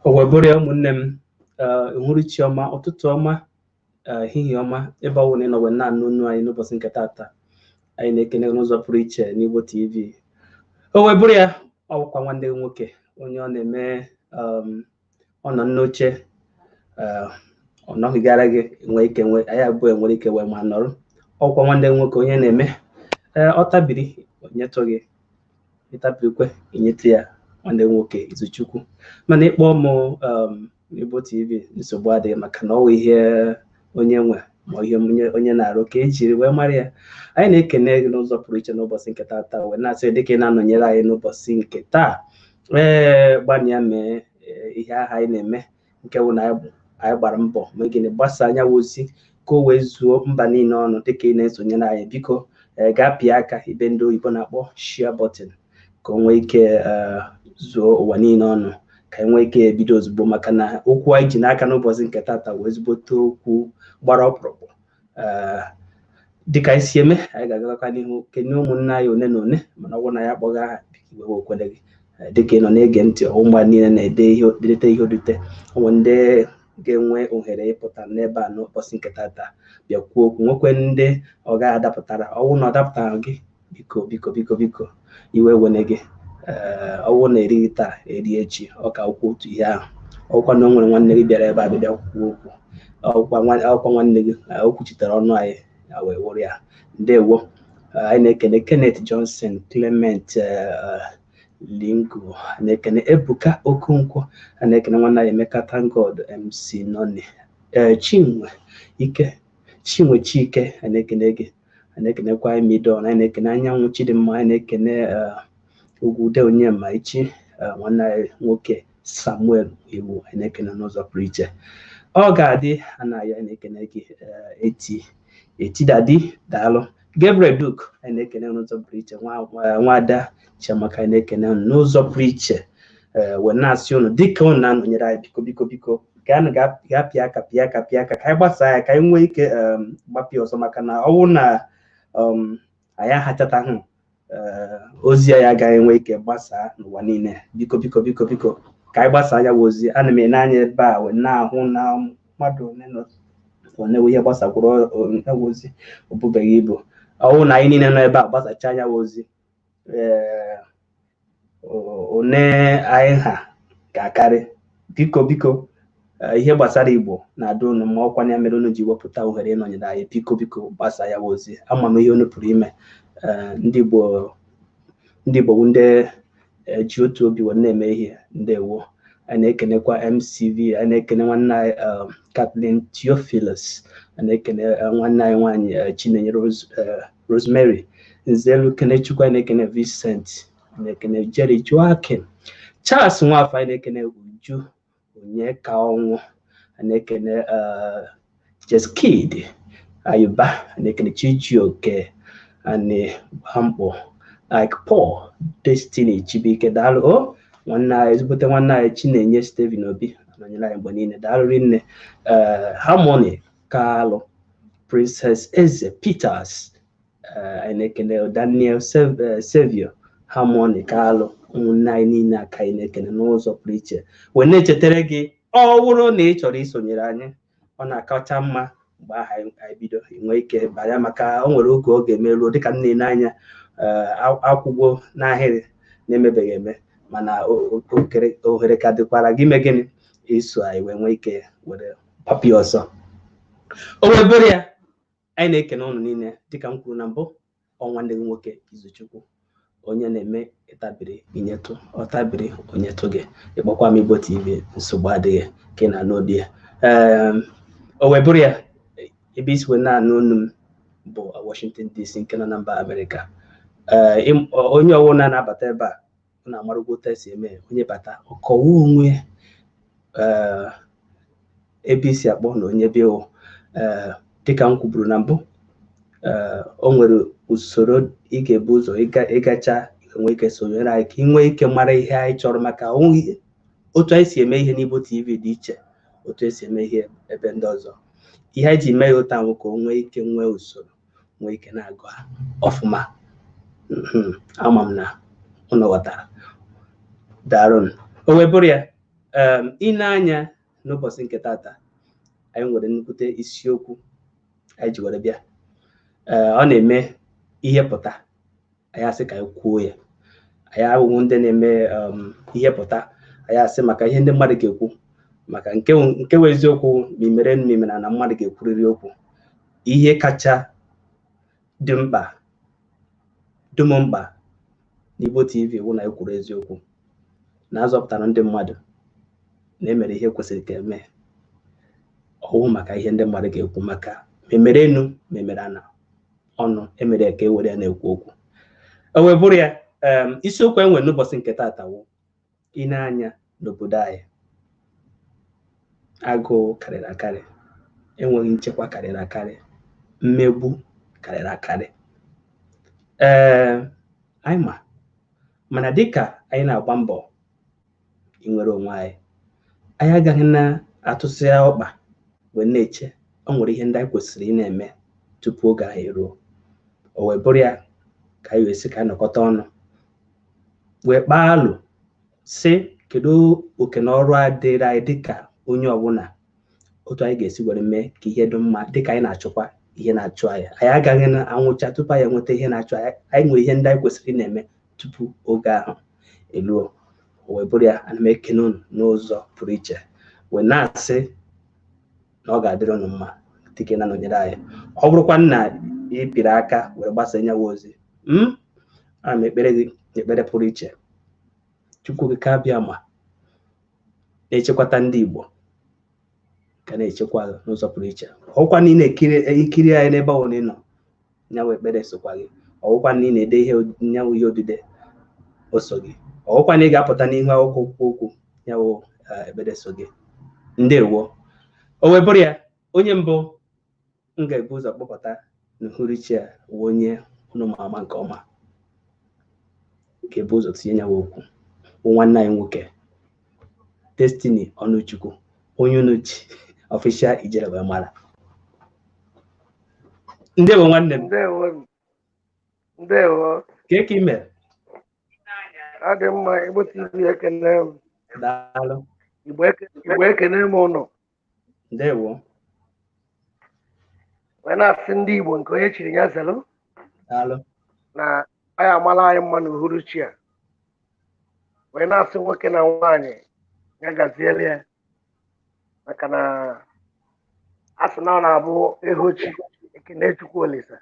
O wee bụrụ ya, ụmụnne m, uhuruchi ọma, ụtụtụ ọma, ehihie ọma, ebe ọ bụla ị nọ wee na-anụ olu anyị n'ụbọchị nke taata. Anyị na-ekene n'ụzọ pụrụ iche n'Igbo TV. O wee bụrụ ya, ọ bụkwa nwanne gị nwoke onye ọ na-eme, ọ nọ n'oche, ọ nọghịgara gị nwee ike nwee anyị abụọ enwere ike wee ma nọrọ. Ọkwa nwanne gị nwoke onye na-eme, ee, ọ tabiri onyetụ gị, ịtabirikwe inyetụ ya, nwanne nwoke Izuchukwu. Mana ịkpọ m Igbo TV, nsogbu adịghị, maka na ọ wụ ihe onye nwe ma ihe onye na-arụ ka ejiri wee mara ya. Anyị na-ekene gị n'ụzọ pụrụ iche n'ụbọchị nke taa, wee na-asị dịka ị na-anọnyere anyị n'ụbọchị nke taa, ee, gbanịa mee ihe ahụ anyị na-eme, nke bụ na anyị gbara mbọ ma gịnị gbasa anya ozi ka o wee zuo mba niile ọnụ. Dịka ị na-esonyere anyị, biko, gaa pịa aka ibe ndị oyibo na-akpọ share button ka o nwee ike zuo ụwa niile ọnụ, ka anyị nwee ike ebido ozugbo, maka na okwu anyị ji n'aka n'ụbọchị nke taata wee ezigbote okwu gbara ọkpụrụkpụ. Dịka anyị si eme, anyị ga-agakwa n'ihu kenye ụmụnne anyị one na one, mana ọ bụrụ na ya akpọghị aha, biko iwe okwere gị. Dịka ị nọ na-ege ntị, ụmụ niile na-ede ihe odite ihe odite, ụmụ ndị ga-enwe ohere ịpụta n'ebe a n'ụbọchị nke taata bịa kwuo okwu, nwekwe ndị ọ gaghị adapụtara. Ọwụ na ọ dapụtara gị, biko, biko, biko, biko, iwe wene gị. Ee, ọwụ na erighị taa, eri echi, ọ ka okwu otu ihe ahụ. Ọkwa na o nwere nwanne gị bịara ebe a bịa kwuo okwu, ọkwa nwanne gị o kwuchitere ọnụ anyị ya wee wụrụ ya. Ndewo. Anyị na-ekene Kenneth Johnson, Clement Lingo, na-ekene Ebuka Okonkwo, a na-ekene nwanne anyị Emeka Thank God, MC Noni, ee, Chinwe Ike, Chinwe Chike, a na-ekene gị. A na-ekenekwa Midon, anyị na-ekene Anyanwụ Chidimma, anyị na-ekene Ugwude Onyema Ichi, nwanne anyị nwoke Samuel Iwu, anyị na-ekene n'ụzọ pụrụ iche. Ọ ga-adị anaghị, anyị na-ekene gị. Eti etidadi, daalụ. Gabriel Duke, anyị na-ekene n'ụzọ pụrụ iche. Nwaada Chiamaka, anyị na-ekene n'ụzọ pụrụ iche, wee na-asị unu dịka unu na-anọnyere anyị, biko, biko, biko, gaanụ gaa pịa aka, pịa aka, pịa aka, ka anyị gbasaa ya, ka anyị nwee ike gbapịa ọzọ, maka na ọ bụrụ na anyị ahachataghị ozi anyị agaghị enwe ike gbasaa n'ụwa niile. Biko, biko, biko, biko, ka anyị gbasaa ya bụ ozi. Ana m ene anya ebe a wee na-ahụ na mmadụ one na one ihe gbasakwuru ya bụ ozi, o bubeghị ibu. Ọ bụrụ na anyị niile nọ ebe a gbasacha ya bụ ozi, ee, one anyị ha ga-akarị. Biko, biko, ihe gbasara Igbo na-adị unu ma ọkwa ya mere unu ji wepụta ohere ịnọnyere anyị. Biko, biko, gbasa ya bụ ozi. Ama m ihe unu pụrụ ime. Ndị Igbo, ndị Igbo bụ ndị ji otu obi wee na-eme ihe. Ndewo. Anyị na-ekenekwa MCV, anyị na-ekene nwanne anyị Kathleen Theophilus, anyị na-ekene nwanne anyị nwaanyị Chinenye Rosemary Nzelu Kenechukwu, anyị na-ekene Vincent, anyị na-ekene Jerry Joaquin, Charles Nwafọ, anyị na-ekene Uju Onyeka Ọnwụ, anyị na-ekene Jeskid Ayuba, anyị na-ekene Chijioke anyị Gbamkpọ, Ike Paul, Destiny Chibuike, daalụ. O nwanne anyị, ezigbote nwanne anyị Chinenye Stephen Obi anọnyere anyị mgbe niile, daalụ rinne. Harmony Kalụ, Princess Eze Peters, anyị na-ekene Daniel Sevio, Harmony Kalụ, ụmụnne anyị niile aka anyị na-ekene n'ụzọ pụrụ iche, wee na-echetara gị, ọ bụrụ na ị chọrọ isonyere anyị, ọ na-akacha mma mgbe ahụ anyị bido nwee ike banye, maka o nwere oge ọ ga-emeruo dịka m na-ene anya akwụgbo n'ahịrị na-emebeghị eme, mana ohere ka dịkwara gị ime gịnị, iso anyị wee nwee ike were papịa ọzọ. O wee bụrụ ya, anyị na-ekene ụnụ niile. Dịka m kwuru na mbụ, ọ nwanne gị nwoke Izuchukwu onye na-eme, ịtabiri inyetụ, ọtabiri onyetụ gị, ịkpọkwa m Igbo TV, nsogbu adịghị ka ị na-anụ obi ya. Ee, o wee bụrụ ya, ebe isi wee na-anụ olu m bụ Washington DC nke nọ na mba Amerịka. Ee, onye ọwụna na-abata ebe a, ọ na-amarụgwo otu esi eme. Onye bata, ọkọwa onwe, ee, ebe isi akpọ na onye bịa. Ee, dịka m kwuburu na mbụ, ee, o nwere usoro ị ga-ebu ụzọ ịgacha enwe ike sonyere anyị, ka ị nwee ike mara ihe anyị chọrọ, maka otu anyị si eme ihe n'Igbo TV dị iche otu esi eme ihe ebe ndị ọzọ. Ihe anyị ji mee ya otu ahụ ka o nwee ike nwee usoro, nwee ike na-agụ ọfụma. Ama m na unu ghọtara. Daalụnụ. O wee bụrụ ya, ị na-anya n'ụbọchị nke tata, anyị nwere nnukwute isiokwu anyị ji were bịa. Ọ na-eme ihe pụta, anyị asị ka anyị kwuo ya. Anyị awụghị ndị na-eme ihe pụta anyị asị maka ihe ndị mmadụ ga-ekwu, maka nke wụ eziokwu ma imere ma imere na mmadụ ga-ekwurịrị okwu. Ihe kacha dị mkpa dum mkpa n'Igbo TV wụ na ekwuru eziokwu, na azọpụtara ndị mmadụ, na emere ihe kwesịrị ka eme. Ọwụ maka ihe ndị mmadụ ga-ekwu, maka memere enu memere ana ọnụ emere ka e were ya na-ekwu okwu. O wee bụrụ ya, isiokwu e nwere n'ụbọchị nke tata wụ ị na-anya n'obodo anyị, agụụ karịrị akarị, enweghị nchekwa karịrị akarị, mmegbu karịrị akarị. Ee, anyị ma mana dịka anyị na-agba mbọ inwere onwe anyị, anyị agaghị na-atụsị ọkpa wee na-eche. O nwere ihe ndị anyị kwesịrị ị na-eme tupu oge ahụ eruo. O wee bụrụ ya ka anyị wee sị ka anyị nọkọta ọnụ wee kpaa alụ sị kedu oke na ọrụ a dịrị anyị dịka onye ọbụla, otu anyị ga-esi were mee ka ihe dị mma dịka anyị na-achụkwa ihe na-achụ anyị. Anyị agaghị na-anwụcha tupu anyị enweta ihe na-achụ anyị. Anyị nwere ihe ndị anyị kwesịrị ị na-eme tupu oge ahụ eruo. O wee bụrụ ya, ana m ekene unu n'ụzọ pụrụ iche wee na-asị na ọ ga-adịrị unu mma dịka ị na-anọnyere anyị. Ọ bụrụkwa na ị pịrị aka were gbasa nyawa ozi, ana m ekpere gị ekpere pụrụ iche. Chukwu gị ka abịa ma na-echekwata ndị Igbo ka na-echekwa n'ụzọ pụrụ iche. Ọwụkwa na ị na-ekiri anyị n'ebe ọ bụla ị nọ, nyawa ekpere sokwa gị. Ọwụkwa na ị na-ede ihe nyawa ihe odide o so gị. Ọwụkwa na ị ga-apụta n'ihu akwụkwọ okwu okwu nyawa ekpere so gị. Ndewo. O wee bụrụ ya, onye mbụ m ga-ebu ụzọ kpọpụta n'uhuruchi a wụ onye unu ma ama nke ọma ga-ebu ụzọ tinye nyawa okwu, bụ nwanne anyị nwoke Destiny Ọnụchukwu, onye unu ji Official Ijele wee mara. Ndewo nwanne m. Ndewo. Ndewo. Kee ka ị mere? Ọ dị mma. Igbo TV ekene m. Daalụ. Igbo ekene m ụnụ. Ndewo. Wee na-asị ndị Igbo nke onye chiri ya zelụ. Daalụ. Na anyị amala anyị mma n'uhuruchi a. Wee na-asị nwoke na nwaanyị ya gaziele ya, maka na a sị na ọ na-abụ ehochi ekene Chukwu Olisa.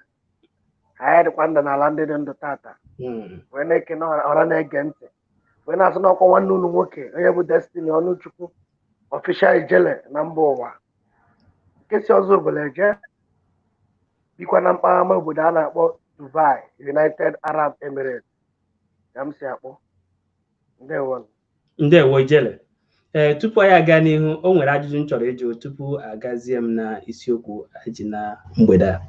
Anyị dịkwa ndụ n'ala ndị dị ndụ tata. Wee na-ekene ọra na-ege ntị, wee na-asị n'ọkwa nwanne unu nwoke onye bụ Destiny Ọnụchukwu Official Ijele na mba ụwa, nke si ọzọ obodo eje, bikwa na mpaghara obodo a na-akpọ Dubai, United Arab Emirates ka m si akpọ. Ndewo. Ndewo Ijele. Ee, tupu anyị aga n'ihu, o nwere ajụjụ m chọrọ ịjụ tupu agazie m na isiokwu ji na mgbede a.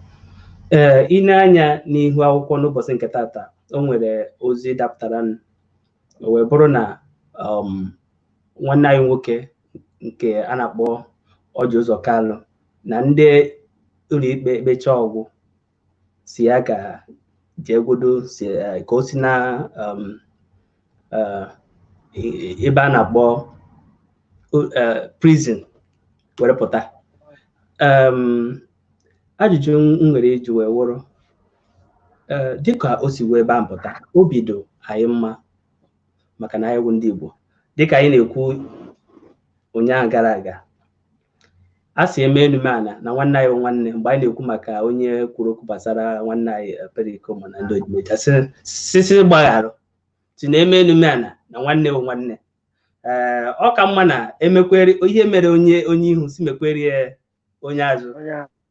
Ee, ị na-anya n'ihu akwụkwọ n'ụbọchị nke tata, o nwere ozi dapụtara m, o wee bụrụ na nwanne anyị nwoke nke a na-akpọ Orji Uzor Kalu na ndị ụlọikpe kpechaa ọgwụ si ya ka jee godo si ka o si na ebe a na-akpọ prison were pụta. Ajụjụ m nwere iji wee wụrụ, dịka o si wee ebe a pụta, obi do anyị mma maka na anyị bụ ndị Igbo. Dịka anyị na-ekwu ụnyaahụ gara aga, a sị eme enume ana na nwanne anyị nwanne, mgbe anyị na-ekwu maka onye kwuru okwu gbasara nwanne anyị Pericoma na ndị ojimeja sisi gbagharụ si na eme enume ana na nwanne bụ nwanne. Ee, ọ ka mma na emekwere ihe mere onye onye ihu si mekwere onye azụ.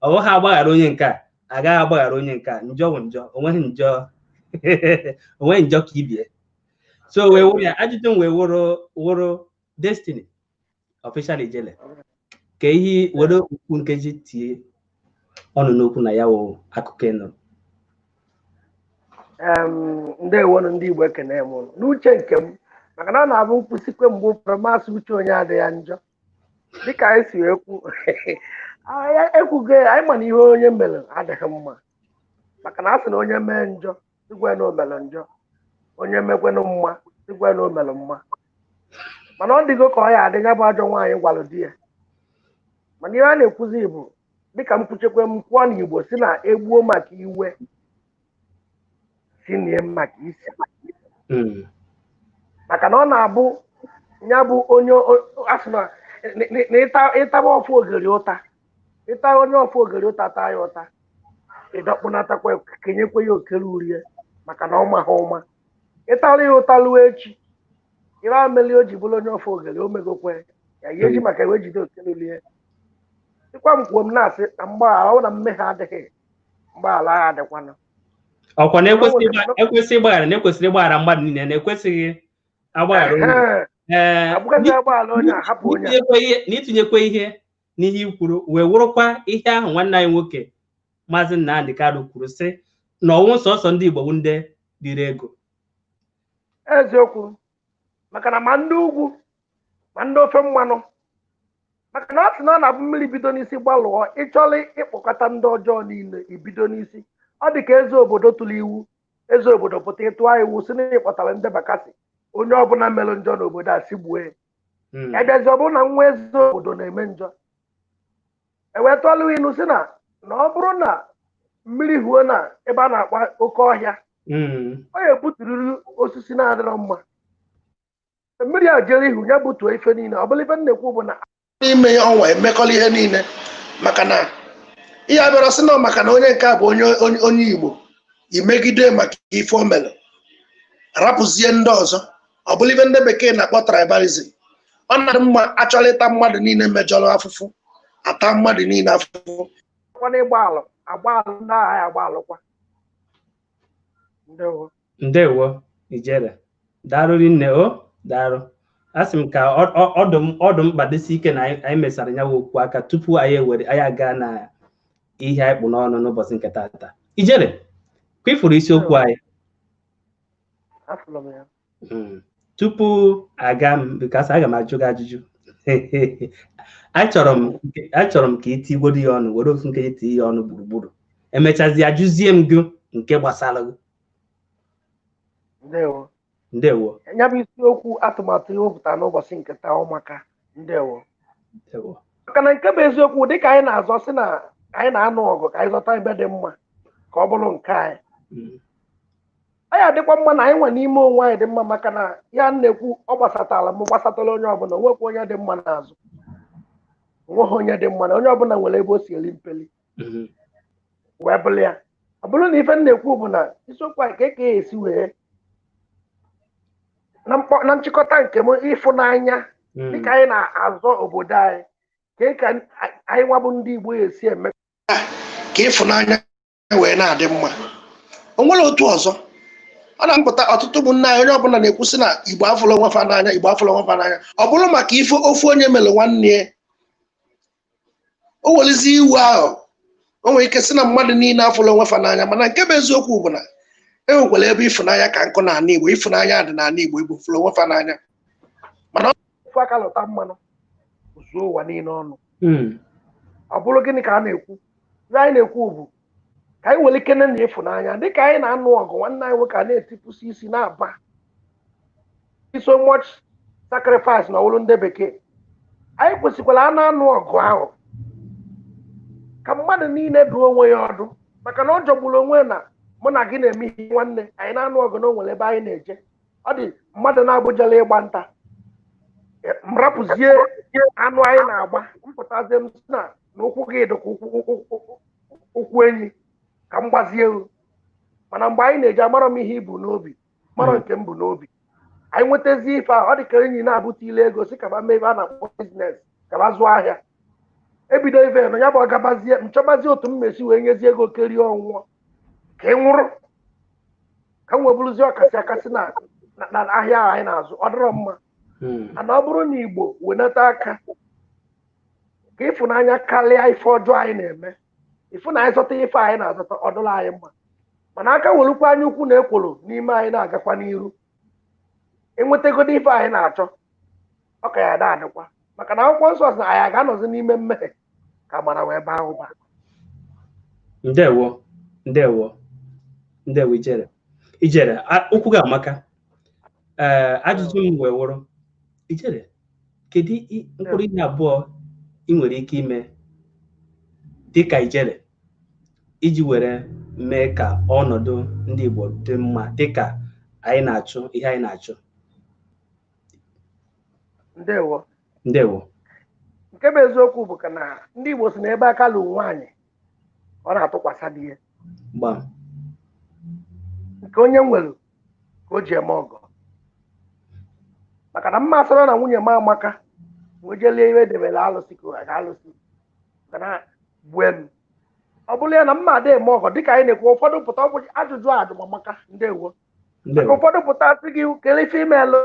Ọ bụghị agbaghara onye nke a, agaghị agbaghara onye nke a. Njọ bụ njọ, onweghị njọ onweghị njọ ka ibie. So wee wụrụ ya, ajụjụ m wee wụrụ Destiny Official Ijele, ka ihe were okwu nkeji tie ọnụ n'okwu na ya wụ akụkọ ị nụrụ. Ndewonu ndị Igbo, ekene m ụnụ. N'uche nke m, maka na ọ na-abụ nkwụsịkwe mgbe ụfọdụ masị uche onye adịghị njọ, dịka anyị si ekwu ekwugo anyị ma na ihe onye mere adịghị mma, maka na a sị na onye mee njọ sigwe na o mere njọ, onye mekwenụ mma sigwe na o mere mma. Mana ọ dịgo ka ọ ya adị, ya bụ ajọ nwaanyị gwalụ di ya. Mana ihe a na-ekwuzi bụ, dịka m kwuchekwe m kwuo na Igbo si na egbuo maka iwe, si nie maka isi. Maka na ọ na-abụ ya bụ onye asị na ịtaba ọfụ ogiri ụta, ịta onye ọfụ ogiri ụta taa ya ụta, ịdọkpụnatakwa kenyekwa ya okere urie, maka na ọ ma ha ụma. Ịtara ya ụta luo echi, ire ameli o ji bụrụ onye ọfụ ogiri, o megokwe ya ihe eji maka ewe jide okere urie. Ịkwa m kwuo, m na-asị na mgbaghara ọ na mmehie adịghị, mgbaghara ya adịkwana. Ọkwa na ekwesị ịgbaghara, na ekwesịrị ịgbaghara mmadụ niile, na ekwesịghị agbaghara onye. Na itinyekwa ihe n'ihe i kwuru wee wụrụkwa ihe ahụ nwanne anyị nwoke Maazị Nnamdi Kanu kwuru, sị na ọnwụ sọsọ ndị Igbo bụ ndị dịrị ego. Eziokwu, maka na ma ndị ugwu ma ndị ofe mmanụ, maka na ọ sị na ọ na-abụ mmiri bido n'isi gbalụọ, ịchọrọ ịkpọkọta ndị ọjọọ niile ibido n'isi. Ọ dị ka eze obodo tụrụ iwu, eze obodo pụta ịtụọ iwu si na ịkpọtara ndị Bakassi, onye ọbụla mere njọ n'obodo a si gbue ebịazi. Ọ bụrụ na nwa eze obodo na-eme njọ, ewee tụọlụ ilu si na ọ bụrụ na mmiri huo na ebe a na-akpa oke ọhịa, ọ ya ebuturiri osisi na-adịrọ mma. Mmiri a jere ihu ya butuo ife niile. Ọ bụla ife m na-ekwu bụ na ime ọnwa emekọla ihe niile, maka na ihe abịara sị na maka na onye nke a bụ onye Igbo, imegide maka ife o mere, rapụzie ndị ọzọ. Ọ bụla ife ndị bekee na-akpọ tribalism. Ọ na-adị mma achọrọ ịta mmadụ niile mejọrọ afụfụ, ata mmadụ niile afụfụ. Kwana ịgba alụ agba alụ ndị agha ya agba alụkwa. Ndewo. Ndewo ijere, daalụ rinne o, daalụ. Asị m ka ọdụ mkpa dịsị ike na anyị mesara ya okwu aka tupu anyị ewere anyị aga na ihe anyị kpụ n'ọnụ n'ụbọchị nke taata. Ijere, ka ịfụrụ isiokwu anyị. Afụrụ m ya. Tupu aga m, because aga m ajụ gị ajụjụ, achọrọ m ka ị tigwodo ya ọnụ, were ofu nkeji tinye ya ọnụ gburugburu, emechazie ajụzie m gị nke gbasara gị. Ndewo. Ndewo. Ya bụ isiokwu atụmatụ iwepụta n'ụbọchị nke taa, ụmụaka, ndewo. Ndewo. Maka na nke bụ eziokwu, dịka anyị na-azọ sị na anyị na-anụ ọgụ ka anyị zọta ebe dị mma ka ọ bụrụ nke anyị, anyị adịkwa mma na anyị nwe n'ime onwe anyị dị mma. Maka na ya na-ekwu ọ gbasatara m, gbasatara onye ọbụla, onwekwa onye dị mma n'azụ, onweghị onye dị mma, na onye ọbụla nwere ebe o si eri mpeli wee bụrụ ya. Ọ bụrụ na ife m na-ekwu bụ na isiokwu anyị ka eke esi wee na nchịkọta nke m, ịfụnanya, dịka anyị na-azọ obodo anyị, ka anyị nwabụ ndị Igbo esi eme ka ịfụnanya wee na-adị mma. O nwere otu ọzọ ọ na-apụta, ọtụtụ ụmụnne anyị, onye ọbụla na-ekwusị na Igbo afụla onwe fa n'anya, Igbo afụla onwe fa n'anya. Ọ bụrụ maka ife ofu onye mere nwanne ya, o welezi iwu ahụ, o nwere ike sị na mmadụ niile afụla onwe fa n'anya. Mana nke bụ eziokwu bụ na e nwekwara ebe ịfụnanya ka nkụ n'ala Igbo. Ịfụnanya dị n'ala Igbo, Igbo fụrụ onwe fa n'anya. Mana ofu aka lụta mmanụ zuo ụwa niile ọnụ. Ọ bụrụ gịnị ka a na-ekwu? Ihe anyị na-ekwu bụ ka anyị nwere ike na ịfụnanya, dịka anyị na-anụ ọgụ, nwanne anyị nwoke a na-etipụsị isi na-aba, so much sacrifice na ọwụrụ ndị bekee, anyị kwesịkwara a na-anụ ọgụ ahụ ka mmadụ niile duo onwe ya ọdụ, maka na ọ jọgburu onwe na mụ na gị na-eme ihe nwanne anyị na-anụ ọgụ na o nwere ebe anyị na-eje. Ọ dị mmadụ na-abụjala ịgba nta, m rapụzie anụ anyị na-agba, mpụtazie m si na ụkwụ gị dịka ụkwụ enyi, ka m gbazie ewu. Mana mgbe anyị na-eji amarọ m ihe ibu n'obi, marọ nke m bụ n'obi, anyị nwetazie ife ahụ. Ọ dị ka enyi na-abụta ile ego si kaba mee ebe a na-akpọ business, kaba zụọ ahịa, ebido ife nọ ya bụ ọgabazie, nchọbazie otu m mesi wee nyezie ego kerie ọnwụọ ka ị nwụrụ, ka m wee bụrụzie ọkasị akasị na ahịa ahụ anyị na-azụ. Ọ dịrọ mma. Mana ọ bụrụ na Igbo wenata aka ka ịfụnanya karịa ife ọjọọ anyị na-eme, ịfụnanya zọta ife anyị na-azọta, ọ dụla anyị mma. Mana aka welukwa anya ukwu na ekworo n'ime anyị na-agakwa n'iru enwetagodo ife anyị na-achọ, ọ ka ya da-adịkwa. Maka na akwụkwọ nsọ sị na anyị ga-anọzi n'ime mmehie ka amara wee baa ụba. Ndewo, ndewo, ndewo ijere. Ijere, okwu gị amaka. Ee, ajụjụ m wee wụrụ, Ijele, kedu mkpụrụ ihe abụọ ị nwere ike ime dịka Ijele iji were mee ka ọnọdụ ndị Igbo dị mma dịka anyị na-achụ ihe anyị na-achụ? Ndewo. Ndewo. Nke bụ eziokwu bụ ka na ndị Igbo si na ebe aka lụ nwaanyị, ọ na-atụkwasị di ya. Gbam. Nke onye nwere ka o ji eme ọgọ, maka na mma asọrọ na nwunye m amaka, wee jelie ihe edebere alụsị ka ọ ga-alụsị maka na gbue m. Ọ bụrụ ya na mma ada eme ọgọ, dịka anyị na-ekwu, ụfọdụ pụta, ọ bụ ajụjụ ajụmamaka. Ndewo. Ndewo. Ụfọdụ pụta sị gị, kelee ife imelụ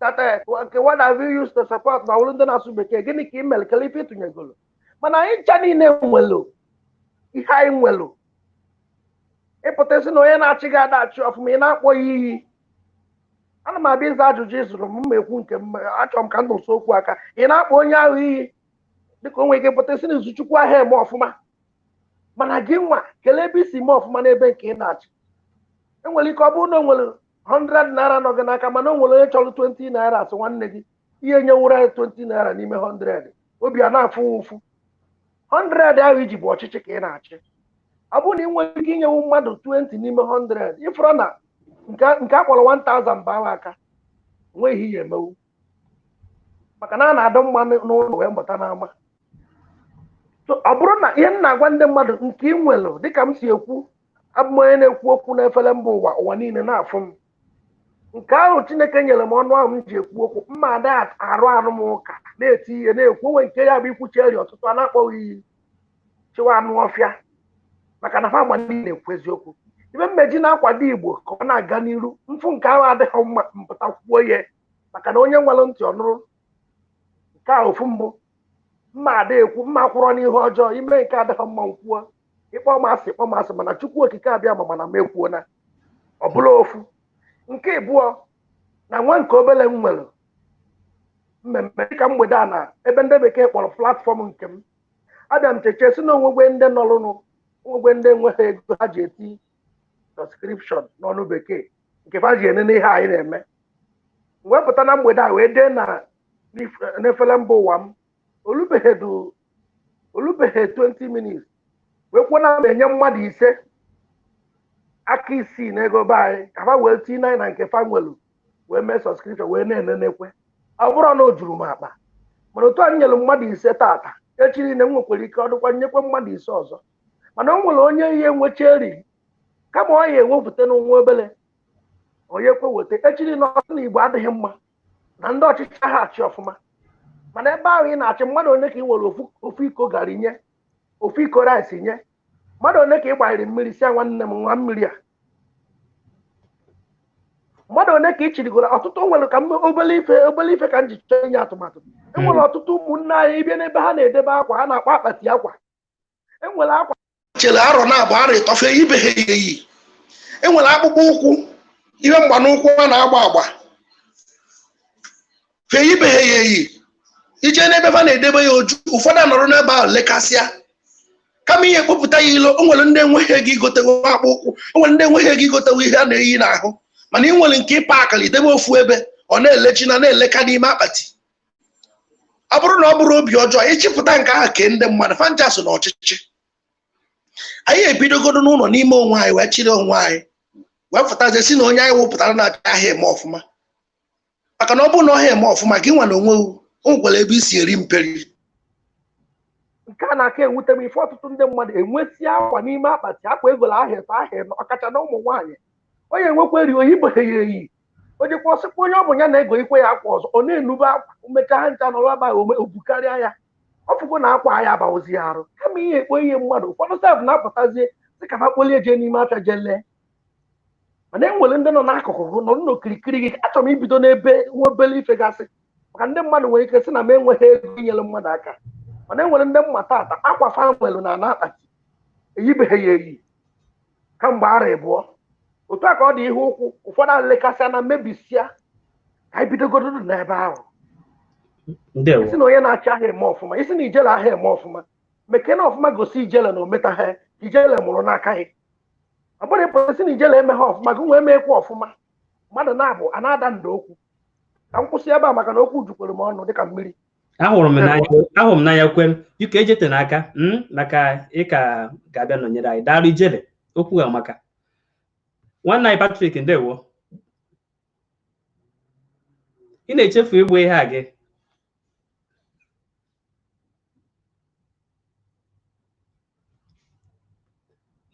tata nke, what have you used to support, na ọbụrụ ndị na-asụ bekee, gịnị ka imel, kelee ife ịtụnyegolo. Mana anyị ncha niile nwelu ihe anyị nwelu. Ịpụta sị na onye na-achị gị ada achị ọfụma, ị na-akpọ ya iyi. Ana m abịa ịza ajụjụ ị zụrụ m, ma ekwu nke m. Achọrọ m ka m nụsụ okwu aka. Ị na-akpọ onye ahụ iyi, dịka o nwere ike pụta sị na Izuchukwu ahụ eme ọfụma, mana gị nwa, kelee ebe isi mee ọfụma n'ebe nke ị na-achị. Enwere ike ọ bụrụ na o nwere 100 naira nọ gị n'aka, mana o nwere onye chọrọ 20 naira, asị nwanne gị ihe nyewuru anyị 20 naira n'ime 100, obi a na-afụ ụfụ. 100 ahụ iji bụ ọchịchị ka ị na-achị. Ọ bụrụ na ị nwere ike inyewu mmadụ 20 n'ime 100, ịfụrụ na nke a kpọrọ 1000 bụ aka nweghị ihe emewu, maka na a na-adọ mma n'ụlọ wee mbata n'ama. So ọ bụrụ na ihe m na-agwa ndị mmadụ, nke ị nwere, dịka m si ekwu, abụ m onye na-ekwu okwu n'efere mba ụwa, ụwa niile na-afụ m. Nke ahụ Chineke nyere m ọnụ ahụ m ji ekwu okwu, mma ada arụ arụ m ụka na-eti ihe na-ekwu onwe nke ya bụ ikwuchi eri. Ọtụtụ a na-akpọghị iyi chịwa anụ ọfịa, maka na ha ma ndị na-ekwu eziokwu. Ibe mmeji na-akwado Igbo ka ọ na-aga n'iru, mfụ nke ahụ adịghị mma, mpụta kwuo ihe, maka na onye nwere ntị ọnụrụ. Nke a ofu mbụ mma ada ekwu mma kwụrọ n'ihe ọjọọ ime nke adịghị mma nkwuo. Ịkpọ masị, kpọ masị, mana Chukwu Okike abịa ma mana m ekwuona. Ọ bụla ofu nke ịbụọ na nwa nke obele m nwere mmemme dịka mgbede a na ebe ndị bekee kpọrọ platform nke m, abịa m cheche si na onwegwe ndị nọrụnụ, onwegwe ndị enweghị ego ha ji eti subscription n'ọnụ bekee nke fa ji enene ihe anyị na-eme. Wepụta na mgbede a wee dee na n'efere mba ụwa m, olubeghị 20 minutes, wee kwuo na m enye mmadụ 5 aka 6 n'ego be anyị ka fa wee tinye na nke fa nwelu wee mee subscription wee na-enenekwe. Ọ bụrụ na o juru m akpa, mana otu anyị nyere mmadụ 5 tata, echi niile m nwekwara ike ọ dịkwa nyekwe mmadụ 5 ọzọ. Mana o nwere onye ihe nwecha eri, kama ọ ya ewepụta n'nwa obere onye kwe weta echi niile, ọsị na Igbo adịghị mma na ndị ọchịchị ha achị ọfụma. Mana ebe ahụ ị na-achị, mmadụ onye ka ị nwere ofu iko garị nye, ofu iko rice nye, mmadụ one ka ị gbanyere mmiri si nwanne m nwa mmiri a, mmadụ one ka ị chirigoro? Ọtụtụ nwere ka obele ife, obele ife ka m ji chọọ inye atụmatụ. Enwere ọtụtụ ụmụnne anyị bịa n'ebe ha na-edebe akwa, ha na-akpọ akpati akwa, enwere akwa Chere arọ na abụ arọ ịtọfe ibe ha eyi. Enwere akpụkpọ ụkwụ, ihe mgbanụkwụ a na-agba agba, fee ibe ha ya eyi. Ije n'ebe fa na-edebe ya oju, ụfọdụ anọrọ n'ebe ahụ lekasịa, kama ihe ekpopụta ya ilo. O nwere ndị enweghị ego igotewe akpụ ụkwụ, o nwere ndị enweghị ego igotewe ihe a na-eyi n'ahụ, mana ị nwere nke ịpa akara idebe ofu ebe, ọ na-elechi na na-eleka n'ime akpati. Ọ bụrụ na ọ bụrụ obi ọjọọ ịchịpụta nke ahụ kee ndị mmadụ fancha so n'ọchịchị anyị, ebidogodo n'ụlọ n'ime onwe anyị wee chịrị onwe anyị, wee pụtazie si na onye anyị wụpụtara na-achị ahịa eme ọfụma. Maka na ọ bụrụ na ọhịa eme ọfụma, gị nwa na onwe o nwekwara ebe isi eri mperi. Nke a na-aka ewute m, ife ọtụtụ ndị mmadụ enwesị akwa n'ime akpati, akwa egolo ahịa ịtọ, ahịa ịnọ, ọkacha na ụmụ nwaanyị. Onye enwekwa eri oyibeghị ya eyi, o jekwa ọsịkwa onye ọ bụ ya na-ego ikwe ya akwa ọzọ, ọ na-enube akwa mechaa ha ncha nọrọ ebe ahụ obukarịa ya. Ọ fụgo na akwa ya abawozi ya arụ, kama ihe ekpo ihe mmadụ. Ụfọdụ sef na-apụtazie sị ka ha kpolie jee n'ime afịa jee lee. Mana e nwere ndị nọ n'akụkụ gị, nọrọ n'okirikiri gị. Achọrọ m ibido n'ebe nwa obele ife gasị, maka ndị mmadụ nwere ike sị na m enweghị ego inyere mmadụ aka, mana e nwere ndị mma tata akwa fa nwere na ana akpati eyibeghị ya eyi kamgbe arọ 2. Otu a ka ọ dị ihe ụkwụ ụfọdụ alekasịa na mebisia. Ka anyị bidogodo n'ebe ahụ. Ndewo. Isi na onye na-achị ahịa eme ọfụma, isi na Ijele ahịa eme ọfụma, mekene ọfụma, gosi Ijele na ometaghị. Ijele mụrụ n'aka gị. Ọ bụrụ ịpụta sị na Ijele emeghe ọfụma, gị wee meekwa ọfụma. Mmadụ na-abụ a na-ada nda okwu. Ka m kwụsị ebe a maka na okwu jukwere m ọnụ dịka mmiri. Ahụrụ m n'anya kwem biko ejete n'aka maka ị ka ga-abịa nọnyere anyị. Daalụ Ijele, okwu amaka. Nwanne anyị Patrick, ndewo. Ị na-echefu igbu ihe a gị.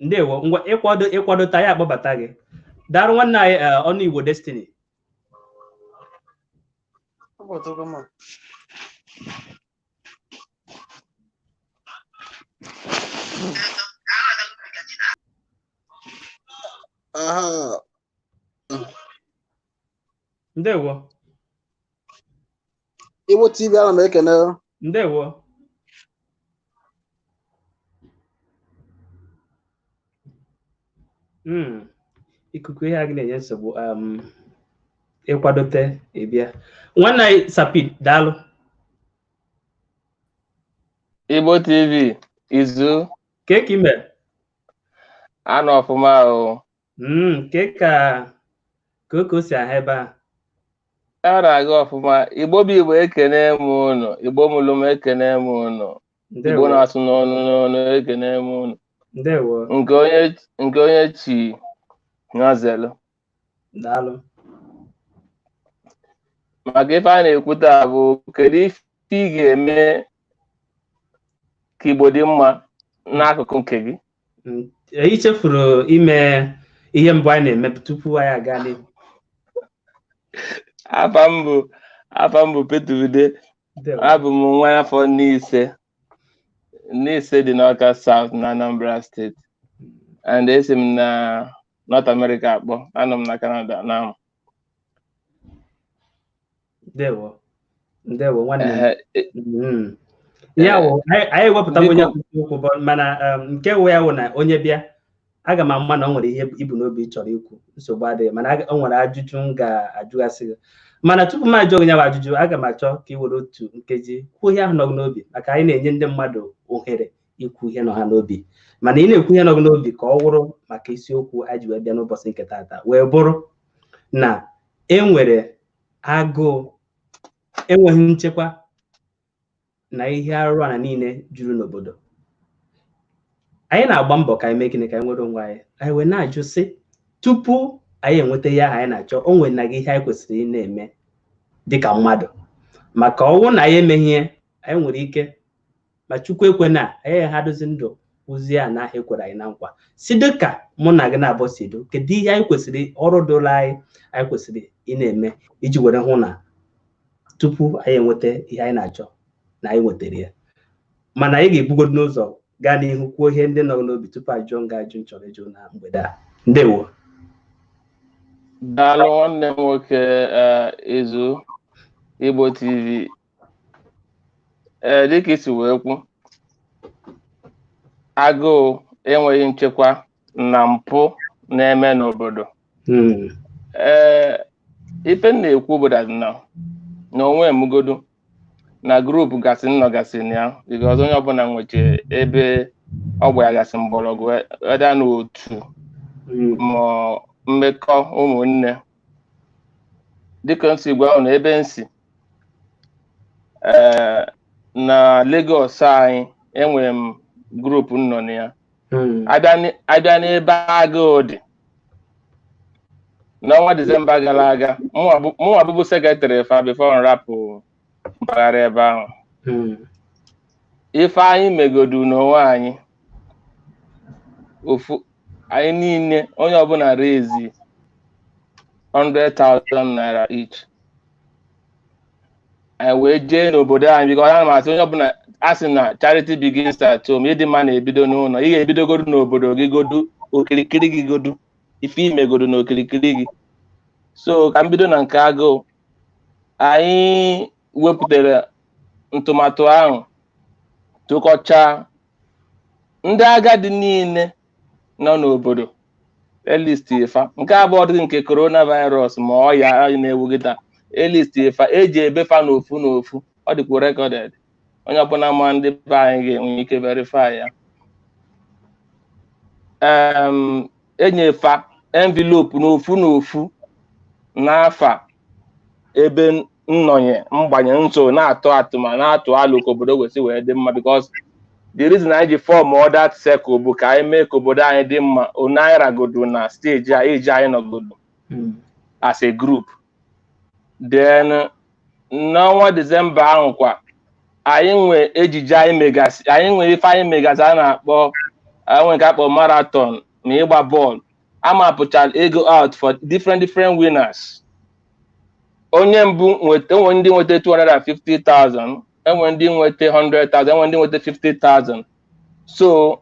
Ndewo, ngwa ịkwado ta ya akpọbata gị. Daalụ nwanne anyị ọnụ Igbo Destiny. Ndewo. Igbo TV, ana m ekene. Ndewo. Ikuku ihe a gị na-enye nsogbu. Ịkwadote ịbịa. Nwanne anyị Sapid, daalụ. Igbo TV, izu. Ke ka ime? Anọ ọfụma o. Ke ka o si ahụ ebe a? A na-aga ọfụma. Igbo bụ Igbo, ekene m unu. Igbo mụlụ m, ekene m unu. Igbo na-asụ n'ọnụ n'ọnụ, ekene m unu. Ndewo. Nke onye chi nyazelu. Daalụ. Maka ife a na-ekwu taa bụ kedu ife ị ga-eme ka Igbo dị mma n'akụkụ nke gị? Ị chefuru ime ihe mbụ anyị na-eme tupu anyị aga n'ihu. Afa m bụ Peter Ude. Abụ m nwa afọ Nise dị n'Awka South na Anambra State, and esi m na North America akpọ, anọ m na Canada na. Ndewo. Ndewo nwanne m. Ya wụ anyị ewepụta onye okwu, mana nke wụ ya wụ na onye bịa aga m ama na o nwere ihe ibu n'obi chọrọ ikwu, nsogbu adịghị, mana o nwere ajụjụ m ga-ajụgasị gị. Mana tupu m ajụọ gị ya bụ ajụjụ, aga m achọ ka ị were otu nkeji kwuo ihe ahụ nọ gị n'obi, maka anyị na-enye ndị mmadụ ohere ikwu ihe nọ ha n'obi. Mana ị na-ekwu ihe nọ gị n'obi ka ọ wụrụ maka isiokwu anyị ji wee bịa n'ụbọchị nke taata, wee bụrụ na e nwere agụụ, enweghị nchekwa na ihe arụrụ ala niile juru n'obodo. Anyị na-agba mbọ ka anyị mee gịnị ka anyị nwere onwe anyị. Anyị wee na-ajụ sị, tupu anyị enweta ihe ahụ anyị na-achọ, o nwere na gị ihe anyị kwesịrị ị na-eme dịka mmadụ, maka ọnwụ na anyị emeghị ihe anyị nwere ike ma Chukwu ekwe na anyị ha dozi ndụ ozi a na ahụ ekwere anyị na nkwa. Si dịka mụ na gị na-abọ si do, kedu ihe anyị kwesịrị, ọrụ doro anyị anyị kwesịrị ị na-eme iji were hụ na tupu anyị enweta ihe anyị na-achọ na anyị nwetara ya? Mana anyị ga-ebugodo n'ụzọ gaa n'ihu kwuo ihe ndị nọ n'obi tupu ajụọ nga ajụ nchọrọ ịjụ na mgbede a. Ndewo. Daalụ nwanne m nwoke Izu Igbo TV. Dịka isi wee kwu, agụụ, enweghị nchekwa na mpụ na-eme n'obodo. Ife m na-ekwu bụ na onwe emugodo na grupu gasị nnọgasị na ya, because onye ọbụla nweche ebe ọ gba ya gasị mgbọrọgwụ, eda n'otu ma mmekọ ụmụnne. Dịka nsi gwa unu ebe nsi na Lagos anyị, enwere m grupu nọ na ya. Abịa n'ebe agụụ dị n'ọnwa Disemba gara aga, mụnwa bụbu sekretrị fa before m rapụ mpaghara ebe ahụ. Ife anyị megodu n'onwe anyị, ofu anyị niile, onye ọbụla rezi 100,000 naira each. Anyị wee jee n'obodo anyị, because ana m asị onye ọbụla asị na charity begins at home. Ịdị mma na-ebido n'ụlọ. Ị ga-ebidogodu n'obodo gị, godu okirikiri gị, godu ife imegodu n'okirikiri gị. So ka m bido na nke agụụ, anyị wepụtara ntụmatụ ahụ tụkọchaa ndị agadi niile nọ n'obodo elist ifa nke abụọ dị nke coronavirus ma ọya na-ewugide elist ifa eji ebefa n'ofu n'ofu, ọ dịkwa recorded, onye ọbụla ma ndị be anyị ga-enwe ike verify ya. Enyefa envelope n'ofu n'ofu n'afa Ebe nnọnye mgbanye nso na-atụ atụma, na-atụ alụ ka obodo kwesị wee dị mma, because the reason anyị ji form all that circle bụ ka anyị mee ka obodo anyị dị mma. Onaira godo na stage a iji anyị nọgodo as a group. Then n'ọnwa Disemba ahụ kwa, anyị nwe ejije anyị megasị, anyị nwe ife anyị megasị a na-akpọ, anyị nwe nke akpọ marathon na ịgba bọọlụ. Amapụchara ego out for different different winners. Onye mbụ nweta, enwe ndị nweta 250,000, enwe ndị nweta 100,000, enwe ndị nweta 50,000. So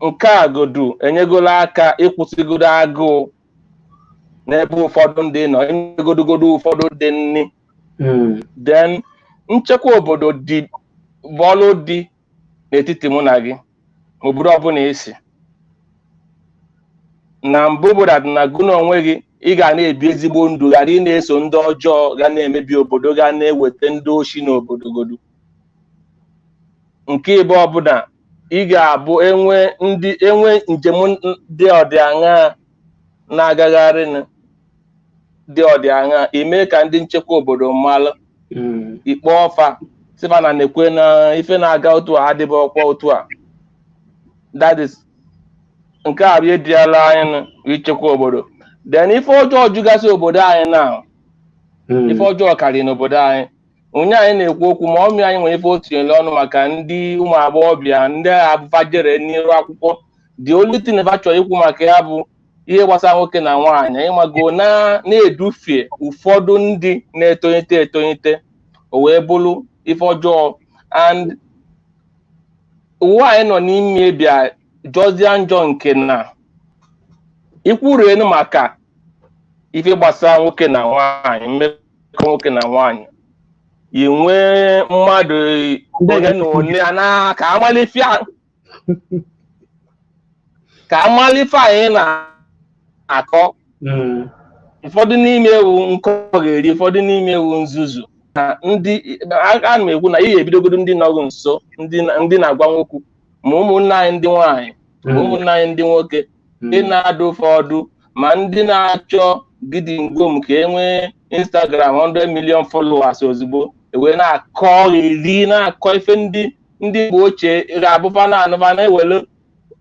nke a godu enyegola aka ịkwụsịgodo agụụ n'ebe ụfọdụ ndị nọ, enyegodogodo ụfọdụ dị nni. Then nchekwa obodo dị bọọlụ dị n'etiti mụ na gị, obodo ọbụla isi na mbụ bụ that na gụ na onwe gị, ị ga na-ebi ezigbo ndụ, ghara ị na-eso ndị ọjọọ ga na-emebi obodo, ga na-eweta ndị oshi n'obodo godu. Nke ịbụ, ọbụla ị ga-abụ enwe ndị enwe njem dị ọdịaṅa na-agagharị dị ọdịaṅa, ime ka ndị nchekwa obodo malụ, ikpe ọfa sịfa na na-ekwe na ife na-aga otu a adịbụ ọkwa otu a. That is, nke a bụ ihe dịala anyị ichekwa obodo. Then ife ọjọọ jugasị obodo anyị na ife ọjọọ karịrị n'obodo anyị. Onye anyị na-ekwu okwu ma ọmị anyị nwere ife o tinyere ọnụ maka ndị ụmụ agbọghọbịa ndị abụfa jere n'iru akwụkwọ. The only thing ebe chọrọ ikwu maka ya bụ ihe gbasara nwoke na nwaanyị, ịmago na na-edufie ụfọdụ ndị na-etolite etolite, o wee bụrụ ife ọjọọ. And ụwa anyị nọ n'ime bịa jọzie njọ nke na ikwuru maka ife gbasara nwoke na nwaanyị, mmekọ nwoke na nwaanyị, i nwee mmadụ ole na ole a na ka amalife anyị na-akọ. Ụfọdụ n'ime ewu nkọ ga-eri, ụfọdụ n'ime ewu nzuzu na ndị a na m ekwu na ihe ebidogodo ndị nọgụ nso, ndị na-agwa nwoke, ma ụmụnne anyị ndị nwaanyị, ma ụmụnne anyị ndị nwoke, ndị na-adụ ụfọdụ, ma ndị na-achọ gidi ngwom ka e nwee Instagram 100 million followers ozugbo, ewee na-akọ eri na-akọ ife ndị mgbe ochie ga-abụfa na-anụfa na-ewelu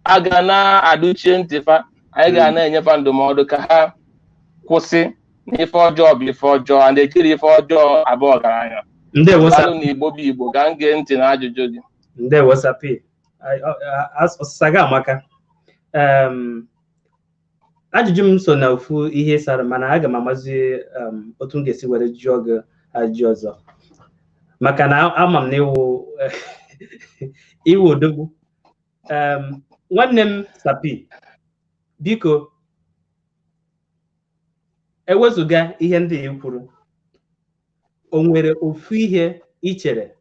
aga na-adụchie ntị fa. Anyị ga na-enyefa ndụmọdụ ka ha kwụsị n'ife ọjọọ bụ ife ọjọọ, and ejiri ife ọjọọ abụ ọgaranya. Ndewo. Daalụ. Na Igbo bụ Igbo ka m gee ntị na ajụjụ gị. Ndewo, Sapi. Ọsịsa gị amaka. Ajụjụ m so na ofu ihe sara, mana aga m amazi otu m ga-esi were jụọ gị ajụjụ ọzọ, maka na ama m na iwu odogwu. Nwanne m Sapi, biko, ewezụga ihe ndị ị kwuru, o nwere ofu ihe ị chere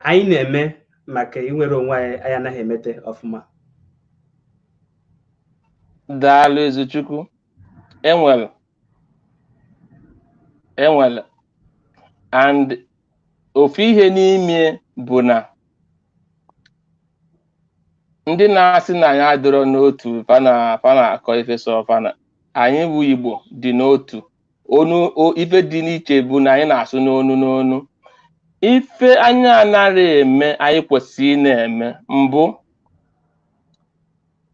anyị na-eme maka inwere onwe anyị, anyị anaghị emete ọfụma? Daalụ, Ezuchukwu. Enwere, and ofu ihe n'ime bụ na ndị na-asị na anyị adịrọ n'otu, fa na-akọ ife sọ fa na anyị bụ Igbo dị n'otu onu. Ife dị n'iche bụ na anyị na-asụ n'onu n'onu. Ife anyị anaghị eme anyị kwesịrị ị na-eme mbụ,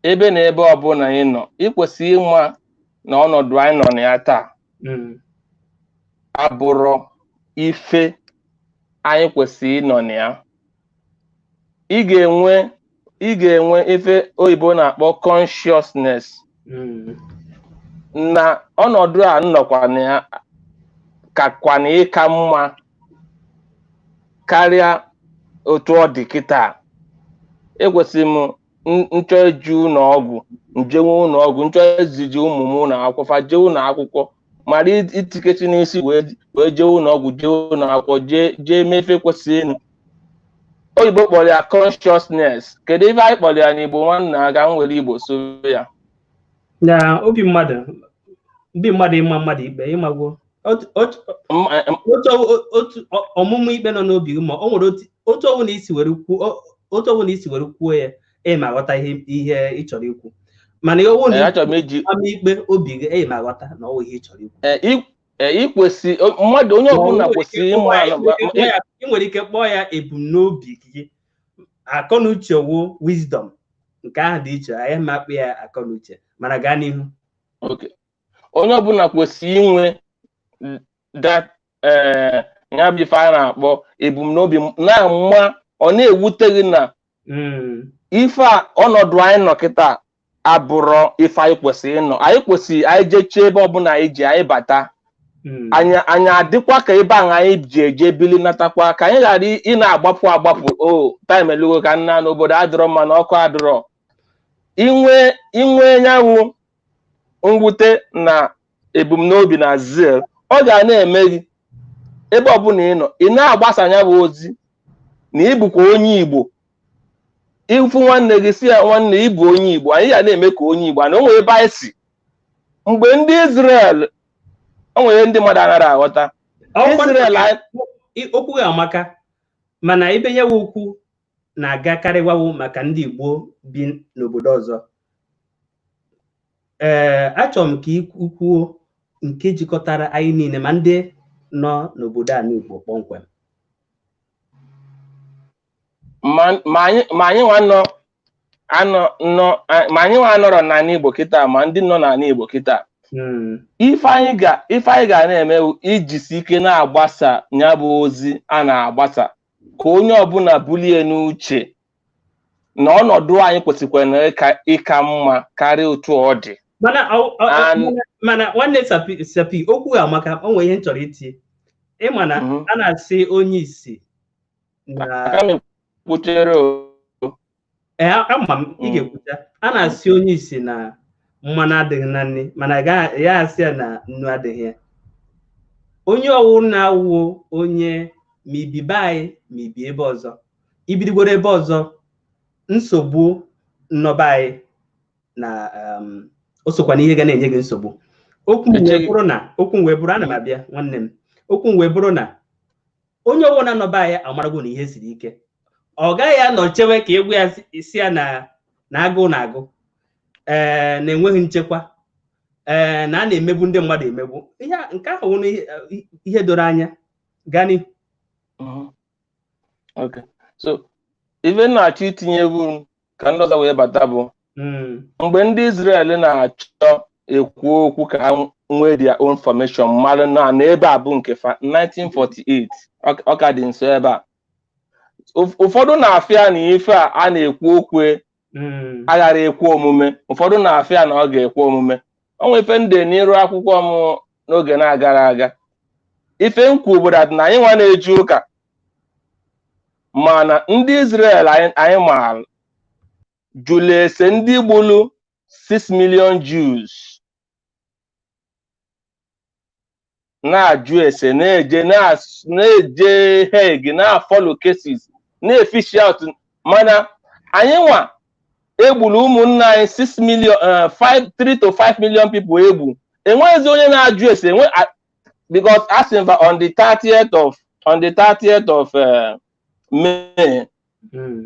ebe na ebe ọbụla anyị nọ, ị kwesịrị ịma na ọnọdụ anyị nọ na ya taa abụrọ ife anyị kwesịrị ịnọ na ya. Ị ga-enwe ife oyibo na-akpọ consciousness na ọnọdụ a nnọkwa na ya kakwa na ịka mma karịa otu ọ dị kịta. Ekwesịrị m nchọ iju ụlọ ọgwụ, njewe ụlọ ọgwụ, nchọ eziji ụmụ m ụlọ akwụkwọ, fa jee ụlọ akwụkwọ, mara itikechi n'isi wee jee ụlọ ọgwụ, jee ụlọ akwụkwọ, jee mefe kwesịrị ịnụ. Oyibo kpọrọ ya consciousness. Kedu ife anyị kpọrọ ya n'Igbo, nwanna? Ga m were Igbo soro ya. Na obi mmadụ ịma mmadụ ikpe, ịmagwo otu ọmụmụ ikpe nọ n'obi gị, ma o nwere otu ọbụla isi were kwuo, otu ọbụla isi were kwuo ya, ị ma ghọta ihe ị chọrọ ikwu. Mana ihe ọwụ na Achọrọ m iji amamikpe obi gị eyi ma aghọta na ọ wụ ihe ị chọrọ ikwu. Ikwesị mmadụ, onye ọbụla kwesịrị ịma. Ị nwere ike kpọọ ya ebumnobi gị, akọnuche wụ wisdom, nke ahụ dị iche. Anyị ma akpụ ya akọnuche, mana gaa n'ihu. Okay. Onye ọbụla kwesịrị inwe that ya bụ ife a na-akpọ ebumnobi na-ama ọ na-ewute gị na ife a, ọnọdụ anyị nọ kịta abụrọ ife anyị kwesịrị ịnọ. Anyị kwesịrị anyị jechie ebe ọbụla anyị ji anyị bata, anyị adịkwa ka ebe ahụ anyị ji eje bili natakwa, ka anyị ghara ị na-agbapụ agbapụ. O time elugo ka nna n'obodo adịrọ mma na ọkụ adịrọ. Inwe nyanwụ mwute na ebumnobi na zeal, ọ ga na-eme gị ebe ọbụla ị nọ, ị na-agbasa ya bụ ozi na ị bụkwa onye Igbo. Ịfụ nwanne gị, si ya, "Nwanne, ịbụ onye Igbo." Anyị ga na-eme ka onye Igbo na o nwere ebe anyị si. Mgbe ndị Israel, o nwere ndị mmadụ anaghị aghọta Israel Okwu gị amaka, mana ebe nyewe okwu na-agakarịwawo maka ndị Igbo bi n'obodo ọzọ. Ee, achọrọ m ka ị kwuo nke jikọtara anyị niile, ma ndị nọ n'obodo a n'Igbo kpọmkwem. Ma anyị nwa nọ anọ nọ, ma anyị nwa nọrọ n'ala Igbo kịta, ma ndị nọ n'ala Igbo kịta, ife anyị ga na-eme bụ ijisi ike na-agbasa ya bụ ozi a na-agbasa, ka onye ọbụla bulie n'uche na ọnọdụ anyị kwesịkwara na ịka mma karịa otu ọ dị. Mana mana nwanne Sapi, Sapi, okwu a amaka. O nwere ihe m chọrọ iti. Ịma na a na-asị onye isi na Aka m ekwuchere o. Ee, ama m ị ga-ekwucha. A na-asị onye isi na mmanụ adịghị na nri, mana ya asị ya na nnu adịghị ya. Onye ọwụ na-awụ onye, ma ibi be anyị ma ibi ebe ọzọ, ibidogoro ebe ọzọ, nsogbu nnọba anyị na o sokwa n'ihe ga na-enye gị nsogbu. Okwu m wee bụrụ na okwu m wee bụrụ, ana m abịa, nwanne m, okwu m wee bụrụ na onye ọwụ na-anọba anyị amarago na ihe siri ike, ọ gaghị anọ chewe ka egwu ya si ya na agụụ na-agụ, ee, na-enweghị nchekwa, ee, na a na-emegbu ndị mmadụ emegbu. Ihe nke ahụ wụ ihe doro anya. Gaa n'ihu. Okay. So ife m na-achọ itinye bụ ka ndị ọzọ wee bata bụ mgbe ndị Israel na-achọ ekwu okwu ka ha nwee their own formation, mmadụ na ebe a bụ nke fa 1948, ọ ka dị nso ebe a. Ụfọdụ na-afịa na ife a a na-ekwu okwu aghara ekwe omume, ụfọdụ na-afịa na ọ ga-ekwe omume. O nwee ife ndị n'iru akwụkwọ m n'oge na-agara aga, ife m kwu bụ that na anyị nwa na-eje ụka, mana ndị Israel anyị maara jụrụ ese ndị gburu 6 million Jews, na-ajụ ese, na-eje na-eje Hague, na-follow cases, na-efish out. Mana anyị nwa egburu ụmụnna anyị 6 million, 5, 3 to 5 million people egbu, enweghịzi onye na-ajụ ese enwe because asị m on the 30th of on the 30th of May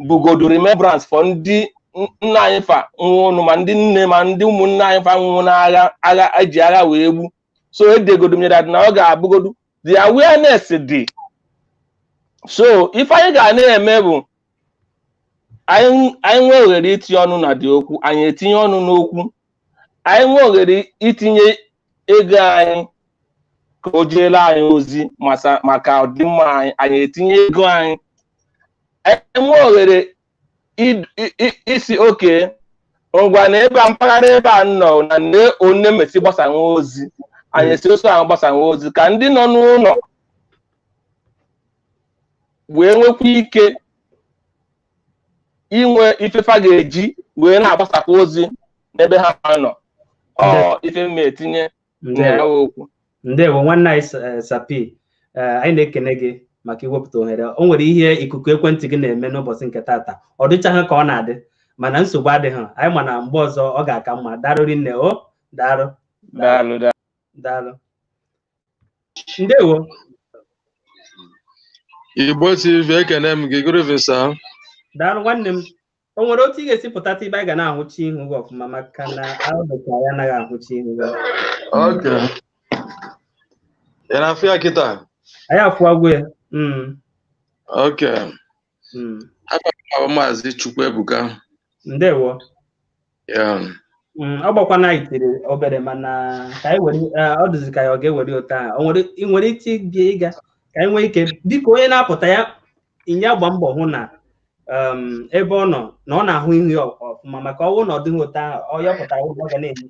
bugodu remembrance for ndị nna anyị fa nwụnụ, ma ndị nne ma ndị ụmụnne anyị fa nwụrụ n'agha, agha eji agha wee gbu. So edegodu m ya that na ọ ga-abụgodu the awareness dị. So ife anyị ga na-eme bụ anyị nwee ohere itinye ọnụ na dị okwu, anyị etinye ọnụ n'okwu. Anyị nwee ohere itinye ego anyị ka o jeela anyị ozi maka ọdịmma anyị, anyị etinye ego anyị. Anyị nwee ohere isi oke ngwa na ebe a, mpaghara ebe a nọ na nne one mesi gbasanwe ozi, anyị esi oso ahụ gbasanwe ozi ka ndị nọ n'ụlọ wee nwekwa ike inwe ifefa ga-eji wee na-agbasakwa ozi n'ebe ha nọ. Ọ ife m etinye na ya okwu. Ndewo, nwanne anyị Sapi. Anyị na-ekene gị maka iwepụta ohere. O nwere ihe ikuku ekwentị gị na-eme n'ụbọchị nke taata, ọ dịchaghị ka ọ na-adị, mana nsogbu adịghị. Anyị ma na mgbe ọzọ ọ ga-aka mma. Daalụ rinne o, daalụ. Daalụ. Daalụ, ndewo. Igbo TV, ekene m gị. Good evening, sir. Daalụ, nwanne m. O nwere otu ị ga-esi pụtata ibe anyị ga na-ahụchi ihu gị ọfụma, maka na ahụ ka anyị anaghị ahụchi ihu gị. Okay. Ị na-afụ ya kịta? Anyị afụagwo ya. Okay. Afa m bụ Maazị Chukwuebuka. Ndewo. Yeah. Ọ gbakwana itiri obere, mana ka anyị were, ọ dịzị ka ya ọ ga-ewere ụtọ a. O nwere, ị nwere ike ịbịa ịga ka anyị nwee ike. Biko, onye na-apụta ya inye, gba mbọ hụ na ebe ọ nọ na ọ na-ahụ ihu ya ọfụma, maka ọnwụ na ọ dịghị ụtọ ahụ ọ ya pụtara ụgwọ ọ ga na-eme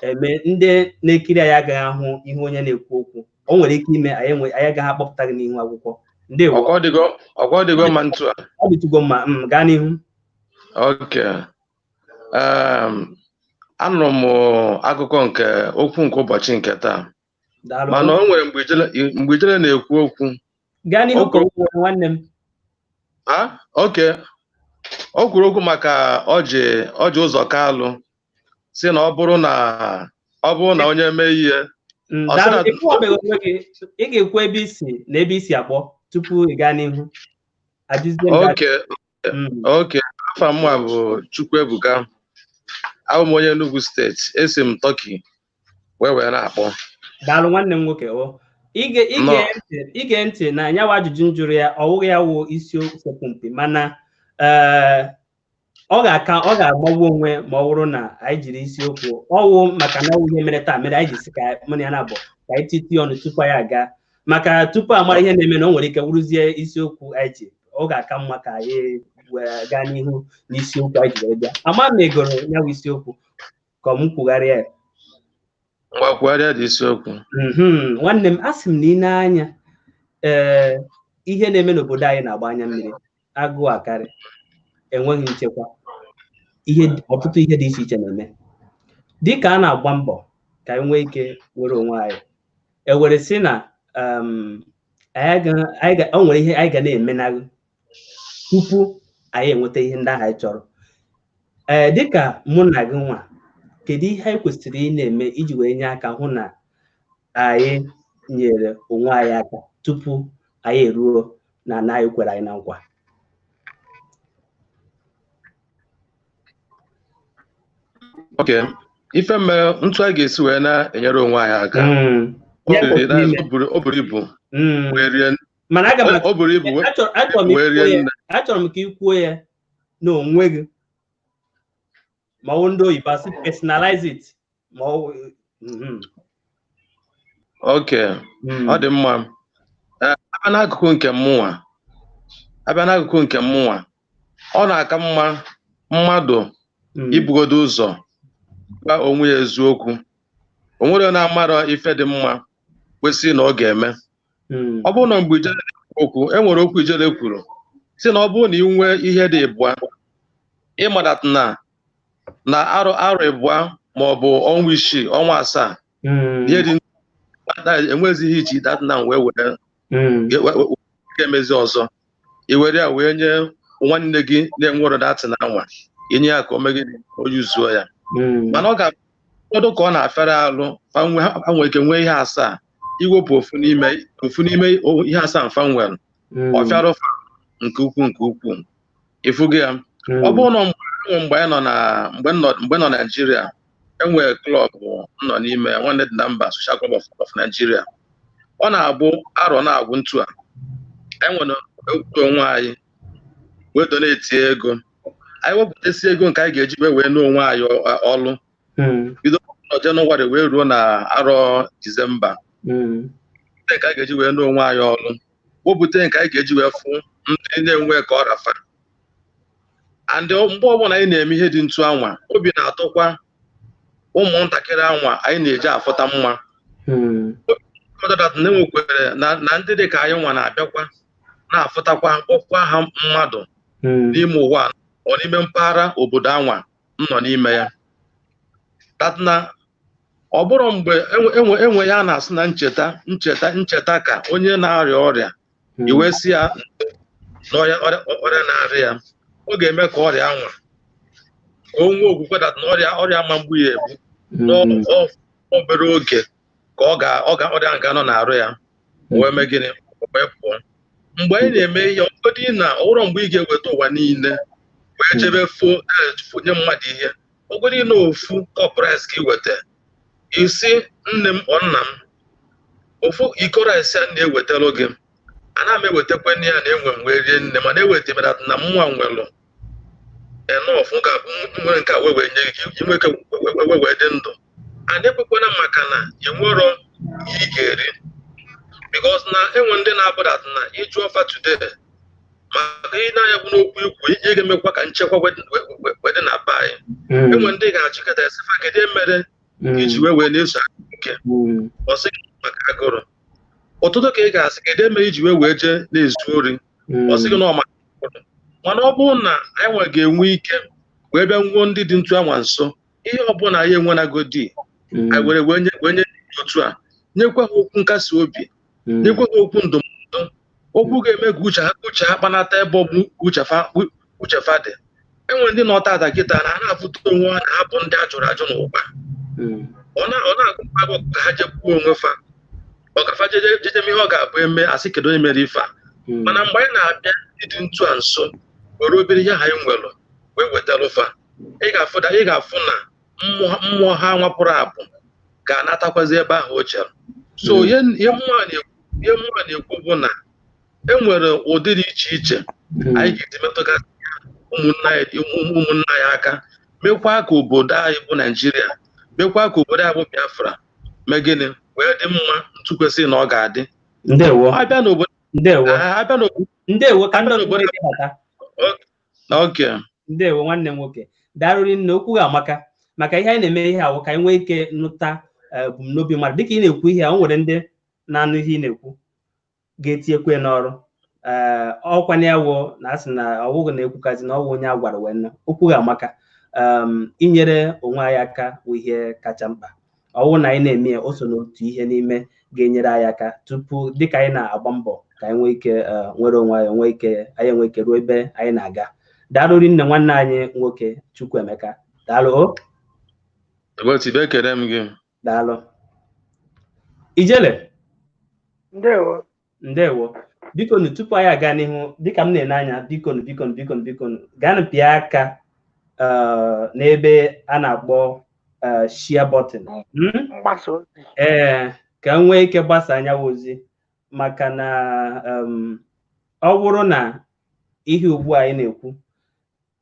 eme ndị na-ekiri anyị agaghị ahụ ihu onye na-ekwu okwu. O nwere ike ime anyị anyị agaghị akpọpụta gị n'ihu akwụkwọ. Ndewo. Ọkwa ọdịgo mma ntu a? Ọ dịtụgo mma. Gaa n'ihu. Okay. Anụrụ m akụkọ nke okwu nke ụbọchị nke taa. Daalụ. Mana o nwere mgbe ijele na-ekwu okwu. Gaa n'ihu ka o kwuo, nwanne m. Ah, okay. O kwuru okwu maka Ọjị Ụzọ Kalụ, si na ọ bụrụ na onye mee ihe ọ sị Daalụ. Ịkwụọbeghị onwe gị. Ị ga-ekwu ebe isi na ebe isi akpọ tupu ị gaa n'ihu ajụzie m gị. Okay. Okay, afa m a bụ Chukwuebuka. Abụ m onye Enugu Steeti. Esi m Turkey wee na-akpọ. Daalụ, nwanne m nwoke. O ige ige Nnọọ. ntị, ige ntị na nyawa ajụjụ m jụrụ ya, ọ wụghị ya wụ isi sekpụ mpi, mana ee, ọ ga-aka ọ ga-agbagbu onwe ma ọ bụrụ na anyị jiri isiokwu ọwụ, maka na ọwụ ihe mere taa mere anyị ji sị ka mụ na ya na-abụ ka anyị titi ọnụ tupu anyị aga, maka tupu amara ihe na-eme na o nwere ike wụrụzie isiokwu anyị ji. Ọ ga-aka mma ka anyị wee gaa n'ihu n'isiokwu anyị ji wee bịa. Ama m egoro ya bụ isiokwu ka m kwugharịa ya. Ngwa, kwugharịa dị isiokwu. Nwanne m, asị m na ị na-anya, ee, ihe na-eme n'obodo anyị na-agba anya mmiri. Agụụ akarị, enweghị nchekwa, ihe ọtụtụ ihe dị iche iche na-eme. Dịka a na-agba mbọ ka anyị nwee ike nwere onwe anyị, ewere sị na o nwere ihe anyị ga na-emenahụ tupu anyị enweta ihe ndị ahụ anyị chọrọ. Ee, dịka mụ na gị nwa, kedu ihe anyị kwesịrị ị na-eme iji wee nye aka hụ na anyị nyere onwe anyị aka tupu anyị eruo na ana anyị kwere anyị na nkwa? Okay. Ife mere ntu a ga-esi wee na-enyere onwe anyị aka. O Ya buru kwesịrị ime. o buru ibu wee rie. Mana aga m O buru ibu achọrọ m wee ikwuo rie ya nne. Achọrọ m ka ị kwuo ya n'onwe gị, ma ọ bụ ndị oyibo asị personalize it, ma ọ bụ. Okay. Ọ dị mma. Ee, abịa n'akụkụ nke mụnwa, abịa n'akụkụ nke mụnwa, ọ na-aka mma mmadụ ibugodo ụzọ gwa onwe ya eziokwu. O nwere onye na-amarọ ife dị mma kwesịrị na ọ ga-eme. Ọ bụrụ na mgbe ijele na-ekwu okwu, e nwere okwu ijele kwuru si na ọ bụrụ na ị nwee ihe dị ịbụa, ịmadat na arọ ịbụa ma ọ bụ ọnwa 6, ọnwa 7, ihe dị na enwezighị iji dat na wee were ga-emezi ọzọ, i were ya wee nye nwanne gị na-enwero datin anwa, inye ya ka o megide o yuzuo ya. Mana ọ ga ụfọdụ ka ọ na-afere alụ fa ha nwere ike nwee ihe asaa, iwepụ ofu n'ime ihe asaa mfa nwere, ọ fịara ụfa nke ukwuu nke ukwuu. Ịfụgo ya? Ọ bụrụ na mgbe anyị nọ na mgbe nọ Naijiria, enwere club m nọ n'ime ya, Nwanne Dị na Mba Social Club of Nigeria. Ọ na-abụ arọ na-agwụ ntu a, enwere ewepụta onwe anyị wee donate ego. Anyị wepụtasị ego nke anyị ga-eji wee nụ onwe anyị ọlụ na Jenụwarị wee ruo na arọ Disemba, nke anyị ga-eji wee nụ onwe anyị ọlụ, wepụta nke anyị ga-eji wee fụ ndị na-enwe ka ọ rafa. And mgbe ọbụla anyị na-eme ihe dị ntu anwa, obi na-atọkwa ụmụntakịrị anwa anyị na-eji afụta mma na enwekwere na ndị dị ka anyị nwa na-abịakwa na-afụtakwa kpọkwa ha mmadụ n'ime ụwa ọ n'ime mpaghara obodo anwa m nọ n'ime ya, that na ọ bụrụ mgbe enwe ya na-asị na ncheta ka onye na-arịa ọrịa, i wee sị ya na ọrịa na-arịa ya, ọ ga-eme ka ọrịa anwa ka o nwee okwukwe that na ọrịa ma mgbu ya egbu n'obere oge ka ọ ga ọ ga ọrịa nga nọ na-arụ ya wee mee gịnị, wee pụọ. Mgbe anyị na-eme ihe ọgọdị na ọwụrọ mgbe ị ga-eweta ụwa niile Wee jebe fo nye mmadụ ihe ogodi na ofu cup rice ka ị weta, isi nne m ọ nna m, ofu iko rice a na-ewetarụ gị, ana m ewetakwa ya na enwe m wee rie nne, mana eweta mere na mụnwa nwelụ enough ga-abụ nwere nke a wee wee nye gị ka ị nwee ike wee wee dị ndụ. And ekwekwana maka na ị nwero ihe ị ga-eri, because na enwe ndị na-abụdat na ịjụ ọfa today maka ihe na-anya bụ n'okwu ikwu ihe ga-emekwa ka nchekwa wee dị na be anyị. Enwe ndị ga-achịkọta esi fa, kedu mere iji wee wee na-eso nke ọ sị gị maka agụrụ ụtụtụ, ka ị ga-asị kedu eme iji wee wee jee na-ezu ori, ọ sị gị na ọ maka agụrụ. Mana ọ bụrụ na anyị nwe ga-enwe ike wee bịa nwuo ndị dị ntu anwa nso, ihe ọbụla anyị enwenagodi, anyị were wee nye ndị otu a, nyekwa ha okwu nkasi obi, nyekwa ha okwu ndụmọdụ, okwu ga-eme ka uche ha kpanata ebe ọ bụ uche fa dị. Enwere ndị nọ tata kịta na ha na-afụta onwe ha na ha bụ ndị a jụrụ ajụ n'ụwa. Ọ na-agụkwa agụ ka ha jekwuo onwe fa, ọ ka fa jeje jeje mee ihe ọ ga-abụ eme asị kedu onye mere ife a. Mana mgbe anyị na-abịa ịdị ntu a nso were obere ihe anyị nwere wee wetara fa, ị ga-afụ na mmụọ ha nwapụrụ apụ ga-anatakwazi ebe ahụ o chere. So ihe mmụọ na-ekwu bụ na e nwere ụdị dị iche iche anyị ga-eji metụgasị ụmụnne anyị aka, mekwa ka obodo anyị bụ Naijiria, mekwa ka obodo anyị bụ Biafra mee gịnị, wee dị mma ntu kwesịrị na ọ ga-adị. Ndewo. Abịa n'obodo Ndewo. Abịa n'obodo. Ndewo, ka ndị ọzọ nwee ike bata. Okay. Ndewo, nwanne m nwoke, daalụ nne. Okwu gị amaka, maka ihe anyị na-eme ihe awụ ka anyị nwee ike nụta ebumnobi mmadụ. Dịka ị na-ekwu ihe a, o nwere ndị na-anụ ihe ị na-ekwu ga-etinyekwe n'ọrụ. Ee, ọkwana ya wụ na asị na ọwụghị na-ekwukazi na ọwụ onye a gwara wee nụ. Okwu gị amaka. Inyere onwe anyị aka bụ ihe kacha mkpa. Ọwụ na anyị na-eme ya, o so n'otu ihe n'ime ga-enyere anyị aka tupu dịka anyị na-agba mbọ ka anyị nwee ike nwere onwe anyị, nwee ike anyị nwee ike ruo ebe anyị na-aga. Daalụ rinne, nwanne anyị nwoke Chukwuemeka, daalụ o. Ebotibe, ekele m gị. Daalụ, Ijele. Ndewo. Ndewo. Bikonu, tupu anyị aga n'ihu, dịka m na-ene anya, bikonu, bikonu, bikonu, bikonu, gaanụ pịa aka n'ebe a na-akpọ share button. Mgbasa ozi. Ee, ka m nwee ike gbasa anyanwụ ozi, maka na ọ bụrụ na ihe ugbu a anyị na-ekwu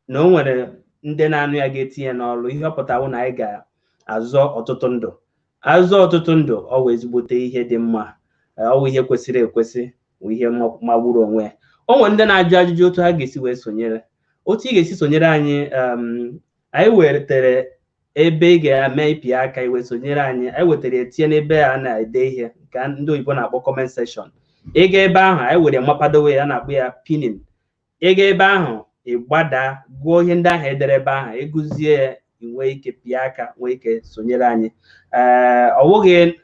na o nwere ndị na-anụ ya ga-etinye n'ọrụ, ihe ọ pụtara na anyị ga-azọ ọtụtụ ndụ, azọ ọtụtụ ndụ. Ọ wụ ezigbote ihe dị mma, ọ wụ ihe kwesịrị ekwesị, wụ ihe magburu onwe ya. O nwere ndị na-ajụ ajụjụ otu ha ga-esi wee sonyere. Otu ị ga-esi sonyere anyị, anyị wetere ebe ị ga-eme ịpị aka iwe sonyere anyị. Anyị wetara etinye n'ebe a na-ede ihe nke ndị oyibo na-akpọ comment section. Ị ga ebe ahụ, anyị were mapadowe ya, na-akpọ ya pinning. Ị ga ebe ahụ, ị gbada gụọ ihe ndị ahụ edere ebe ahụ, ịgụzie ya, ị nwee ike pịa aka, nwee ike sonyere anyị. Ee, ọ bụghị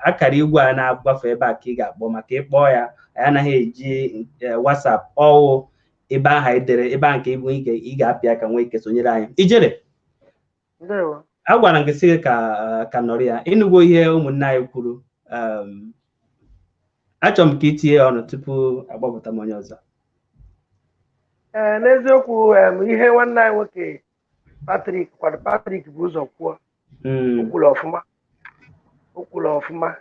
akara igwe a na-agbafe ebe a ka ị ga-akpọ, maka ịkpọ ya, anyị anaghị eji WhatsApp. Ọwụ ebe ahụ anyị dere ebe ahụ nke ị ike ị ga-apị aka nwee ike sonyere anyị. Ijere. Ndewo. A gwara m gị sị gị ka nọrọ ya ịnụgo ihe ụmụnne anyị kwuru. Achọrọ m ka ị tinye ọnụ tupu agbapụta m onye ọzọ. Ee, n'eziokwu, ihe nwanne anyị nwoke Patrick kwado, Patrick bụ ụzọ kwuo. O kwuru ọfụma, o kwuru ọfụma,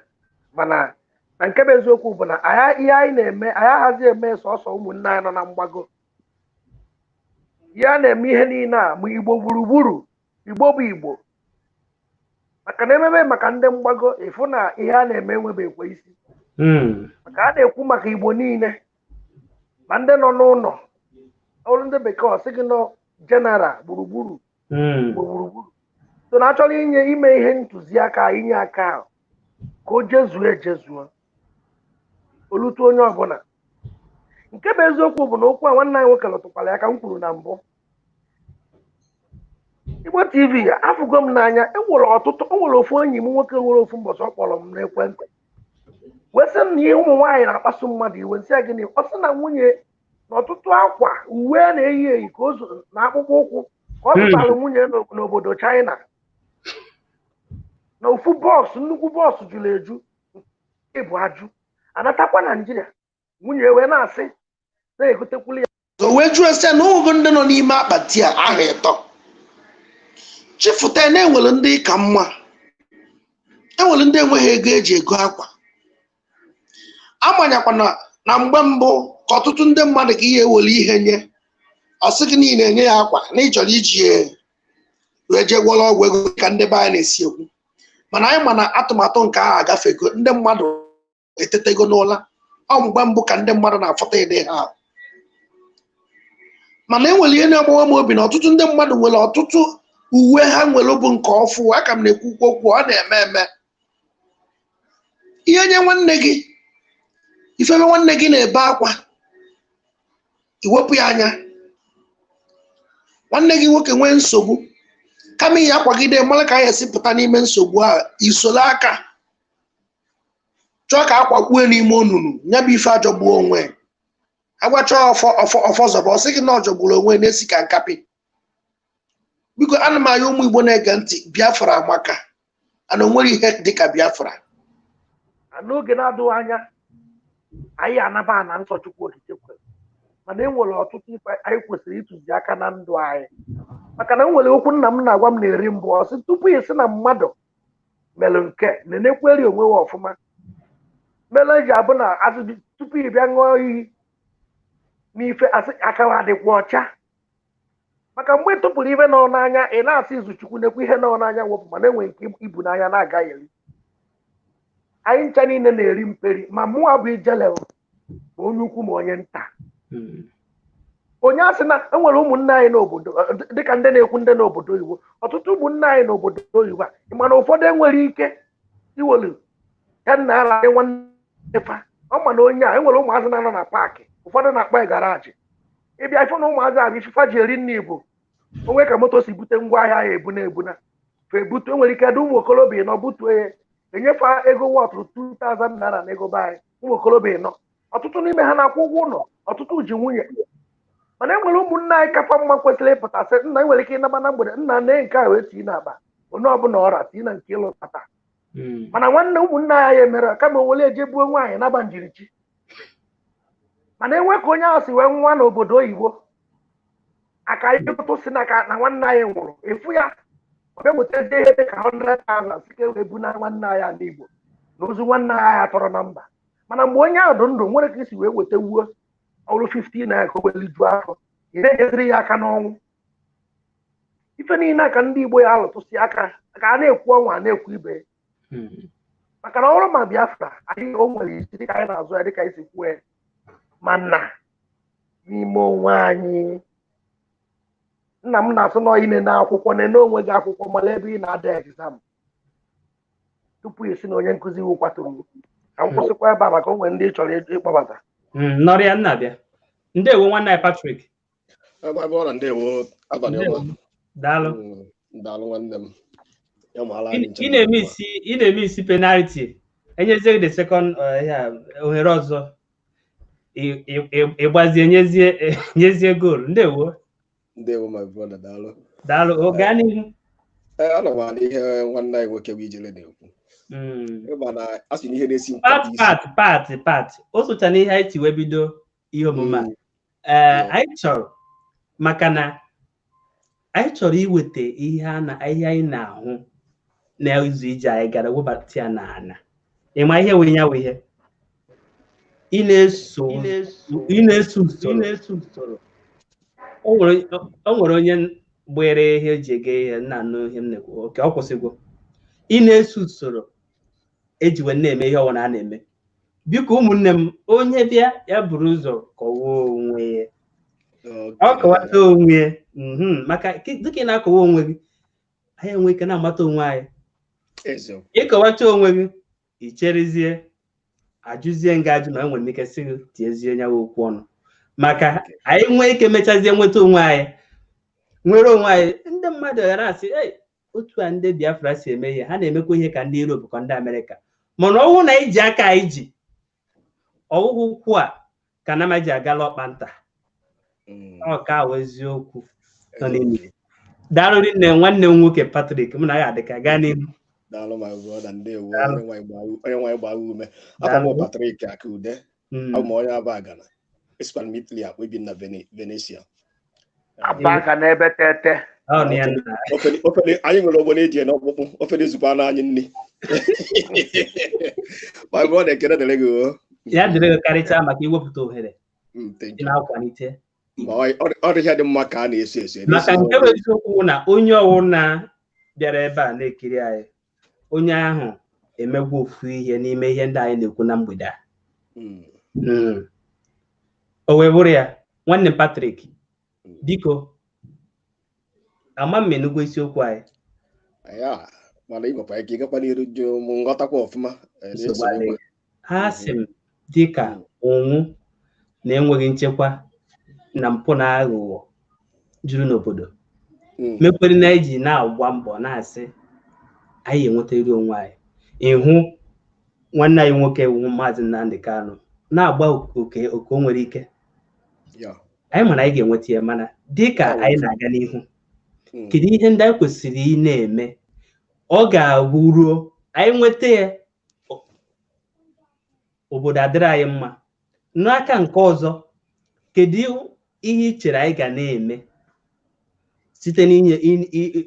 mana na nke bụ eziokwu bụ na ihe anyị na-eme, anyị aghazi eme sọsọ ụmụnne anyị nọ na mgbago. Ihe a na-eme ihe niile a ma Igbo gburugburu, Igbo bụ Igbo, maka na ememe maka ndị mgbago, ịfụ na ihe a na-eme enwebekwa isi, maka a na-ekwu maka Igbo niile, ma ndị nọ n'ụlọ ọrụ, ndị bekee ọ sị gị nọ general gburugburu, Igbo gburugburu. So na achọrọ inye ime ihe ntụziaka, inye aka ahụ ka o jezuo ejezuo olutu onye ọbụla. Nke bụ eziokwu bụ na okwu a nwanne anyị nwoke lụtụkwara ya ka m kwuru na mbụ. Igbo TV, afụgo m n'anya. Enwere ọtụtụ, o nwere ofu enyi m nwoke nwere ofu mbọchị ọ kpọrọ m n'ekwentị wee sị m na ihe ụmụ nwaanyị na-akpasu mmadụ iwe. Nsị ya gịnị? Ọ sị na nwunye na ọtụtụ akwa uwe a na-eyi eyi ka o na akpụkpọ ụkwụ ka ọ zụtara nwunye n'obodo China, na ofu box, nnukwu box juru eju nke bụ ajụ anatakwa Naijiria. Nwunye wee na-asị na-egotekwulu ya. O wee jụọ sị na ogo ndị nọ n'ime akpati a aha ịtọ chifụta na enwere ndị ka mma, enwere ndị enweghị ego eji ego akwa. Amanyakwana na mgbe mbụ ka ọtụtụ ndị mmadụ ka ihe ewere ihe nye, ọ sị gị niile enye ya akwa na ị chọrọ iji ya wee jee gwọrọ ọgwụ ego ka ndị be anyị na-esi ekwu. Mana anyị ma na atụmatụ nke ahụ agafego, ndị mmadụ etetego n'ụla. Ọ mgbe mbụ ka ndị mmadụ na-afọta ịdị ha ahụ. Mana enwere ihe na-agbawa m obi na ọtụtụ ndị mmadụ nwere ọtụtụ uwe ha nwere bụ nke ọfụ. Aka m na-ekwukwu okwu, ọ na-eme eme ihe nye nwanne gị, ifebe nwanne gị na-ebe akwa, iwepụ ya anya. Nwanne gị nwoke nwee nsogbu, kama ihe akwagide mara ka anyị esi pụta n'ime nsogbu a, isoro aka chọọ ka akwakwue n'ime onunu ya bụ ife ajọgbuo onwe. Agwacha ọfọ ọfọ ọfọ zọba, ọ sị gị na ọ jọgburu onwe na-esi ka nkapị. Biko, ana m anya ụmụ Igbo na-ege ntị, Biafra amaka, ana onwere ihe dịka Biafra. N'oge na-adịghị anya anyị anaba na nsọ Chukwu Okike kwere, mana e nwere ọtụtụ ife anyị kwesịrị ịtụzi aka na ndụ anyị, maka na m nwere okwu nna m na-agwa m na-eri mbụ. Ọ sị tupu ị sị na mmadụ mere nke na-enekweri onwe ya ọfụma mere eji abụ na asị tupu ị bịa ṅụọ iyi n'ife, asị aka adịkwa ọcha, maka mgbe ị tụpụrụ ife nọ n'anya, ị na-asị izu Chukwu nekwa ihe nọ n'anya wepụ, mana enwere nke ibu n'anya na-agaghị eri. Anyị ncha niile na-eri mperi, ma mụnwa bụ ijele, ma onye ukwu ma onye nta. Onye asị na enwere ụmụnne anyị n'obodo dịka ndị na-ekwu ndị n'obodo oyibo, ọtụtụ ụmụnne anyị n'obodo oyibo a, mana ụfọdụ enwere ike iwelu ya nna ala nwanne fa. Ọ ma na onye a enwere ụmụazị na-anọ na park, ụfọdụ na-akpọ ya garage. Ịbịa ife na ụmụazị a bụ ififa ji eri nne Igbo onwe ka moto si bute ngwa ahịa ya ebuna ebuna fa ebute. Enwere ike dị ụmụ okorobịa nọ butuo ya, enyefe ego wọtụrụ 2000 naira na ego be anyị. Ụmụ okorobịa nọ, ọtụtụ n'ime ha na-akwụ ụgwọ ụlọ, ọtụtụ ji nwunye, mana enwere ụmụnne anyị kafa mma kwesịrị ịpụta sị nna, enwere ike ịnaba na mgbede, nna nee nke a wee tii n'akpa onye ọbụla ọra tii na nke ịlụtata. Mana nwanne ụmụnne anyị emere kama owele eje buo nwaanyị naba njirichi. Mana enwe ka onye ahụ si wee nwa n'obodo oyibo aka ụtụ si na ka na nwanne anyị nwụrụ, efu ya ọ bịa wetazie ihe dị ka 100,000 si ka e wee bu na nwanne anyị ala Igbo na ozu nwanne anyị atọrọ na mba. Mana mgbe onye ahụ dị ndụ nwere ka isi wee weta wuo ọrụ 15 naira ka o wee lijuo afọ, ị na-enyeziri ya aka n'ọnwụ. Ife niile a ka ndị Igbo ya alụtụsị aka ka a na-ekwu ọnwa a na-ekwu ibe, maka na ọrụ ma Biafra anyị o nwere isi dịka anyị na-azụ ya, dịka anyị si kwuo ya, mana n'ime onwe anyị, nna m na-asụ na ine na akwụkwọ nene onwe gị akwụkwọ, mara ebe ị na-ada exam tupu ị sị na onye nkụzi iwu kwaturu. Ka m kwụsịkwa ebe a maka o nwere ndị ị chọrọ ịkpọbata. Nọrọ ya nna bịa. Ndewo nwanne anyị Patrick. Ebe ọ na ndewo, abalị ọma. Daalụ. Daalụ nwanne m. Ya maala anyị ncha. Ị na-eme isi, ị na-eme isi penalty, enyezie gị the second ya ohere ọzọ, ịgbazie nyezie nyezie goal. Ndewo. Ndewo my brother, daalụ. Daalụ o, gaa n'ihu. Ee, ana m anụ ihe nwanne anyị nwoke bụ Ijele na-ekwu. Ịma na a sị na ihe na-esi Pat nkwado isi. Pat pat pat o socha n'ihe anyị ji wee bido ihe omume a. Ee, anyị chọrọ maka na anyị chọrọ iweta ihe a na ihe anyị na-ahụ n'izu ije anyị gara webata ya n'ala. Ịma ihe wee ya wụ ihe ị na-eso usoro. O nwere onye gbere ihe eji ege ihe nna anụ ihe m na-ekwu. Oke ọ kwụsịgwo. Ị na-eso usoro eji wee na-eme ihe ọbụla a na-eme. Biko ụmụnne m, onye bịa ya buru ụzọ kọwaa onwe ya. Ọ kọwata onwe ya, maka dịka ị na-akọwa onwe gị, anyị enwe ike na-amata onwe anyị. Eziokwu. Ịkọwacha onwe gị, icherezie ajụzie nga ajụ na enwere m ike sị gị tiezie nyawa okwu ọnụ, maka anyị nwee ike mechazie nweta onwe anyị, nwere onwe anyị. Ndị mmadụ ghara asị, "Ei, otu a ndị Biafra si eme ihe, ha na-emekwa ihe ka ndị Europe ka ndị Amerịka." Mana ọnwụ na iji aka anyị ji ọwụhụ ụkwụ a ka na ji agala ọkpa nta. Ọ ka awụ eziokwu nọ n'ime. Daalụ rinne nwanne m nwoke Patrick, mụ na ya adịka. Gaa n'ihu. Daalụ my brother, ndewo. Daalụ. Onye nwaanyị gbaa ume. Afọ m Patrick Akude. Abụ m onye Abagana. Esikwana m Italy akpọ, ebi m na Venetia. Aba n'ebe tete. Ọ na ya nna. Anyị nwere ogbo na-eji n'ọkpụkpụ ofe na-ezukwa n'anyị nri. My brother, ekele dịrị gị o. Ya dịrị gị karịchaa maka iwepụta ohere Thank dị you. na-akwalite. Ma ọ dịghị dị mma ka a na-eso eso. Maka nke bụ eziokwu na onye ọwụna bịara ebe a na-ekiri anyị, onye ahụ emegwu ofu ihe n'ime ihe ndị anyị na-ekwu na mgbede a. O wee bụrụ ya, nwanne m Patrick, biko, ama m enugwu isiokwu anyị. Ya, mana ị nwekwa ike ịgakwa n'iru jụ m nghọtakwa ọfụma. Nsogbu na-esonyekwa. adịghị. Ha sị m dịka ụnwụ na enweghị nchekwa na mpụ na aghụghọ juru n'obodo, mekwere na eji na-agba mbọ na-asị anyị enwetarịrị onwe anyị. Ịhụ nwanne anyị nwoke wụ Maazị Nnamdi Kanu na-agba oke oke o nwere ike. Anyị mana anyị ga-enweta ya, mana dịka anyị na-aga n'ihu, kedu ihe ndị anyị kwesịrị ị na-eme ọ ga-abụ ruo anyị nweta ya, obodo adịrị anyị mma? N'aka nke ọzọ, kedu ihe ị chere anyị ga na-eme site n'inye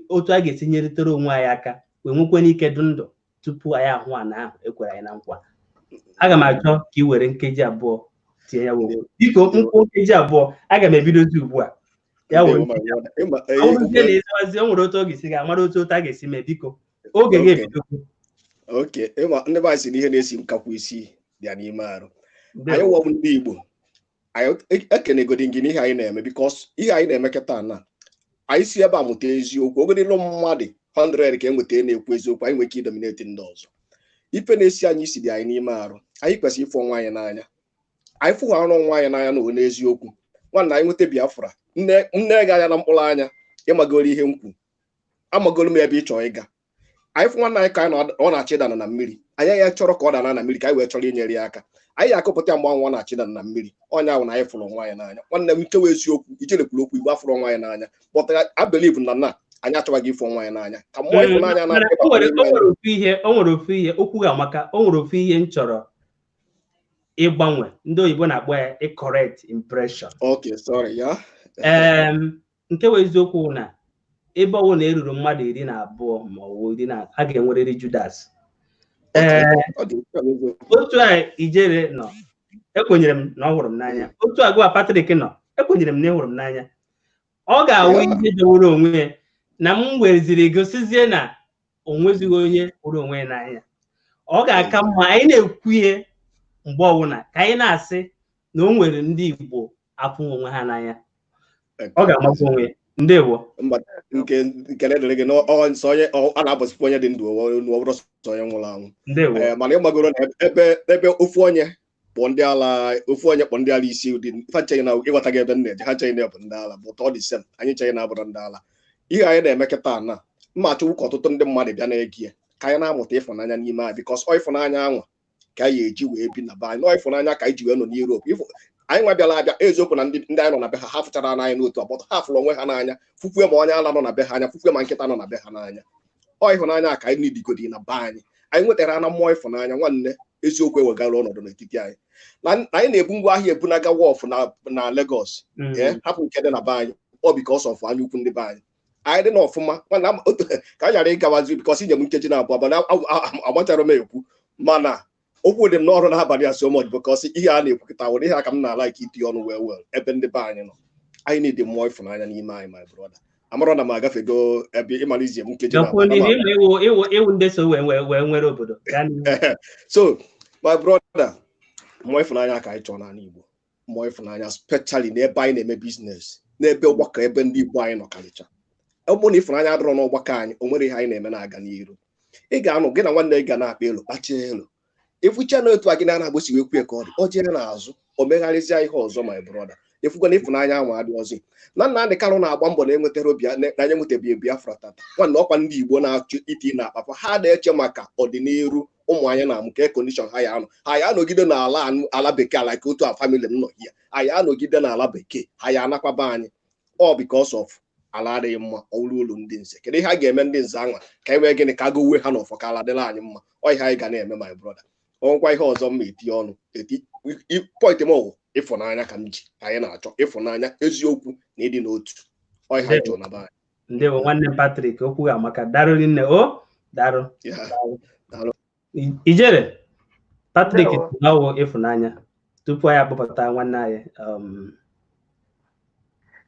otu a ga-esi nyerịtara onwe anyị aka wee nwekwa n'ike dị ndụ tupu anyị ahụ ana ahụ ekwere anyị na nkwa? Aga m achọ ka ị were nkeji 2 tinye ya wee biko, nkwụ nkeji 2 aga m ebidozi ugbu a. Ya were Ndewo, my brother. Ịma- ọ bụrụzie na ịzawazie, o nwere otu ọ ga-esi ga-amara otu otu a ga-esi mee. Biko, oge gị ebidokwu. Okay, ịma ndị be anyị sị na ihe na-esi nkakwu isi dị ya n'ime arụ. Ndewo. Anyị wọbụ ndị Igbo. Anyị ekenegodi gị n'ihe anyị na-eme, because ihe anyị na-eme kịta na anyị si ebe a mụta eziokwu. Ogodịlụ mmadụ 100 ka e nweta na-ekwu eziokwu, anyị nwere ike idominate ndị ọzọ. Ife na-esi anyị isi dị anyị n'ime arụ. Anyị kwesịrị ịfụ onwe anyị n'anya. Anyị fụghara onwe anyị n'anya na onye eziokwu. Nwanna, anyị nweta Biafra, nne nne gị anya na mkpụrụ anya, ịmagoro ihe m kwu, amagoro m ebe ị chọrọ ịga. Anyị fụ nwanne anyị ka anyị ọ na-achọ ịdana na mmiri, anyị ya chọrọ ka ọ dana na mmiri ka anyị wee chọrọ inyere ya aka. Anyị ga-akụpụta ya mgbe anwụ ọ na-achị ịdana na mmiri. Onye ahụ na anyị fụrụ onwe anyị n'anya. Nwanne m, nkewa eziokwu, ijele kwuru okwu, Igbo afụrụ onwe anyị n'anya, but I believe na anyị achọwaghị ịfụ onwe anyị n'anya ka mmụọ ịfụnanya Mana na-adịba o nwere n'ime o anyị. nwere ofu ihe, o nwere ofu ihe okwu ga-amaka. O nwere ofu ihe m chọrọ ịgbanwe. Ndị oyibo na-akpọ ya correct impression. Okay, sorry ya. Nke bụ eziokwu na ebe ọbụla na eruru mmadụ 12 ma ọ bụ iri na a ga-enwerịrị Judas. Ee. Ọ dị nke a bụ eziokwu. Otu a ijere nọ, ekwenyere m na ọ hụrụ m n'anya. Otu a gụwa Patrick nọ, ekwenyere m na ị hụrụ m n'anya. Ọ ga-awụ ihe jọgburu onwe ya na m wereziri gosizie na o nwezighị onye hụrụ onwe ya n'anya. Ọ ga-aka mma anyị na-ekwu ihe mgbe ọbụla ka anyị na-asị na o nwere ndị Igbo afụ onwe ha n'anya. Ọ ga-amakwa onwe ya. Ndewo. Mba, nke nkele dịrị gị na ọ nsọ onye a na-abọsikwa onye dị ndụ ọ bụrụ sọ onye nwụrụ anwụ. Ndewo. Ee, mana ịgbagoro na ebe ofu onye kpọ ndị ala, ofu onye kpọ ndị ala isi ụdị ha ncheghị na ịghọta gị ebe m na-eje, ha ncheghị na bụ ndị ala, but ọ dị same, anyị ncheghị na abụrụ ndị ala. Ihe anyị na-eme kịta na mma achọkwu ka ọtụtụ ndị mmadụ bịa na-ege ya, ka anyị na-amụta ịfụnanya n'ime anyị, because ọ ịfụnanya anwa ka anyị eji wee bi na be anyị, ọ ịfụnanya ka anyị ji wee nọ n'Europe. Anyị nwa bịara abịa, eziokwu na ndị anyị nọ na be ha, ha fụchara n'anya n'otu agbọtọ, ha fụrụ onwe ha n'anya, fụkwue ma onye ala nọ na be ha anya, fụkwue ma nkịta nọ na be ha n'anya. Ọ ịhụnanya ka anyị nidigodi na be anyị. Anyị nwetara na mmụọ ịfụnanya, nwanne, eziokwu ewegara ọnọdụ n'etiti anyị na anyị na-ebu ngwa ahịa ebunaga wọf na Lagos. Ee, hapụ nke dị na be anyị. Ọ because of anya ukwu ndị be anyị. Anyị dị na ọfụma, nwanne, ka anyị ghara ịgawazi, because inye m nkeji 2, mana agbachara m ekwu, mana okwu dị m n'ọrụ n'abalị a so much, because ihe a na-ekwu kịta nwere ihe aka m na-ala ike itinye ọnụ wee well ebe ndị be anyị nọ. Anyị na-edi mmụọ ịfụnanya n'ime anyị. My brother, amarọ na m agafego ebe ịmara izie m nkeji na Gakwuo abụọ. n'ihu, ịma ịwụ ndị so wee nwere obodo. Gaa n'ihu. So my brother, mmụọ ịfụnanya ka anyị chọrọ n'ala Igbo, mmụọ ịfụnanya especially n'ebe anyị na-eme business, n'ebe ọgbakọ ebe ndị Igbo anyị nọ karịcha. Ọ bụrụ na ịfụnanya adịrọ n'ọgbakọ anyị, o nwere ihe anyị na-eme na-aga n'iru. Ị ga-anọ gị na nwanne gị ga na-akpa elu kpachie elu, ịfụcha na otu a gị na-ana agbụsi wee kwue ka ọ dị, ọ jee n'azụ o megharịzịa ihe ọzọ. My brother, ịfụgwa na ịfụnanya ahụ adị ọzọ na Nnamdị Kanụ na-agba mbọ na enwetara obi na anyị enwetabeghị Biafra tata. Nwanne, ọkwa ndị Igbo na-achụ iti na akpapa ha na-eche maka ọdịnihu ụmụ anyị na amụ ka condition ha ya anọ, ha ya anọgide n'ala ala bekee, ala ka otu a family m nọ ya, ha ya anọgide n'ala bekee, ha ya anakwaba anyị. Ọ because of ala adịghị mma, ọwụrụ ụlọ ndị nze. Kedu ihe a ga-eme ndị nze anwa ka e wee gịnị ka agụwe ha n'ọfọ ka ala dịrị anyị mma? Ọ ihe anyị ga na-eme, my brother. Ọnwụkwa ihe ọzọ mma eti ọnụ eti point m ọwụ. Ịfụnanya ka m ji anyị na-achọ ịfụnanya, eziokwu na ịdị n'otu. Ọ ihe anyị chọrọ na be anyị. Ndewo, nwanne m Patrick, okwu amaka. Darụ nne o, darụ. Ijere Patrick ọwụ ịfụnanya tupu anyị akpọpụta nwanne anyị.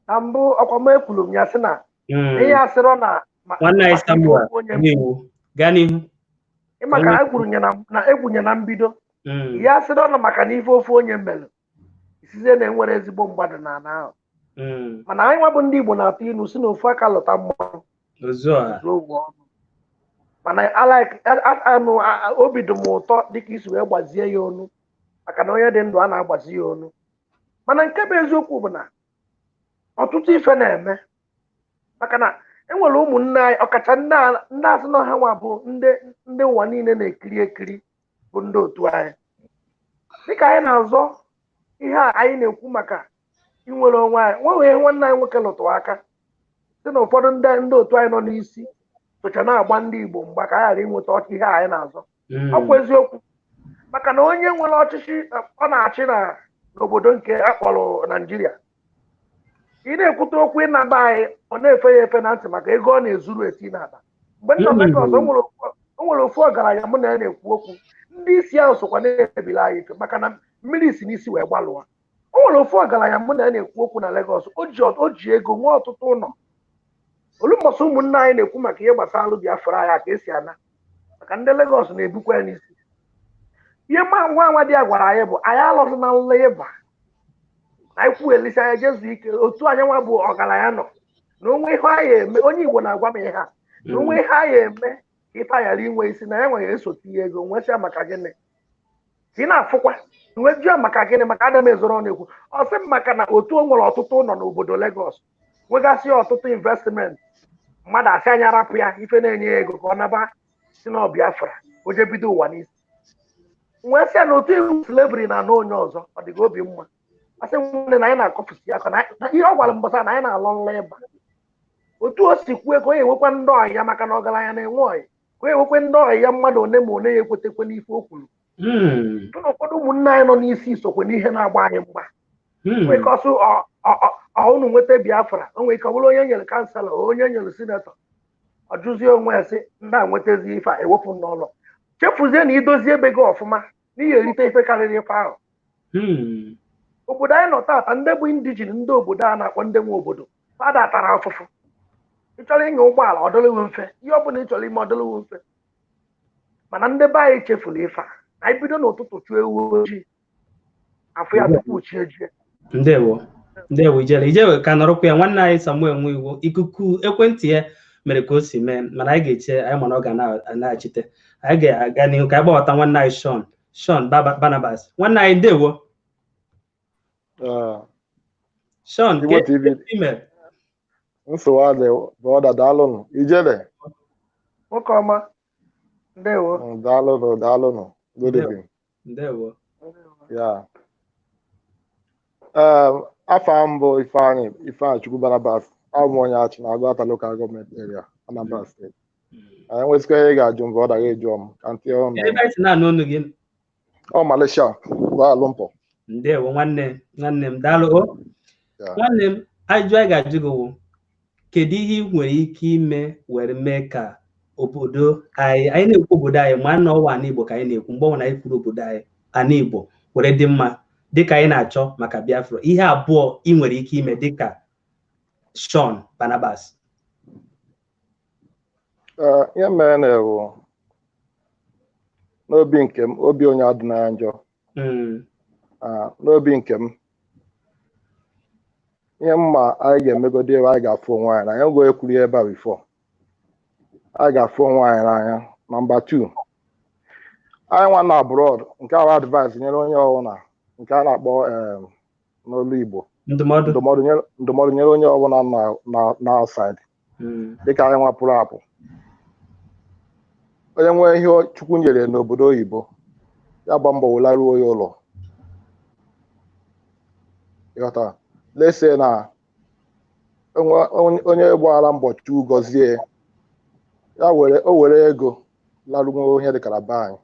Na mbụ ọkwa m ekwuru m ya sị na ihe asịrọ na nwanne anyị Samuel n'iwu gaa n'ihu. Maka egwunye na mbido ihe asịrọ na maka na ife ofe onye mere isizie na enwere ezigbo mgbadụ na ana ahụ. Mana anyị nwa bụ ndị Igbo na-atụ ilu si na ofu aka lọta mmanụ. Mana obi dị m ụtọ dịka isi wee gbazie ya onu, maka na onye dị ndụ a na-agbazi ya onu. Mana nke bụ eziokwu bụ na ọtụtụ ife na-eme, maka na enwere ụmụnne anyị, ọkacha ndị asị na ha nwa bụ ndị ụwa niile na-ekiri ekiri bụ ndị otu anyị. Dịka anyị na-azọ ihe a anyị na-ekwu maka inwere onwe anyị, nweghị nwanne anyị nwoke lụtụ aka sị na ụfọdụ ndị otu anyị nọ n'isi socha na-agba ndị Igbo mgba ka anyị ghara inweta ihe anyị na-azọ. Ọ bụ eziokwu, maka na onye nwere ọchịchị ọ na-achị n'obodo nke akpọrọ Naijiria, ị na-ekwute okwu ịnaba anyị, ọ na-efe ya efe na ntị maka ego ọ na-ezuru eti n'akpa. Mgbe nna Legọs, o nwere ofu ọgaranya mụ na ya na-ekwu okwu, ndị isi ahụ sokwa na-ebili anyị ife maka na mmiri si n'isi wee gbalụwa. O nwere ofu ọgaranya mụ na ya na-ekwu okwu na Legọs, o ji ego nwee ọtụtụ ụlọ. Olumbọsị ụmụnne anyị na-ekwu maka ihe gbasara Biafra anyị ka esi ana, maka ndị Legọs na-ebukwa ya n'isi. Ihe nwa nwa di ya gwara anyị bụ anyị alọzị na nla ịba na anyị kwuelisi anya jezu ike otu anyị nwa bụ ọgaranya nọ na onwe ihe anyị eme. Onye Igbo na-agwa m ihe a na onwe ihe anyị eme ka ife ghara inwe isi na ya nwere esote ihe ego nwesịa maka gịnị ka ị na-afụkwa nwejụọ maka gịnị, maka ada m ezoro na-ekwu ọ sị m maka na otu o nwere ọtụtụ ụlọ n'obodo Legọs nwegasị ọtụtụ investment, mmadụ asị anya rapụ ya ife na-enye ya ego ka ọ naba si na Biafra o jee bido ụwa n'isi. Nwee sị ya na otu iwu slavery na ana onye ọzọ ọ dịghị obi mma. Asị nwanne na anyị na-akọfusi aka na ihe ọ gwara mbọsa na anyị na-alọ nla ịba. Otu o si kwuo ka onye enwekwa ndị ọyị ya, maka na ọgaranya na-enwe ọyị, ka onye enwekwa ndị ọyị ya mmadụ one ma one ya ekwetekwe n'ife o kwuru. Na ụfọdụ ụmụnne anyị nọ n'isi sokwe n'ihe na-agba anyị mgba. Nwee ike ọsụ unu nweta Biafra, o nwere ike ọ bụrụ onye nyere kansela, onye nyere sinetọ, ọ jụzie onwe ya sị ndị a nwetazi ife a ewepụ n'ụlọ, chefuzie na idozie ebe gị ọfụma n'ihi erite ife karịrị ife ahụ. Obodo anyị nọ taata, ndị bụ indijin ndị obodo a na-akpọ ndị nwe obodo fada tara afụfụ. Ị chọrọ ịnya ụgbọala ọ dịrịghị mfe, ihe ọ bụla ị chọrọ ime ọ dịrịghị mfe. Mana ndị be anyị chefuru ife a, anyị bido n'ụtụtụ chụọ ewu ojii afụ ya tupu chi ejie. Ndewo, ndewo Ijele. Ijele ka nọrọkwa ya. Nwanne anyị Samuel Nwiwo, ikuku ekwentị ya mere ka o si mee, mana anyị ga-eche anyị mana ọ ga na-achite. Anyị ga-aga n'ihu ka anyị gbabata nwanne anyị Sean Barnabas. Nwanne anyị ndewo. Sean, email. Nsogbu adị, brother, daalụnụ. Ijele. Nwoke ọma, ndewo. Daalụnụ, daalụnụ. Good evening. Ndewo. Yeah. Afọ m bụ Ifeanyị Chukwu Barnabas. Abụ m onye Achị na Agụata Local Government Area, Anambra State. Anyị nwezikwa ihe ị ga-ajụ m, brother, gị jụọ m ka m tinye ọnụ. Ọ Malaysia, Kuala Lumpur. Ndewo nwanne m, daalụ o. Nwanne m, ajụjụ anyị ga-ajụ gị wụ, kedu ihe ị nwere ike ime were mee ka obodo anyị na-ekwu obodo anyị ma na ọwa ana Igbo ka anyị na-ekwu, mgbe ọbụla anyị kwuru obodo anyị ana Igbo were dị mma dịka anyị na-achọ maka Biafra, ihe abụọ ị nwere ike ime dịka Sean Barnabas? Ihe mere na ewu n'obi nke m, obi onye adịnaya njọ. N'obi nke m, ihe mma anyị ga-emegodi ebe anyị ga-afụ onwe anyị n'anya, oge ekwuru ya ebe a before, anyị ga-afụ onwe anyị n'anya. Nọmba 2, anyị nwa na abroad, nke ahụ advice nyere onye ọbụla, nke a na-akpọ n'olu Igbo ndụmọdụ nyere onye ọbụla na outside, dịka anyị nwa pụrụ apụ. Onye nwee ihe Chukwu nyere n'obodo oyibo, ya gba mbọ welaruo ya ụlọ. Ịghọta? Lese na onye gbara mbọ Chukwu gọzie ya, o were ego laruo ihe dịkara be anyị,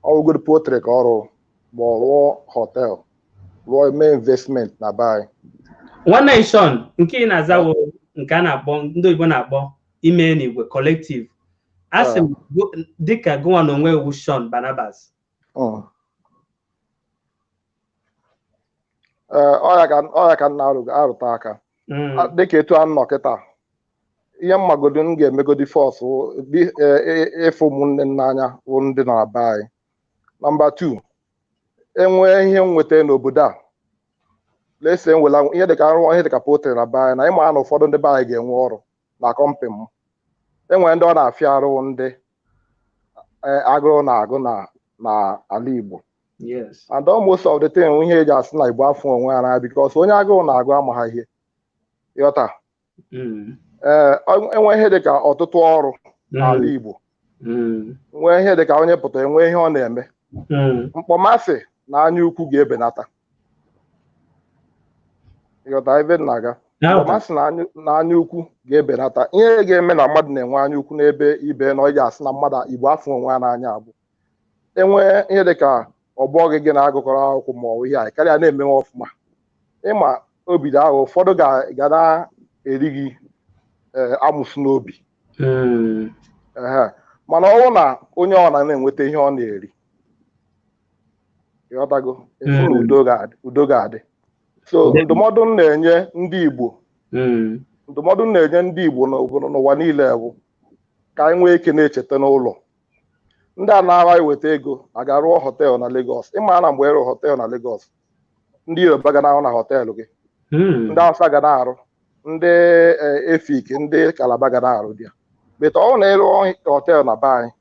ọwụgoro potrị ka ọ rụrụ ma ọ rụọ họtel Rụọ, mee investment na be anyị. Nwanne anyị Sean, nke ị na-azawo nke a na-akpọ, ndị oyibo na-akpọ ime n'igwe, collective. A sị m, dịka gụnwa na onwe wu Sean Barnabas. Ee, ọya ka m na-arụta aka. Dịka etu a nọ kịta, ihe mmagodo m ga-emegodi first ịfụ ụmụnne m n'anya bụ ndị nọ na be anyị. Number 2, enwee ihe nweta n'obodo a, lese nwela ihe dịka arụ, ihe dịka poultry na be anyị, na ịma na ụfọdụ ndị be anyị ga-enwe ọrụ na company m. Enwere ndị ọ na-afịa arụ, ndị agụrụ na-agụ na ala Igbo. And almost of the thing, ihe eji asị na Igbo afọ onwe ha n'anya, because onye agụụ na-agụ amaghị ihe, ịghọta? Ee, enwe ihe dịka ọtụtụ ọrụ n'ala Igbo, nwee ihe dịka onye pụta enwe ihe ọ na-eme, mkpọmasị na anya ukwu ga-ebenata, ịghọta ebe m na-aga? Mkpọmasị na anya ukwu ga-ebenata. Ihe ga-eme na mmadụ na-enwe anya ukwu n'ebe ibe na ọ ji asị na mmadụ Igbo afọ onwe ha n'anya abụ enwee ihe dịka ọgbọ gị gị na-agụkọrọ akwụkwọ ma ọ bụ ihe a karịa na-emenwe ọfụma, ịma obido ahụ ụfọdụ ga na-eri gị amụsụ n'obi. Mana ọ bụrụ na onye ọ na-enweta ihe ọ na-eri, ịghọtago, efu na udo ga-adị. So ndụmọdụ m na-enye ndị Igbo, ndụmọdụ m na-enye ndị Igbo n'ụwa niile bụ ka anyị nwee ike na-echeta n'ụlọ. Ndị a na-ara eweta ego a ga-arụọ hotel na Lagos, ịma na mgbe ịrụ hotel na Lagos, ndị Yoruba ga na-arụ na hotel gị, ndị Hausa ga na-arụ, ndị Efik, ndị Kalaba ga na-arụ dị ya. Beta ọ na ịrụ hotel na be anyị,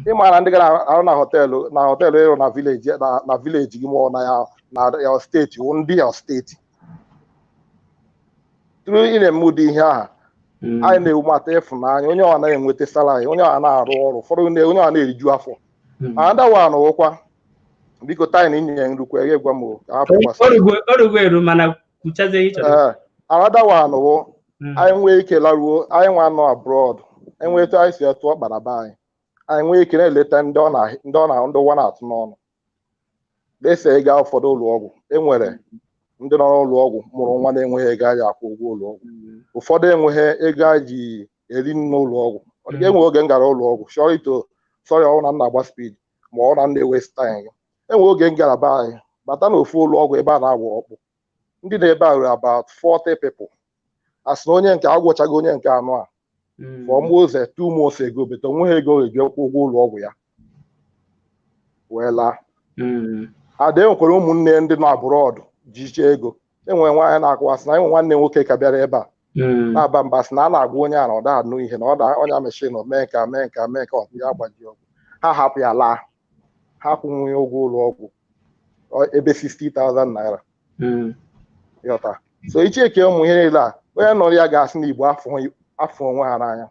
ịma na ndị ga na-arụ na hotel ịrụ na village, na village gị ma ọ na ya steeti wụ ndị ya steeti tụrụ. Ị na-eme ụdị ihe ahụ, anyị na-ewumata ịfụnanya. Onye ọ na-enweta salary, onye ọ na-arụ ọrụ, ụfọdụ onye ọ na-eriju afọ. Another one wụkwa, biko, time inye nrukwu eghe gwa m ka hapụ. Orugo eru, mana kwuchazie ihe ị chọrọ. Ee, another one wụ anyị nwee ike laruo, anyị nwa nọ abroad, enwee etu anyị si etu ọkpa na be anyị, anyị nwee ike na-eleta ndị ọ na ndị ọ na ndị ụwa na-atụ n'ọnụ. Dese ịga ụfọdụ ụlọ ọgwụ, enwere ndị nọ n'ụlọ ọgwụ mụrụ nwa na-enweghị ego a ji akwụ ụgwọ ụlọ ọgwụ. Ụfọdụ enweghị ego a ji eri nri n'ụlọ ọgwụ. Ọ dị enwe oge m gara ụlọ ọgwụ, sorry to, sorry, ọ na m na-agba speed ma ọ na m na-ewaste time. Enwe oge m gara be anyị, bata n'ofu ụlọ ọgwụ ebe a na-agwọ ọkpụ, ndị na ebe a ruru about 40 people. A sị na onye nke agwọchago onye nke anọ a for almost 2 months ago, but onweghị ego eji kwụ ụgwọ ụlọ ọgwụ ya wee laa. Ada enwekwara ụmụnne ndị nọ abroad jiche ego. Enwere nwaanyị na-akụwa sị na enwe nwanne nwoke ka bịara ebe a na-aba mba, sị na a na-agwa onye a na ọ da anụ ihe, na ọ da ọnya machine, mee nka, mee nka, mee nka, ọ ya agbaji ọgwụ, ha hapụ ya laa, ha kwụnwụ ụgwọ ụlọ ọgwụ ebe 60,000 naira. Ịghọta? So icheke ụmụ ihe niile a, onye nọrọ ya ga-asị na Igbo afọ onwe ha n'anya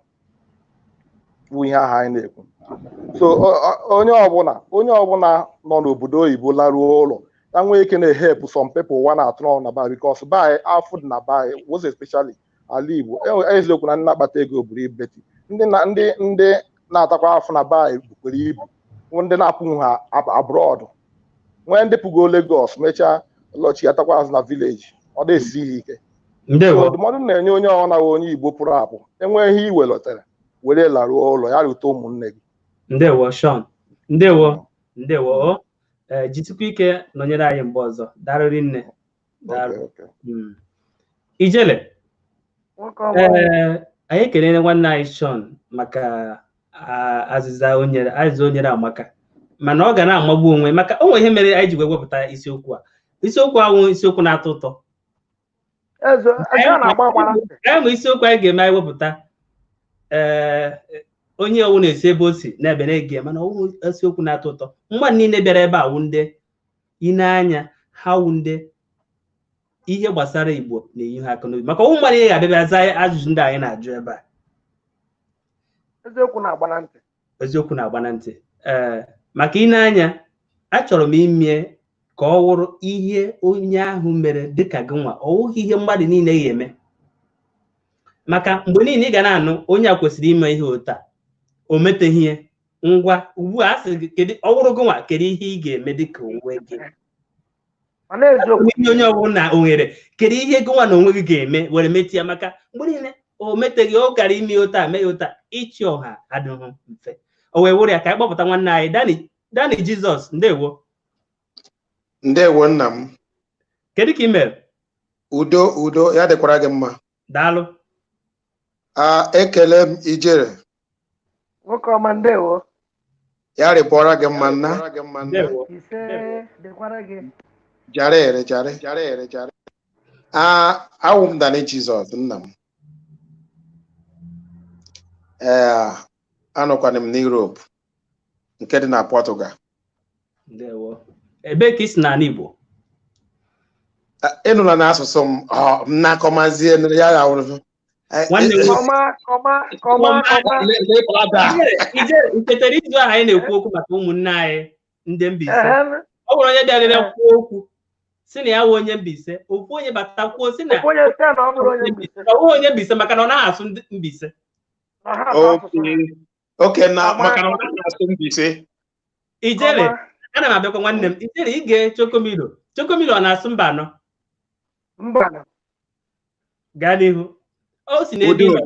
bụ ihe ahụ anyị na-ekwu. So onye ọbụla nọ n'obodo oyibo laruo ụlọ ya, nwee ike na-ehepụ some people ụwa na-atụ n'ọnụ na be, because be anyị, afụ dị na be anyị, was especially ala Igbo. Eziokwu na ndị na-akpata ego buru ibeti, ndị na ndị na-atakwa afụ na be anyị bukwere ibu, ndị na-apụghị ha abroad, nwee ndị pụgo Lagos mechaa lọchiatakwa azụ na village, ọ na-esiri ha ike. Ndewo. Ndụmọdụ na-enye onye ọ na onye Igbo pụrụ apụ, enwee ihe iwelotere were laruo ụlọ ya, rute ụmụnne gị. Ndewo, Sean, ndewo, ndewo. Ee, jisikwa ike nọnyere anyị mgbe ọzọ. Darịrị nne. Daalụ. Ijele. Ee, anyị ekelere nwanne anyị Sean maka azịza o nyere. Azịza o nyere amaka, mana ọ ga na-amagbu onwe maka o nwere ihe mere anyị ji wee wepụta isiokwu a. Isiokwu ahụ, isiokwu na-atọ ụtọ. Anyị ma isiokwu anyị ga-eme anyị wepụta, ee, onye owu na-esi ebe o si na-ebe na-ege, mana ọwụ isiokwu na-atọ ụtọ. Mmadụ niile bịara ebe a wụ ndị ine anya ha wụ ndị ihe gbasara Igbo na-enye ha aka n'obi, maka ọnwụ mmadụ ihe ga-abịa bịa zaa ajụjụ ndị anyị na-ajụ ebe a. Eziokwu na-agba na ntị. Eziokwu na-agba na ntị. Ee, maka ine anya, achọrọ m ime ka ọ wụrụ ihe onye ahụ mere dịka gị nwa, ọ wụghị ihe mmadụ niile ga-eme, maka mgbe niile ị ga na-anụ onye a kwesịrị ime ihe otu a, o meteghị ihe. Ngwa, ugbu a, a sị gị, kedu ọ wụrụ gị nwa, kedu ihe ị ga-eme dịka onwe gị? Mana eziokwu. Onye onye ọbụla ohere, kedu ihe gị nwa na onwe gị ga-eme were metụ ya? Maka mgbe niile o meteghị, ọ gara ime ụta mee ya ụta. Ịchị ọha adịghị mfe. O wee wụrụ ya ka anyị kpọpụta nwanne anyị Dani. Dani Jizọs, ndewo. Ndewo, nna m. Kedu ka ị mere? Udo, udo ya dịkwara gị mma. Daalụ. A ekele m ijere. Nwoke ọma, ndewo. Ya rịpụọra gị mma, nna. Ndewo. Ise, dịkwara gị. Jare ere jare jare ere jare. A awụ m Dani Jizọs, nna m. Ee, anọkwana m n'Europe nke dị na Portugal. Ndewo. Ebee ka ị si n'ala Igbo? Ịnụla n'asụsụ m, ọ m na-akọmazie ya ya wụrụ. Nwanne m. Kọma, kọma, kọma, kọma. Ije nchetara izu ahụ anyị na-ekwu okwu maka ụmụnne anyị ndị Mbaise. Ehe. Ọ nwere onye bịarịrị kwuo okwu si na ya wụ onye Mbaise. Ofu onye bata kwuo si na Ofu onye sị na ọ bụrụ onye Mbaise. ọ bụghị onye Mbaise maka na ọ naghị asụ ndị Mbaise. Na ha asụ asụsụ ha. Oke na maka na ọ naghị asụ Mbaise. Ijere. Kọma. Ana m abịakwa, nwanne m Ijere. Ige Chokomilo, Chokomilo ọ na-asụ mba anọ? Mba. Gaa n'ihu, o si n'ebe ị nọ.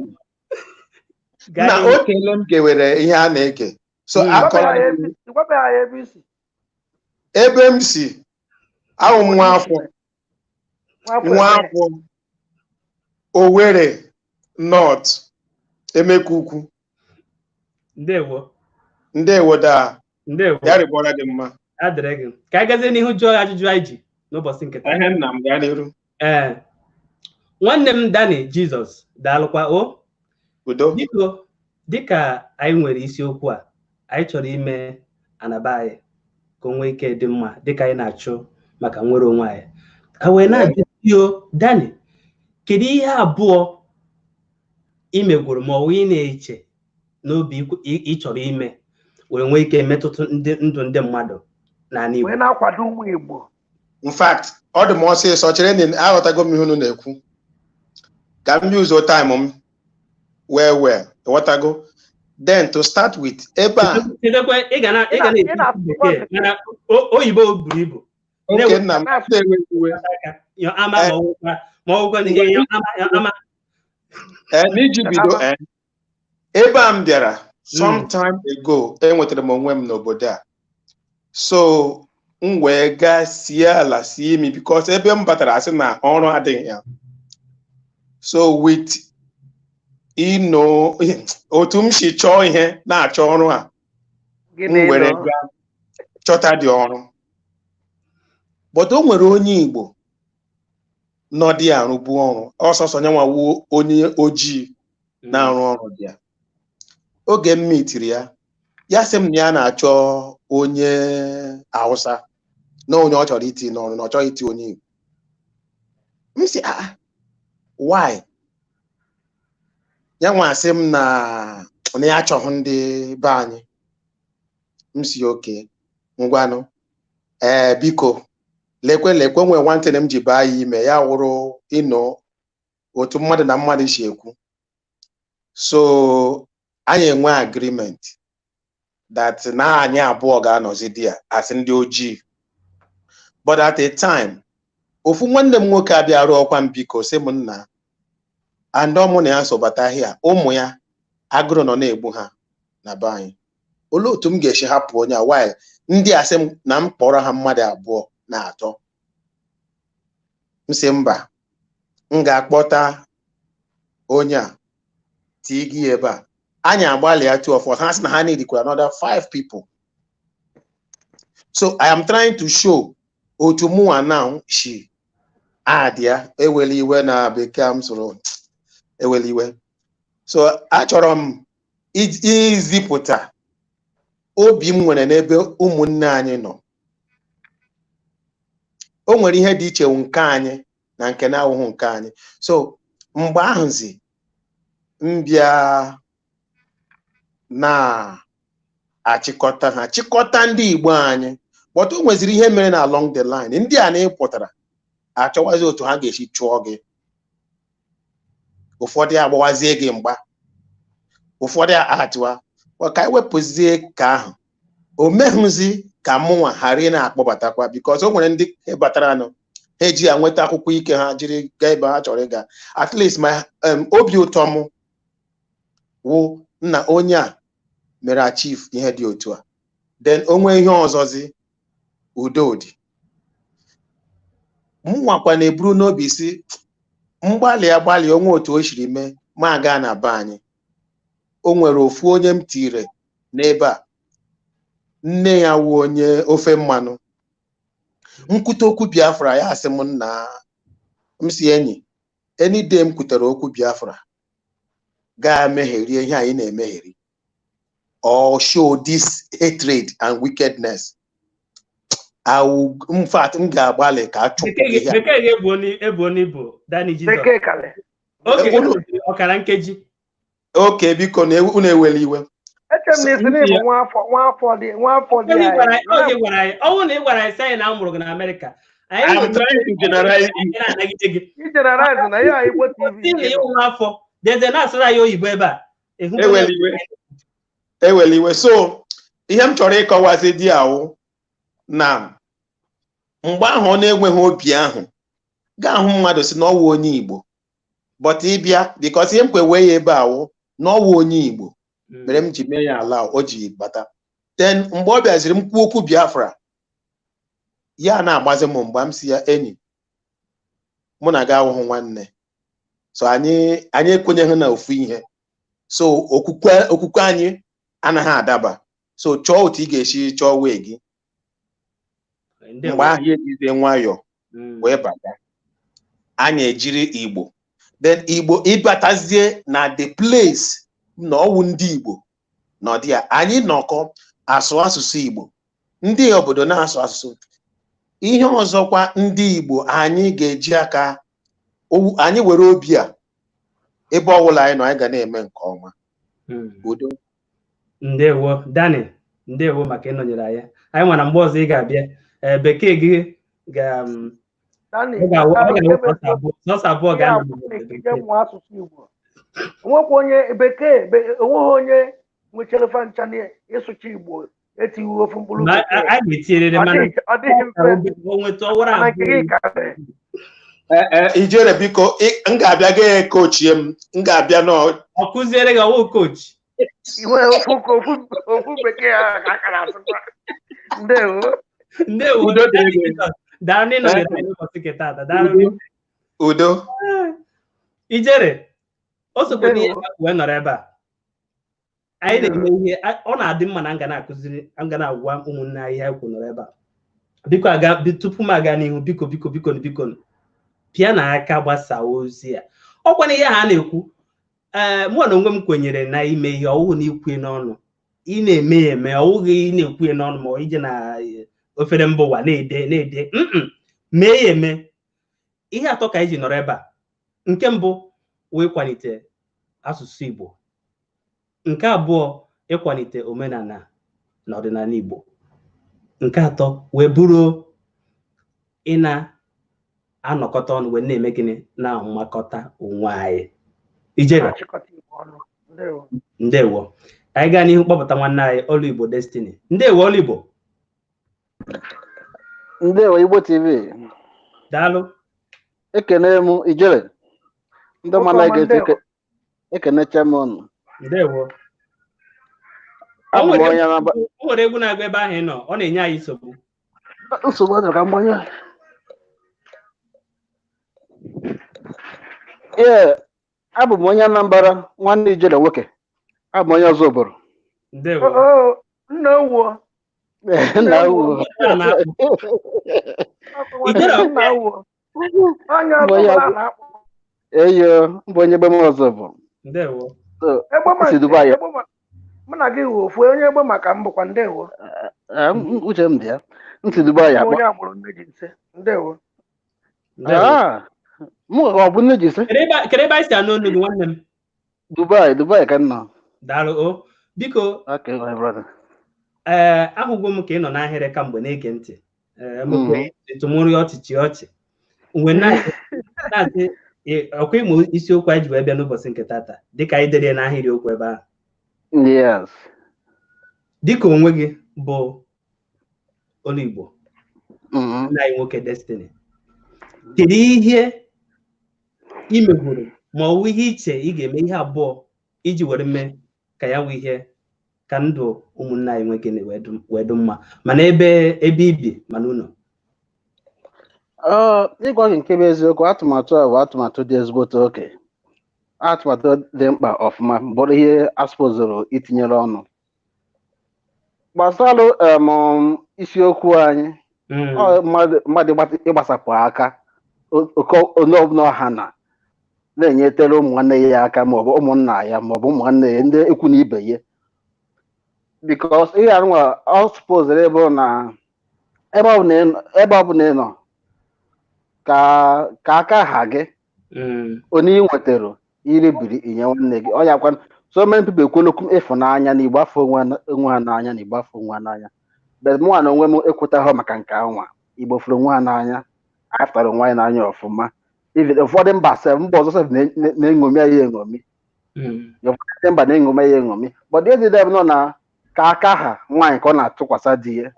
Gaa Na n'ihu. o teele m gewere ihe a na-ege so akọrọ m. Ịgwabeghị anyị ebe isi. Ebe m si, ahụ m nwa afọ. Nwafọ nwa ebe? Afọ Owerri North, Emeka Ukwu. Ndewo. Ndewo daa. Ndewo. Ya rịbọrọ gị mma. Adịrị gị. Ka anyị gazie n'ihu jụọ ya ajụjụ anyị ji n'ụbọchị nke taa. Ihe nna m, gaa n'iru. Ee, nwanne m Dani Jizọs, daalụkwa o. Udo. Biko, dịka anyị nwere isiokwu a, anyị chọrọ ime anaba anyị ka o nwee ike dị mma dịka anyị na-achụ maka nnwere onwe anyị, ka wee na-ajụ yo Dani, kedu ihe abụọ ị megwuru ma ọ bụ ị na-eche n'obi ị chọrọ ime wee nwee ike metụta ndị ndụ ndị mmadụ n'ala Igbo? Wee na-akwado ụmụ Igbo. In fact, ọ dị m ọsịsọ. Chere na aghọtago m ihe unu na-ekwu, ka m use time m well. Ịghọtago? Then to start with, ebe a Chedekwe, ị ga Ị na-ekwu na-asụkwa bekee mana oyibo buru ibu. Oke nna m, na-ewe iwe. Aka yọ ama ma ọ bụkwa yọ ama, yọ ama. Ee, n'iji bido, ee, ebe a m bịara some time ago, enwetara m onwe m n'obodo a, so m wee gaa sie ala sie imi because ebe m batara, asị na ọrụ adịghị ya. So with ino otu m si chọọ ihe na-achọ ọrụ a, m Gịnị were nọ? gaa chọta dị ọrụ, but o nwere onye Igbo nọ dị arụbu ọrụ ọsọsọ nyanwa wuo onye ojii na-arụ ọrụ dị ya. Oge m mitiri ya, ya sị m na ya na-achọ onye Hausa, na onye ọ chọrọ iti n'ọrụ, na ọ chọghị iti onye Igbo. M sị, "Ah, why?" Ya nwa sị m na ya achọghị ndị be anyị. M si, "Okay, ngwanụ." Ee, biko, lekwe lekwe, nwee nwantịn m ji baa ya ime ya wụrụ ịnọ otu mmadụ na mmadụ si ekwu. So anyị enwe agreement that na anyị abụọ ga-anọzi di ya as ndị ojii. But at a time, ofu nwanne m nwoke abịa rụọ ọkwa m, biko, sị m nna and ọmụ na ya so bata ahịa, ụmụ ya agụrụ nọ na-egbu ha na be anyị. Olee otu m ga-esi hapụ onye a while ndị a sị m na m kpọrọ ha mmadụ abụọ na atọ? M sị mba, m ga-akpọta onye a tii gị ebe a. Anyị agbalịa two of us. Ha sị na ha need another five people. So I am trying to show otu mụnwa now shi adịa. Ewela iwe na bekee m sụrụ, ewela iwe. So achọrọ m izipụta obi m nwere n'ebe ụmụnne anyị nọ. O nwere ihe dị iche nke anyị na nke na-awụghị nke anyị. So mgbe ahụzi m bịa na-achịkọta ha, chịkọta ndị Igbo anyị. But o nweziri ihe mere na along the line, ndị a na ịpụtara achọwazi otu ha ga-esi chụọ gị. Ụfọdụ agbawazie gị mgba, ụfọdụ atụwa. Ka anyị wepụzie ka ahụ. O meghụzi ka mụnwa ghara ị na-akpọbatakwa, because o nwere ndị batara nụ, ha eji ya nweta akwụkwọ ike ha jiri gaa ebe ha chọrọ ịga. At least ma obi ụtọ m wụ nna onye a mere achieve ihe dị otu a, then o nwee ihe ọzọzi, udo dị. Mụnwakwa na-eburu n'obi si mgbalị agbalị onwe otu o siri mee ma gaa na be anyị. O nwere ofu onye m tire n'ebe a, nne ya wụ onye ofe mmanụ. Nkwute okwu Biafra, ya asị m nna m si enyi, any day m kwutere okwu Biafra gaa megherie ihe anyị na-emegheri or show this hatred and wickedness, I will, in fact, m ga-agbalị ka a chụpụ ihe a. Bekee ga-ebuo n'ibu Danny Jesus. Bekee kalị. Oge Unu- ọkara nkeji. Oke, biko na unu ewela iwe. Eche m na isi na ịbụ nwa afọ, nwa afọ dị, nwa afọ dị. Oge gwara anyị. Oge gwara anyị, ọnwụ na ị gwara anyị sị anyị na a mụrụ gị na Amerịka. Anyị I'm trying to generalize anyị na-anagide gị. I generalize na ya Igbo TV. Sị na ịwụ nwa afọ deze na-asụrụ anyị oyibo ebe a. Ịhụ Ewela iwe, ewela iwe. So ihe m chọrọ ịkọwazi dị awụ na mgbe ahụ ọ na-enweghị obi ahụ ga-ahụ mmadụ si na ọwụ onye Igbo, but ịbịa, because ihe m kwe wee ya ebe awụ na ọwụ onye Igbo mere m ji mee ya ala o ji bata. Then mgbe ọ bịaziri m kwuo okwu Biafra, ya na-agbazi m mgbe m si ya enyi mụ na gị awụghị nwanne, so anyị ekwenyeghị na ofu ihe, so okwukwe anyị anaghị adaba, so chọọ otu ị ga-esi chọọ wee gị. Mgbe ahụ ya ejizie nwayọọ wee bata, anyị ejiri Igbo, then Igbo ịbatazie na the place na ọwụ ndị Igbo nọdị ya, anyị nọkọ asụ asụsụ Igbo, ndị obodo na-asụ asụsụ ihe ọzọkwa. Ndị Igbo anyị ga-eji aka anyị were obi a, ebe ọbụla anyị nọ, anyị ga na-eme nke ọma. Udo. Ndewo Dani, ndewo maka ịnọnyere anyị. Anyị nwere mgbe ọzọ ị ga-abịa, ee, bekee gị ga Dani, ọ ga-awụ Dani, sọsọ abụọ ihe ga-anọ abụọ n'obodo ije bekee. Mụọ asụsụ Igbo, onwekwa onye bekee onweghị onye nwechara fancha ịsụcha Igbo etighi ofu mkpụrụ Ma bekee. a ga-etinyerịrị Ọ mana ọ dịghị mfe. o nweta ọwara Mana nke gị abụọ. karịrị. Ee, ijere, biko, m ga-abịa ga kochie m, m ga-abịa nọ. Ọ kụziere gị ọwụ coach. Inwe ofu ofu ofu bekee ahụ ka a ka na-asụkwa. Ndewo. Ndewo. Udo dịrị gị. Daalụ n'ịnọnyere anyị n'ụbọchị nke taata. Daalụ. Udo. Ijere o sokwa n'ihe Ndewo. wee nọrọ ebe a anyị na-eme ihe. Ọ na-adị mma na nga na-akụziri, nga na-agwa ụmụnne anyị ihe anyị kwuru nọrọ ebe a. Biko aga tupu m aga n'ihu, biko, biko, biko, biko, pịa na aka gbasaa ozi a. Ọkwa na ihe ha na-ekwu, ee, mụ na onwe m kwenyere na ime ihe ọwụghị na ikwu n'ọnụ, ị na-eme ya eme, ọwụghị ị na-ekwu ya n'ọnụ ma ọ ije na ofere mba ụwa na-ede na-ede mm mee ya eme. Ihe atọ ka anyị ji nọrọ ebe a. Nke mbụ wee kwalite asụsụ Igbo, nke abụọ ịkwalite omenala na ọdịnala Igbo, nke atọ wee bụrụ ị na-anọkọta ọnụ wee na-eme gịnị, na-amakọta onwe anyị. Ijere. Na-achịkọta Igbo ọnụ. Ndewo. Ndewo. Anyị gaa n'ihu kpọpụta nwanne anyị Olu Igbo Destiny. Ndewo, Olu Igbo. Ndewo, Igbo TV. Daalụ. Ekene m ijere ndị Nwoke mmadụ ọma, ga-eti ndewo. Ekenecha m ọnụ. Ndewo. O Abụ m nwere onye Anambra. O nwere egwu na-agụ ebe ahụ ị nọ, ọ na-enye anyị nsogbu. Nsogbu adịrọ, ka mgbanye. Ee, abụ m onye Anambra, nwanne ijere nwoke. Abụ m onye ọzọ obodo. Ndewo. Oo, nna owuo. Nna owuo. A na-akpụ Ijere. Nna owuo onye Mbụ onye ọbụla na-akpọ. Eyo, mbụ onye egbe m ọzọ bụ. Ndewo. So, Egbe ma si Dubai. Egbe ma mụ na gị wụ ofu onye egbe maka m bụkwa. Ndewo. Uche m dị ya. M si Dubai Bụ akpọ. onye agbụrụ nne ji nse. Ndewo. Ndewo. Ah, mụ ọ bụ nne ji sị. Kedu ebe anyị si anụ olu gị, nwanne m? Dubai, Dubai ka m nọ. Daalụ o, biko. Okay, my brother. Ee, ahụgo m ka ị nọ n'ahịrị kamgbe na-ege ntị. Ee, tụmụrụ ọchịchị ọchị mgbe na-asị ọkwa ịmụ isiokwu anyị ji wee bịa n'ụbọchị nke tata, dịka anyị dere ya n'ahịrị okwu ebe ahụ. Yes. Dịka onwe gị bụ olu Igbo nna anyị nwoke Destiny, kedu ihe ị megoro ma ọ bụ ihe iche ị ga-eme, ihe abụọ iji were mee ka ya nwee ihe ka ndụ ụmụnne anyị nwoke wee dị mma, mana ebe ebe ibi mana ụlọ? Ịgwa gị nke bụ eziokwu, atụmatụ a bụ atụmatụ dị ezigbote oke, atụmatụ dị mkpa ọfụma, bụrụ ihe asụpụzụrụ itinyere ọnụ gbasalụ isiokwu anyị. Mmadụ ịgbasapụ aka onye ọbụla ọha na na-enyetere ụmụ nwanne ya aka, maọbụ ụmụnna ya, maọbụ ụmụ nwanne ya ndị ikwu na ibe ya, because ihe anụnwa ọ supozere ịbụ na ebe ọbụla ị nọ ka aka ha gị onye ị nwetara iri biri inye nwanne gị. Ọnya kwa so many people ekwela okwu ịfụnanya na igbo afọ onwe ha n'anya na igbo afọ onwe ha n'anya, but mụnwa na onwe m ekwetaghị maka nke anwa. Igbo fụrụ onwe ha n'anya, anyị fụtara onwe anyị n'anya ọfụma. Ụfọdụ mba sef, mba ọzọ sef na-eṅomi anyị eṅomi, ụfọdụ mba na-eṅomi anyị eṅomi, but ezi deb nọ na ka aka ha nwaanyị ka ọ na-atụkwasị di ya.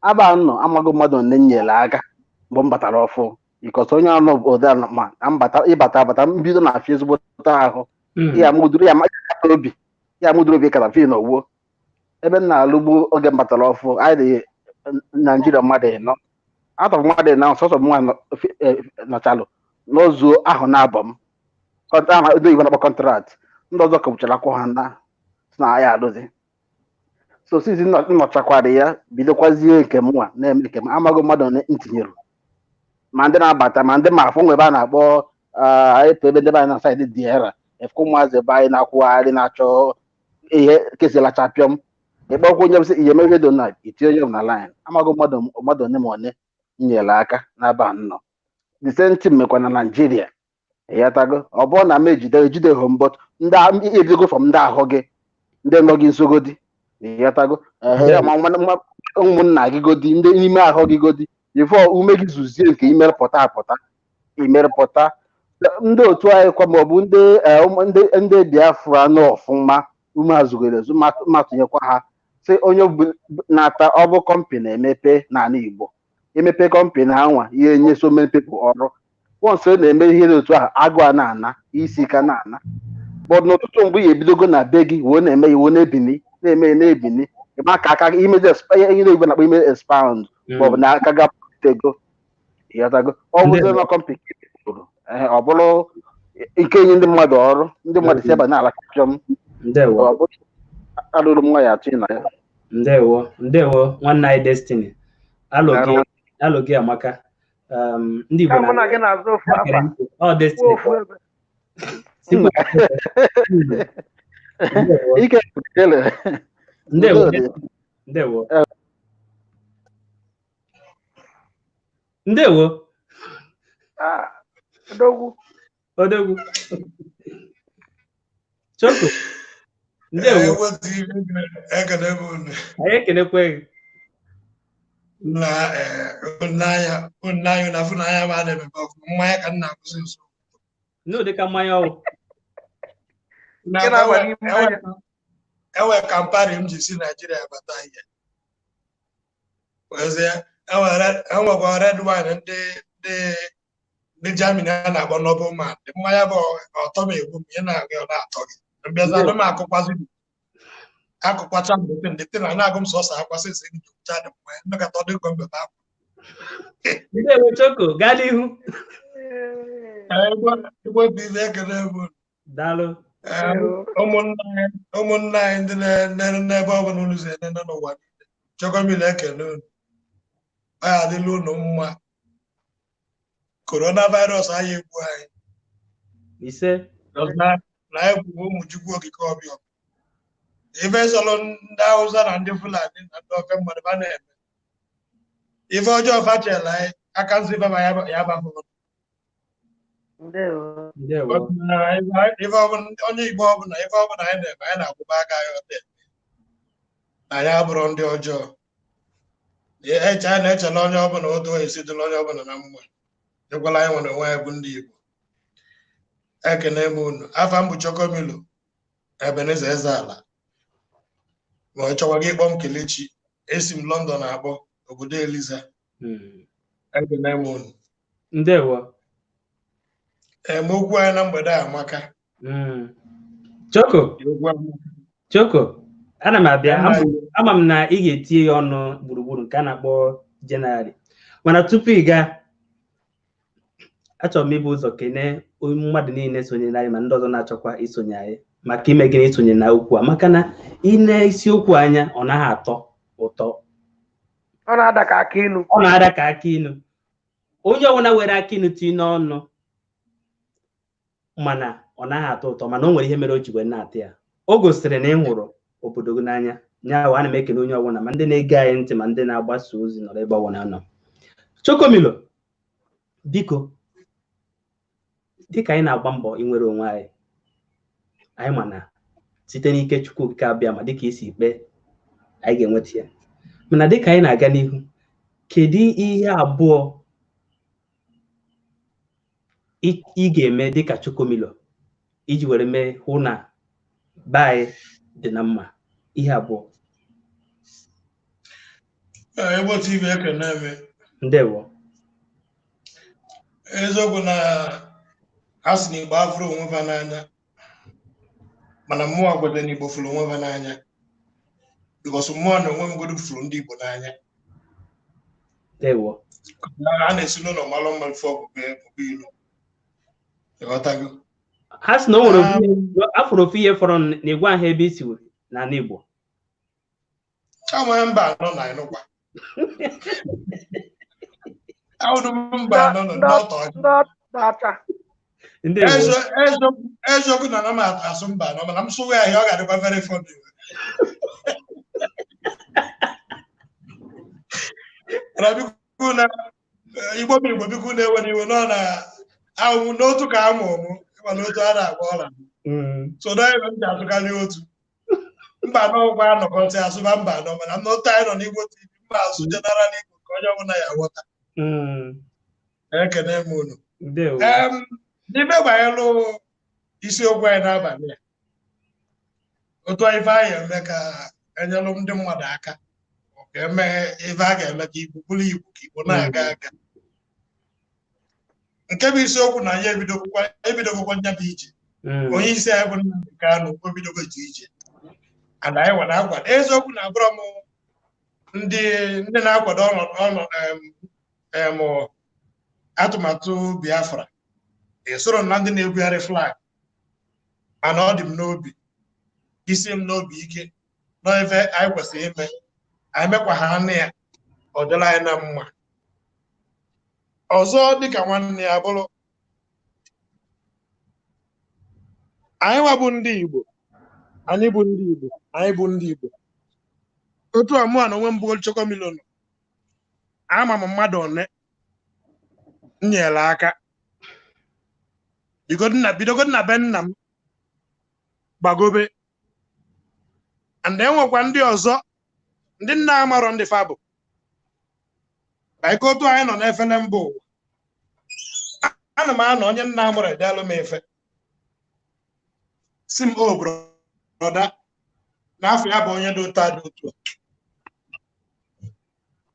Aba nọ amaghị mmadụ one nyere aka mgbe m batara ọfụ, because onye ọnụ obodo ma na mbata ịbata abata mbido na-afịa ezigbote ahụ. Ya mụduru ya obi, ya mụduru obi kara fi na owuo ebe m na-alụgbu oge m batara ọfụ. Anyị dị Naijiria mmadụ ịnọ, atọ mmadụ ịnọ, sọsọ m nwa nọchalụ n'ozuo ahụ na-abọ m ndị Igbo na-akpọ kọntrakt, ndị ọzọ kọpụchara akwụ ha na na ya alụzi. So sizi nnọchakwara ya bidokwazie nke m nwa na-eme nke m, amaghị mmadụ one ntinyere, ma ndị na-abata ma ndị ma afụ nwe ebe a na-akpọ ịpụ ebe ndị be anyị na saịdị diera efukwa ụmụazị ebe anyị na-akwụgharị na-achọ ihe kesilacha pịọm ịkpọkwa onye bụsị ihe mere do na itinye onye na line. Amaghị mmadụ one ma one nyere aka n'aba nnọ. The same thing mekwa na Naijiria, ịghọtago? Ọ bụrụ na m ejide ejideghị m, but ndị ebidogo from ndị ahụ gị, ndị nọ gị nsogodi, ịghọtago? Ụmụnna gị godi, ndị n'ime ahụ gị godi, before ume gị zuzie nke imerepụta apụta imerepụta ndị otu anyị kwa, maọbụ ndị Biafra nọ ọfụma, ume azụgoro ezu, ma tụnyekwa ha sị onye na-ata ọ bụ kọmpani emepe n'ala Igbo, emepe kọmpani ha nwa ihe nye so many people ọrụ. Once ọ na-eme ihe dị otu ahụ, agụ a na-ana isi ka na-ana, but n'ụtụtụ mgbe ya ebidogo na be gị wee na-eme ya, wee na-ebini na-eme ya na-ebini, ịma ka aka imezi ihe Igbo na-akpọ ime expand, maọbụ na aka ga ego, ịghọtago? Ọ bụzie na kọmpani ọ bụrụ nke enye ndị mmadụ ọrụ, ndị mmadụ si ebe na-ala chọm. Ndewo, alụrụ m nwa ya atụ na ya. Ndewo, ndewo nwanne anyị Destiny, alụ gị amaka. Ndị Igbo na Destiny. Ndewo, ndewo, ndewo. Odogwu, odogwu Choko, ndewo. Anyị ekenekwe gị. N'ụdị ka mmanya ọwụ. Enwe kampani m ji si Naijiria bata ihe. Enwekwa red wine ndị Germany a na-akpọ Nobel Man. Mmanya bụ ọtọ m egbu m, ihe na-agụ ọ na-atọ gị. Mbịaza m akụkwazi akụkwacha mgbe ndị na na-agụ m sọsọ akwasị esi nyocha dị mmanya mmekọta ọ dịgo mbebe akwa. Ndewo Choko, gaa n'ihu. Igbo bụ ibe ekele bụ. Daalụ. Ụmụnna anyị ndị na-ere n'ebe ọ bụla unu si enene n'ụwa niile, Chokomilo ekele unu. Ọ ya adịla unu mma. Coronavirus anyị egbu anyị. Ise. Na anyị bụ ụmụ Chukwu okike ọbịa. Ife sọlọ ndị Hausa na ndị Fulani na ndị ofe mmadụ ba na-eme. Ife ọjọọ fachela anyị aka nsị baba ya bafụrụ. Onye Igbo ọbụla ife ọbụla anyị na-eme, anyị na-akwụba aka anyị ọtọ na anyị abụrụ ndị ọjọọ. Eche anyị na-echela onye ọbụla otu esi dịla onye ọbụla na mma. Ekwela anyị nwere onwe anyị bụ ndị Igbo. Ekene m unu. Afa m bụ Chokomilo Ebenezer Ezeala. Ma ọ chọkwa gị ịkpọ m Kelechi. Esi m London akpọ, obodo Eliza. Ekene m unu. Ndewo. Em, okwu anyị na mgbede a amaka. Choko. Okwu amaka. Choko, ana m abịa. Nna. Ama m na ị ga-etinye ya ọnụ gburugburu nke a na-akpọ jenarị, mana tupu ị gaa, achọrọ m ibu ụzọ kenee mmadụ niile sonyere anyị ma ndị ọzọ na-achọkwa isonye anyị maka ime gịnị, isonye na okwu a, maka na ị isiokwu anya ọ naghị atọ ụtọ. Ọ na-ada ka aka inu. Ọ na-ada ka aka inu. Onye ọbụla were aka inu tinye n'ọnụ, mana ọ naghị atọ ụtọ, mana o nwere ihe mere o ji wee na-atị ya. O gosiri na ị hụrụ obodo gị n'anya. Nyaahụ, ana m ekele onye ọbụla, ma ndị na-ege anyị ntị ma ndị na-agbasa ozi nọrọ ebe ọbụla nọ. Chokomilo, biko, dịka anyị na-agba mbọ inwere onwe anyị, anyị ma na site n'ike Chukwu Okike abịa ma dịka isi ikpe anyị ga-enweta ya, mana dịka anyị na-aga n'ihu, kedu ihe abụọ ị ga-eme dịka Chokomilo iji were mee hụ na be anyị dị na mma? Ihe abụọ. Ee, Igbo TV, ekene m. Ndewo. Eziokwu na a sị na Igbo afụrụ onwe ha n'anya, mana mmụọ kweta na Igbo fụrụ onwe ha n'anya, because mmụọ na onwe m godu fụrụ ndị Igbo n'anya. Ndewo. A na-esi n'ụlọ malụ mma ife ọgwụgwụ ọgwụ ilu, ịghọtago? Ha sị na o nwere afụrụ ofu ihe fọrọ na ịgwa ha ebe isi n'ala Igbo. Ama mba anọ na ịnụkwa ahụrụ m mba anọ nọ n'ọtọ. Ndị ọcha. Ndewo. Eziokwu na ana m asụ mba anọ, mana m sụwa ya, ọ ga-adịkwa very funny. Mana biko na Igbo bụ Igbo, biko na-ewe n'iwe nọ na ahụ n'otu ka amụ mụ ịma n'otu a na-agba ọla. So na ebe m ji asụkarị otu mba anọ gwa anọkọta asụba mba anọ, mana n'otu anyị nọ n'Igbo TV, mba asụ general Igbo ka onye ọbụla ya ghọta. Ekene m unu. Ndewo. N'ime gbanyelụ isiokwu anyị n'abalị a, otu ife anyị eme ka enyelụ ndị mmadụ aka, ọ ga-eme ife a ga-eme ka Igbo bụrụ Igbo, ka Igbo na-aga aga. Nke bụ isiokwu na ya ebidogokwa nya bụ ije. Onye isi anyị bụ Nnamdi Kanu o bidogo ji ije, and anyị nwere akwado. Eziokwu na abụrọ m ndị na-akwado ọnọdụ em atụmatụ Biafra, esoro m na ndị na-ebugharị flag, mana ọ dị m n'obi, isi m n'obi ike na ife anyị kwesịrị ime, anyị mekwa ha anụ ya, ọ dịla anyị na mma. Ọzọ dịka nwanne ya bụrụ, anyị nwa bụ ndị Igbo, anyị bụ ndị Igbo, anyị bụ ndị Igbo. Otu a mụa na onwe m bụ Chokomilo nọ, ama m mmadụ one m nyere aka bidogodi na be nna m gbagobe, and enwekwa ndị ọzọ ndị nna amarọ ndị fa bụ like otu anyị nọ n'efere mba ụwa. Ana m anọ onye nna amụrụ edelụ m efe si m o broda n'afọ ya bụ onye dị otu a dị otu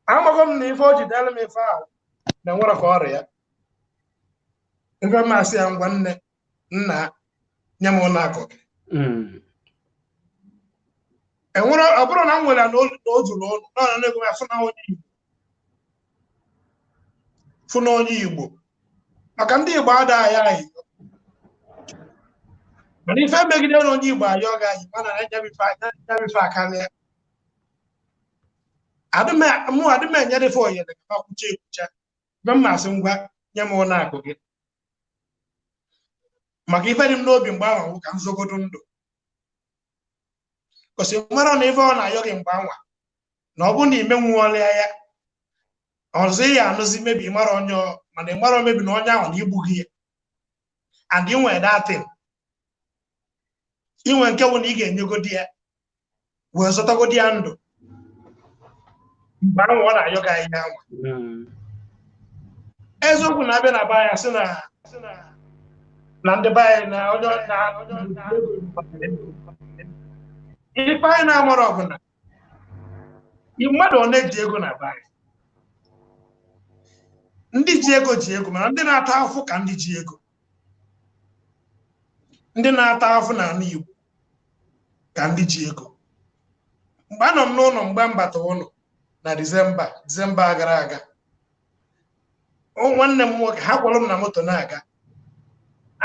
a, amaghị m na ife o ji delụ m ife ahụ na enwere ka ọrịa ya ife masị ya, ngwa nne nna nye m ụlọ akụ gị. Enwere ọ bụrụ na m nwere na o zuru ụlọ nọ na ego m fụ na onye Igbo, maka ndị Igbo adaghị ahịa, mana ife megide na onye Igbo ayọ gị ahị, mana nyabife akarịa mụ adị m enyerefe ohere ka kwucha ekwucha mgbe m masị ngwa nye m ụlọ akụ gị, maka ife dị m n'obi mgbe ahụ ka m zogodo ndụ kwesị mara na ife ọ na-ayọ gị mgbe anwa na ọ bụrụ na imenwuọla ya ọzọ ị ya anụzi mebi ịmara onye, mana ịmara mebi na onye ahụ na igbu gị ya, and inwe datin inwe nke bụ na ị ga-enyegodi ya wee zọtagodi ya ndụ mgbe ahụ ọ na-ayọ gị ahịhịa anwa. Eziokwu na-abịa na be anyị sị na ndị be anyị na onye na ife anyị na-amara ọbụla Mmadụ ọ na-eji ego na be anyị? Ndị ji ego ji ego, mana ndị na-ata afụ ka ndị ji ego, ndị na-ata afụ n'ala Igbo ka ndị ji ego. Mgbe anọ m n'ụlọ, mgbe m bata ụlọ na Disemba gara aga, nwanne m nwoke ha kwọrọ m na moto na-aga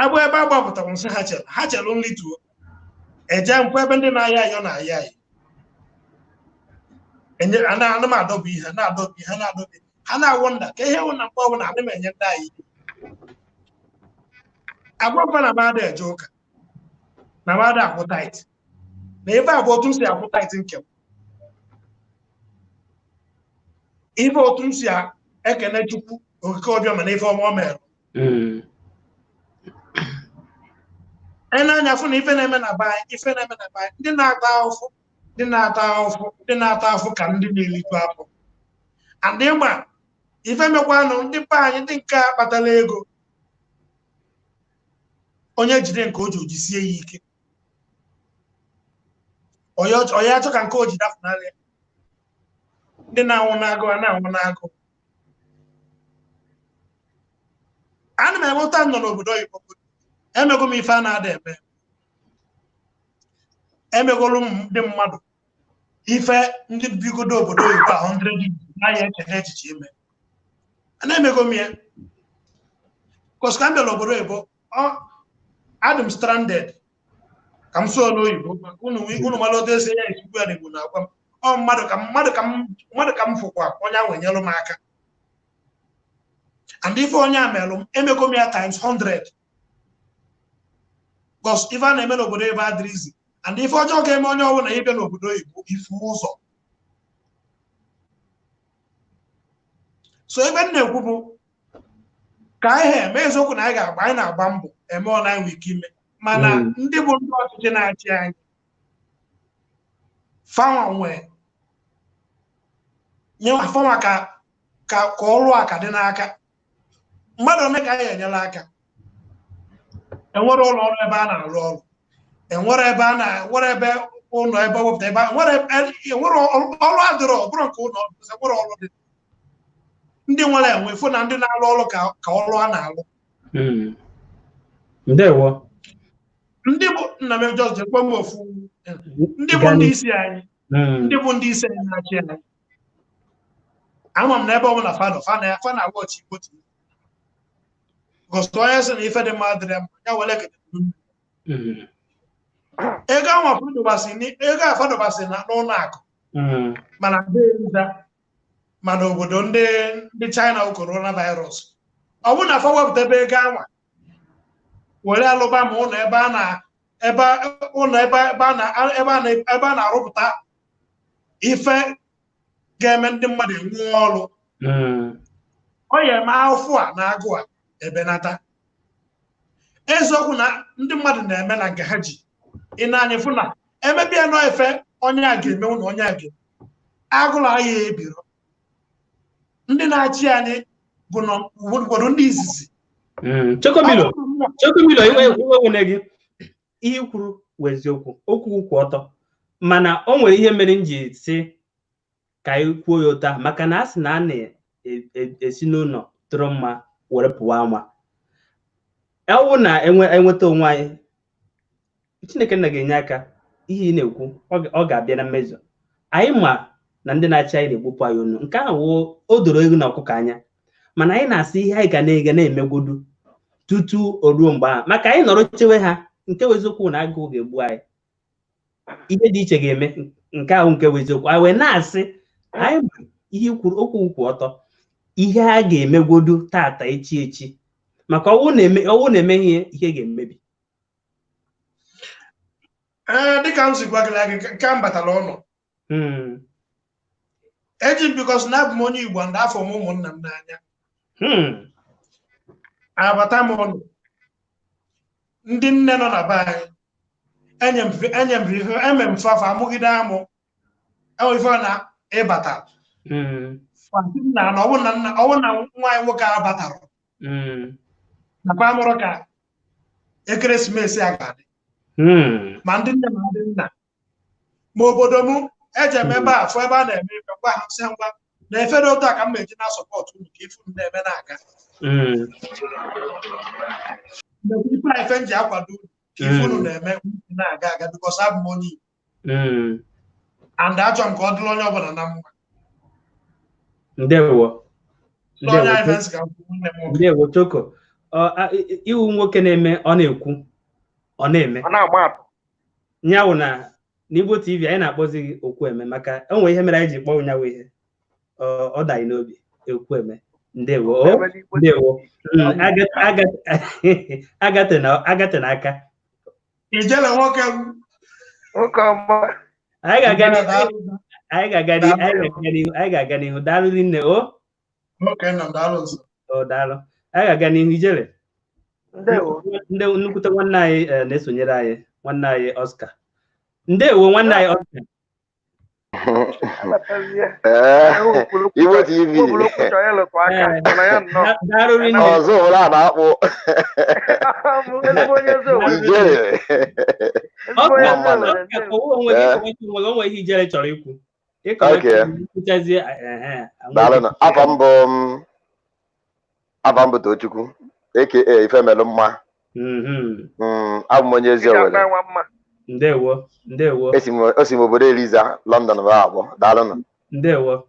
agbụ ebe a gbapụtara nsị, ha chere ha chere nlituo eje nkwụ ebe ndị na-aya ayọ na-aya ayọ enye ana m adọba ihe na-adọba ihe na-adọba ha na-awụ nda ka ihe wụ na mgbe ọbụla ana m enye ndị anyị agwa na mmadụ eje ụka na mmadụ akwụ tait na ebe a bụ otu m si akwụ tait nke m, ibe otu m si ekene Chukwu okike ọbịa mana ife ọma o mere. Anyị na-anya fụ na ife na-eme na be anyị, ife na-eme na be anyị, ndị na-ata ahụfụ, ndị na-ata ahụfụ, ndị na-ata ahụfụ ka ndị na-eriju afọ. And ịma ife mekwanụ ndị be anyị, ndị nke a kpatara ego, onye jide nke o ji ojisie ya ike, onye achọ ka nke o ji dapụnarị ya. Ndị na-anwụ n'agụụ a na-anwụ n'agụụ. Ana m enweta nọ n'obodo oyibo, emego m ife a na-ada eme, emegolu m ndị mmadụ ife ndị bigodo obodo oyibo a 100 naghị echere echiche ime, ana emego m ya kọs ka m bịara obodo oyibo, adị m stranded ka m sụọ n'oyibo maka unu mara otu esi ya esikwu ya n'Igbo na-agwa m ọ mmadụ ka m fụkwa onye ahụ enyelụ m aka, and ife onye a melụ m emego m ya times 100 because ife a na-eme n'obodo ebe adịrịzi, and ife ọjọọ ga-eme onye ọbụla ịbịa n'obodo oyibo ife ụzọ. So ebe m na-ekwu bụ ka anyị ha eme eziokwu na anyị ga-agba, anyị na-agba mbọ eme ọ na anyị ike ime, mana ndị bụ ndị ọchịchị na-achị anyị fanwa nwee nyewa fanwa ka ka ọrụ a ka dị n'aka mmadụ ole ka anyị enyela aka. Enwere ụlọ ọrụ ebe a na-arụ ọrụ, enwere ebe a na-enwere ebe ụlọ ebe wepụta ebe enwere ọrụ adịrọ, ọ bụrụ nke ụlọ ọrụ enwere ọrụ dị, ndị nwere enwe fụ na ndị na-arụ ọrụ ka ọrụ a na-alụ. Ndewo. Ndị bụ nna m just jekwe m ofu ndị bụ ndị isi anyị, ndị bụ ndị isi anyị na-achị anyị, ama m na ebe ọbụla fano fana wọchị Igbo TV gosi onye sị na ife dị mma adịrị mma ya were ekete. Ego ahụ afọdụbasị na n'ụlọ akụ mana nza mana obodo ndị China coronavirus, ọ bụrụ na afọ wepụta ebe ego anwa were alụba ma ụlọ ebe a na ebe ụlọ ebe a na-arụpụta ife ga-eme ndị mmadụ enwe ọrụ, ọ ya eme afụ a na agụ a ebenata. Eziokwu na ndị mmadụ na-eme na nke ha ji ị na-anya fụ na emebie nọ efe onye a ga-eme ụlọ onye a ga-eme agụrụ anyị ebiro. Ndị na-achị anyị bụ n'obodo ndị izizi. Chokomilo, iwe wene gị ihe kwuru wụ eziokwu, okwu kwụ ọtọ, mana o nwere ihe mere m ji sị ka anyị kwuo ya ụta, maka na a sị na a na-esi n'ụlọ tụrụ mma were pụwa ama. Ọ na enweta onwe anyị, Chineke nna ga-enye aka, ihe ị na-ekwu ọ ga-abịa na mmezu. Anyị ma na ndị na-achị anyị na-egbupụ anyị ọnụ, nke ahụ o doro ewu na ọkụkọ anya, mana anyị na-asị ihe anyị ga na-ega na-emegwodu tutu o ruo mgbe ahụ, maka anyị nọrọ chewe ha, nke bụ eziokwu na agụụ ga-egbu anyị, ihe dị iche ga-eme, nke ahụ nke bụ eziokwu. Anyị wee na-asị anyị ma ihe kwuru okwu kwụ ọtọ, ihe a ga-emegwodu tata echi echi, maka ọwụ na-eme ihe ihe ga-emebi. Ee, dịka m si gwa gị nke m batara ụlọ eji m bikos na abụ m onye Igbo ndị afọ m ụmụnna m n'anya, abata m ụlọ ndị nne nọ na be anyị, enye m ife eme m fafa amụgide amụ enwe ife na ịbata na ọwụ na nwa anyị nwoke a batara nakwa amụrụ ka ekeresimesi a ga-adị, ma ndị nne ma ndị nna ma obodo m Eje m ebe a fụ ebe a na-eme ife, gwa ha sị ngwa na efe dị otu a ka m na-eji na sọpọtụ unu ka ife unu na-eme na-aga. Ife a ife m ji akwado unu ka ife unu na-eme na-aga aga because abụ m onye Igbo. And achọ m ka ọ dịrị onye ọbụla na mma. Ndewo. Ndewo Choko. Iwu nwoke na-eme ọ na-ekwu ọ na-eme. Nyawu na n'Igbo TV anyị na-akpọzi gị Okwueme maka o nwere ihe mere anyị ji kpọọ nyawu ihe ọ daghị n'obi Okwueme. Ndewo. Ndewo. Agate n'aka. Ijele nwoke m. Nwoke ọma. Anyị ga-aga n'ihu. Daalụ nne o. O daalụ. Anyị ga-aga n'ihu Ijele. Ndị nnukwute nwanne anyị na-esonyere anyị, nwanne anyị Oscar. Ndewo nwanne anyị Oscar. Igbo TV. Ọzọ ụlọ a na-akpụ. Ijele. Onwe ihe Ijele chọrọ ikwu. Afa mbụ Tochukwu aka Ifemelụ Mma. Abụ m onye ezi Owerri. Ndewo, ndewo. Esi m obodo Eliza, London bụ abụọ. Daalụnụ. Ndewo.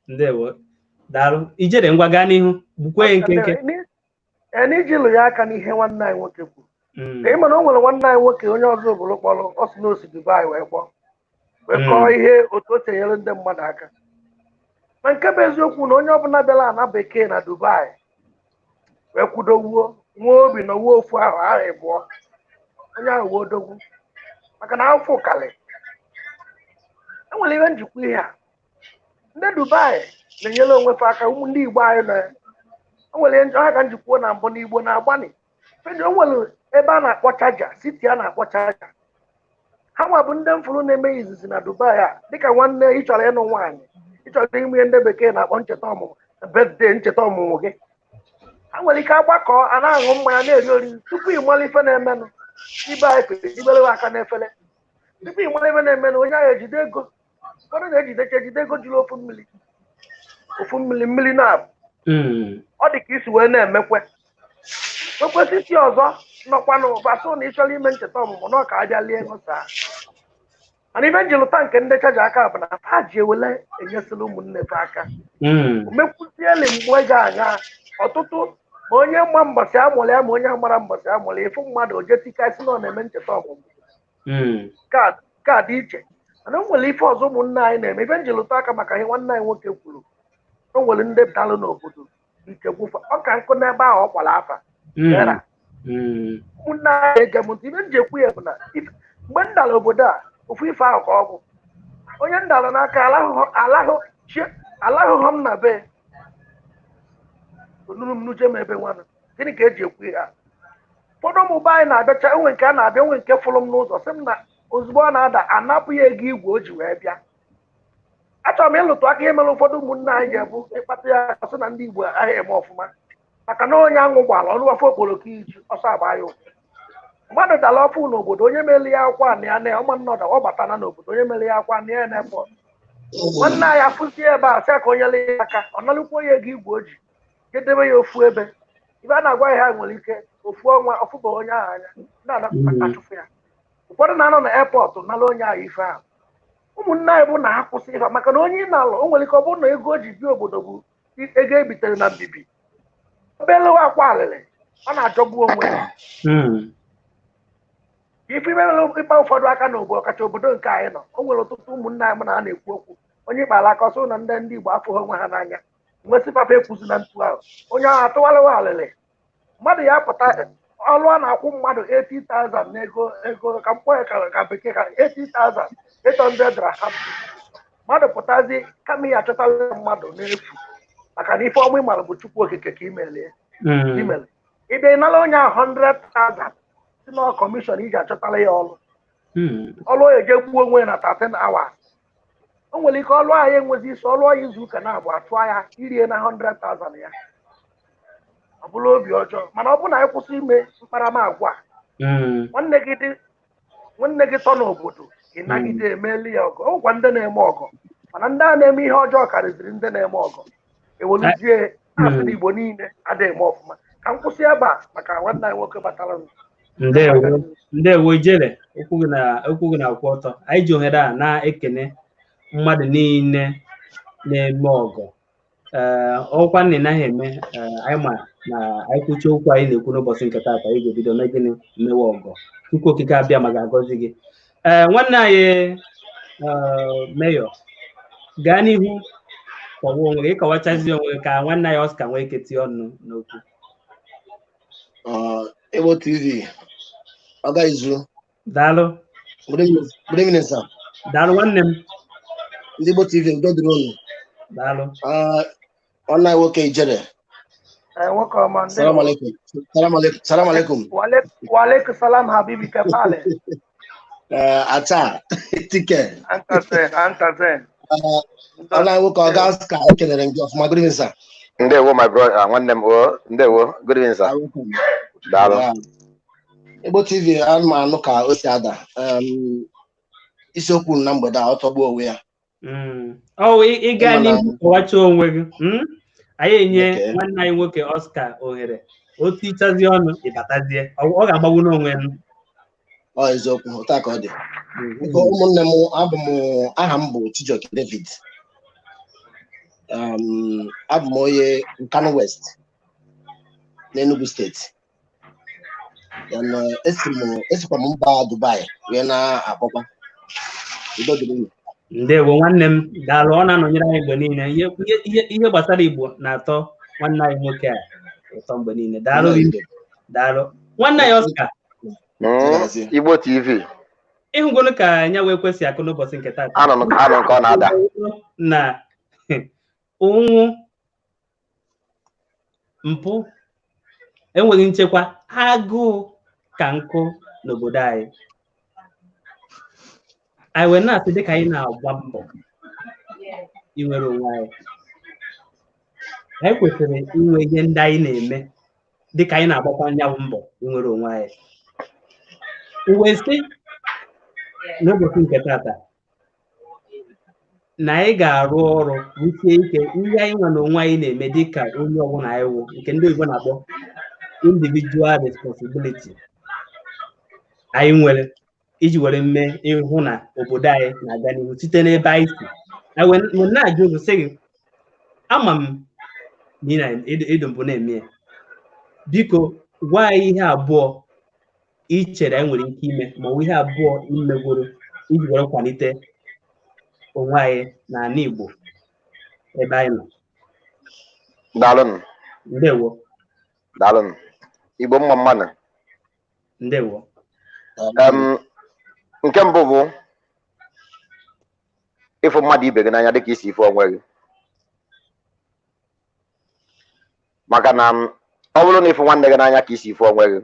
Ndewo. Daalụ. Ijele ngwa gaa n'ihu. Gbukwe nkenke. N'iji lụ ya aka n'ihe nwanne anyị nwoke kwuru. Ị ma na o nwere nwanne anyị nwoke onye ọzọ obodo kpọrọ ọ sị na o si Dubai wee kpọọ wee kọọ ihe otu o tinyere ndị mmadụ aka. Ma nke bụ eziokwu na onye ọbụla bịara ana bekee na Dubai wee kwudowuo nwee obi na wuo ofu ahụ ahụ ịbụọ onye ahụ wee odogwu maka na afọ ụkalị enwere ihe njikwa ihe a ndị Dubai na-enyere onwe fa aka. Ụmụ ndị Igbo anyị na enwere ihe ha ka njikwuo na mbụ na Igbo na-agbani. O nwere ebe a na-akpọ chaja siti a na-akpọ chaja ha nwa bụ ndị mfụrụ na-eme izizi na Dubai a dịka nwanne ị chọrọ ịnụ nwaanyị ị chọrọ ime ihe ndị bekee na-akpọ ncheta ọmụmụ birthday ncheta ọmụmụ gị ha nwere ike agbakọ a na-aṅụ mmanya na-eri oriri tupu ị mara ife na-emenụ ibe anyị ibere aka n'efere tupu ị mara ife na-emenụ onye ahụ ejide ego ụfọdụ na-ejidecha ejide ego juru ofu mmiri mmiri na-abụ ọ dị ka isi wee na-emekwe ekwesịsị ọzọ nọkwanụ basụ na ịchọrọ ime ncheta ọmụmụ na ọka abịa lie ego saa. Mana ife njilụta nke ndị chaja aka bụ na ha ji ewele enyesịla ụmụnne fe aka mekwuzieli mgbe ga-aṅa ọtụtụ ma onye mma mbọsị amụrụ ya ma onye amara mbọsị amụrụ ya ịfụ mmadụ oje tikasị na ọ na-eme ncheta ọmụmụ ka dị iche. Mana o nwere ife ọzọ ụmụnne anyị na-eme ife njilụta aka maka ihe nwanne anyị nwoke kwuru o nwere ndị dalụ n'obodo nke gwụfa ọ ka nkụ n'ebe ahụ ọ kwara afa ụmụnne anyị na-ege m ntị ife m ji ekwu ya bụ na mgbe m dara obodo a ofu ife ahụ ka ọ bụ onye m dara n'aka alahụghọ m na be onuru m n'uche m ebe nwanụ gịnị ka eji ekwu ya. Ụfọdụ ụmụ be anyị na-abịacha enwe nke a na-abịa enwe nke fụrụ m n'ụzọ sị m na ozugbo ọ na-ada anapụ ya ego igwe o ji wee bịa. Achọrọ m ịlụtụ aka ihe mere ụfọdụ ụmụnne anyị ga-ebu ịkpata ya sị na ndị Igbo ahịa eme ọfụma maka na onye anwụ gbara ọnụ afọ okporoko iji ọsọ agba ya ụkwụ. Mmadụ dara ọfụ n'obodo onye mere ya akwa na ya na ọma nnọda ọ batana n'obodo onye mere ya akwa na ya na epọt nwanne anyị afụzie ebe a sị ka onye lee ya aka ọ nalụkwa onye ego igwe o ji jedebe ya ofu ebe ibe a na-agwa ya ha nwere ike ofu ọnwa ọfụba onye ahụ anya na-achụfụ ya. Ụfọdụ na-anọ na epọtụ nala onye ahụ ife ahụ. Ụmụnne anyị bụ na ha kwụsị ife maka na onye ị na-alụ o nwere ike ọ bụrụ na ego o ji bịa obodo bụ ego ebitere na mbibi obelewe akwa alịlị ọ na-ajọgbu onwe ya. Ife imere ịkpa ụfọdụ aka n'obodo ọkacha obodo nke anyị nọ o nwere ọtụtụ ụmụnne anyị na ha na-ekwu okwu onye ịkpara aka ọsọ na ndị ndị Igbo afụghị onwe ha n'anya nwesị papa ekwuzi na ntu ahụ onye ahụ atụgharịwa alịlị mmadụ ya pụta ọlụ a na-akwụ mmadụ 80,000 n'ego ego ka mkpọ ya ka bekee ka 80,000 800 dirham mmadụ pụtazi kama ya achọtala mmadụ n'efu maka na ife ọma ịmara bụ Chukwu okike ka imelie imele ịbịa ịnara onye ahụ 100,000 si na kọmishọn iji achọtala ya ọlụ ọlụ ya eje gbuo onwe ya na 13 hours o nwere ike ọlụ ahụ enwezi isi ọlụ ya izu ụka na-abụ atụọ ya irie na 100,000 ya ọ bụla obi ọjọọ. Mana ọ bụrụ na anyị kwụsị ime mkparamagwa a nwanne gị tọ n'obodo Ịnagide emeela ya ọgọ. Ọgwa ndị na-eme ọgọ, mana ndị a na-eme ihe ọjọọ karịziri ndị na-eme ọgọ. Eweluzie asị na Igbo niile adịghị eme ọfụma. Ka m kwụsị ebe a maka nwanne anyị nwoke batara. Ndewo, ndewo Ijele, okwu gị na okwu gị na-akwụ ọtọ. Anyị ji ohere a na-ekene mmadụ niile na-eme ọgọ. Ee, ọkwa na ị naghị eme, anyị ma na anyị kwuchie okwu anyị na-ekwu n'ụbọchị nke taata, anyị ga-ebido mee gịnị? Mewe ọgọ. Chukwu Okike abịa ma ga-agọzi gị. Ee, nwanne anyị, Mayor, gaa n'ihu kọwa onwe gị, ịkọwachazi onwe gị ka nwanne anyị Oscar nwee ike tinye ọnụ n'okwu. Igbo TV, Oga Izu. Daalụ. Good evening, good evening, sir. Daalụ, nwanne m. Ndị Igbo TV, udo dịrị unu. Daalụ. Nwanne anyị nwoke Ijere. Ee, nwoke ọma, ndewo. Salam alaikum. Salam alaikum. Salam alaikum. Waalaikum salam, habibi, kefale. Ata, tike. Antazen, antazen. Nwanne anyị nwoke Oga Oscar, ekelere m gị ọfụma. Good evening, sir. Ndewo, my brother, nwanne m o, ndewo, good evening, sir. Daalụ. Igbo TV, ana m anụ ka o si ada. Isiokwu na mgbede a, ọ tọgbuo onwe ya. Ọ ịga n'ihu kọwacha onwe gị. Anyị enye nwanne anyị nwoke Oscar ohere o tichazie ọnụ, ịbatazie, ọ ga-agbagbu n'onwe ya. Ọ eziokwu, otu a ka ọ dị. Biko, ụmụnne m, abụ m, aha m bụ Chijioke David. Abụ m onye Nkanu West n'Enugu Steeti. Then esi m, esikwa m mba Dubai wee na-akpọkwa. Udo dịrị unu. Ndewo, nwanne m, daalụ. Ọ na-anọnyere anyị mgbe niile. Ihe gbasara Igbo na-atọ nwanne anyị nwoke a ụtọ mgbe niile. Daalụ, daalụ, nwanne anyị Oscar. Igbo TV. Ịhụgonu ka anya wee kwesị akụ n'ụbọchị nke taata. Anọ m, anọ nke ọ na-ada. Na ụnwụ, mpụ, enweghị nchekwa, agụụ ka nkụ n'obodo anyị. Anyị wee na-asị, dịka anyị na-agba mbọ inwere onwe anyị, anyị kwesịrị inwe ihe ndị anyị na-eme dịka anyị na-agbakwa anyanwụ mbọ inwere onwe anyị. Wee sị n'ụbọchị nke tata na anyị ga-arụ ọrụ rụsie ike ihe anyị nwe na onwe anyị na-eme dịka onye ọbụla anyị wụ, nke ndị oyibo na-akpọ individual responsibility anyị nwere iji were mee ịhụ na obodo anyị na-aga n'ihu site n'ebe anyị si. Anyị wee na-ajụ ụzọ sị gị, ama m na ị ịdụ mbụ na-eme ya, biko gwa anyị ihe abụọ ị chere anyị nwere ike ime, ma ọ bụ ihe abụọ imegworo iji were kwalite onwe anyị n'ala Igbo ebe anyị nọ. Daalụnụ. Ndewo. Daalụnụ. Igbo mma mmanụ. Ndewo. Nke mbụ bụ ịfụ mmadụ ibe gị n'anya dịka isi ife onwe gị, maka na ọ bụrụ na ịfụ nwanne gị n'anya ka isi ife onwe gị,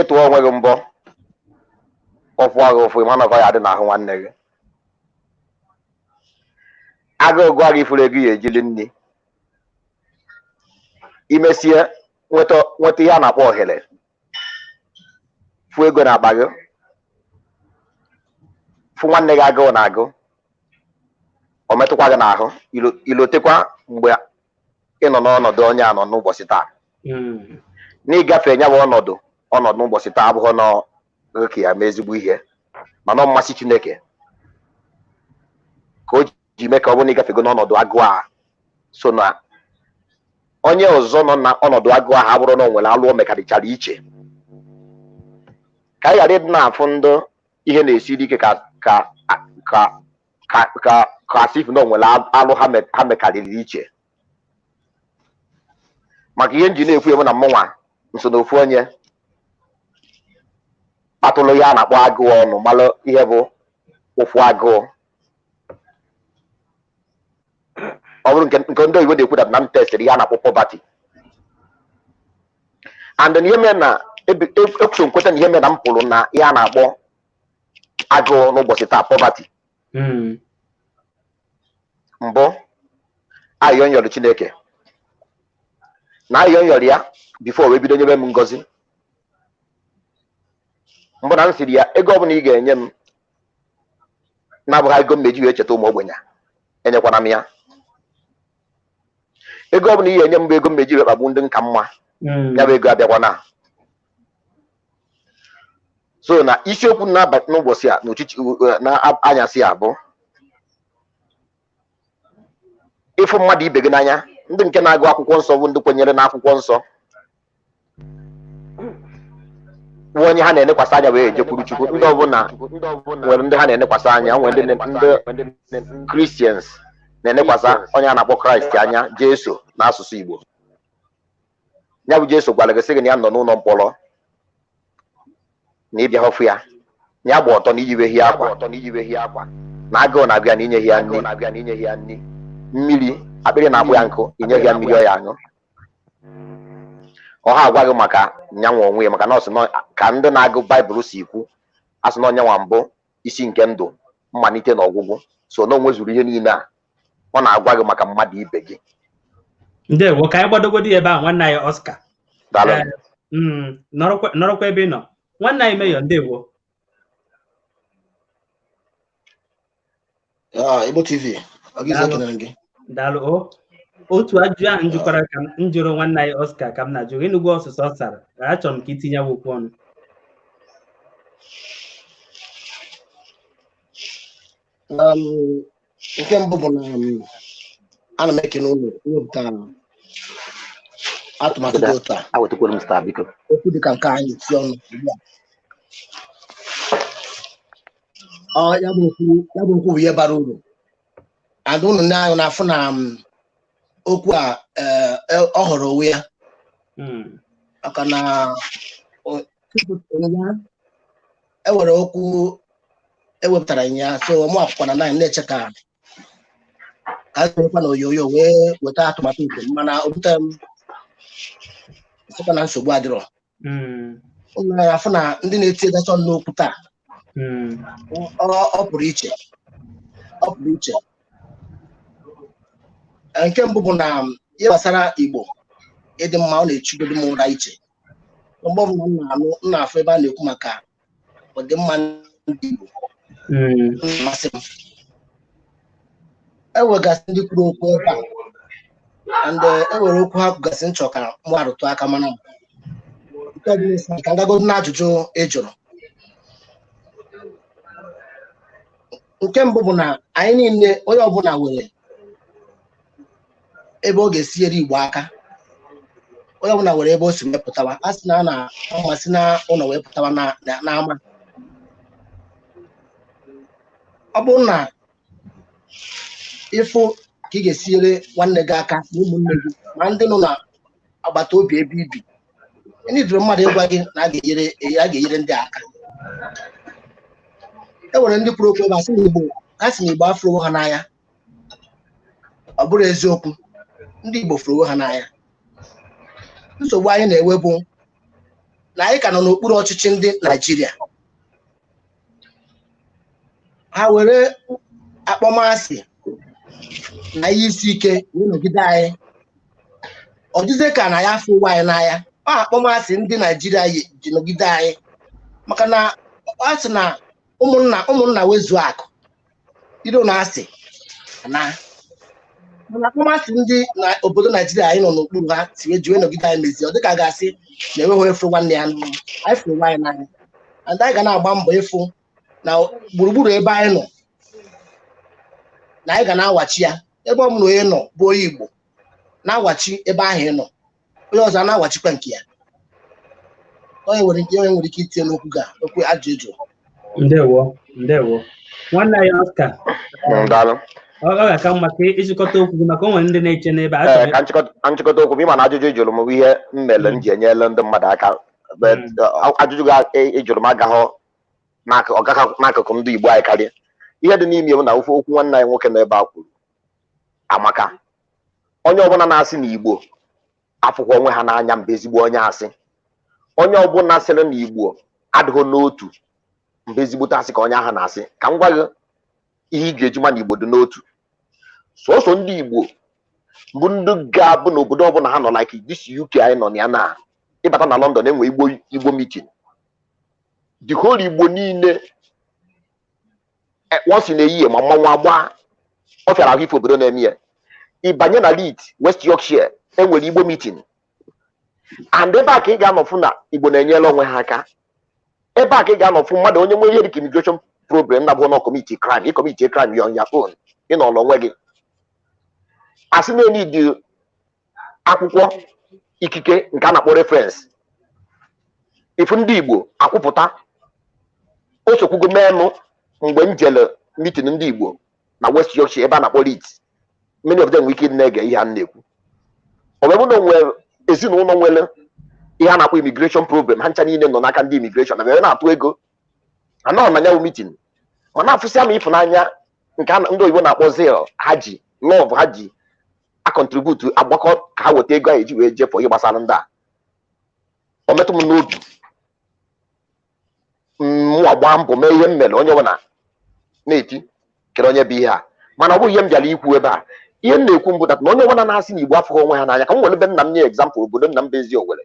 ịtụọ onwe gị mbọ, ọfụ agha ụfụ, ịma na ọ ya adị n'ahụ nwanne gị. Agụụ gụọ gị, ifuru ego ya ejili nri, imesie nweta ihe a na-akpọ ohere, fụ ego na akpa gị, fụ nwanne gị agụụ na-agụ, ọ metụkwa gị n'ahụ, ilotekwa mgbe ị nọ n'ọnọdụ onye a nọ n'ụbọchị taa. N'ịgafe ya bụ ọnọdụ n'ụbọchị taa abụghị nọ ka ya mee ezigbo ihe, mana ọ mmasị Chineke ka o ji mee ka ọ bụrụ na ịgafego n'ọnọdụ agụụ a, so na onye ọzọ nọ na ọnọdụ agụụ ahụ abụrụ na o nwere alụ o mekarịchara iche, ka anyị ghara ịdị na-afụ ndị ihe na-esiri ike ka ka ka ka ka ka asị na o nwere alụ ha mekarịrị iche. Maka ihe nji na-ekwu emu na mụnwa nso na ofu onye kpatụlụ ya a na-akpọ agụụ ọnụ, malụ ihe bụ ụfụ agụụ. Ọ bụrụ nke ndị oyibo na-ekwu na m testịrị ihe a na-akpọ poverty, and ihe mere na ekwuso nkweta na ihe mere na m pụrụ na ihe a na-akpọ agụụ n'ụbọchị taa, poverty, mbụ ayọ nyọrọ Chineke na ayọ nyọrọ ya before wee bido nyebe m ngozi. Mbụ na m siri ya ego ọbụla ị ga-enye m na-abụghị ego m meji wee cheta ụmụ ogbenye enyekwana m ya. Ego ọbụla ị ga-enye m bụ ego m meji wee kpagbu ndị nka mma, ya bụ ego abịakwana. So na isiokwu na-aba n'ụbọchị a n'ụtụtụ na anyasị a bụ ịfụ mmadụ ibe gị n'anya. Ndị nke na-agụ akwụkwọ nsọ bụ ndị kwenyere n'akwụkwọ nsọ bụ onye ha na-enekwasị anya wee ejekwuru Chukwu. Ndị ọbụla nwere ndị ha na-enekwasị anya, nwere ndị Christians na-enekwasị onye a na-akpọ Kraịst anya, Jesu n'asụsụ Igbo. Ya bụ Jesu gwara gị sị gị na ya nọ n'ụlọ mkpọrọ na ịbịa họfụ ya, na ya gba ọtọ na iyiweghị akwa, na agụụ na-agụ ya na inyeghị ya nri, mmiri akpịrị na-akpụ ya nkụ inyeghị ya mmiri ọ ya aṅụ. Ọha agwa gị maka nyanwa onwe ya, maka na ọ sị ka ndị na-agụ Baịbụl si ikwu, asị na ọnyanwa mbụ isi nke ndụ, mmalite na ọgwụgwụ, so na o nwezuru ihe niile a ọ na-agwa gị maka mmadụ ibe gị. Ndewo, ka anyị gbadogodi ebe a nwanne anyị Oscar. Nọrọkwa ebe ị nọ nwanne anyị Mayor. Ndewo. Igbo TV, daalụ. Otu ajụjụ ahụ njụkwara ka m jụrụ nwanne anyị Oscar ka m na-ajụ Enugwu ọsụsọ ọ sara, achọrọ m ka itinye ya okwu ọnụ. Nke mbụ bụ na ana m ekene ụlọ iwepụta atụmatụ dị otu a, okwu dịka nke anyị eti ọnụ ugbu a. Ya bụ okwu bụ ihe bara uru. And ụnụ ndị anyị na-afụ na okwu a ọ họrọ onwe ya, maka na e nwere okwu ewepụtara ya, so mụ akwụkwọ na na-eche ka a sonyekwa na onyonyo wee weta atụmatụ nke m, mana o butere m sịkwa na nsogbu adịrọ. Ụnụ afụ na ndị na-eti egasị ọnụ n'okwu taa ọ pụrụ iche, ọ pụrụ iche. Nke mbụ bụ na ihe gbasara Igbo ịdị mma, ọ na-echugodo m ụra iche. Mgbe ọbụla m na-anụ m na-afụ ebe a na-ekwu maka ọdịmma ndị Igbo, na-amasị m. E nwegasị ndị kwuru okwu ebe a, and e nwere okwu ha kwugasị nchọ ka mụ arụtụ aka, mana nke ọbụla esi ka ngagodo na ajụjụ ị jụrụ. Nke mbụ bụ na anyị niile, onye ọbụla nwere ebe ọ ga-esinyere Igbo aka, onye ọbụla nwere ebe o si wee pụtawa. A sị na a na-amasị na ụlọ wee pụtawa n'ama. Ọ bụrụ na ịfụ ka ị ga-esinyere nwanne gị aka na ụmụnne gị ma ndị nọ na agbata obi ebe ibi, ndị dụrụ mmadụ ịgwa gị na a ga-enyere ndị aka. E nwere ndị kwuru okwu ebe a sị na Igbo, ha sị na Igbo afụrụ ha n'anya. Ọ bụrụ eziokwu, ndị Igbo fụrụ ha n'anya. Nsogbu anyị na-enwe bụ na anyị ka nọ n'okpuru ọchịchị ndị Naịjirịa. Ha were akpọmasị na ihe isi ike wee nọgide anyị. Ọ dịzie ka na ya afụ ụwa anyị n'anya. Ọ akpọmasị ndị Naịjirịa ji nọgide anyị, maka na ọ sị na ụmụnna wezuo akụ iro na asị na mana akpọmasị ndị na obodo Naijiria anyị nọ n'okpuru ha si wee ji wee nọgide anyị mezie. Ọ dịka ga-asị na enweghị onye fụrụ nwanne ya n'anya. Anyị fụrụ nwaanyị n'anya, and anyị ga na-agba mbọ ịfụ na gburugburu ebe anyị nọ na anyị ga na-awachi ya. Ebe ọ bụla onye nọ bụ onye Igbo na-awachi ebe ahụ ị nọ, onye ọzọ na-awachikwa nke ya. Onye nwere ike itinye n'okwu ga okwu ajụ ịjụ. Ndewo, ndewo nwanne anyị Oscar. Ọ ga-aka mma ka ịchịkọta okwu gị maka o nwere ndị na-eche n'ebe a. Ka nchịkọta okwu m, ịma na ajụjụ ị jụrụ m bụ ihe m mere m ji enyere ndị mmadụ aka. Ajụjụ ị jụrụ m agaghị n'akụkụ ndị Igbo anyị karịa. Ihe dị n'ime m na ofe okwu nwanne anyị nwoke nọ ebe a kwuru amaka. Onye ọbụla na-asị na Igbo afụkwa onwe ha n'anya mba ezigbo onye asị. Onye ọbụla sịrị na Igbo adịghị n'otu mba ezigbote asị ka onye ahụ na-asị. Ka m gwa gị ihe ị ga-eji ma na Igbo dị n'otu. Sọsọ ndị Igbo bụ ndị ga-abụ n'obodo ọbụla ha nọ, like this UK anyị nọ na ya na ịbata na London enwe Igbo meeting. The whole Igbo niile, once in a year, ma mmanwụ agba, ọ fịara ahụ ife obodo na-eme ya. Ịbanye na Leeds, West Yorkshire, enwere Igbo meeting, and ebe a ka ị ga-anọfụ na Igbo na-enyere onwe ha aka. Ebe a ka ị ga-anọfụ mmadụ onye nwere ihe dịka immigration problem na bụ na commit crime, ị commit crime, you on your own, ị nọrọ onwe gị, asị na dị akwụkwọ ikike nke a na-akpọ reference. Ifu ndị Igbo akwụpụta o sokwugo menụ. Mgbe m jele meeting ndị Igbo na West Yorkshire, ebe a na-akpọ Leeds, many of them nwere ike ịdị na-ege ihe a m na-ekwu. Ọ bụ na nwere ezinụlọ nwere ihe a na-akpọ immigration problem, ha ncha niile nọ n'aka ndị immigration na ebe na-atụ ego anọ na ya bụ meeting, ma na-afụsị ama ịfụnanya nke ndị oyibo na-akpọ zeal, ha ji love, ha ji a contribute, agbakọ ka ha weta ego a eji wee jefọ ihe gbasara ndị a. O metụ m n'obi, mụnwa gbaa mbọ mee ihe m mere. Onye ọbụla na-eti kere onye bụ ihe a, mana ọ bụghị ihe m bịara ikwu ebe a. Ihe m na-ekwu mbụ that na onye ọbụla na-asị na Igbo afụghị onwe ha n'anya, ka m nwere ebe nna m nye example, obodo nna m bụ ezi Owere,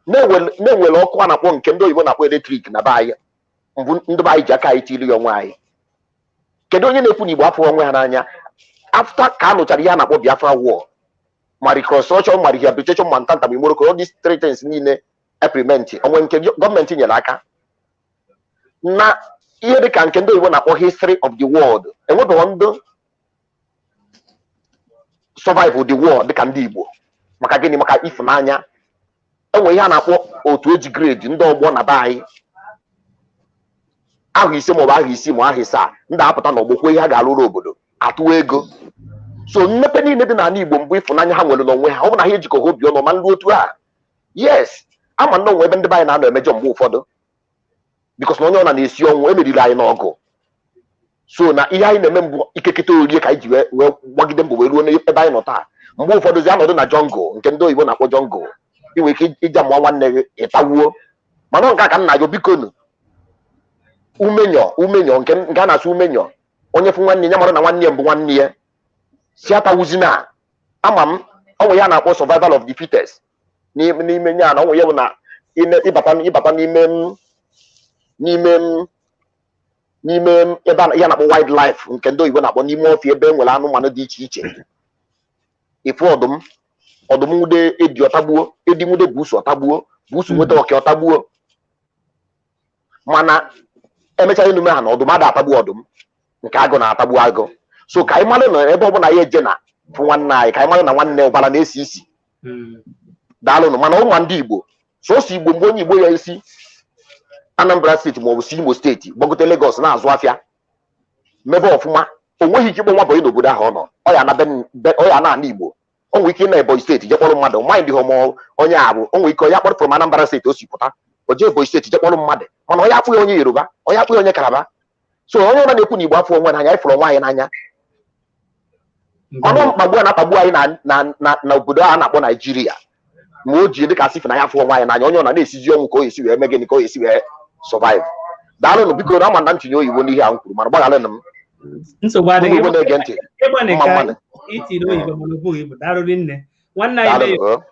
na-enwere ọkụ a na-akpọ, nke ndị oyibo na-akpọ electric, na be anyị mbụ, ndị be anyị ji aka anyị tiri ya onwe anyị. Kedu onye na-ekwu na Igbo afụghị onwe ha n'anya after ka a nụchara ihe a na-akpọ Biafra War, ma reconstruction, ma rehabilitation, ma ntanta, ma imoroko, all these three things niile implement onwe nke gọọmenti nyere aka na ihe dịka nke ndị oyibo na-akpọ history of the world, enwebeghị ndị survive the war dịka ndị Igbo. Maka gịnị? Maka ịfụnanya. Enwe ihe a na-akpọ otu eji grade ndị ọgbọ na be anyị, ahụ 5 maọbụ ahụ 6 ma ahụ 7, ndị apụta n'ọgbọ kwuo ihe a ga-alụrụ obodo, atụwa ego. So mmepe niile dị n'ala Igbo mbụ ịfụnanya ha nwere n'onwe ha. Ọ bụ na ha ejikọghị obi ọnụ ma nrụ otu a, yes, ama nnọọ nwe ebe ndị be anyị na-anọ emejọ mgbe ụfọdụ, because na onye ọ na na-esi ọnwụ emeriri anyị n'ọgụ. So na ihe anyị na-eme mbụ ikeketa orie ka anyị ji wee gbagide mbọ wee ruo n'ebe anyị nọ taa. Mgbe ụfọdụ zi anọdụ na jungle, nke ndị oyibo na-akpọ jungle, ị nwere ike iji amụọ nwanne gị ịtawuo. Mana ọ nke a ka m na-ajụ, biko nu, umenyọ umenyọ nke a na-asụ umenyọ, onye fụ nwanne ya mara na nwanne ya mbụ nwanne ya si atawuzina. Ama m ọ nwe ya na-akpọ survival of the fittest n'ime nya na ọ nwe ya bụ na ịbata n'ime ebe ya na-akpọ wildlife, nke ndị oyibo na-akpọ n'ime ọfịa, ebe e nwere anụmanụ dị iche iche, ịfụ ọdụm, ọdụm nwude edi ọtagbuo, edi nwude busu ọtagbuo, busu nweta ọka ọtagbuo. Mana emechaa enume ha na ọdụm ada atagbu ọdụm, nke agụ na-atagbu agụ. So ka anyị mara na ebe ọbụla ya eje na fụ nwanne anyị, ka anyị mara na nwanne ụbara na-esi isi. Daalụnụ. Mana ụmụ ndị Igbo, sọsọ Igbo, mgbe onye Igbo ya esi Anambra Steeti maọbụ si Imo Steeti gbagote Lagos na-azụ afịa mebe ọfụma, o nweghị ike ịkpọ nwa boy n'obodo ahụ ọ nọ, ọ ya na ọ ya na-ana Igbo. O nwere ike ịna Ebonyi Steeti je kpọrọ mmadụ, mind hụ ma onye a bụ, o nwere ike onye akpọrọ from Anambra Steeti o si pụta, o jee Ebonyi Steeti je kpọrọ mmadụ, mana onye akpụghị onye Yoruba, onye akpụghị onye Kalaba. So onye ọbụla na-ekwu na Igbo afọ onwe n'anya, anyị fụrụ onwe anyị n'anya. Ọnụ mkpagbu a na-akpagbu anyị na obodo a na-akpọ Naijiria, ma o ji dịka asị na ya afụ onwe anyị n'anya, onye ọ na na-esizi ọnwụ ka o esi wee mee gịnị, ka o esi wee survive. Daalụnụ, biko na ama na ntinye oyibo n'ihe a m kwuru, mana gbaghalụnụ m. Nsogbu Ụmụ adịghị. Igbo na-ege ntị, Ịgbanị mma ka mmanụ. Itiri oyibo, mana ọ bụghị ibu. Daalụ nne, nwanne anyị. Daalụnụ. Meyo. O.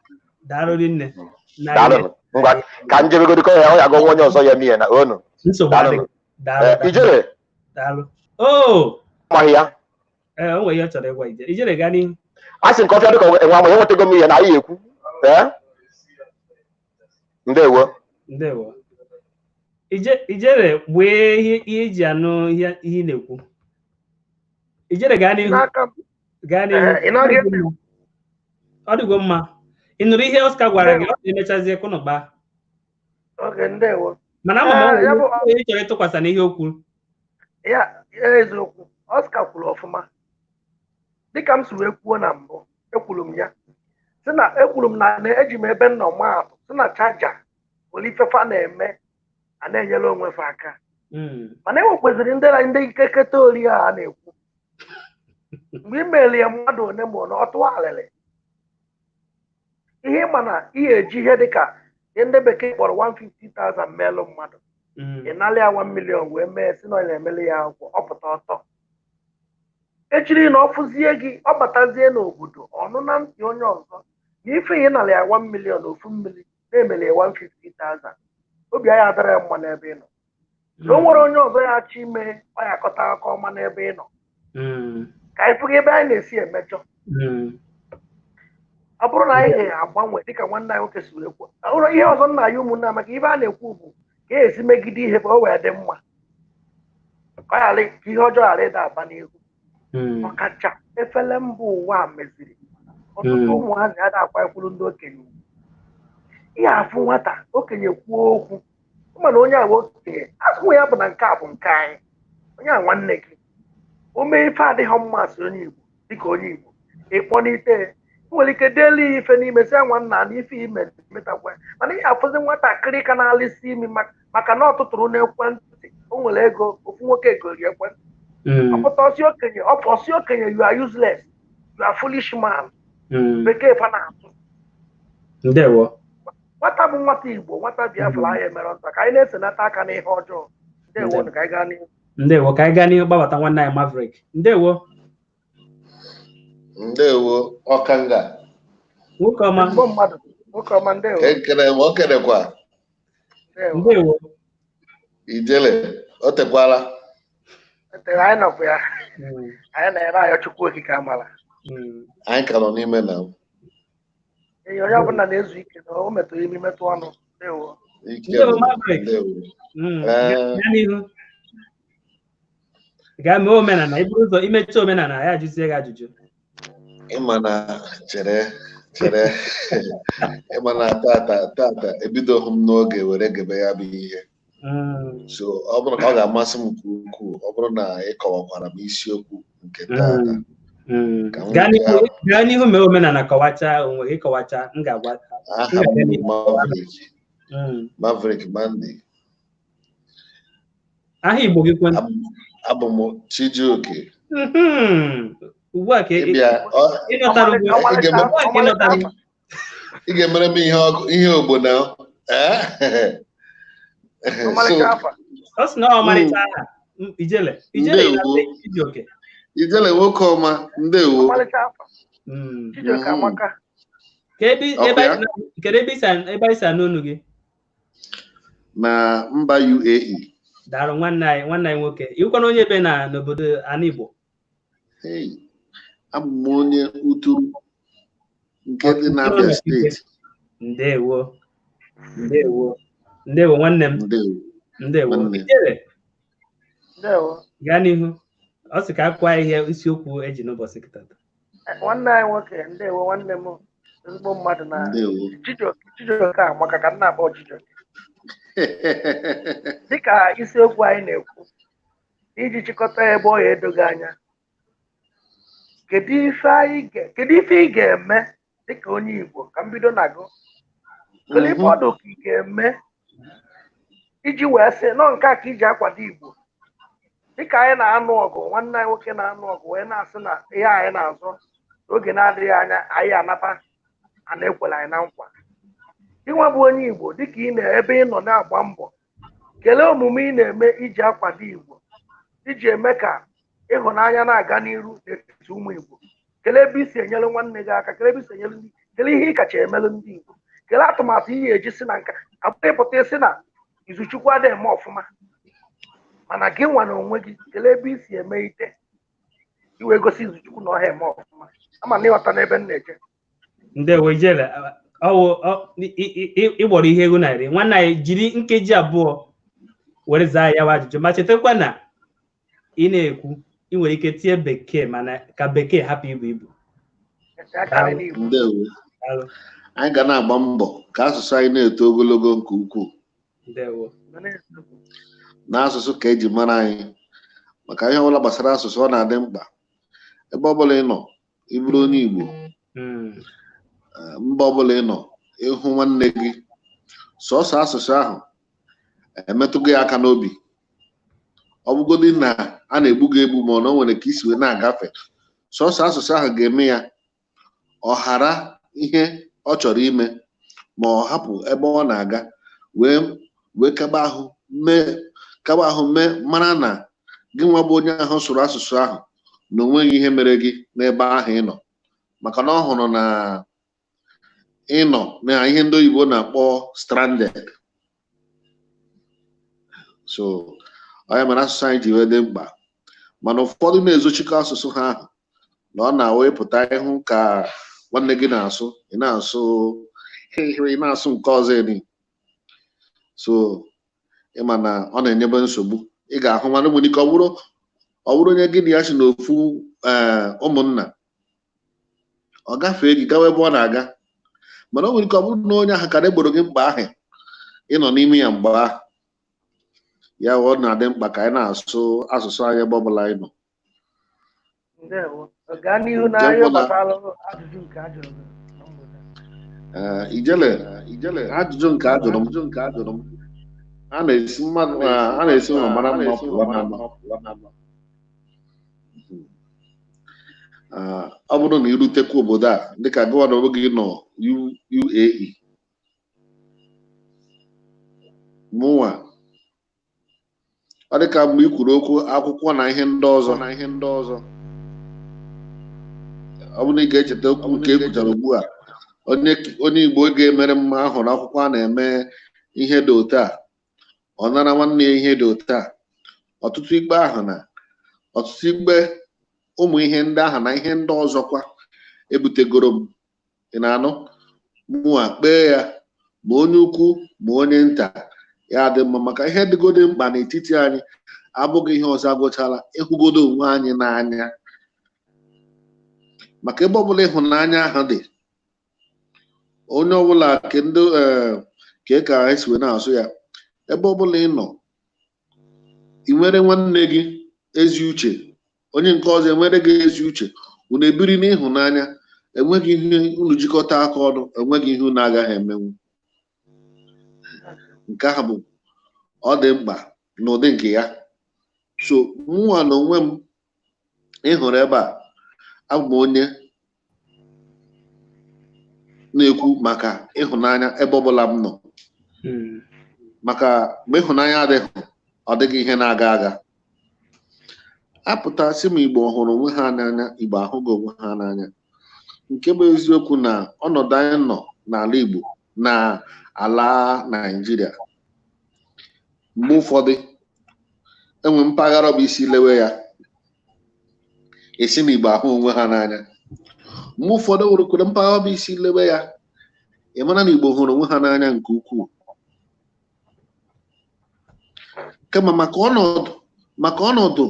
Daalụ nne na Daalụnụ. Ngwa, ka njebegodi ka ya ọ ya gwa onye ọzọ ya eme ya na onu. Nsogbu Daalụnụ. adịghị. Daalụ. Ee, Daalụ. Ijere. Daalụ o. Amaghị ya. Ee, o nwere ihe ọ chọrọ ịgwa Ijere. Ijere, gaa n'ihu. A sị nke ọfịa dịka enwe ama ya, enwetago m ihe na anyị ekwu. Ee, ndewo. Ndewo. Ijere, gbee ihe iji anụ ihe ị na-ekwu. Ijere, gaa n'ihu. N'aka m. Gaa n'ihu. Ee, ị na-aga ntị? Ọ dịgo mma. Ị nụrụ ihe Oscar gwara gị? Ọ ga-emechazie kụnụba. Oge, ndewo. Mana ama m Ee, ya bụ ọ ị chọrọ ịtụkwasị n'ihe o kwuru. Ya eziokwu, Oscar kwuru ọfụma. Dịka m si wee kwuo na mbụ, ekwuru m ya si na ekwuru m na eji m ebe m nọ maa atụ, si na chaja nwere ifefa na-eme a na-enyere onwe fa aka, mana e nwekwaziri ndị na ndị ikeketa ori a na-ekwu mgbe ị meere ya mmadụ one ma one, ọ tụọ alịlị ihe ịma na ihe eji ihe dịka ihe ndị bekee kpọrọ 150,000 meelụ mmadụ, ị nalị ya 1 million wee mee si na ọ na-emeli ya akwụkwọ, ọ pụta ọtọ echiri na ọ fụzie gị, ọ batazie n'obodo ọnụ na ntị onye ọzọ na ife ị nalị ya 1 million ofu mmiri na-emeli ya 150,000. Obi anyị adịrị mma n'ebe ị nọ. Na o nwere onye ọzọ ya achọ ime ọ ya akọta akụkọ ọma n'ebe ị nọ. Ka anyị fụga ebe anyị na-esi emejọ. Ọ bụrụ na anyị ga-agbanwe dịka nwanne anyị nwoke si wee kwuo, ọ bụrụ ihe ọzọ nna ya ụmụnne ya, maka ibe a na-ekwu bụ ka e esi megide ihe ka o wee dị mma, ka ọ ghara, ka ihe ọjọọ ghara ịda aba n'ihu. Ọkacha efere mba ụwa a meziri ọtụtụ ụmụazị a na-akwanyekwuru ndị okenye ugwu. Ihe afụ nwata okenye kwuo okwu, mana onye a bụ okenye, asụnwe ya bụ na nke a bụ nke anyị, onye a nwanne gị, o mee ife adịghị mma, asị onye Igbo dịka onye Igbo ịkpọnite ya. Ị nwere ike deelu ya ife n'ime, sị ya, nwanna, na ife ime metakwa. Mana ihe afụzi nwatakịrị ka na-alịsị imi maka na ọ tụtụrụ n'ekwentị, o nwere ego, ofu nwoke gori ekwentị, ọpụta ọsị okenye, ọ ọsị okenye, "You are useless, you are foolish man." Bekee fa na-asụ. Ndewo. Nwata bụ nwata Igbo, nwata Biafra, anyị emere nta ka anyị na-esenata aka n'ihe ọjọọ. Ndewo, ka anyị gaa n'ihu. Ndewo. Ka anyị gaa n'ihu gbabata nwanne anyị Maverick. Ndewo. Ndewo, ọkanga. Nwoke ọma. Ezigbo mmadụ, nwoke ọma, ndewo. Ekele m, o kelekwa. Ndewo. Ndewo. Ijele o tekwala. Tere anyị nọkwa ya, anyị na-ere ayọ Chukwu Okike amala. Anyị ka nọ n'ime na Ee, onye ọbụla na-ezu ike na o metụrụ imi metụ ọnụ. Ndewo. Ike. Ndewo. Bụ Maverick. Ndewo. Ee. Gaa n'ihu, gaa mee omenala, iburu ụzọ imecha omenala ya, ajụzie gị ajụjụ. Ịma na, chere chere, ịma na tata tata ebidoghị m n'oge were gebe ya bụ ihe. So ọ bụrụ ọ ga-amasị m nke ukwuu, ọ bụrụ na ị kọwakwara m isiokwu nke tata ka m Gaa nwee n'ihu, gaa n'ihu mee omenala, kọwachaa onwe gị, kọwachaa, m ga-agwa. Aha m bụ Maverick. Maverick Mandy. Aha Igbo gị kwen? Abụ m Chijioke. Ugbu a ka Ịbịa ịnọtara ugbu ị ga-eme- a ka ịnọtara. Ị ga-emere m ihe ọgụ ihe ogbo na eh? Ọmalịcha afa. Ọ sị na ọ ọmarịcha aha. Ijele, Ijele. Ndewo. Ị na-asị Chijioke. Ijele, nwoke ọma, ndewo. Ọmalịcha afa. Chijioke amaka. Ka ebe Ọkwa ebe ya? Kedu ebe isi ebe anyị si anụ olu gị? Na mba UAE. Daalụ, nwanne anyị nwoke. Ịwụkwana onye ebe na n'obodo ana Igbo? Hey, abụ m onye Uturu nke dị n'Abia Steeti. Ndewo, ndewo, ndewo, nwanne m. Ndewo. Ndewo. Nwanne. Ijele. Ndewo. Gaa n'ihu. Ọ sị ka akwa ihe isiokwu eji n'ụbọchị tata. Nwanne anyị nwoke, ndewo, nwanne m, ezigbo mmadụ na Ndewo. Chijioke, Chijioke amaka, ka m na-akpọ Chijioke. Dịka isiokwu anyị na-ekwu, iji chịkọta ebe ọ ya edoghị anya, kedu ife ị ga-eme dịka onye Igbo? Ka m bido na gụ, kedu ife ọdụ ka ị ga-eme iji wee sị nọ nke a ka iji akwado Igbo, dịka anyị na-anụ ọgụ, nwanne anyị nwoke na-anụ ọgụ wee na-asị na ihe anyị na-azọ n'oge na-adịghị anya anyị anata a na-ekwere anyị na nkwa. Ịnwa bụ onye Igbo, dịka ị na ebe ị nọ na-agba mbọ, kelee omume ị na-eme iji akwado Igbo, iji eme ka ịhụnanya na-aga n'iru n'etiti ụmụ Igbo. Kelee ebe i si enyere nwanne gị aka, kelee ebe i si enyere ndị, kelee ihe ị kacha emelụ ndị Igbo, kelee atụmatụ ihe eji si na nka abụghị ịpụta isi na Izuchukwu adịghị eme ọfụma, mana gị nwa na onwe gị, kelee ebe i si eme ite iwee gosi Izuchukwu na ọha eme ọfụma. Ama na ịghọta n'ebe m na-eje. Ndewo, Ijele. Ọwụ ịgbọrọ ihe ego narị. Nwanne anyị, jiri nkeji 2 were zaa ya wa ajụjụ, ma chetakwa na ị na-ekwu, ị nwere ike tinye bekee, mana ka bekee hapụ ibu ibu. Ndewo. Anyị ga na-agba mbọ ka asụsụ anyị na-eto ogologo nke ukwuu. Ndewo. Na asụsụ ka eji mara anyị, maka ihe ọbụla gbasara asụsụ, ọ na-adị mkpa ebe ọbụla ị nọ, ịbụrụ onye Igbo, mba ọbụla ị nọ, ịhụ nwanne gị, sọsọ asụsụ ahụ emetụgo ya aka n'obi. Ọ bụgodị na a na-egbu gị egbu, ma ọ na o nwere ka isi wee na-agafe, sọsọ asụsụ ahụ ga-eme ya ọ ghara ihe ọ chọrọ ime, ma ọ hapụ ebe ọ na-aga wee kaba ahụ mee mara na gị nwa bụ onye ahụ sụrụ asụsụ ahụ na o nweghị ihe mere gị n'ebe ahụ ị nọ, maka na ọ hụrụ na ị nọ na ihe ndị oyibo na-akpọ stranded. So onye mere asụsụ anyị ji wee dị mkpa, mana ụfọdụ na-ezochikọ asụsụ ha ahụ na ọ na-awepụta ịhụ ka nwanne gị na-asụ, ị na-asụ ị na-asụ nke ọzọ eri. So ịma na ọ na-enyebe nsogbu. Ị ga-ahụ mana nwere ike ọ bụrụ onye gị na ya si n'ofu ụmụnna, ọ gafee gị gawa ebe ọ na-aga, mana o nwere ike ọ bụrụ na onye ahụ ka egboro gị mkpa ahụ ịnọ n'ime ya mgbe ahụ. Ya ọ na-adị mkpa ka anyị na-asụ asụsụ anyị ebe ọbụla anyị nọ. Ijele ajụjụ nke ajụrụ m a na-esi mmadụ a na-esi ụlọ mara mma pụọ n'ama. Ọ bụrụ na irutekwa obodo a dịka gọvanọ gị nọ UAE, mụnwa ọ dịka mgbe i kwuru okwu akwụkwọ na ihe ndị ọzọ ọ bụrụ na ị ga-echeta okwu nke e kwuchara ugbu a, onye Igbo ga-emere mma ahụrụ akwụkwọ a na-eme ihe dị otu a, ọ nara nwanne ya ihe dị otu a. Ọtụtụ ikpe ahụ na ọtụtụ ikpe ụmụ ihe ndị ahụ na ihe ndị ọzọkwa ebutegoro m. Ị na-anụ mụnwa kpee ya ma onye ukwu ma onye nta ya dị mma, maka ihe dịgodo mkpa n'etiti anyị abụghị ihe ọzọ agwụchala ịhụgodo onwe anyị n'anya, maka ebe ọbụla ịhụnanya ahụ dị, onye ọbụla ke ka esi wee na-asụ ya, ebe ọbụla ị nọ ị nwere nwanne gị ezi uche, onye nke ọzọ enwere gị ezi uche, unu ebiri n'ịhụnanya, enweghị ihe unu jikọta aka ọnụ, enweghị ihe unu agaghị emenwu. Nke ahụ bụ ọ dị mkpa n'ụdị nke ya. So mụnwa na onwe m ịhụrụ ebe a, abụ m onye na-ekwu maka ịhụnanya ebe ọbụla m nọ, maka mgbe ịhụnanya adịghị, ọ dịghị ihe na-aga aga. Apụta sị m Igbo hụrụ onwe ha n'anya, Igbo ahụghị onwe ha n'anya. Nke bụ eziokwu na ọnọdụ anyị nọ n'ala Igbo na ala Naịjirịa, mgbe ụfọdụ enwe mpaghara ọ bụ isi lewe ya esi na Igbo ahụ onwe ha n'anya, mgbe ụfọdụ werekwere mpaghara ọ bụ isi lewe ya ị mara na Igbo hụrụ onwe ha n'anya nke ukwuu. Kama maka ọnọdụ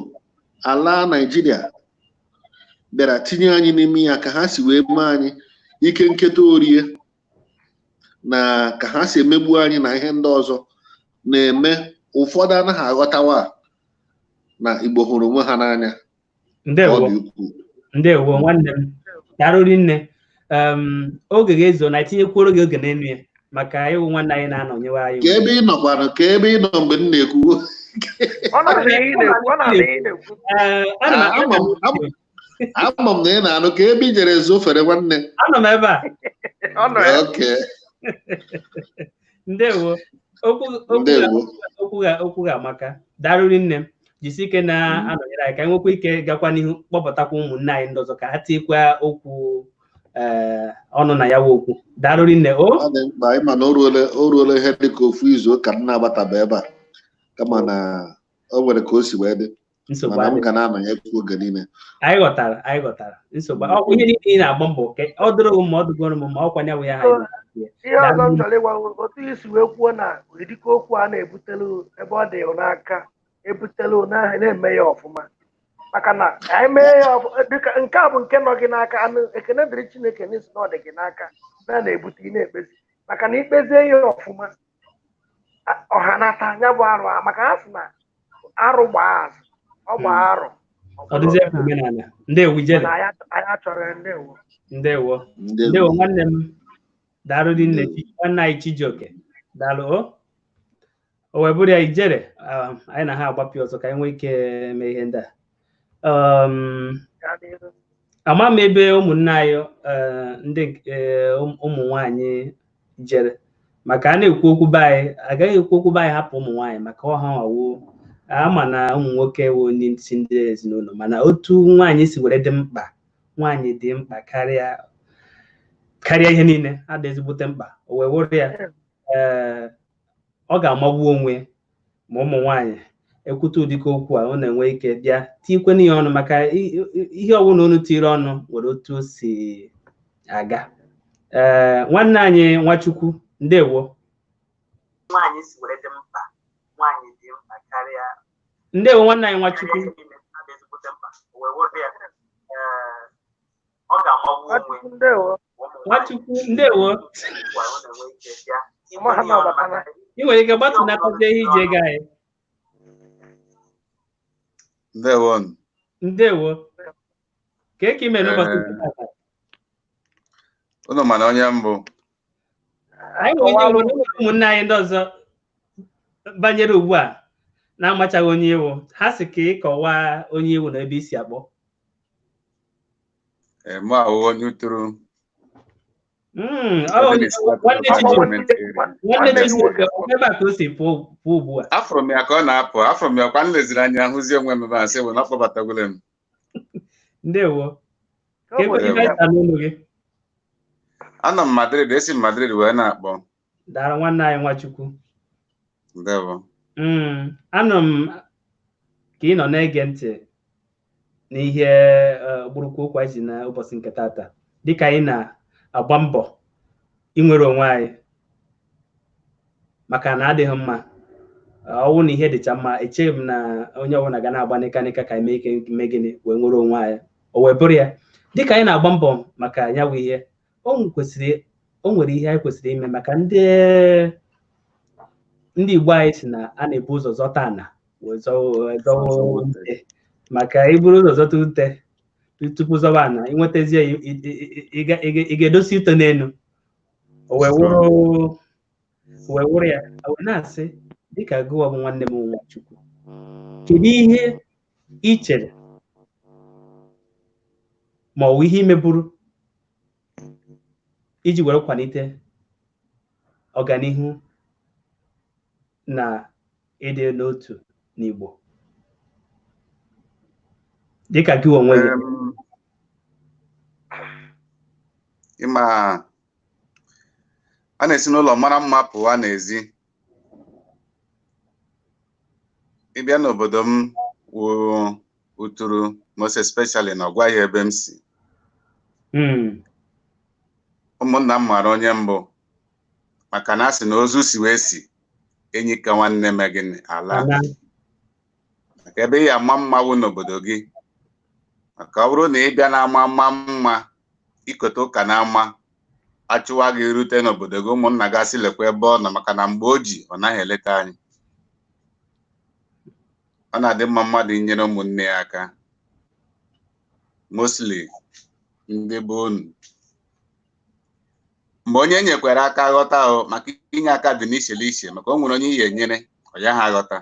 ala Naịjirịa bịara tinye anyị n'ime ya, ka ha si wee mee anyị ike nketa orie na ka ha si emegbu anyị na ihe ndị ọzọ na-eme ụfọdụ anaghị aghọtawa na Igbo hụrụ onwe ha n'anya. Ndewo, ndewo nwanne m, darụri nne. Oge ga-ezo na etinyekwuoro gị oge n'elu ya maka ịwụ nwanne anyị na-anọnyewe anyị. Ka ebe ị nọkwanụ, ka ebe ị nọ mgbe m na-ekwu. Ama m na ị na-anụ, ka ebe i jere zofere nwanne. Anọ m ebe a. Ndewo, okwu ga-amaka. Darụri nne m, jisi ike na-anọnyere anyị ka anyị nwekwa ike gakwa n'ihu kpọpụtakwa ụmụnne anyị ndị ọzọ ka ha tinyekwa okwu ọnụ na ya wụ okwu. Darụri nne. O ọ dị mkpa ịma na o ruola ihe dị ka ofu izu ụka m na-agbataba ebe a, kama na o nwere ka o si wee dị, mana m ga na-anọnyekwu oge niile. Anyị ghọtara nsogbu ihe niile ị na-agba mbọ ka ọ dịrị m ma ọ dịgoro m ma ọ kwanye ya ha. Ihe ọzọ m chọrọ ịgwa otu isi wee kwuo na ụdịka okwu a na-ebutelu ebe ọ dị n'aka ebutelu n'ahụ na-eme ya ọfụma, maka na anyị mee ya dịka nke a bụ nke nọ gị n'aka. Anụ ekene dịrị Chineke n'isi na ọ dị gị n'aka na na-ebute ị na-ekpezi, maka na ikpezie ya ọfụma ọha nata ya bụ arụ, maka ha sị na arụ gbaa azụ ọ gbaa arụ. Ndewo ijele. Anyị achọrọ ya. Ndewo. Ndewo. Ndewo nwanne m. Daalụ nne nwanne anyị Chijioke. Daalụ o. O wee bụrụ ya ijele, anyị na ha agbapụ ọzọ ka anyị nwee ike mee ihe ndị a. Ama m ebe ụmụnne anyị ndị ụmụ nwanyị jere, maka a na-ekwu okwu be anyị, agaghị ekwu okwu be anyị hapụ ụmụ nwaanyị, maka ọha nwawo ama na ụmụ nwoke wụ ndị isi ndị ezinụlọ, mana otu nwaanyị si were dị mkpa, nwaanyị dị mkpa karịa ihe niile, adị ezigbote mkpa. O wee wụrụ ya, ọ ga-amagbu onwe Ma ụmụ nwaanyị ekwute ụdịka okwu a, unu enwe ike bịa tikwenu ya ọnụ, maka ihe ọbụla unu tiri ọnụ nwere otu o si aga. Ee, nwanne anyị Nwachukwu, ndewo. Nwaanyị si were dị mkpa, nwaanyị dị mkpa karịa. Ndewo, nwanne anyị Nwachukwu. Karịa ihe niile, ọ dị ezigbote mkpa. O wee wụrụ ya, ee, ọ ga-amagbu onwe Nwachukwu, ndewo. ụmụ nwaanyị Nwachukwu, ndewo. okwu a, unu enwe ike bịa Ọma ha tikwenu ya ọnụ na-abatana. maka Ị nwere ike ihe ọbụla unu gbatụnatazie ihe tiri iji ọnụ. ego anyị. Ndewo. Ndewo. Ka eke ime n'ụbọchị nke Ee, tata? Unu mana onye mbụ. Anyị nwere onye Kọwalụ. mbụ na ụmụnne anyị ndị ọzọ banyere ugbu a na-amachaghị onye iwu ha si ka ị kọwaa onye iwu na ebe isi akpọ. Ee, mụ ahụ onye Uturu. Ọ Ebe onye na-esi nwanne local Chijioke, government area. nwanne Nwanne Chijioke, ọ bụ ebe a ka o si pụọ pụọ ugbu a. Afụrụ m ya ka ọ na-apụ, afụrụ m ya kwa, m leziri anya hụzie onwe m ebe a sị bụ na ọ kpọbatagwole m. Ndewo. Ka Ka o ebe nwere ife Ndewo. anyị n'ụlọ gị. Anọ m Madrid, esi m Madrid wee na-akpọ. Dara nwanne anyị Nwachukwu. Ndewo. Anọ m ka ị nọ na-ege ntị n'ihe okpurukpu okwu anyị ji na ụbọchị nke tata, dịka anyị na-agba mbọ inwere onwe anyị, maka na adịghị mma ọwụ na ihe dịcha mma. Echeghị m na onye ọbụla ga na-agba nịka nịka ka anyị mee ike mee gịnị wee nwere onwe anyị. O wee bụrụ ya, dịka anyị na-agba mbọ maka ya bụ ihe o kwesịrị, o nwere ihe anyị kwesịrị ime, maka ndị Igbo anyị si na a na-ebu ụzọ zọta ana wee zọwa ute, maka iburu ụzọ zọta ute tupu zọba ana, ịnwetazie ya, ị ga-edosi ute n'elu, o wee wụrụ ya. O wee na-asị, dịka gụwa bụ nwanne m Nwachukwu, kedu ihe ị chere ma ọ bụ ihe imeburu iji were kwalite ọganihu na ịdị n'otu n'Igbo, dịka gị onwe gị? Ịma a na-esi n'ụlọ mara mma pụwa n'ezi. Ịbịa n'obodo m wụ Uturu, most especially na ọgwaghị ebe m si. Ụmụnna m mara onye mbụ, maka na a sị na ozu si wee si enyi ka nwanne me gịnị ala. Ala. Maka ebe ị ya ama mma wụ n'obodo gị, maka ọ bụrụ na ị bịa na-ama mma mma ikote ụka na-ama achụwa gị rute n'obodo gị, ụmụnna gị asị lekwa ebe ọ nọ, maka na mgbe o ji ọ naghị eleta anyị. Ọ na-adị mma mmadụ inyere ụmụnne ya aka, mostly ndị bụ unu. Mgbe onye nyekwara aka ghọta ahụ, maka inye aka dị n'iche n'iche, maka o nwere onye ihe enyere ọ ya ha aghọta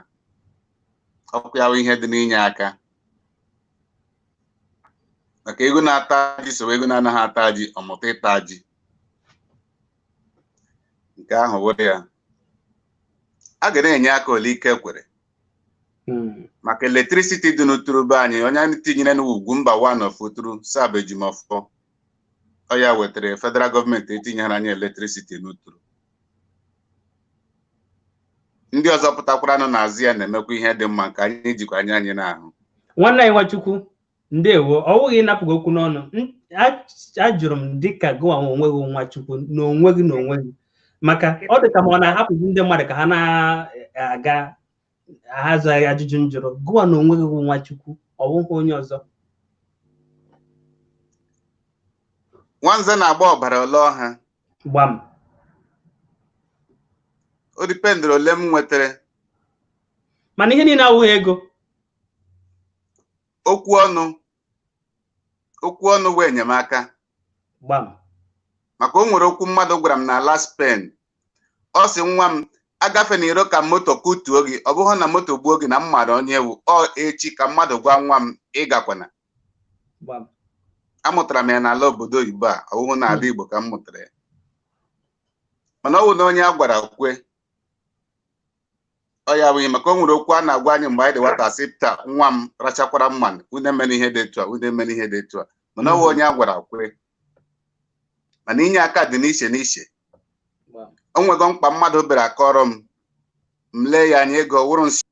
ọkụ ya bụ ihe dị n'inye aka, maka ego na-ata ji so ego na-anaghị ata ji ọmụta ịta ji nke ahụ wụrụ ya. A ga na-enye aka ole ike kwere, maka electricity dị n'Uturu be anyị, onye anyị tinyere n'ugwu mba one of Uturu sab Ejimọfọ, ọ ya wetara federal gọọmenti etinyere anyị electricity n'Uturu. Ndị ọzọ pụtakwara nụ n'azụ ya na-emekwa ihe dị mma nke anyị jikwa anya anyị na-ahụ. Nwanne anyị Nwachukwu, ndewo. Ọ wụghị ịnapụ gị okwu n'ọnụ. Ajụrụ m dịka gụwa onwe gị Nwachukwu n'onwe gị n'onwe gị, maka ọ dị ka ma ọ na-ahapụzi ndị mmadụ ka ha na-aga ahazaghị ajụjụ m jụrụ. Gụwa n'onwe gị bụ Nwachukwu, ọ bụghị onye ọzọ. Nwanze na-agba ọbara ole ọha. Gbam. O dipendịrị ole m nwetara. Mana ihe niile awụghị ego. Okwu ọnụ, okwu ọnụ wee enyemaka. Gbam. Maka o nwere okwu mmadụ gwara m n'ala Spen, ọ sị, "Nwa m, agafe na iro ka moto kutuo gị, ọ bụghị na moto gbuo gị na m mara onye ewu ọ echi." Ka mmadụ gwa nwa m ịgakwana. Gbam. Amụtara m ya n'ala obodo oyibo a, ọ bụghị n'ala Igbo ka m mụtara ya, mana ọ wụ na onye a gwara kwe ọ ya abụghị, maka o nwere okwu a na-agwa anyị mgbe anyị dị nwata, sị, "Taa nwa m, rachakwara mmanụ, unu emere ihe dị etu a, unu emere ihe dị etu a." Mana ọ wụ onye a gwara kwe. Mana inye aka dị n'iche n'iche. Gbam. O nwego mkpa mmadụ bịara kọrọ m. M lee ya anya, ego wụrụ nsị.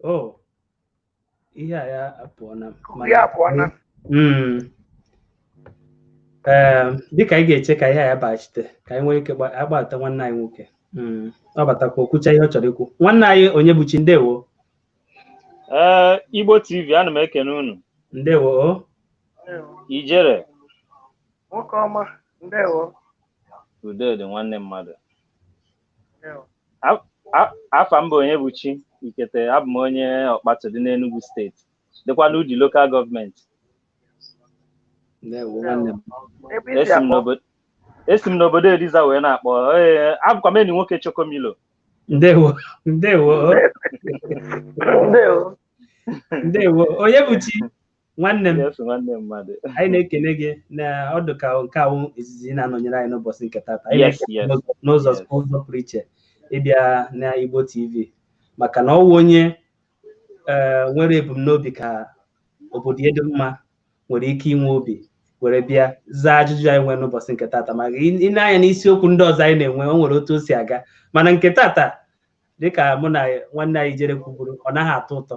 Oh, ihe a ya apụọna. Ya apụọna. Ee, dịka anyị ga-eche ka ihe a ya baghachite, ka anyị nwee ike agbata nwanne anyị nwoke. Ọ batakwa, okwucha ihe ọ chọrọ ikwu. Nwanne anyị Onyebuchi, ndewo. Ee, Igbo TV, ana m ekene unu. Ndewo. Ijere. Nwoke ọma, ndewo. Udo dị, nwanne mmadụ. Afa m bụ Onyebuchi Ikete, abụ m onye Ọkpatụ dị n'Enugu Steeti, dịkwa n'Udi Local Government. Ndewo, nwanne m. Esi m n'obodo Eliza wee na-akpọ. Ee, abụkwa m enyi nwoke Chokomilo. Ndewo, ndewo. Ndewo. Ndewo, Onyebuchi, nwanne m. Yes, nwanne mmadụ. Anyị na-ekene gị na ọdụ ka nke awụ izizi na-anọnyere anyị n'ụbọchị nke tata. Anyị Yes, na-ekene yes. n'ụzọ ụzọ pụrụ iche ịbịa na Igbo TV, maka na ọwụ onye nwere ebumnobi ka obodo ya dị mma nwere ike inwe obi were bịa zaa ajụjụ anyị nwere n'ụbọchị nke tata. Maka ị na-anya n'isiokwu ndị ọzọ anyị na-enwe, o nwere otu o si aga, mana nke tata, dịka mụ na nwanne anyị jere kwuburu, ọ naghị atọ ụtọ.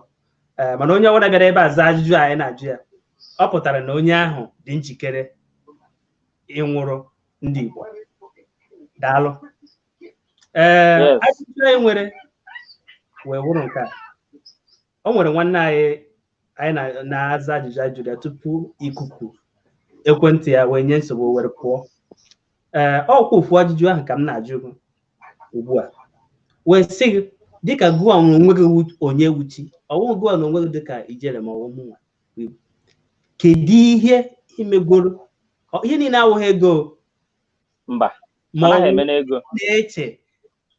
Ee, mana onye ọbụla bịara ebe a zaa ajụjụ anyị na-ajụ ya, ọ pụtara na onye ahụ dị njikere ịnwụrụ ndị Igbo. Daalụ. Ee, ajụjụ anyị nwere wee wụrụ nke a. O nwere nwanne anyị anyị na-aza ajụjụ anyị jụrụ ya tupu ikuku ekwentị ya wee nye nsogbu were pụọ. Ee, ọkwa ofu ajụjụ ahụ ka m na-ajụ gị ugbu a, wee sị gị, dịka gụa onwe gị onye wuchi ọwụ gụa na onwe gị dịka Ijere ma ọwụ mụnwa, kedu ihe imegoro? Ihe niile awụghị ego. Mba. Ma anaghị ọ eme n'ego. Na-eche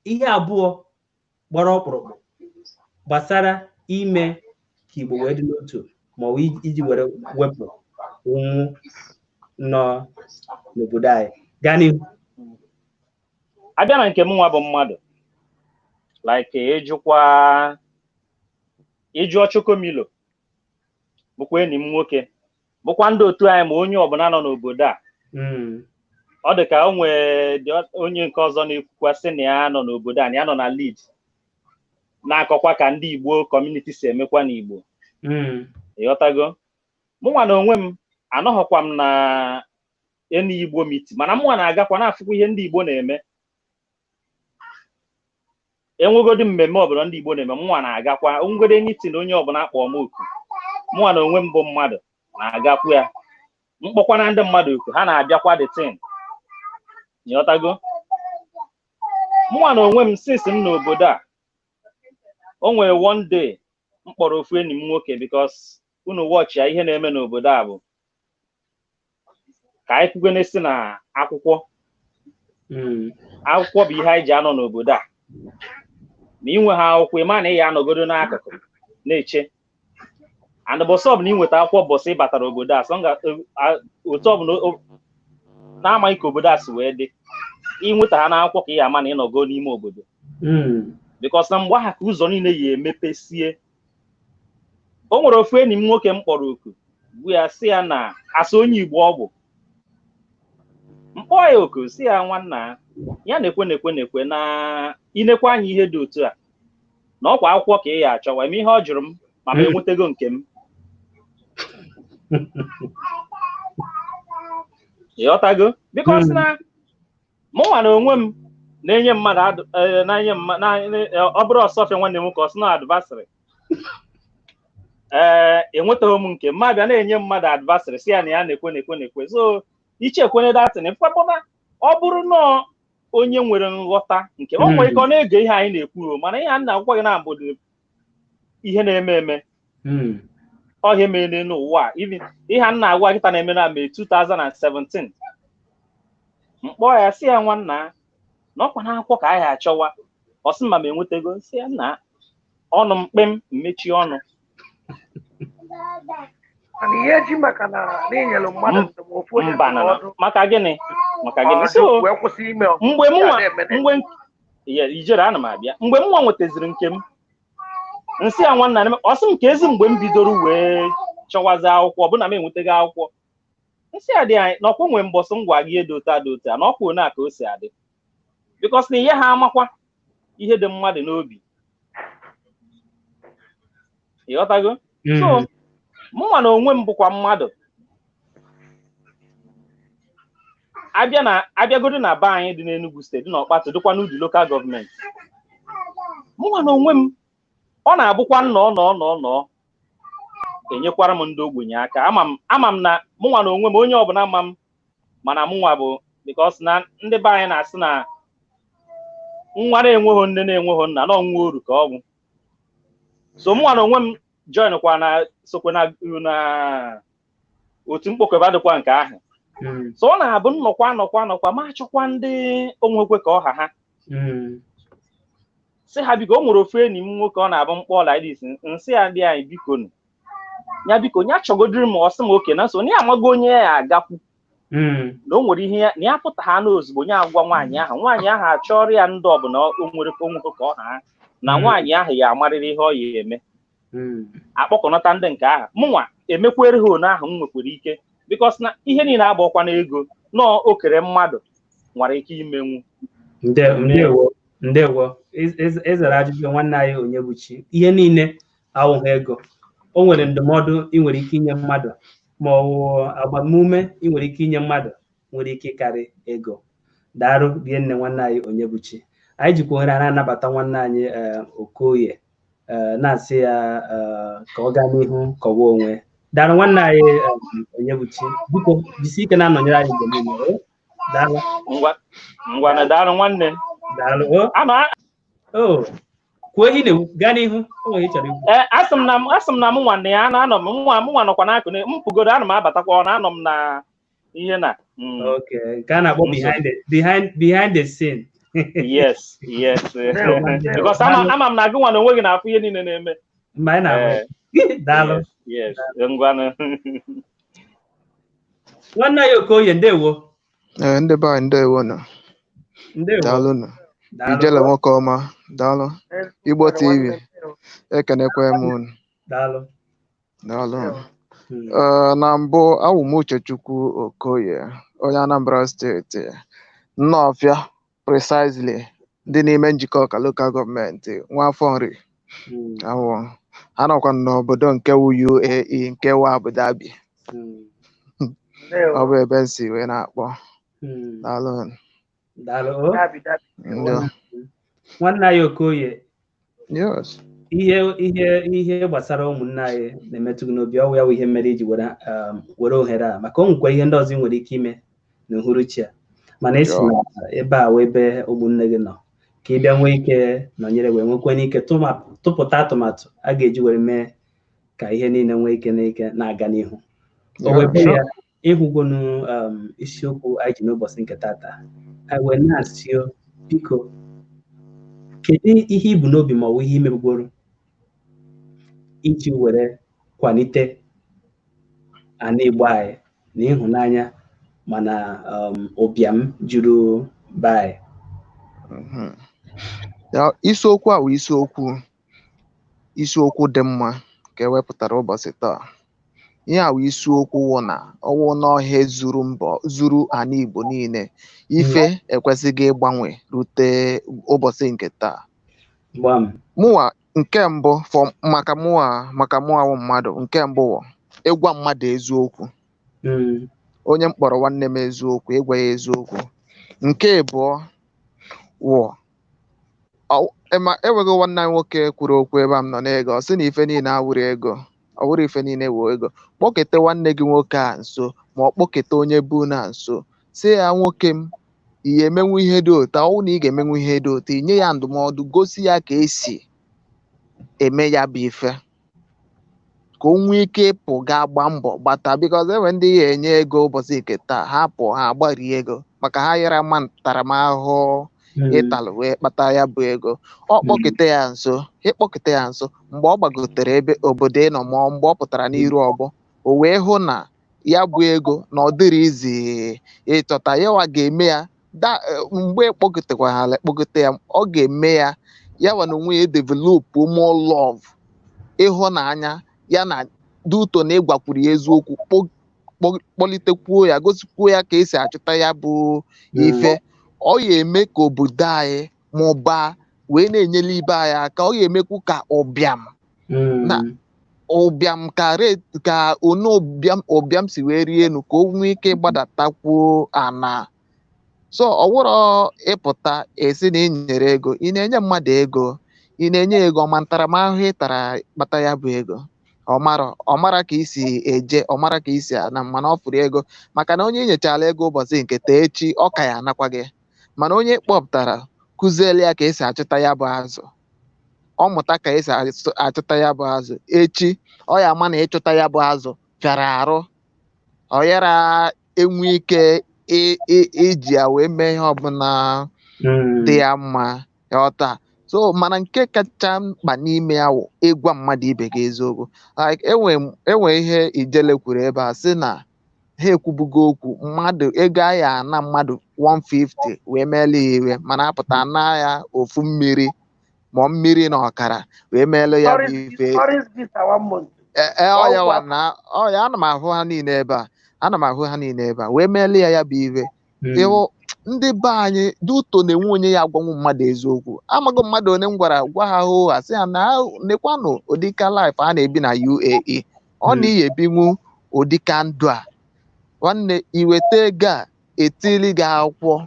ihe abụọ gbara ọkpụrụkpụ gbasara ime ka Igbo wee dị n'otu, ma ọ bụ iji were wepụ ụnwụ nọ n'obodo anyị. Gaa n'ihu. Abịa na nke m nwa bụ mmadụ, like ịjụkwa ịjụọ Chokomilo, bụkwa enyi m nwoke, bụkwa ndị otu anyị, ma onye ọbụla nọ n'obodo a. Ọ dị ka o nwee onye nke ọzọ na-ekwukwa sị na ya nọ n'obodo a, na ya nọ na Leeds, na-akọkwa ka ndị Igbo community si emekwa n'Igbo. Ịghọtago? Mụnwa na onwe m anọghọkwa m na enu Igbo meeting, mana mụnwa na-agakwa na-afụkwa ihe ndị Igbo na-eme. Enwegodi mmemme ọbụla ndị Igbo na-eme, mụnwa na-agakwa. Onwegodi anything onye ọbụla akpọ m oku, mụnwa na onwe m bụ mmadụ na-agakwu ya. Mkpọkwa na ndị mmadụ oku, ha na-abịakwa the thing. Ịghọtago? Mụnwa na onwe m, since m n'obodo a, o nwere one day m kpọrọ ofu enyi m nwoke, because unu watch ya, ihe na-eme n'obodo a bụ ka anyị kwugene si na akwụkwọ. Akwụkwọ bụ ihe anyị ji anọ n'obodo a. Ma inwe ha akwụkwọ, ịma na ị ya anọgodo n'akụkụ na-eche. And bọsị ọbụla inweta akwụkwọ, bọsị ị batara obodo a, otu ọbụla na-amaghị ka obodo a si wee dị, inweta ha n'akwụkwọ ka ị ya ama na ịnọgo n'ime obodo, because na mgbe ahụ ka ụzọ niile ya emepesie. O nwere ofu enyi m nwoke m kpọrọ oku bụ ya, sị ya na asị onye Igbo ọ bụ mkpọ ya oku, sị ya nwanna ya na-ekwe na-ekwe na-ekwe na inekwa anya ihe dị otu a, na ọkwa akwụkwọ ka ị ya achọwa eme. Ihe ọ jụrụ m, ma m enwetego nke m. Ịghọtago? Because na mụnwa na onwe m na-enye mmadụ, na-enye ọ bụrụ ọsọfịa nwanne m ka ọ sị na advisory, ee, enwetaghị m nke mma, bịa na-enye mmadụ advisory, si ya na ya na-ekwe na-ekwe na-ekwe. So ichekwene datin mkpakpọna, ọ bụrụ na onye nwere nghọta nke o nwere ike ọ na-ege ihe anyị na-ekwu, mana ihe a na-agwa gị na mbụ ihe na-eme eme ọhịa mere n'ụwa, ihe a na-agwa gị na-eme na Mee 2017. Mkpọ ya si ya nwanna na ọkwa na akwụkwọ ka anyị achọwa, ọ sị ma m enwetago, si ya na ọnụ mkpem mmechi ọnụ. Mana ihe ji maka na n'inyere mmadụ ofu onye mba na maka gịnị, maka gịnị? So wee kwụsị ime mgbe mụnwa mgbe ijere ana m abịa, mgbe mụnwa nwetaziri nke m, nsị ya nwanna ọ sị m ka ezi mgbe m bidoro wee chọwazi akwụkwọ, ọ bụ na m enwetaghị akwụkwọ. Nsị ya dị anyị na ọkwa nwee mbọsị m gwa gị edo otu adị otu a na ọkwa one a ka o si adị, because na ihe ha amakwa. ihe dị mmadụ n'obi. Ịghọtago? So mụnwa na onwe m bụkwa mmadụ. Abịa na abịagodo na be anyị dị n'Enugu steeti, dị n'Ọkpatụ, dịkwa n'Udi lokal gọọmenti, mụnwa na onwe m, ọ na-abụkwa nnọọ nọọ nọọ nọọ enyekwara m ndị ogbenye aka. Ama m na mụnwa na onwe m, onye ọbụla ama m, mana mụnwa bụ because na ndị be anyị na-asị na nwa na-enweghị nne na-enweghị nna na ọnwa oru ka ọ bụ. So mụnwa na onwe m join kwa na sokwe na otu mkpokọba dịkwa nke ahụ. So ọ na-abụ nnọkwa nọkwa nọkwa ma achọkwa ndị onwekwe ka ọha ha sị ha biko. O nwere ofu enyi m nwoke ọ na-abụ mkpọ like this, nsị ya ndị anyị biko nụ ya, biko ya chọgodiri m, ọsị m oke na nso na ya amago onye ya agakwu, na o nwere ihe ya na ya pụta ha n'ozugbo, ya agwa nwaanyị ahụ, nwaanyị ahụ achọrọ ya ndị ọbụla o nwere ka onwekwe ka ọha ha, na nwaanyị ahụ ya amarịrị ihe ọ ya eme. Akpọkọnọta ndị nke ahụ, mụnwa emekwere ha one ahụ m nwekwara ike, because na ihe niile agba ọkwa n'ego nọọ okere mmadụ nwere ike imenwu. Ndewo, ndewo. Ịzara ajụjụ nwanne anyị Onyebuchi. Ihe niile awụghị ego. O nwere ndụmọdụ ị nwere ike inye mmadụ, ma ọ bụ agbamume ị nwere ike inye mmadụ nwere ike ịkarị ego. Daalụ rie nne nwanne anyị Onyebuchi. Anyị jikwa ohere a na-anabata nwanne anyị Okoye, na-asị ya ka ọ gaa n'ihu kọwaa onwe. Daalụ nwanne anyị Onyebuchi, biko jisie ike na-anọnyere anyị mgbe niile. Daalụ. Ngwa na daalụ nwanne. Daalụ. O kwuo ihe na-ekwu, gaa n'ihu, o nwere ihe ị chọrọ ikwu. Ee, asị m na mụ nwanne ya na-anọ m mụnwa nọkwa n'akụ m pụgodo, ana m abatakwa, ọ na-anọ m na ihe na Okay, nke a na-akpọ behind the scene. Yes, yes. Because ama m na gị nwa na onwe gị na-afụ ihe niile na-eme. Mgbe anyị na-ahụ. Daalụ. Yes, ngwanụ. Nwanne anyị Okoye, ndewo. Ee, ndị be anyị ndewo nụ. Ndewo. Daalụ nụ. Ijele nwoke ọma, daalụ. Igbo TV, ekenekwe m unu. Daalụ. Daalụ. Na mbụ, awụ m Uchechukwu Okoye, onye Anambra steeti, Nnọọfịa precisely, dị n'ime njikọ ọka lokal gọọmenti, Nwafọ Nri. Awụ anọkwa m n'obodo nke wu UAE, nke wu Abu Dhabi. Ọ bụ ebe m si wee na-akpọ. Daalụ. Daalụ. Nwanne anyị Okoye. Yes. Ihe gbasara ụmụnne anyị na-emetụ gị n'obi, ọwụ ya wụ ihe mere iji were ohere a, maka o nwekwa ihe ndị ọzọ ị nwere ike ime n'uhuruchi a, mana esi na ebe a wee ebe ụmụnne gị nọ ka ị bịa nwee ike nọnyere wee nwekwa n'ike tụpụta atụmatụ a ga-eji were mee ka ihe niile nwee ike n'ike na-aga n'ihu. O wee bụrụ ya ịhụgonu isiokwu anyị ji n'ụbọchị nke tata, anyị wee na-asị biko, kedu ihe ibu n'obi ma ọ bụ ihe imegworo iji were kwalite ana Igbo anyị na ịhụnanya mana ụbịam juru be anyị? Isiokwu a bụ isiokwu dị mma ka e wepụtara ụbọchị taa. Ihe a bụ isiokwu wụ na ọwụ n'ọhịa zuru mbọ zuru ana Igbo niile, ife ekwesịghị ịgbanwe rute ụbọchị nke taa. Mụnwa nke mbụ maka mụnwa wụ mmadụ, nke mbụ wụ ịgwa mmadụ eziokwu. Onye mkpọrọ nwanne m eziokwu, ịgwa ya eziokwu. Nke abụọ wụ enweghị nwanne anyị nwoke kwuru okwu ebe a m nọ n'ego, ọ sị na ife niile awụrụ ego, ọ wụrụ ife niile wụ ego. Kpọkete nwanne gị nwoke a nso, ma ọ kpọkete onye bụ na nso, sị ya nwoke m, ị ga-emenwu ihe dị otu, ọ wụ na ị ga-emenwu ihe dị otu, inye ya ndụmọdụ, gosi ya ka esi eme ya bụ ife, ka o nwee ike ịpụ gaa gbaa mbọ gbata, because enwe ndị ya enye ego ụbọchị nke taa, ha pụọ ha agbarie ego maka ha yara mma ntaramahụhụ ịtalụ wee kpata ya bụ ego. Ọ kpọkete ya nso, ịkpọkete ya nso mgbe ọ gbagotere ebe obodo ị nọ, ma mgbe ọ pụtara n'iru ọgbọ, o wee hụ na ya bụ ego na ọ dịrị izi ịchọta, yawa ga-eme ya mgbe ekpọketekwala ekpọkete ya, ọ ga-eme ya yawa na onwe ya develop more love, ịhụnanya ya na duto na ịgwakwuru ya eziokwu, kpọlitekwuo ya, gosikwuo ya ka esi achọta ya bụ ife. Ọ ya eme ka obodo anyị mụbaa Wee na-enyere ibe anyị aka, ọ ga-emekwu ka ụbịam na ụbịam ka rate ka onu ụbịam si wee rie elu, ka o nwee ike gbadatakwuo ana. So ọ wụrọ ịpụta esi na ị nyere ego, ị na-enye mmadụ ego, ị na-enye ya ego ọma ntaramahụhụ ị tara kpata ya bụ ego, ọmara ka isi eje, ọmara ka isi ana, mana ọ fụrụ ego. Maka na onye i nyechala ego ụbọchị nke taa, echi ọ ka ya anakwa gị. Mana onye kpọpụtara, kụziele ya ka esi achụta ya bụ azụ, ọ mụta ka esi achụta ya bụ azụ, echi ọ ya ama na ịchụta ya bụ azụ fịara arụ, ọ yara enwe ike iji ya wee mee ihe ọbụla dị ya mma, ghọta. So mana nke kacha mkpa n'ime ya wụ ịgwa mmadụ ibe gị eziokwu. Like enwe ihe Ijele kwuru ebe a, sị na ha ekwubugo okwu mmadụ ego a ana mmadụ 150 wee meela ya iwe, mana apụta na ya ofu mmiri ma mmiri na ọkara wee meelu ya bụ ife. Tourist visa one month. Ee, ọ ya wa na ọ ya, ana m ahụ ha niile ebe a, ana m ahụ ha niile ebe a wee meelu ya ya bụ iwe. Ịhụ ndị be anyị dị ụtọ na-enwe onye ya agwanwu mmadụ eziokwu. Amago mmadụ onye m gwara gwa ha hoo ha, sị ha na nekwanụ ụdịka life a na-ebi na UAE, ọ na iyi ebinwu ụdịka ndụ a. Nwanne, iweta ego a, etili gị akwụkwọ,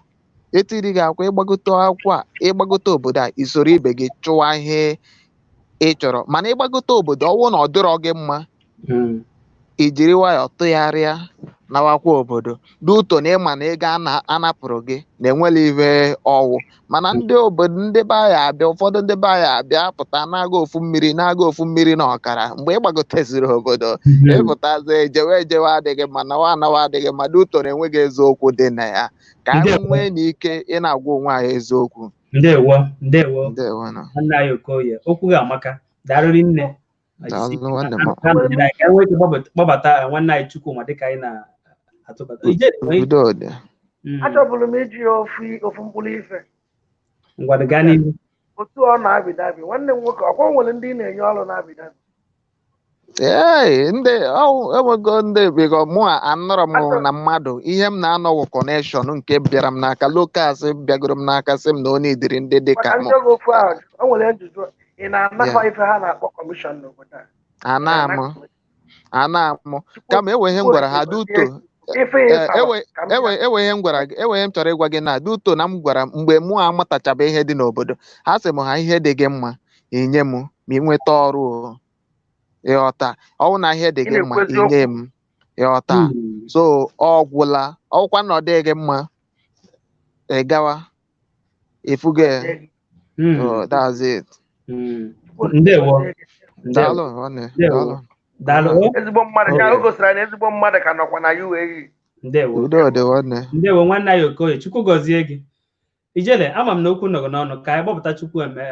etiri gị akwụkwọ, ịgbagote akwụkwọ a, ịgbagote obodo a, isoro ibe gị chụwa ihe ị chọrọ. Mana ịgbagote obodo, ọwụ na ọ dịrọ gị mma, i jiri nwayọọ tụgharịa nawakwa obodo dị ụtọ na ịma na ego anapụrụ gị na enwela ihe ọwụ. Mana ndị obodo, ndị be anyị abịa, ụfọdụ ndị be anyị abịa pụta na-aga ofu mmiri, na-aga ofu mmiri na ọkara. Mgbe ị gbagoteziri obodo, ịpụtazi ejewe ejewe adịghị mma, nawa anawa adịghị mma. Dị ụtọ na enweghị eziokwu dị na ya, ka anyị nwee n'ike ị na-agwa onwe anyị eziokwu. Ndewo, ndewo. Ndewo nọ. Nwanne anyị Okoye, okwu gị amaka, daalụ nne. Daalụ nwanne m. Ka enwee ike kpọbata nwanne anyị Chukwuma dịka anyị na-atụbata. Udo dị. Achọbụrụ m iji ya ofu mkpụrụ ife. Ngwanụ, gaa n'ihu. Otu ọ na-Abu Dhabi, nwanne m nwoke, ọkwa nwere ndị ị na-enye ọrụ na-Abu Dhabi? Ee, ndị enwego ndị biko mụ anọrọ m na mmadụ ihe m na-anọ wụ connection nke bịara m n'aka, locals bịagoro m n'aka, sị m na onye idiri ndị dị ka maka mụ. Ndị oge ofu ahụ, o nwere njụjụ, ị na-anakwa ife ha na-akpọ commission n'obodo a? Ana m ana m kama enwe ihe m gwara ha duto. Ife Ee, ịsara ewe ka m ewe ewe ihe m gwara gị, ewe ihe m chọrọ ịgwa gị na duto na m gwara mgbe mụ amatachaba ihe dị n'obodo ha, sị m ha ihe dị gị mma inye m ma ị nweta ọrụ o. Ịghọta, ọwụ na ihe dị Ị gị mma na-ekwu eziokwu. inye m, ịghọta. So ọ gwụla, ọwụkwa na ọ dịghị gị mma, ị gawa ifugo ya. So that's it. Ndewo, ndewo. Daalụ nwanne. Ndewo. Daalụ. Daalụ o. Ezigbo mmadụ ya, o gosiri anyị na ezigbo mmadụ ka nọkwa na UAE. Ndewo. Udo dị nwanne. Ndewo, nwanne anyị Okoye, Chukwu gọzie gị. Ijele, ama m na okwu nọgụ n'ọnụ, ka anyị gbapụta Chukwu eme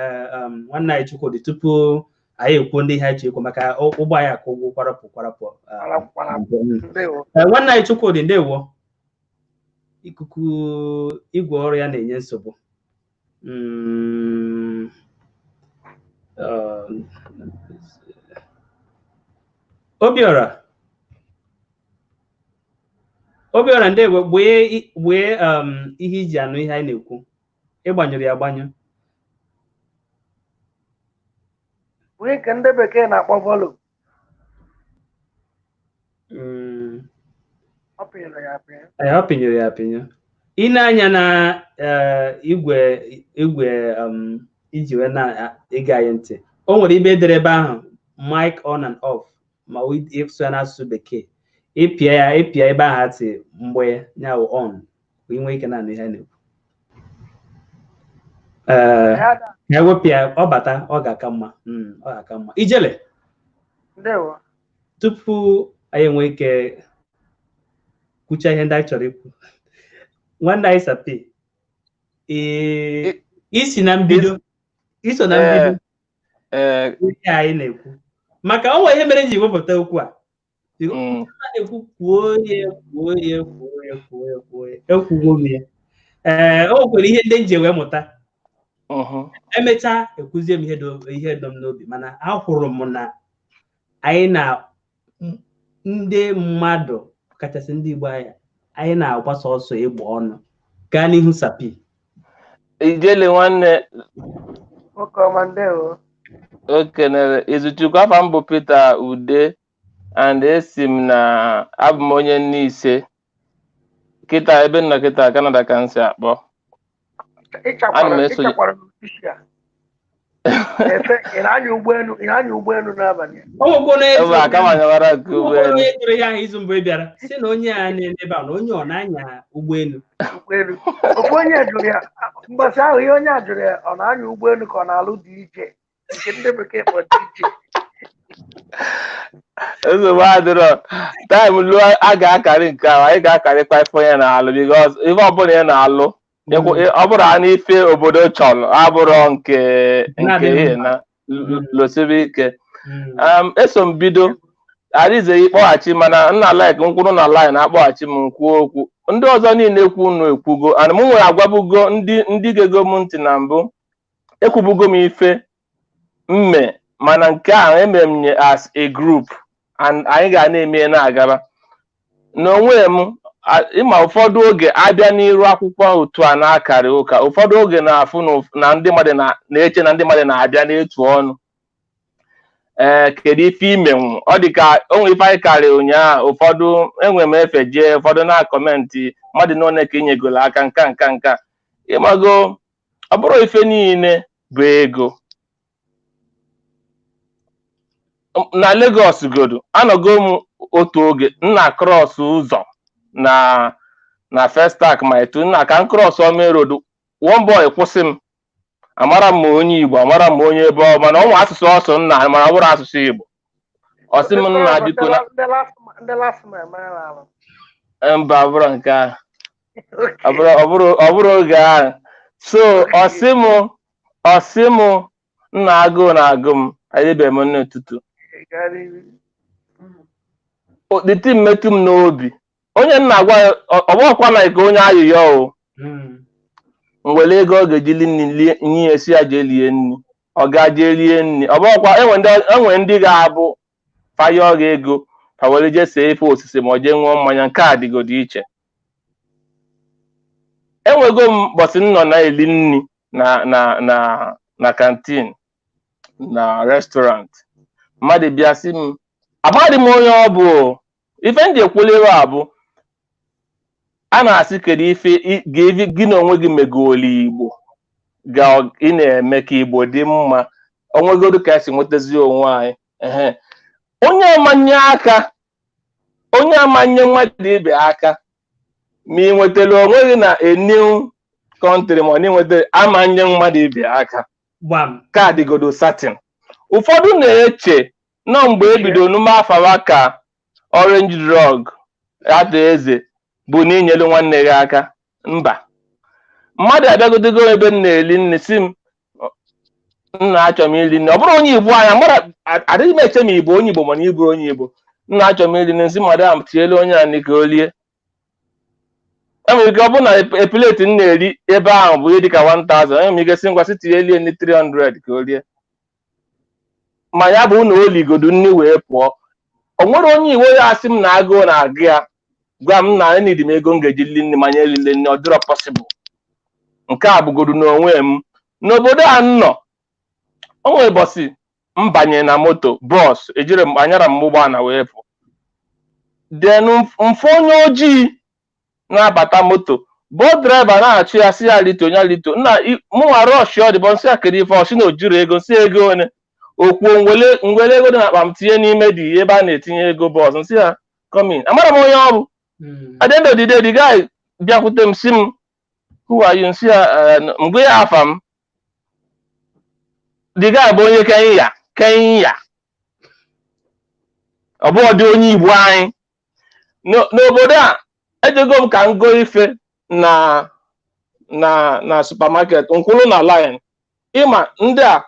nwanne anyị Chukwudị tupu anyị ekwuo ndị ihe anyị chọrọ ikwu, maka ụgbọ anyị akụ ụgwọ kwarapụ kwarapụ. Ndewo. Nwanne anyị Chukwudị, ndewo. Ikuku igwe ọrụ ya na-enye nsogbu. Obiora, Obiora, ndewo. Gbee ihe iji anụ ihe anyị na-ekwu, ịgbanyụrụ ya agbanyụ. Onye nke ndị bekee na-akpọ volume. Ọ pịnyere ya apịa. Ee, ọ pịnyere ya apịnye. Ị na-anya na igwe iji wee na-ege anyị ntị, o nwere ibe edere ebe ahụ mic on and off, ma ịsụ ya n'asụsụ bekee, ịpịa ya, ịpịa ebe ahụ atị mgbe ya wụ on, ka ị nwee ike na-anụ ihe a na-ekwu. Ee, ka ewepụ ya, ọ bata, ọ ga-aka mma. Ọ ga-aka mma. Ijele. Ndewo. Tupu anyị enwee ike kwucha ihe ndị anyị chọrọ ikwu, nwanne anyị Sapi, ee, isi na mbido, iso na mbido ihe anyị na-ekwu, maka o nwere ihe mere m ji wepụta okwu a. A na-ekwu kwuo ya, kwuo ya, kwuo ya, kwuo ya, kwuo ya, ekwugo m ya. Ee, o nwekwara ihe ndị m ji wee mụta. Emechaa ekwuzie m ihe dọ m n'obi, mana ahụrụ m na anyị na ndị mmadụ, kachasị ndị Igbo anyị na-agbasa ọsọ ịgba ọnụ. Gaa n'ihu, Sapi. Ijele nwanne. Nwoke ọma, ndewo. O kenere Izuchukwu. Afa m bụ Peter Ude and esi m na abụ m onye Nneise. Kịta ebe m nọ kịta, Canada ka m si akpọ. Ana m Ịchakwara esonye. Ịchakwara n'isi a. Efe, ị na-anya ụgbọelu, ị na-anya ụgbọelu n'abalị a? O nwekwa onye Ebe a kama nyawara nke o nwekwara ụgbọelu. Onye jụrụ ya ahụ izu mbụ ị bịara, si na onye a na-eme ebe a, na onye ọ na-anya ụgbọelu. Ụgbọelu. Ofu onye jụrụ ya mbọsị ahụ, ihe onye a jụrụ ya, ọ na-anya ụgbọelu ka ọ na-alụ DJ, nke ndị bekee kpọ DJ. Nsogbu adịrọ. Time luo, a ga-akarị nke ahụ, anyị ga-akarịkwa ife onye na-alụ, because ife ọbụla ị na-alụ, ọ bụrụ na ife obodo chọrọ abụrọ nke nke Na-adịghị ihe mma. Na lụsibe ike. Eso m bido arize ịkpọghachi, mana nna like nkwụrụ na line akpọghachi m nkwuo okwu. Ndị ọzọ niile ekwu unu ekwugo, and m nwere agwabugo ndị ga-ego m ntị na mbụ, ekwubugo m ife mme, mana nke ahụ eme m nye as a group and anyị ga na-eme na-agaba n'onwe m. Ịma ụfọdụ oge abịa n'iru akwụkwọ otu a na-akarị ụka, ụfọdụ oge na-afụ na ndị mmadụ na-eche na ndị mmadụ na-abịa n'etu ọnụ. Ee, kedu ife imenwu? Ọ dị ka o nwere ife anyị karị ụnyaahụ. Ụfọdụ enwe m efe jee, ụfọdụ na-acomment mmadụ n'one ka inyegolo aka nka nka nka. Ịmago, ọ bụrụ ife niile bụ ego. Na Lagos godo anọgo m otu oge, nna cross ụzọ na Festac ma etu nna ka m cross main road, one boy kwụsị m. Amara m ma onye Igbo, amara m ma onye ebe ọ, mana ọ nwe asụsụ ọsọ nna, mana ọ bụrụ asụsụ Igbo. Ọ sị m, Ndị nna, cross biko na ndị last mile mara alụ. Mba, ọ bụrụ nke ahụ, ọ bụrụ oge ahụ. So ọ sị m, nna, agụụ na-agụ m, anyebe m nne ụtụtụ. Gaa n'ihu. The thing metụ m n'obi. Onye nna agwa ya, ọ bụghịkwa na nke onye ayịyọ o. M were ego ọ ga-eji li nri nye ya, si ya jee lie nri. Ọ ga jee lie nri. Ọ bụghịkwa enwe ndị ga-abụ fayọ gị ego ka were jee see ife osise ma ọ jee ṅụọ mmanya. Nke a dịgodo iche. Enwego m mbọsị m nọ na-eli nri na canteen na restaurant, mmadụ bịa sị m, amaghị m onye ọ bụ o. Ife m ji ekwulere a bụ a na-asị, kedu ife gị na onwe gị megolu Igbo ga ị na-eme ka Igbo dị mma, onwegodu ka esi nwetazi onwe anyị? Ehe, onye amanye aka, onye amanye mmadụ ibe aka, ma ị nwetara onwe gị na a new country, ma ọ na ịnweta amanye mmadụ ibe aka. Gbam. Ka dịgodo certain. Ụfọdụ na-eche nọ mgbe ebido n'ume afawa ka orange drug atọ eze bụ na inyelu nwanne gị aka. Mba, mmadụ abịagodego ebe m na-eli nri, si m, nna, achọ m iri nri. Ọ bụrụ onye Igbo anya mara, adịghị m eche ma Igbo onye Igbo, mana ịbụrụ onye Igbo, nna, achọ m iri nri. Nsị, madam, tielu onye a nri ka o lie. Enwere ike ọ bụrụ na plate m na-eri ebe ahụ bụ ihe dịka 1000, enwere m ike sị, ngwa, sị tinye nri 300 ka o rie. Ma ya bụ na o ligodu nri wee pụọ, o nwere onye Igbo ya asị m na agụụ na-agụ ya, gwa m na enidi m ego m ga-eji li nri, ma nye elile nri. Ọ dịrọ possible. Nke a bụgodu n'onwe m. N'obodo a m nọ, o nwere ụbọchị m banye na moto bus, ejiri m anyara m ụgbọala wee pụ. Then mfe onye ojii na-abata moto, bus driver na-achụ ya, sị ya lito, ya lito. Nna, mụnwa rush ọ dị bụ nsị ya, kedu ife? Ọ sị na o juru ego. Nsị, ego one? Okwuo, nwere ego dị n'akpa m tinye n'ime dị ebe a na-etinye ego bus. Nsị ya, come in. Amara m onye ọ bụ. At the end of the day, the guy bịakwute m, sị m, "Who are you?" Nsị ya, mgbe ya afa m. The guy bụ onye Kenya. Kenya, ọ bụghị dị onye Igbo anyị. N'obodo a, ejego m ka m goo ife na supermarket, nkwụrụ na line. Ịma ndị a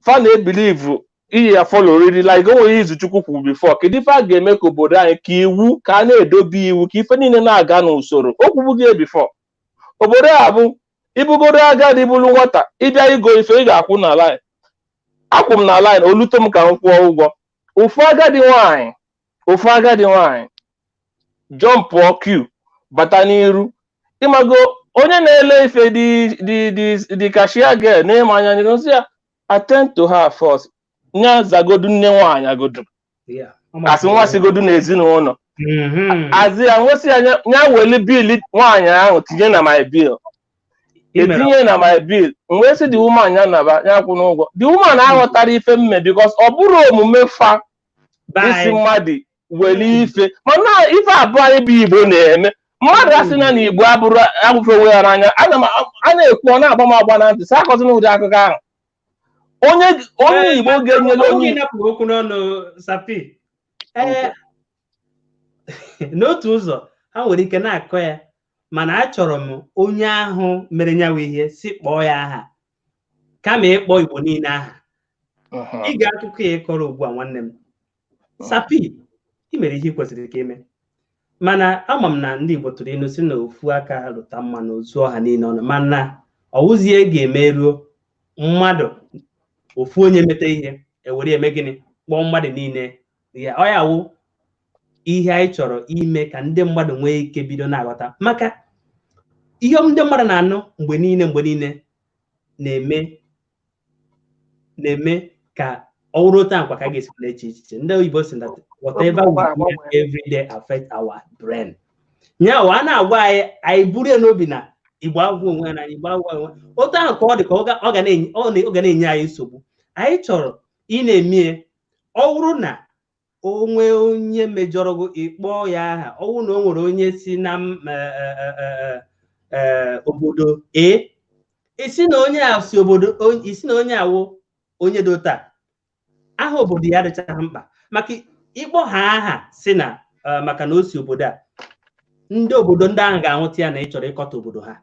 fa na-ebelieve iyi ya follow riri, like o nwere izu Chukwu kwuru before, kedu ife a ga-eme ka obodo anyị, ka iwu, ka a na-edobe iwu, ka ife niile na-aga n'usoro. O kwubugo ya before. Obodo a bụ ibugoro agadi bụrụ nwata, ịbịa igo ife, ị ga-akwụ na line. Akwụ m na line, olute m ka m kwụọ ụgwọ, ofu agadi nwanyị jumpụọ queue bata n'iru. Ịmago, Onye na-ele ife, the cashier girl na-eme anya anya, sị ya attend to her first, nya zagodu nne nwaanyị agodu. Asị nwa sigodu n'ezinụlọ. Azị ya nwesị ya nya weli bill nwaanyị ahụ tinye na my bill. Etinye na my bill, m wee sị the woman ya naba, ya kwụ n'ụgwọ. The woman aghọtara ife mme because ọ bụrụ omume fa isi mmadụ weli ife, mana ife abụọ anyị bụ Igbo na-eme, mmadụ asị na na Igbo abụrụ abụfe onwe ya n'anya. Ana m a na-ekwu, ọ na-agba m agba na ntị, sị akọzina ụdị akụkọ ahụ. Onye Igbo ga-enyere Ọ onye bụghị napụrụ okwu n'ọnụ, Sapi. Ee, n'otu ụzọ ha nwere ike na-akọ ya, mana achọrọ m onye ahụ mere nyawa ihe si kpọọ ya aha kama ịkpọ Igbo niile aha. Ịga akụkọ ya ịkọrọ ugbu a, nwanne m Sapi, ị mere ihe ị kwesịrị ka ime, mana ama m na ndị Igbo tụrụ ilu si na ofu aka lụta mma na ozu ọha niile ọnụ, mana ọwụzie ga-emeruo mmadụ ofu onye meta ihe ewere eme gịnị, kpọọ mmadụ niile ya. Ọ ya wụ ihe anyị chọrọ ime ka ndị mmadụ nwee ike bido na-aghọta, maka ihe ndị mmadụ na-anụ mgbe niile mgbe niile na-eme ka ọ wụrụ otu akwa ka a ga-esi na-eche echiche. Ndị oyibo si that whatever we do every day affect our brain. Nya a na-agwa anyị, anyị buru ya n'obi na Igbo agwụ onwe ya na Igbo agwụ onwe otu ahụ ka ọ dị ka ọ ga na-enye anyị nsogbu. Anyị chọrọ ị na-eme, ọ bụrụ na o nwee onye mejọrọ gị, ịkpọọ ya aha. Ọ bụrụ na o nwere onye si na obodo A, isi na onye a si obodo, isi na onye awụ onye dị otu a, aha obodo ya adịchaghị mkpa, maka ịkpọ ha aha si na maka na o si obodo a, ndị obodo ndị ahụ ga-ahụta ya na ị chọrọ ịkọta obodo ha.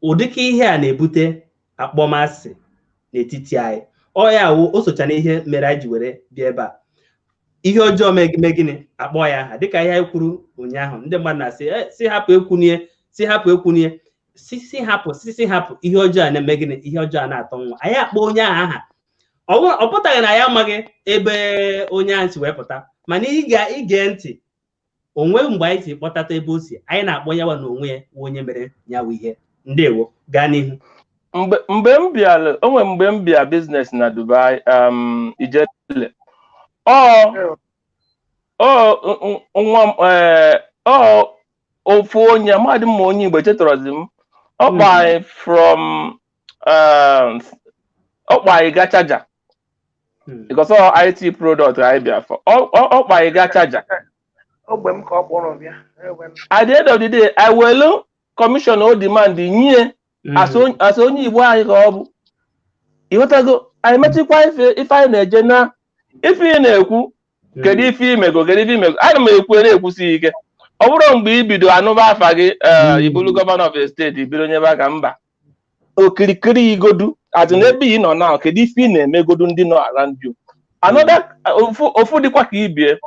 Ụdịka ihe a na-ebute akpọmasị n'etiti anyị. Ọ ya wụ o socha n'ihe mere anyị ji were bịa ebe a. Ihe ọjọọ mee gịnị, akpọ ya aha, dịka ihe anyị kwuru ụnyaahụ. Ndị mmadụ na-asị, "Si hapụ ekwunie, si hapụ ekwunie, si hapụ, si hapụ." Ihe ọjọọ a na-eme gịnị, ihe ọjọọ a na-atọ nwa, anyị akpọ onye ahụ aha. Ọ pụtaghị na ya amaghị ebe onye ahụ si wee pụta, mana ị ga-ige ntị onwe mgbe anyị si kpọtata ebe o si, anyị na-akpọ ya na onwe ya wụ onye mere ya wụ ihe. Ndewo, gaa n'ihu. Mgbe m bịara onwe, mgbe m bịa business na Dubai, ijele ọ nwa m, ọ ofu onye amadị m, ma onye Igbo chetọrọzi m, ọ kpọ anyị from ọ kpọ anyị ga Sharjah because ọ IT product anyị bịa for. Ọ kpọ anyị ga Sharjah. Ogbe m ka ọ kpọrọ bịa. Egbe m. At the end of the day, I welu commission o demand nye as onye Igbo anyị ka ọ bụ, ịghọtago? Anyị metụkwa ife anyị na-eje na ife ị na-ekwu, kedu ife imego, kedu ife imego? Ana m ekwu na-ekwusi ike, ọ bụrụ mgbe i bido anụba afa gị, ibulu governor of a state, ibido nyebe aka mba okirikiri igodu atụ n'ebe ị nọ na kedu ife ị na-emegodu ndị nọ around you. Another ofu dịkwa ka ibie,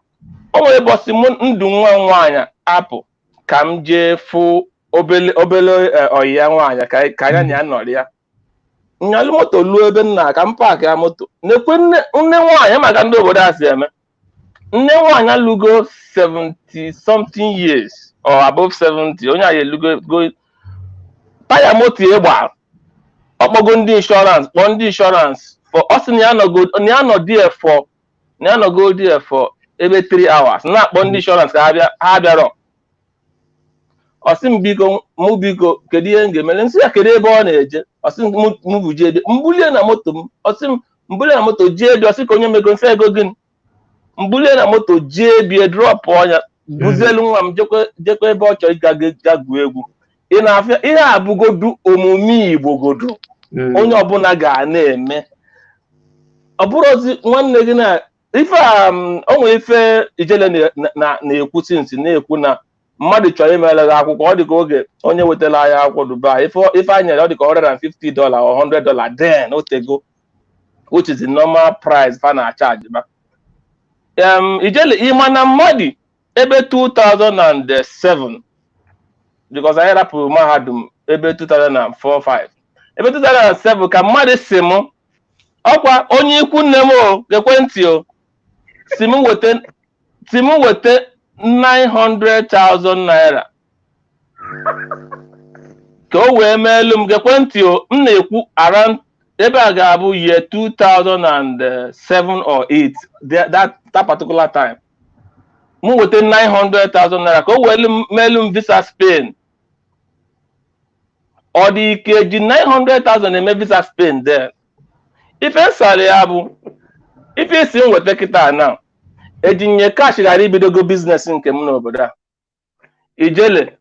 o nwere ụbọchị mụ ndụ nwa m nwaanyị apụ ka m jee fụ obele obele ọyị ya nwaanyị ka anya na ya nọrọ ya nyalụ moto luo ebe nna ka m park ya moto, na-ekwe nne nwaanyị, maka ndị obodo a si eme, nne nwaanyị alụgo 70 something years or above 70, onye anyị elugo go taya moto ya gbara, ọkpọgo ndị insurance, kpọọ ndị insurance for ọ sị na ya nọgo, na ya nọ there for, na ya nọgo there for ebe 3 hours na-akpọ ndị insurance ka ha bịa, ha bịarọ. Ọ sị m biko, mụ biko, kedu ihe m ga-emere? Nsị ya kedu ebe ọ na-eje? Ọ sị m mụ bụ jee ebe mbulie na moto m. Ọ sị m mbulie na moto jee ebe, ọ sị ka onye mego nsị ego gịnị, mbulie na moto jee bie drop ọnya, buzielu nwa m jekwe ebe ọ chọrọ ịga ga gụọ egwu. Ị na-afịa ihe a bụgodu omume Igbo godu, onye ọbụla ga na-eme, ọ bụrụzi nwanne gị na ife a o nwere ife ijele na-ekwu sinsi na-ekwu na mmadụ chọrọ imere gị akwụkwọ, ọ dị ka oge onye wetara anyị akwụkwọ Dubai, ife anyị nyere ọ dị ka $150 or $100 then otego, which is the normal price fa na charge ba. Ijele, ịma na mmadụ ebe 2007, because anyị rapụrụ mahadum ebe 2004-5, ebe 2007 ka mmadụ si m, ọkwa onye ikwu nne m o gekwe ntị o, si m weta 900,000 naira. Ka o wee meelu m, gekwe ntị o, m na-ekwu around ebe a ga-abụ year 2007 or 8, that particular time, m weta 900,000 naira ka o wee meelu m visa Spain. Ọ dị ike ji 900,000 eme visa Spain there. Ife nsara ya bụ ife isi m weta kịta na ejinye cash ghara ibidogo business nke m n'obodo a. Ijele,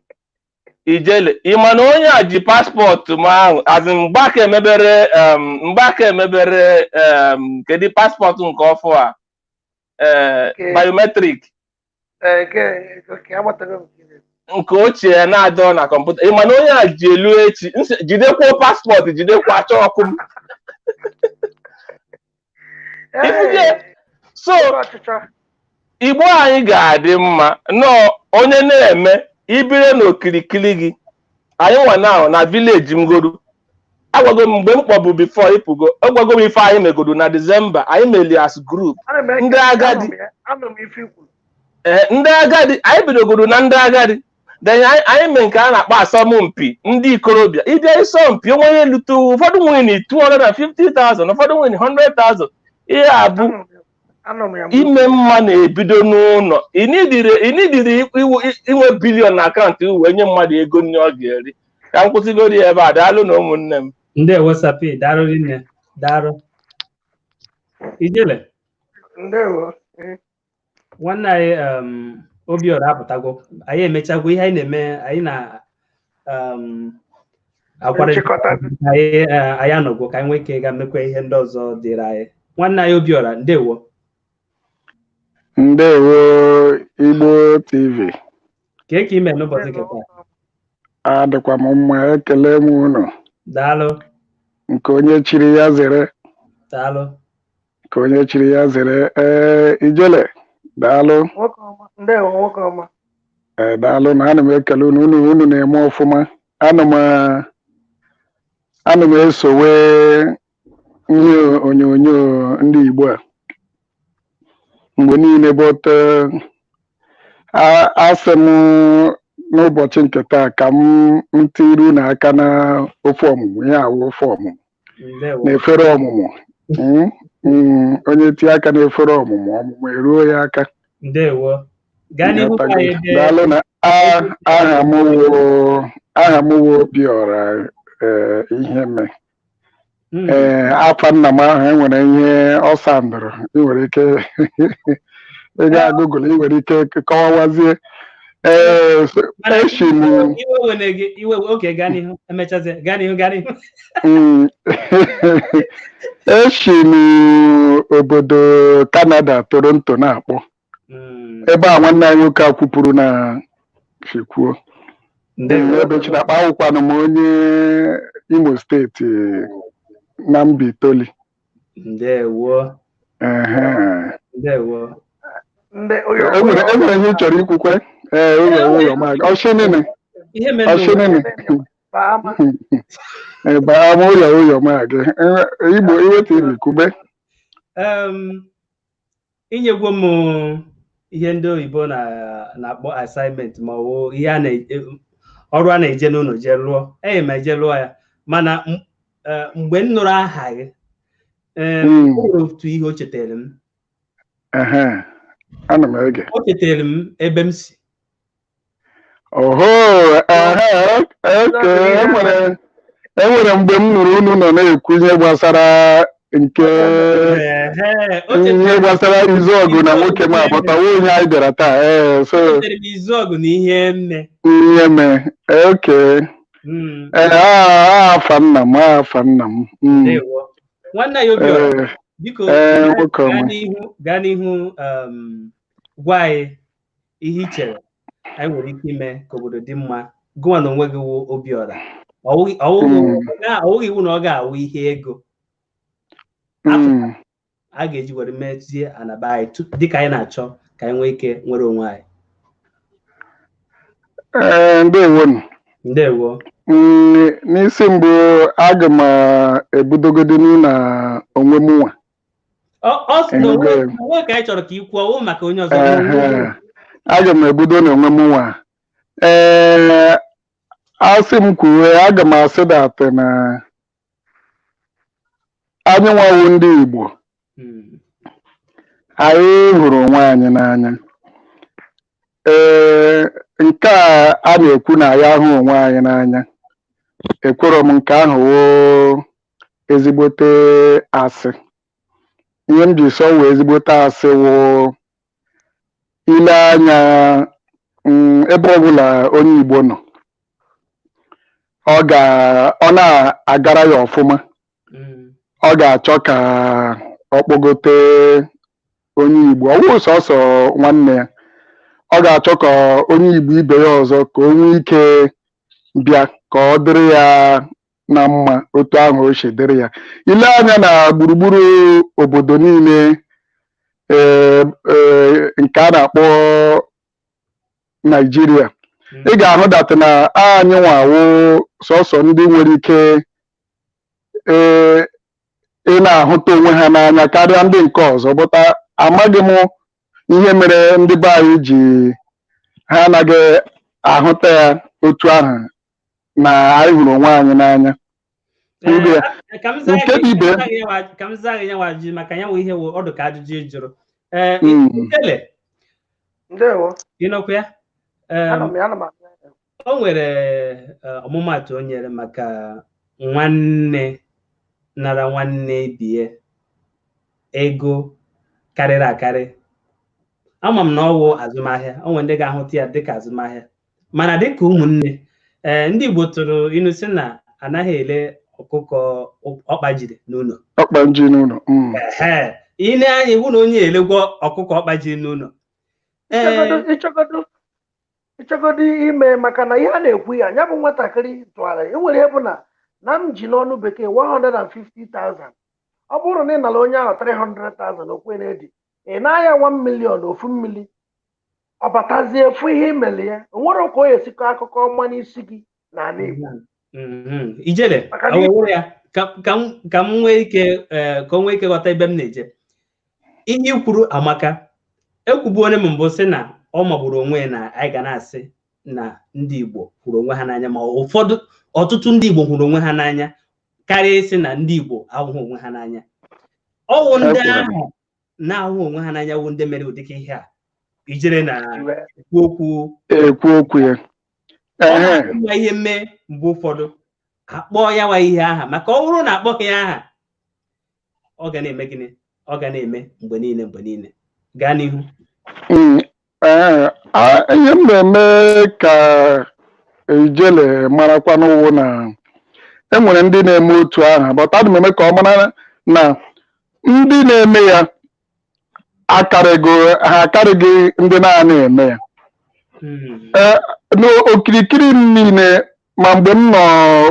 ijele, ị ma na onye a ji passport m ahụ azị mgbaka emebere mgbaka emebere kedu passport nke ọfụ a, ee, biometric. Nke ochie na-adọ na kọmputa. Ị ma na onye a ji elu echi jidekwuo passport, jidekwa achọ ọkụ m. Ifuje so Igbo anyị ga-adị mma nọọ onye na-eme ibire n'okirikiri gị. Anyị nwa na na village m godu, agwago m mgbe m kpọbụ before ịpụgo, agwago m ife anyị megodu na December. Anyị meli as group ndị agadi, ee, ndị agadi. Anyị bidogodu na ndị agadi, then anyị mee nke a na-akpọ asọmpi ndị ikorobịa. Ịbịa ịsọmpi onwe onye lute, ụfọdụ nwere 250,000, ụfọdụ nwere 100,000. Ihe a bụ ime mma na-ebido n'ụlọ. Ịnidiri inwe billion na account wee nye mmadụ ego nne ọ ga-eri. Ka m kwụsịgoro ya ebe a. Daalụ na ụmụnne m. Ndewo, Sapi, daalụ rinne, daalụ. Ijele. Ndewo. Nwanne anyị Obiora apụtago. Anyị emechagwo ihe anyị na-eme, anyị na akwara anyị, anyị anọgwo ka anyị nwee ike ga mekwa ihe ndị ọzọ dịrị anyị. Nwanne anyị Obiora, ndewo. Ndewo, Igbo TV. Kee ka ime n'ụbọchị nke taa? Adịkwa m mma, ekele m unu. Daalụ. Nke onye chiri ya zere. Daalụ. Nke onye chiri ya zere. Ee, Ijele, daalụ. Ndewo, nwoke ọma. Ee, daalụ na ana m ekele unu. Unu na-eme ọfụma. Ana m esowe ihe onyonyo ndị Igbo a mgbe niile, but asị m n'ụbọchị nke taa ka m ntiri unu aka na ofe ọmụmụ ihe awụ ofe ọmụmụ na efere ọmụmụ. Onye tie aka na efere ọmụmụ, ọmụmụ eruo ya aka. Ndewo, gaa n'ihu ka anyị Daalụ. Na aha m wụ Obiora Iheme. Ee, afa nna m ahụ enwere ihe ọ sandụrụ. Ị nwere ike ị gaa Google, ị nwere ike kọwawazie. Ee, esi m Iwe wene gị iwe. Oke, gaa n'ihu, emechazie. Gaa n'ihu, gaa n'ihu. Esi m obodo Canada, Toronto na-akpọ ebe a. Nwanne anyị nwoke a kwupụrụ na sikwuo ebe Chinakpa. Awụkwanụ m onye Imo Steeti na Mbaitoli. Ndewo. Ehe. Ndewo. Enwere ihe ị chọrọ ikwukwe? Ee, ụlọ ụlọ ma ọshinini. Ihe mere Ọshinini baa ụlọ ụlọ ma gị Igbo Iwe TV kwube. Inyegwo m ihe ndị oyibo na-akpọ assignment, ma ọ bụ ihe a na ọrụ a na-eje n'ụlọ jee lụọ. Enyi m eje lụọ ya, mana mgbe m nụrụ aha gị, o nwere otu ihe o chetara m. Ehe, ana m ege. O chetara m ebe m si. Oho, ehe, oke. Enwere mgbe m nụrụ unu nọ na-ekwu ihe gbasara nke Ehe, o ihe chetara gbasara izu ọgụ na nwoke m abọtawo onye anyị bịara taa. Ee, so o chetara m izu ọgụ na ihe mme. Ihe mee, oke. Ee, afa nna m, afa nna m. Ndewo, nwanne anyị Obiora. Ee. Biko, Ee, nwoke gaa ọma. n'ihu, gaa n'ihu, gwa anyị ihe ị chere anyị nwere ike ime ka obodo dị mma. Gụnwa na onwe gị wụ Obiora, ọ wụghị iwu na ọ ga-awụ ihe ego a ga-eji were mezie anaba anyị dịka anyị na-achọ ka anyị nwee ike nwere onwe anyị. Ee, ndewonu. Ndewo. N'isi mbụ, aga m ebudogodi na onwe m nwa. Ọ sị na onwe Enwego. onwe ka anyị chọrọ ka ị kwuo, ọwụ maka onye ọzọ. Ehe, aga m ebudo n'onwe m nwa. Ee. Asị m kwuwe, aga m asị that na anyị nwawu ndị Igbo, anyị hụrụ onwe anyị n'anya. Ee, nke a a na-ekwu na ya ahụ onwe anyị n'anya, ekwerọ m nke ahụ woo ezigbote asị. Ihe m ji sọ wee ezigbote asị wụ ile anya ebe ọbụla onye Igbo nọ, ọ na-agara ya ọfụma, ọ ga-achọ ka ọ kpọgote onye Igbo, ọ wụ sọsọ nwanne ya, ọ ga-achọ ka onye Igbo ibe ya ọzọ ka o nwee ike bịa ka ọ dịrị ya na mma otu ahụ o si dịrị ya. Ile anya na gburugburu obodo niile, ee ee, nke a na-akpọ Naijiria, ị ga-ahụ that na anyị nwawo sọsọ ndị nwere ike ee ị na-ahụta onwe ha n'anya karịa ndị nke ọzọ. Bụta amaghị m ihe mere ndị be anyị ji ha anaghị ahụta ya otu ahụ na anyị hụrụ onwe anyị n'anya. Ndị ya Ka m zaa nke gị dị ibe ka m zaa gị nyanwa ajụjụ, maka ya nwe ihe wụ ọdụ ka ajụjụ ị jụrụ. Ee, Ijele. Ndewo. Ị nọkwa ya? Anọ m ya, ana m abịa. O nwere ọmụmaatụ o nyere maka nwanne nara nwanne bie ego karịrị akarị. Ama m na ọ wụ azụmahịa, o nwere ndị ga-ahụta ya dịka azụmahịa, mana dịka ụmụnne, ee, ndị Igbo tụrụ inu sị na anaghị ele ọkụkọ ọkpa jiri n'ụlọ. Ọkpa ji n'ụlọ. Ehe, ị na-anya iwu na onye elegwo ọkụkọ ọkpa jiri n'ụlọ. Ee. Ịchọgodo ime, maka na ihe a na-ekwu ya, ya bụ nwatakịrị tụgharịrị enwere ihe bụ na m ji n'ọnụ bekee 150,000. Ọ bụrụ na ị nara onye ahụ 300,000, okwe na-edi ị na-aya 1 million ofu mmiri, ọ batazie fụ ihe imele ya, o nwere ka o esikọ akụkọ ọma n'isi gị n'ala Igbo. Ijele, Maka na ọ wụrụ ya ka m nwee ike, ka o nwee ike ghọta ebe m na-eje. Ihe i kwuru amaka. Ekwubuone m mbụ sị na ọ magburu onwe ya na anyị ga na-asị na ndị Igbo hụrụ onwe ha n'anya, ma ụfọdụ, ọtụtụ ndị Igbo hụrụ onwe ha n'anya karịa ịsị na ndị Igbo ahụghị onwe ha n'anya. Ọwụ ndị Ekwere m. ahụ na-ahụ onwe ha n'anya wụ ndị mere ụdịka ihe a ijere na ekwu okwu. Ekwu okwu ya. Ọ Ehe. na-adị mma ihe mee mgbe ụfọdụ akpọọ ya nwa ihe aha, maka ọ bụrụ na akpọghị ya aha, ọ ga na-eme gịnị? Ọ ga na-eme mgbe niile, mgbe niile. Gaa n'ihu. Ee, ihe m na-eme ka Ijele marakwa n'ụwụ na e nwere ndị na-eme otu ahụ, but ana m eme ka ọ mara na ndị na-eme ya akarịgo ha, akarịghị ndị na-ana eme ya. Ee, n'okirikiri m niile, ma mgbe m nọ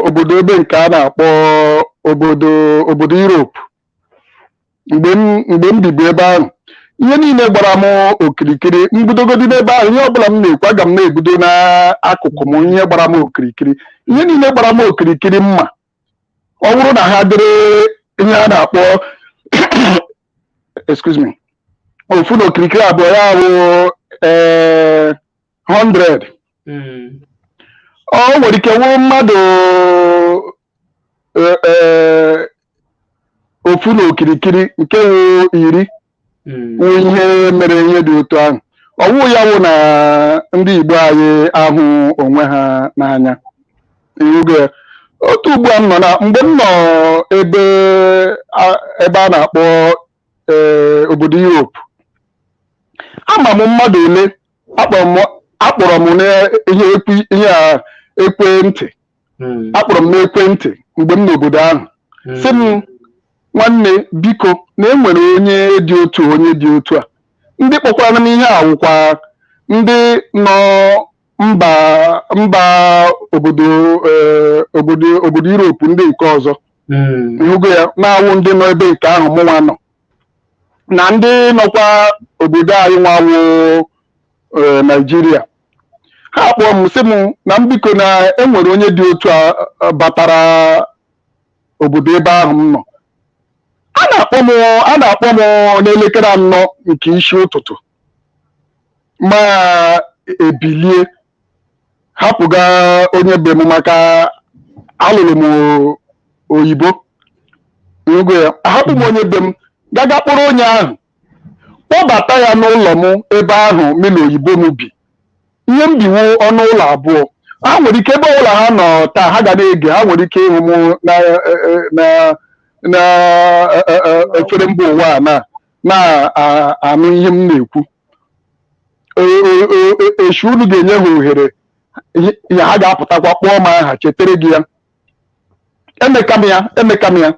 obodo ebe nke a na-akpọ obodo Europe, mgbe m bibu ebe ahụ, ihe niile gbara m okirikiri, mbidogodi n'ebe ahụ, ihe ọbụla m na-ekwu, aga m na-ebido n'akụkụ m. Ihe gbara m okirikiri, ihe niile gbara m okirikiri mma, ọ bụrụ na ha dịrị ihe a na-akpọ, excuse me, ofu na okirikiri abụọ, ya bụ ee 100, ọ nwere ike wụrụ mmadụ ee, ofu na okirikiri nke wụ 10 wụ ihe mere ihe dị otu ahụ. Ọwụ ya wụ na ndị Igbo anyị ahụ onwe ha n'anya. Irugo ya otu ugbu a m nọ na mgbe m nọ ebe a na-akpọ ee obodo Europe, ama m mmadụ ole akpọrọ m n'ihe ekwe ihe a ekwentị, akpọrọ m n'ekwentị mgbe m n'obodo ahụ, sị m, "Nwanne, biko, na e nwere onye dị otu, onye dị otu a." Ndị kpọkwara m ihe a wụkwa ndị nọ mba obodo Europe ndị nke ọzọ. Ịhụgo ya na-awụ ndị nọ ebe nke ahụ mụnwa nọ na ndị nọkwa obodo anyị nwawo Naijiria. Ha kpọọ m, sị m na m biko, na enwere onye dị otu a batara obodo ebe ahụ m nọ. A na-akpọ m n'elekere 4 nke isi ụtụtụ, ma ebilie. Hapụga onye be m maka alụrụ m oyibo ngo ya, ahapụ m onye be m gaga kpọrọ onye ahụ, kpọbata ya n'ụlọ m ebe ahụ mụ na oyibo m bi. Ihe m biwu ọnụ ụlọ abụọ. Ha nwere ike, ebe ọbụla ha nọ taa, ha ga na-ege. Ha nwere ike ịhụ m na efere mba ụwa a na na-anụ ihe m na-ekwu. Echi unu ga-enye ha ohere ihe ha ga-apụtakwa kpọọ m aha, chetara gị ya. Emeka m ya, emeka m ya,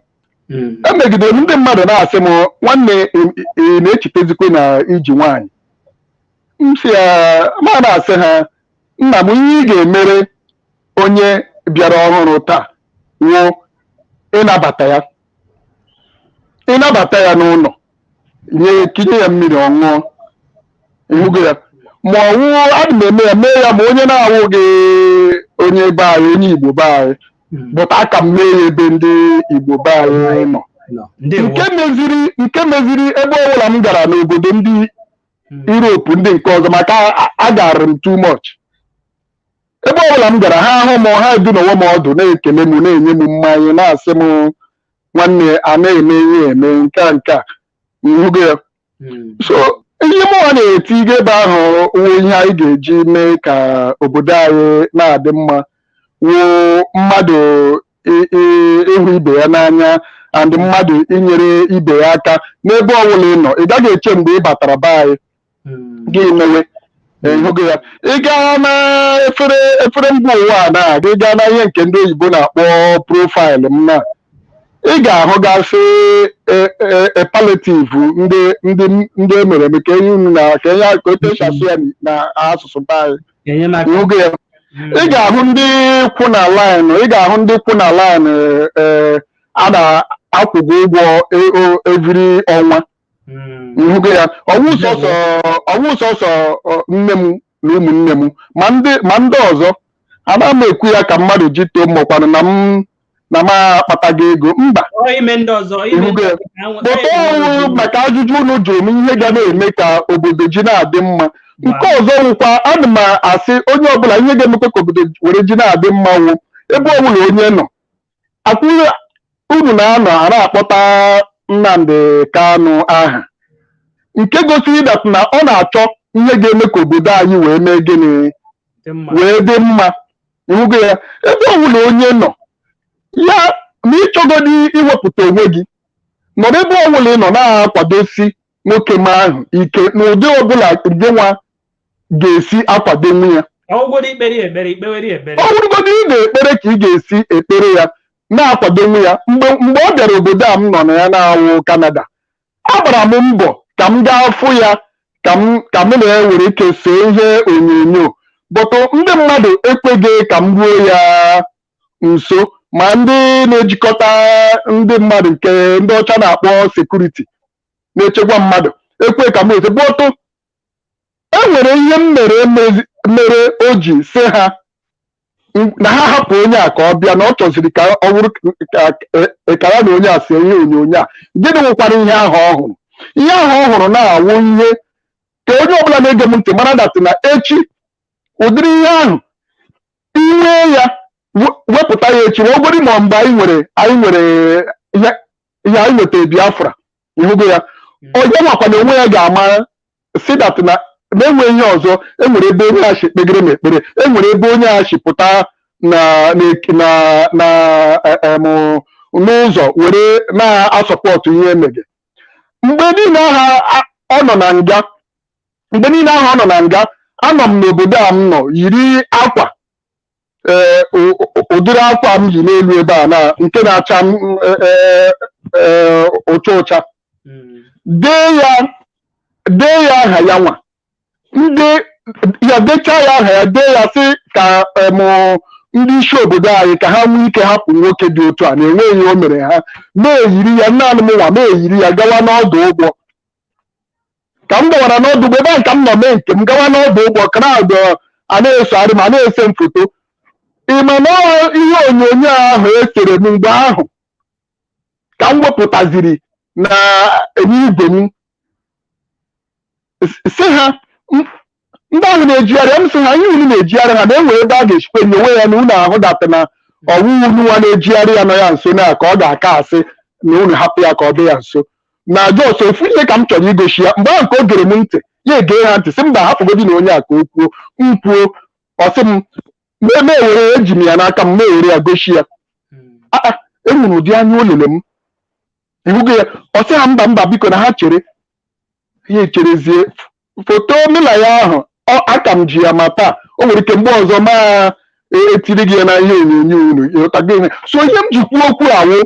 emegidere m. Ndị mmadụ na-asị m, "Nwanne, ị na-echetezikwe na iji nwaanyị?" M sị ya, ma na-asị ha, "Nna m, ihe ị ga-emere onye bịara ọhụrụ taa wụ ịnabata ya, ịnabata ya n'ụlọ, nye kinye ya mmiri ọ ṅụọ." Ịhụgo ya? Ma ọ wụ ana m eme ya, mee ya ma onye na-awụghị onye be anyị, onye Igbo be anyị, bụta aka m mee ya ebe ndị Igbo be anyị nọ. Nke meziri ebe ọbụla m gara n'obodo ndị Europe, ndị nke ọzọ, maka agara m too much, ebe ọbụla m gara, ha ahụ m, ha edunowe m ọdụ, na-ekele m, na-enye m mmanya, na-asị m, "Nwanne, a na-eme ihe eme nke a, nke a." Nhụgo ya? So ihe mụnwa na-eti ebe ahụ wụ ihe anyị ga-eji mee ka obodo anyị na-adị mma, wụ mmadụ ịhụ ibe ya n'anya and mmadụ inyere ibe ya aka n'ebe ọbụla ị nọ. Ị gaghị eche mgbe ị batara be anyị gị mewe. Ịhụgo ya? Ị gaa na efere mba ụwa a, na gị gaa na ihe nke ndị oyibo na-akpọ profile m, na ị ga-ahụgasị palliative ndị e mere eme ka enye unu na ka enye ka otu esi asụ ya na asụsụ be anyị. Ịhụgo ya? Ị ga-ahụ ndị kwụ na line, ị ga-ahụ ndị kwụ na line, ee, a na-akwụgo ụgwọ every ọnwa. Ịhụgo ya? Ọwụ sọsọ nne m na ụmụnne m, ma ndị ọzọ. Ana m ekwu ya ka mmadụ ji too mọkwanụ na m na m akpataghị ego, mba. Ime ndị ọzọ ime Ịhụgo ya? Pụta ọwụ maka ajụjụ unu jụrụ m, ihe ga na-eme ka obodo ji na-adị mma. Nke ọzọ wụkwa, ana m asị onye ọbụla, ihe ga-emekwa ka obodo were ji na-adị mma wụ ebe ọbụla onye nọ akwụghị unu na-anọ a na-akpọta Nnamdi Kanu aha, nke gosiri that na ọ na-achọ ihe ga-eme ka obodo anyị wee mee gịnị, wee dị mma. Ịhụgo ya? Ebe ọbụla onye nọ ya ma ịchọgodi iwepụta onwe gị, nọrọ ebe ọbụla ị nọ na-akwadosi nwoke ma ahụ ike n'ụdị ọbụla gị nwa ga-esi akwado ya. Ọgwụgwọ ikpere ekpere, ikpewere ekpere. Ọ bụrụgodị ị na-ekpere ka ị ga-esi ekpere ya, na-akwado nwe ya. Mgbe ọ bịara obodo a m nọ na ya na-awụ Kanada, agbara m mbọ ka m gaa fụ ya, ka m na ya were ike see ihe onyonyo, but ndị mmadụ ekweghị ka m ruo ya nso, ma ndị na-ejikọta ndị mmadụ nke ndị ọcha na-akpọ security, na-echekwa mmadụ, ekwe ka m rute. But e nwere ihe m mere mere o ji sị ha na ha hapụ onye a ka ọ bịa, na ọ chọziri ka ọ bụrụ ka ya na onye a see ihe onyonyo a. Gịnị nwụkwara ihe ahụ ọ hụrụ? Ihe ahụ ọ hụrụ na-awụ ihe ka onye ọbụla na-ege m ntị mara that na echi ụdịrị ihe ahụ ime ya, wepụta ya echi, ma ọ bụrụ ma mgbe anyị nwere ihe anyị nwetara Biafra. Ịhụgo ya? Onye makwa na onwe ya ga-ama si that na na-enwe ihe ọzọ. Enwere ebe onye a si kpegere m ekpere, enwere ebe onye a si pụta na n'ụzọ were na-asọpọtụ ihe emege. Mgbe niile ahụ ọ nọ na nga, mgbe niile ahụ ọ nọ na nga, anọ m n'obodo a m nọ yiri akwa, ee, ụdịrị akwa m yi n'elu ebe a na nke na-acha ụcha ụcha, dee ya aha ya nwa ndị ya, dechaa ya aha ya, dee ya sị ka ndị isi obodo anyị ka ha nwee ike hapụ nwoke dị otu a na-enweghị ihe o mere ha. Na-eyiri ya naanị m nwa, na-eyiri ya gawa n'ọdụ ụgbọ. Ka m gawara n'ọdụ ụgbọ ebe ahụ ka m nọ mee nke m, gawa n'ọdụ ụgbọ, crowd a na-esogharị ma na-ese m foto. Ị ma na ihe onyonyo ahụ esere m mgbe ahụ ka m wepụtaziri na n'igwe m, si ha Ndị ahụ na-ejigharị m sị ha, ihe unu na-ejigharị ha na-enwe ebe a ga-esikwe nyewe ya, na unu ahụ data na ọwụwụ unu nwa na-ejigharị ya nọ ya nso, na ka ọ ga-aka asị na unu hapụ ya ka ọ dị ya nso. Na jos ofu ihe ka m chọrọ igosi ya. Mgbe ahụ ka o gere m ntị, ya egee ha ntị, sị mba, hapụgodi na onye a ka o kwuo. M kwuo, ọ sị m ma ewere, eji m ya n'aka m, ma ewere ya gosi ya. Aa, enwere ụdị anya o lele m, ihugo ya. Ọ sị ha mba, mba, biko, na ha chere ya, echerezie foto mịla ya ahụ. Ọ aka m ji ya, ma taa o nwere ike mgbe ọzọ ma etiri gị ya na ihe onyonyo unu, ịghọtago ihe. So ihe m ji kwuo okwu awụ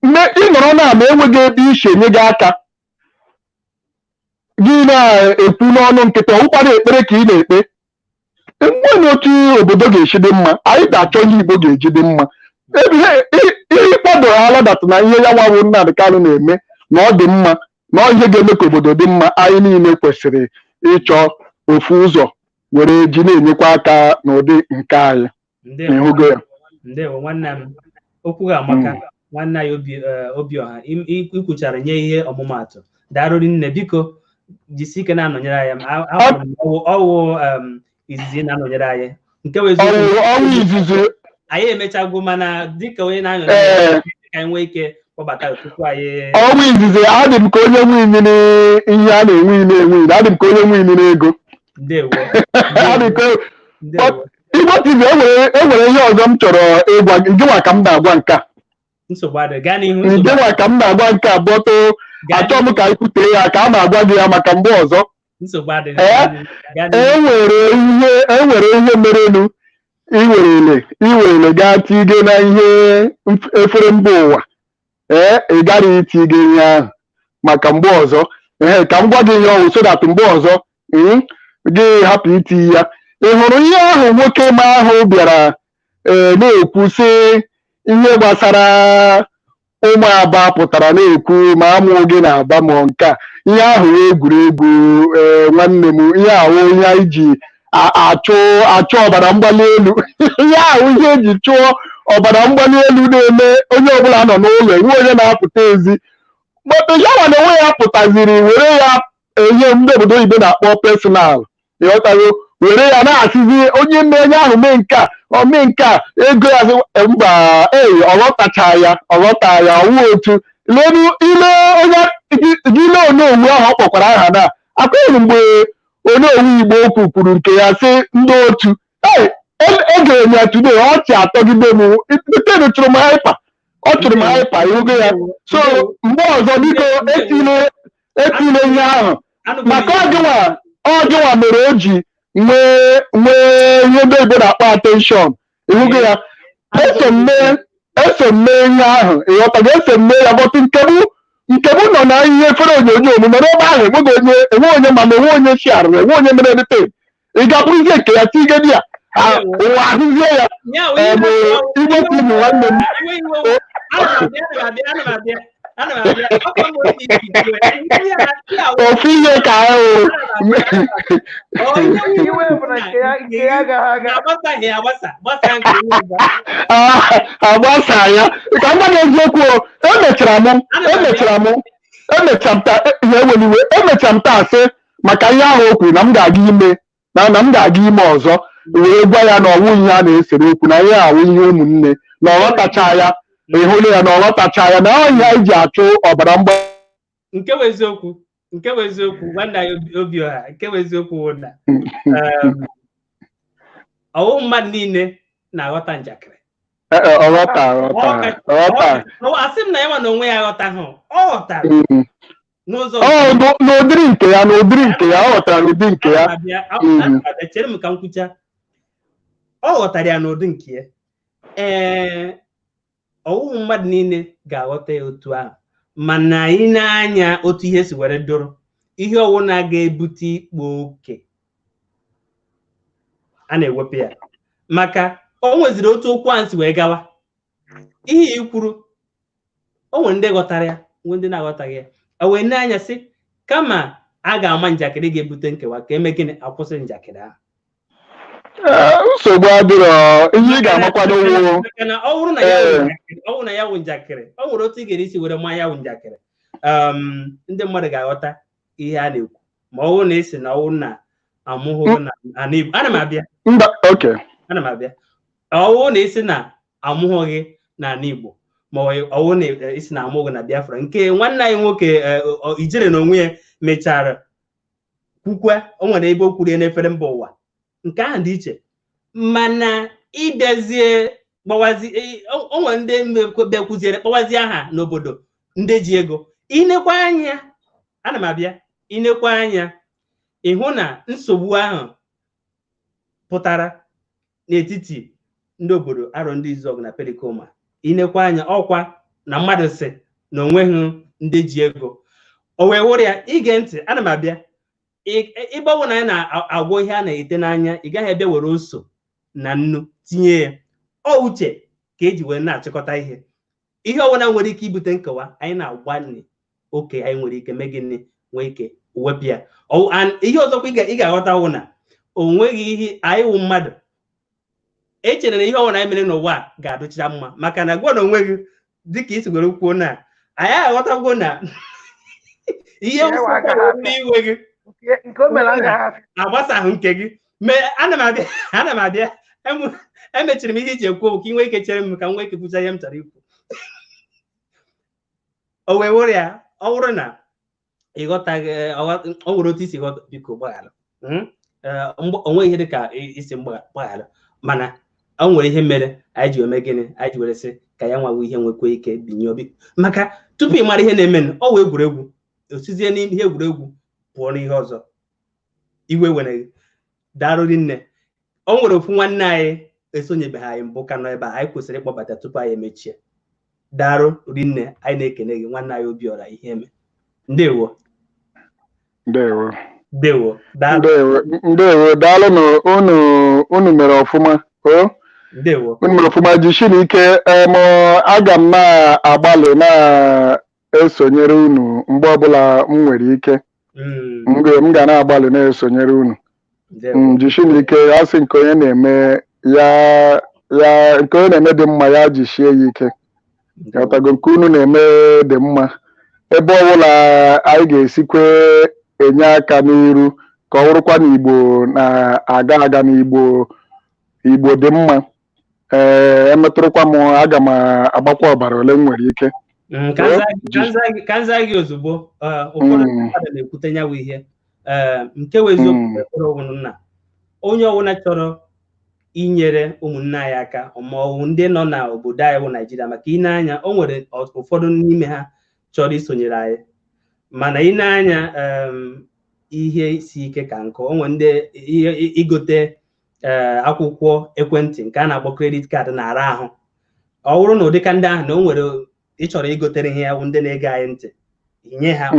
mme ịnọrọ na ama enweghị ebe isi enye gị aka, gị na-ekwu n'ọnụ nkịtị, ọwụkwara ekpere ka ị na-ekpe. Enweghị otu obodo ga-esi dị mma. Anyị ga-achọ ihe Igbo ga-eji dị mma. Ebe ihe ịkwadoghala that na ihe ya nwawo Nnamdi Kanu na-eme na ọ dị mma, na ọ ihe ga-eme ka obodo dị mma, anyị niile kwesịrị ịchọ ofu ụzọ were ji na-enyekwa aka n'ụdị nke anyị. Ndewo. Ịhụgo ya? Ndewo, nwanne m. Okwu gị amaka, nwanne anyị obi Obiọha. Ikwuchara nye ihe ọmụmaatụ. Daalụ nne. Biko jisi ike na-anọnyere anyị. Ahụrụ m ọwụ izizi ị na-anọnyere anyị, nke bụ eziokwu. Ọwụ izizi. Anyị emechago, mana dịka onye na-anọnyere anyị, ka anyị nwee ike kpọbata tupu anyị Ọnwa izizi, adị m ka onye nwe inine ihe a na-enwe ine enwe ine, adị m ka onye nwe inine ego. Ndewo. Adị ka Ndewo. Igbo TV, enwere ihe ọzọ m chọrọ ịgwa gị. Gịnwa ka m na-agwa nke a. Nsogbu adịghị, gaa n'ihu, nsogbu. Gịnwa ka m na-agwa nke a, bọtụ achọ m ka anyị kwutee ya, ka a na-agwa gị ya maka mgbe ọzọ. Nsogbu adịghị. Ee. Gaa n'ihu. Enwere ihe merenụ, iwerele gaa tige na ihe efere mba ụwa. Ee, ị gara itige ihe ahụ maka mgbe ọzọ. Ee, ka m gwa gị ihe ọwụ, so that mgbe ọzọ, gị hapụ iti ya. Ị hụrụ ihe ahụ nwoke ma ahụ bịara, ee, na-ekwu sị ihe gbasara ụmụ Aba pụtara na-ekwu ma amụ gị na Aba, ma nke a, ihe ahụ wee egwuregwu. Ee, nwanne m, ihe ahụ ihe anyị ji achụ achụ ọbara mgbali elu, ihe ahụ ihe eji chụọ ọbara mgbali elu na-eme onye ọbụla nọ n'ụlọ, enwe onye na-apụta ezi. But ya nwa na onwe ya pụtaziri were ya enye ndị obodo oyibo na-akpọ personal, ịghọtago, were ya na-asịzi onye mee onye ahụ mee nke a, ọ mee nke a, ego ya sị mba. Ee, ọ ghọtacha ya, ọ ghọta ya. Ọwụ otu lelu ile onye gị ile Onowu ahụ ọ kpọkwara aha na akwaghị mgbe Onowu Igbo okwu kwuru nke ya, sị ndị otu. Ee, egere m ya today, ọchị atọgide m. Ten chụrụ m hyper, ọ chụrụ m hyper, ịhụgo ya. So mgbe ọzọ, biko, etile ihe ahụ maka ọgịnwa mere o ji nwee ihe ndị oyibo na-akpọ attention, ịhụgo ya. Eso m mee ihe ahụ, ịghọtago, eso m mee ya. But nke mụ nọ na ihe efere onyonyo m nọ n'ebe ahụ, enweghị onye, enwe onye, mana enwe onye si arụrụ, enwe onye mere anything. Ị ga-abụrụzie nke ya tigedi ya, ụwa ahụzie ya. Em, Igbo TV, nwanne m. Iwe iwe, ana m abịa, ana m abịa, ana m abịa, ana m abịa. Ọkwa m otu isi iwe ihe a, ihe a. Ofu ihe ka ahụ. Ọ ihe. Iwe bụ na nke ya agaghị aga. Na-agbasaghị agbasa, gbasa nke iwe bụ. Agbasa ya ka m gwa gị eziokwu o, emechara m taa ihe eweliwe, emechara m taa sị maka ihe ahụ o kwuru na m ga-aga ime na m ga-aga ime ọzọ, wee gwa ya na ọwụ ihe a na-esere okwu, na ihe awụ ihe ụmụnne, na ọ ghọtacha ya, ịhụla ya, na ọ ghọtacha ya, na ọ ihe anyị ji achụ ọbara mgba. Nke bụ eziokwu, nke bụ eziokwu, nwanne anyị Obiọha, nke bụ eziokwu bụ na ọwụ mmadụ niile na-aghọta njakịrị. Ee, e, ọ ghọta, ọ ghọta. Asị m na ya nwa na onwe ya aghọtahụ, ọ ghọtara n'ụzọ Ọ n'ụdịrị nke ya, n'ụdịrị nke ya, ọ ghọtara n'ụdị nke ya. Ana m abịa, ana m abịa, chere m ka m kwucha. Ọ ghọtara ya n'ụdị nke ya. Ee, ọwụghị mmadụ niile ga-aghọta ya otu ahụ, mana anyị na-anya otu ihe si were dụrụ ihe ọwụna ga-ebute ikpo oke, a na-ewepụ ya, maka o nweziri otu okwu ahụ si wee gawa. Ihe i kwuru, o nwere ndị ghọtara ya, nwee ndị na-aghọtaghị ya. O wee na-anya sị kama a ga-ama njakịrị ga-ebute nkewa, ka eme gịnị, akwụsị njakịrị ahụ. Ee, nsogbu adịrọ. Ihe ị ga-amakwado wụ Maka na ọ bụrụ na ya wụ njakịrị, ọ bụrụ na ya wụ njakịrị, ọ nwere otu ị ga esi were maa ya wụ njakịrị, ndị mmadụ ga-aghọta ihe a na-ekwu. Ma ọ bụrụ na esi na ọ bụrụ na amụghị na ana Igbo, ana m abịa. Mba, okay. Ana m abịa. Ọwụ na isi na amụghị na ana Igbo, ma ọwụ na isi na amụghị na Biafra, nke nwanne anyị nwoke Ijere na onwe ya mechara kwukwa, o nwere ebe o kwuru ya n'efere mba ụwa, nke ahụ dị iche. Mana ịbịazie kpọwazi, o nwere ndị bịakwuziere kpọwazi aha n'obodo ndị ji ego. Inekwa anya, ana m abịa, inekwa anya ịhụ na nsogbu ahụ pụtara n'etiti ndị obodo Arọ Ndị Izuogu na Pericoma. Inekwa anya, ọkwa na mmadụ sị na onweghị ndị ji ego, o wee wụrụ ya. Ige ntị, ana m abịa. Ịgbanwe na anyị na-agwọ ihe a na-ete n'anya, ị gaghị ebe were ose na nnu tinye ya. Ọ uche ka eji wee na-achịkọta ihe. Ihe ọbụla nwere ike ibute nkewa, anyị na-agbalị oke anyị nwere ike mee gịnị, nwee ike wepụ ya. Ihe ọzọkwa ị ga-aghọta wụ na o nweghị ihe anyị wụ mmadụ echere na ihe ọbụla anyị mere n'ụwa ga-adụcha mma, maka na gwa na onwe gị dịka isi were kwuo na anyị aghọtagwo na ihe iwe gị agbasahụ nke gị. Ana m abịa, emechiri m ihe iji ekwu ka ị nwee ike chere m ka m nwee ike kwucha ihe m chọrọ ikwu. O wee wụrụ ya, ọ bụrụ na ị ghọtaghị, o nwere otu isi ghọta, biko gbaghara. O nweghị ihe dị ka isi mgbaghara, mana o nwere ihe mere anyị ji eme gịnị, anyị ji were sị ka ya nwawe ihe nwekwa ike binye obi, maka tupu ị mara ihe na-emenụ, ọ wee egwuregwu osizie n'ihe egwuregwu pụọ n'ihe ọzọ. Iwe were daalụ nne. O nwere ofu nwanne anyị esonyebeghị anyị mbụ ka nọ ebe a, anyị kwesịrị ịkpọbata tupu anyị emechie. Daalụ rinne, anyị na-ekene gị nwanne anyị Obiora ihe eme. Ndewo. Ndewo. Ndewo. Ndewo, daalụ. Unu mere ọfụma. O ndewo. Unu mere ọfụma, jisiri ike. Aga m na-agbalị na-esonyere unu mgbe ọbụla m nwere ike. M ga na-agbalị na-esonyere unu. Jisiri ike. Asị nke onye na-eme ya nke onye na-eme dị mma, ya jisie ya ike. Ghọtago, nke unu na-eme dị mma. Ebe ọbụla anyị ga-esikwe enye aka n'iru ka ọ bụrụkwa na Igbo na-aga aga, na Igbo dị mma. Ee, emetụrụkwa m, aga m agbakwa ọbara ole m nwere ike. Ka nza gị ozugbo. Ụfọdụ mmadụ na-ekwute nyawu ihe nke wụ eziokwu nna onye ọbụla chọrọ inyere ụmụnne anyị aka, ma ọ bụ ndị nọ n'obodo anyị bụ Naijiria, maka ị na-anya o nwere ụfọdụ n'ime ha chọrọ isonyere anyị, mana ị na-anya ihe isi ike ka nkụ. O nwere ndị igote akwụkwọ ekwentị nke a na-akpọ credit card na-ara ahụ. Ọ bụrụ na ụdịka ndị ahụ na o nwere ị chọrọ igotere ihe ya bụ ndị na-ege anyị ntị, nye ha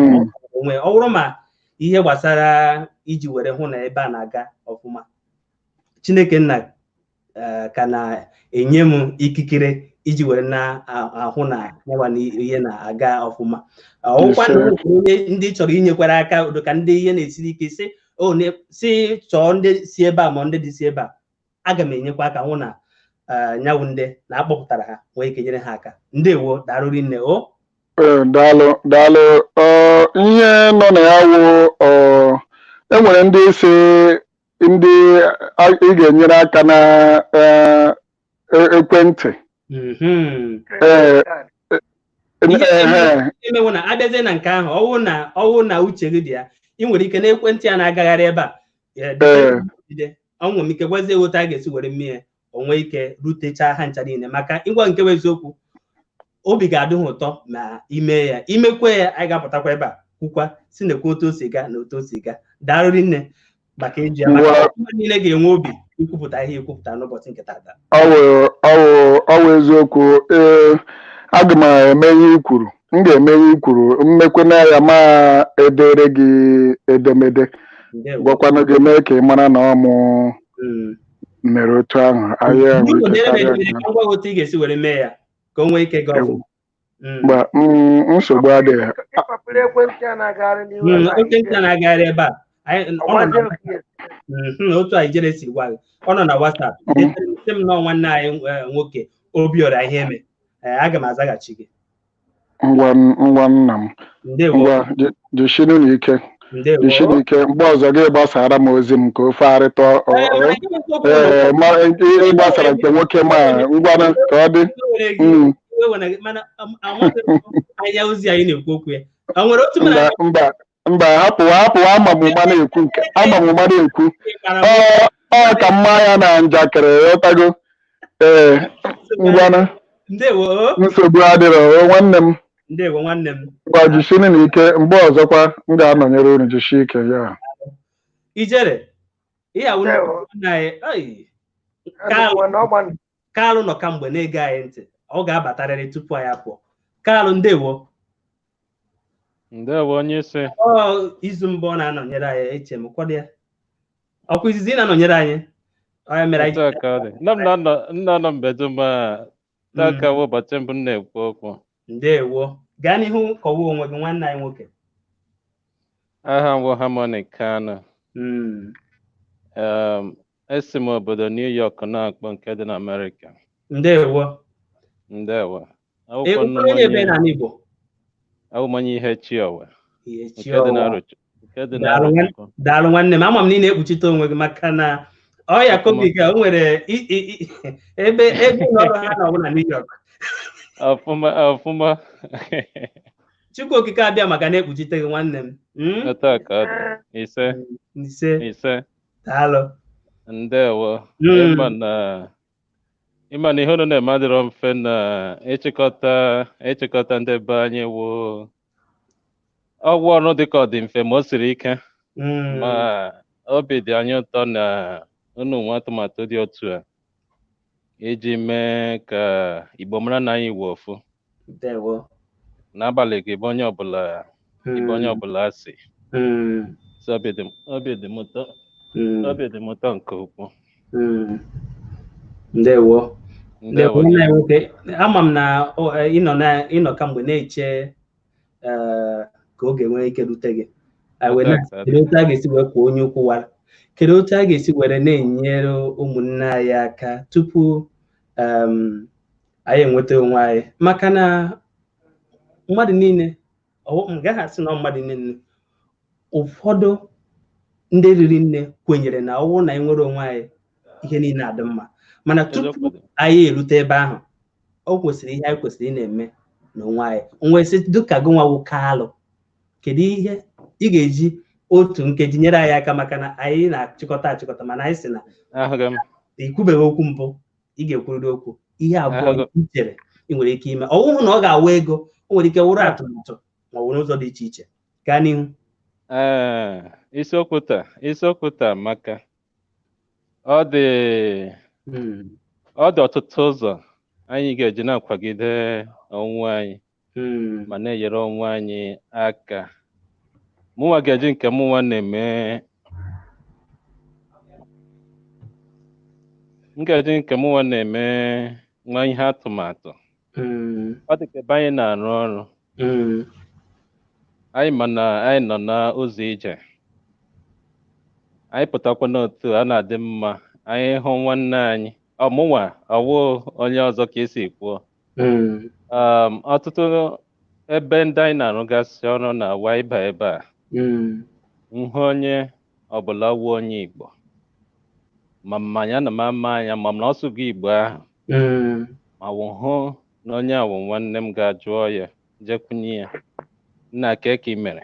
onwe. Ọ bụrụ ma ihe gbasara iji were hụ na ebe a na-aga ọfụma, Chineke nna ka na-enye m ikikere iji were na-ahụ na nyawa na ihe na-aga ọfụma. Ọwụkwa na onye ndị chọrọ inyekwara aka ka ndị ihe na-esiri ike si chọọ ndị si ebe a ma ndị dị si ebe a, aga m enyekwa aka hụ na nyawu ndị na-akpọpụtara ha nwee ike nyere ha aka. Ndewo, daalụ rinne. O daalụ daalụ. Ihe nọ na ya wụ enwere ndị si ndị ị ga-enyere aka na ekwentị. Emewo na abịazie na nke ahụ, ọwụ na uche gị dị ya, ị nwere ike n'ekwentị a na-agagharị ebe a ọ nwere ike gwazie otu a ga-esi were mmiri onwe ike rutechaa ha ncha niile, maka ịgwa nke bụ eziokwu, obi ga-adị ha ụtọ ma ime ya. Imekwe ya, anyị ga-apụtakwa ebe a kwukwa si nekwa otu o si gaa na otu o si gaa. Daalụ rinne maka iji ya, maka niile ga-enwe obi ikwupụta ihe ikwupụta n'ụbọchị nke taata. Ọ wụ eziokwu. Ee, aga m eme ihe i kwuru, m ga-eme ihe i kwuru, mmekwana ya ma edere gị edemede gwakwanụ gị mee ka ị mara na ọ mụ mere otu ahụ. Ngwa otu ị ga-esi were mee ya ka o nwee ike gaa ọfụma. Mba, nsogbu adịghị. Ekwentị a na-agagharị ebe a, otu a Ijere si gwa gị, ọ nọ na WhatsApp sị m nọ nwanne anyị nwoke Obiora ihe eme, aga m azaghachi gị. Ngwa nna m, ngwa jisinu n'ike. Ndewo. Jisiri ike, mgbe ọzọ gị gbasara m ozi m ka ofe arịtọ. Ee, mana gịnị bụ okwu Ee, na ma ị gbasara nke nwoke, ma ngwanụ ka ọ dị. iwe were gị, iwe were gị, mana amaghị m anya ozi anyị na-ekwu okwu ya. O nwere otu Mba, mere mba, mba, hapụwa, hapụwa, ama m ụma na-ekwu nke ama m ụma na-ekwu. kpara m. Ọ ka mma ya na njakịrị, ghọtago. Ee, ngwanụ. Ndewo. Nsogbu adịrọ o, nwanne m. Ndewo, nwanne m. Ngwa, jisini na ike, mgbe ọzọkwa m ga-anọnyere unu. Jisie ike ya. Ijere ihe awụ Ndewo. nna anyị ai, Adịkwa na ọgba. Kalụ nọ kamgbe na-ege anyị ntị, ọ ga-abatarịrị tupu anyị apụọ. Kalụ, ndewo. Ndewo, onye isi. Ọ izu mbụ ọ na-anọnyere anyị, eche m kwado ya ọkwa izizi ị na-anọnyere anyị, ọ ya mere anyị Otu a ka ọ dị. Nne m na-anọ, nna nọ mbedum a taa ka bụ ụbọchị mbụ m na-ekwu okwu. Ndewo, gaa n'ihu kọwaa onwe gị, nwanne anyị nwoke. Aha m bụ Harmony Kanu. Esi m obodo New York na-akpọ, nke dị na Amerịka. Ndewo. Ndewo. Ị Awụkwa nne m ụfọdụ onye ebe onye n'ala Igbo? Awụ m onye ihe Chiọwa Ihe nke dị na Chiọwa. Nke dị na Daalụ Arochukwu. Daalụ, nwanne m. Ama m na ị na-ekpuchite onwe gị maka na ọya Ọfụma. COVID a, o nwere ebe ụlọ ọrụ ha nọ na New York. Ọfụma ọfụma. Chukwu Okike abịa maka na-ekpuchite gị, nwanne m. Otu a ka ọ dị. Ise. Ise. Ise. Daalụ. Ndewo. Ịma na ihe unu na-eme adịrọ mfe na ịchịkọta ndị be anyị wụ ọgwụ ọrụ, dịka ọ dị mfe ma o siri ike. Ma obi dị anyị ụtọ na unu nwe atụmatụ dị otu a iji mee ka Igbo mara na anyị wụ ofu. Ndewo. N'abalị gị bụ onye ọbụla ibe onye ọbụla asị. So obi dị m ụtọ. Obi dị m ụtọ nke ukwuu. Ndewo. Ndewo, Ndewo. nwanne anyị nwoke. Ama m na ịnọ na ịnọ kamgbe na-eche ka oge nwee ike rute gị. Anyị wee Otu a na- ka ọ dị. kedu otu a ga-esi wee kwuo onye ukwu wara, kedu otu a ga-esi were na-enyere ụmụnne anyị aka tupu anyị enweta onwe anyị, maka na mmadụ niile m gaghị asị na ọ mmadụ niile, ụfọdụ ndị riri nne kwenyere na ọ bụrụ na anyị nwere onwe anyị, ihe niile adị mma. Mana tupu Eziokwu dị. anyị erute ebe ahụ, o kwesịrị ihe anyị kwesịrị ị na-eme n'onwe anyị. Nwee sị, dịka gị nwa wụ Kalụ, kedu ihe ị ga-eji otu nkeji nyere anyị aka, maka na anyị na-achịkọta achịkọta, mana anyị sị na Ahụghị m. ikwubeghị okwu mbụ, ị ga-ekwurịrị okwu ihe abụọ Ahụghị. ị chere ị nwere ike ime. Ọ wụhụ na ọ ga-awa ego, o nwere ike wụrụ atụmatụ ma ọ bụ n'ụzọ dị iche iche. Gaa n'ihu. Ee, isiokwu taa maka ọ dị ọtụtụ ụzọ anyị ga-eji na-akwagide onwe anyị ma na-enyere onwe anyị aka. Mụnwa ga-eji nke mụnwa na-eme, m ga-eji nke mụnwa na-eme nwa ihe atụmatụ. Ọ dị ka ebe anyị na-arụ ọrụ, anyị ma na anyị nọ n'ụzọ ije. Anyị pụtakwa n'otu a na-adị mma anyị hụ nwanne anyị, ọmụnwa ọwụ onye ọzọ ka esi kwuo. Ọtụtụ ebe ndị anyị na-arụgasị ọrụ na-awa ịba ebe a, nhụ onye ọbụla wụ onye Igbo, ma mmanya na m ama anya, ma m na ọsụgo Igbo ahụ, ma wụ hụ na onye a wụ nwanne m, ga-ajụọ ya, jekwunye ya, nna, ke ka ị mere?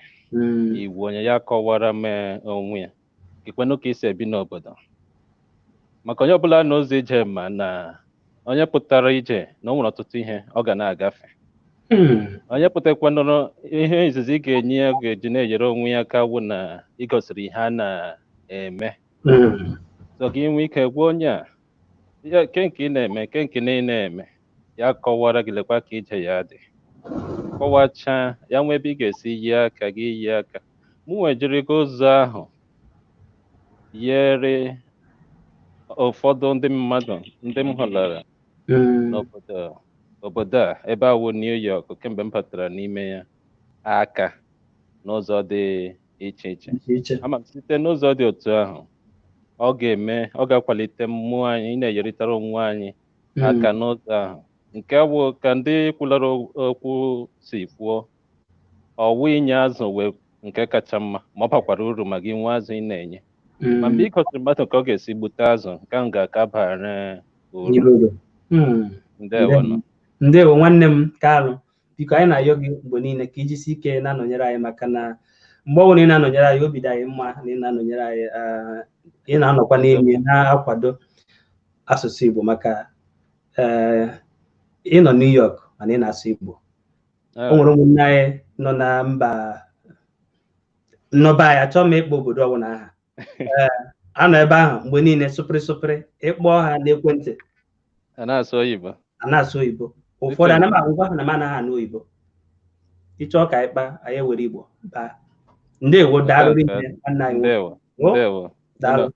Igbo onye ya kọwara m onwe ya, kekwenụ ka isi ebi n'obodo, maka onye ọbụla n'ụzọ ije, ma na onye pụtara ije na o nwere ọtụtụ ihe ọ ga na-agafe. Onye pụtakwanụrụ, ihe izizi ị ga-enye ya ga-eji na-enyere onwe ya aka wụ na igosiri ihe a na-eme. So ka ị nwee ike gwa onye a ya ke nke ị na-eme, ke nke na ị na-eme, ya kọwara gị, lekwa ka ije ya dị, kọwachaa ya, nwee ebe ị ga-esi yie aka gị, yie aka. Mụ nwejirigo ụzọ ahụ yere ụfọdụ ndị mmadụ ndị m hụlara n'obodo obodo a, ebe a wụ New York, kemgbe m batara n'ime ya aka n'ụzọ dị iche iche. Iche. Ama m site n'ụzọ dị otu ahụ, ọ ga-eme, ọ ga-akwalite mmụọ anyị na-enyerịtara onwe anyị aka n'ụzọ ahụ, nke bụ ka ndị kwulara okwu si kwuo, ọwụ inye azụ wee Nke kacha mma, ma ọ bakwara uru ma gị nwee azụ ị na-enye. Ma mgbe ị gosiri mmadụ ka ọ ga-esi gbute azụ, nke ahụ ga-aka bara uru. Nyere uru. Ndewo nụ. Ndewo nwanne m Kalụ, biko anyị na-ayọ gị mgbe niile ka ijisi ike na-anọnyere anyị, maka na mgbe ọbụla ị na-anọnyere anyị, obi dị anyị mma na ị na-anọnyere anyị, ị na-anọkwa n'ime na-akwado asụsụ Igbo, maka ị nọ New York mana ị na-asụ Igbo. O nwere ụmụnne anyị nọ na mba nnọba anyị, achọọ m ịkpọ obodo ọbụla aha, anọ ebe ahụ mgbe niile sụpịrị sụpịrị, ịkpọọ ha n'ekwentị A na-asụ oyibo. A na-asụ oyibo. Ụfọdụ ana m agwa ha na m anaghị anụ oyibo. Ịchọọ ka anyị kpaa, anyị ewere Igbo baa. Ndewo, daalụ rinne nwanne anyị nwoke. Ndewo. O, Ndewo. daalụ,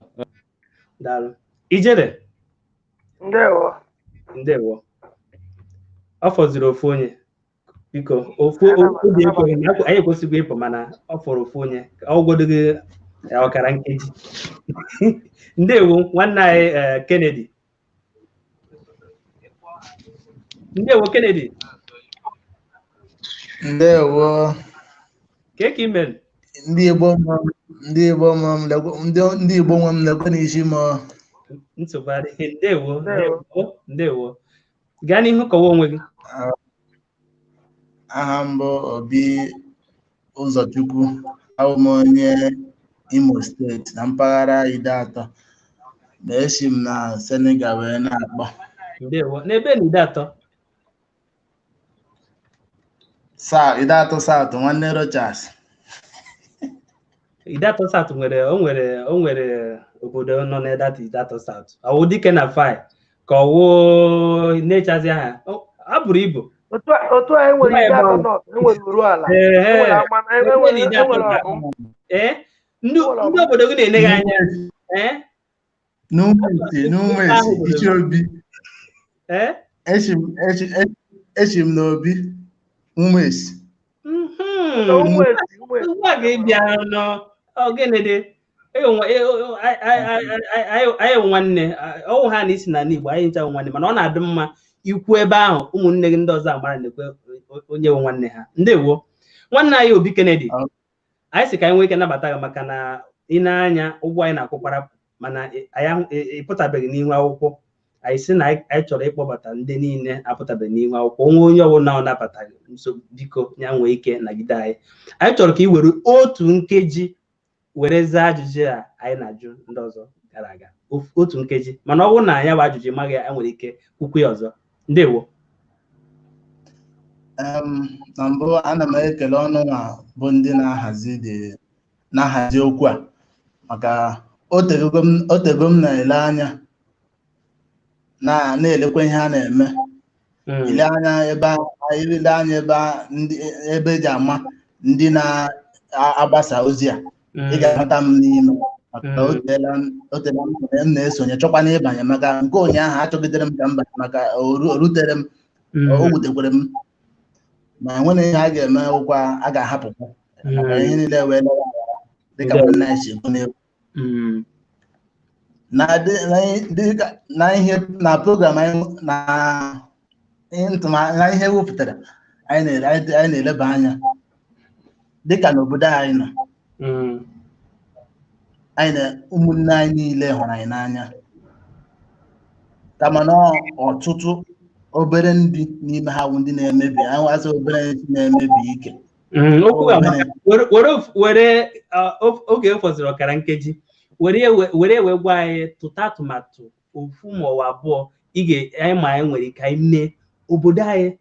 daalụ ijere. Ndewo. Ndewo. Ọ fọziri ofu onye, biko, ofu obi ekweghị na anyị ekwesịghị ịpụ, mana ọ fọrọ ofu onye, ọ gwodo gị ọkara nkeji. Ndewo nwanne anyị, Kennedy. Ndewo Kennedy. Ndewo. Ka ị mere? Ndị Igbo mụrụ m, ndị Igbo mụrụ m, ndị Igbo nwe m, lekwe n'isi m. Nsogbu adịghị. Ndewo, ndewo, ndewo. Gaa n'ihu, kọwa onwe gị. Aha m bụ Obi Ụzọchukwu. Abụ m onye Imo Steeti na mpaghara Ideatọ, ma esi m na Senegal wee na-akpọ. Ndewo. N'ebe na Ideatọ? Sa Ideatọ South, nwanne Rochas. Ideatọ South nwere, o nwere obodo nọ n'Edat Ideatọ South, ọwụ dike na fai ka ọwụ na-echazi aha a buru ibu. Otu a, enwere Ebe Ideatọ ahụ. North, enwere Uruala, enwere Amana, ebe enwere na Ideatọ enwere South. Ọgụ. Ee, ndị obodo gị na-ele gị anya, ee. N'Umesi, n'Umesi, Ichi Obi. Esi m esi m n'Obi Umesi. Ugbu a ga-ebịa nọ, ọ gịnị dị? Anyị wụ nwanne, ọwụ ha na isi n'ala Igbo, anyị ncha wụ nwanne, mana ọ na-adị mma ikwu ebe ahụ ụmụnne gị ndị ọzọ amara na-ekwe onye wụ nwanne ha. Ndewo nwanne anyị Obi Kennedy. Anyị sị ka anyị nwee ike nabata gị, maka na ị na-anya ụgwọ anyị na-akwụkwara, mana anyị ịpụtabeghị n'ihu akwụkwọ. Anyị sị na anyị chọrọ ịkpọbata ndị niile apụtabeghị n'ihu akwụkwọ onwe onye ọbụla ọ nabataghị nso, biko ya nwee ike nagide anyị. Anyị chọrọ ka ị were otu nkeji were zaa ajụjụ a anyị na-ajụ ndị ọzọ gara aga. Otu nkeji, mana ọ bụrụ na ya bụ ajụjụ ị maghị ya, nwere ike kwukwu ya ọzọ. Ndewo. Na mbụ, ana m ekele ọnụ nwa bụ ndị na-ahazi okwu a, maka otego m na-ele anya na-elekwa ihe a na-eme, ile anya ebe ile anya ebe ndị ebe eji ama ndị na-agbasa ozi a, ị ga-ahụta m n'ime, maka otela m na-esonye, chọkwana ịbanye, maka nke ụnyaahụ achọgidere m ka m banye, maka o rutere m, o wutekwere m, ma nwere ihe a ga-eme, ụkwa a ga-ahapụkwa, maka ihe niile wee lewe dịka nwanne anyị si ekwu n'egwu na ihe na program anyị na na ihe wepụtara anyị na-eleba anya dịka n'obodo anyị nọ, anyị na ụmụnne anyị niile hụrụ anyị n'anya, kama na ọtụtụ obere ndị n'ime ha bụ ndị na-emebi anyị, asị obere ndị na-emebi ike. Okwu were oge fọziri ọkara nkeji were were wee gwa anyị tụta atụmatụ ofu ma ọ abụọ ị ga anyị ma anyị nwere ike anyị mee obodo anyị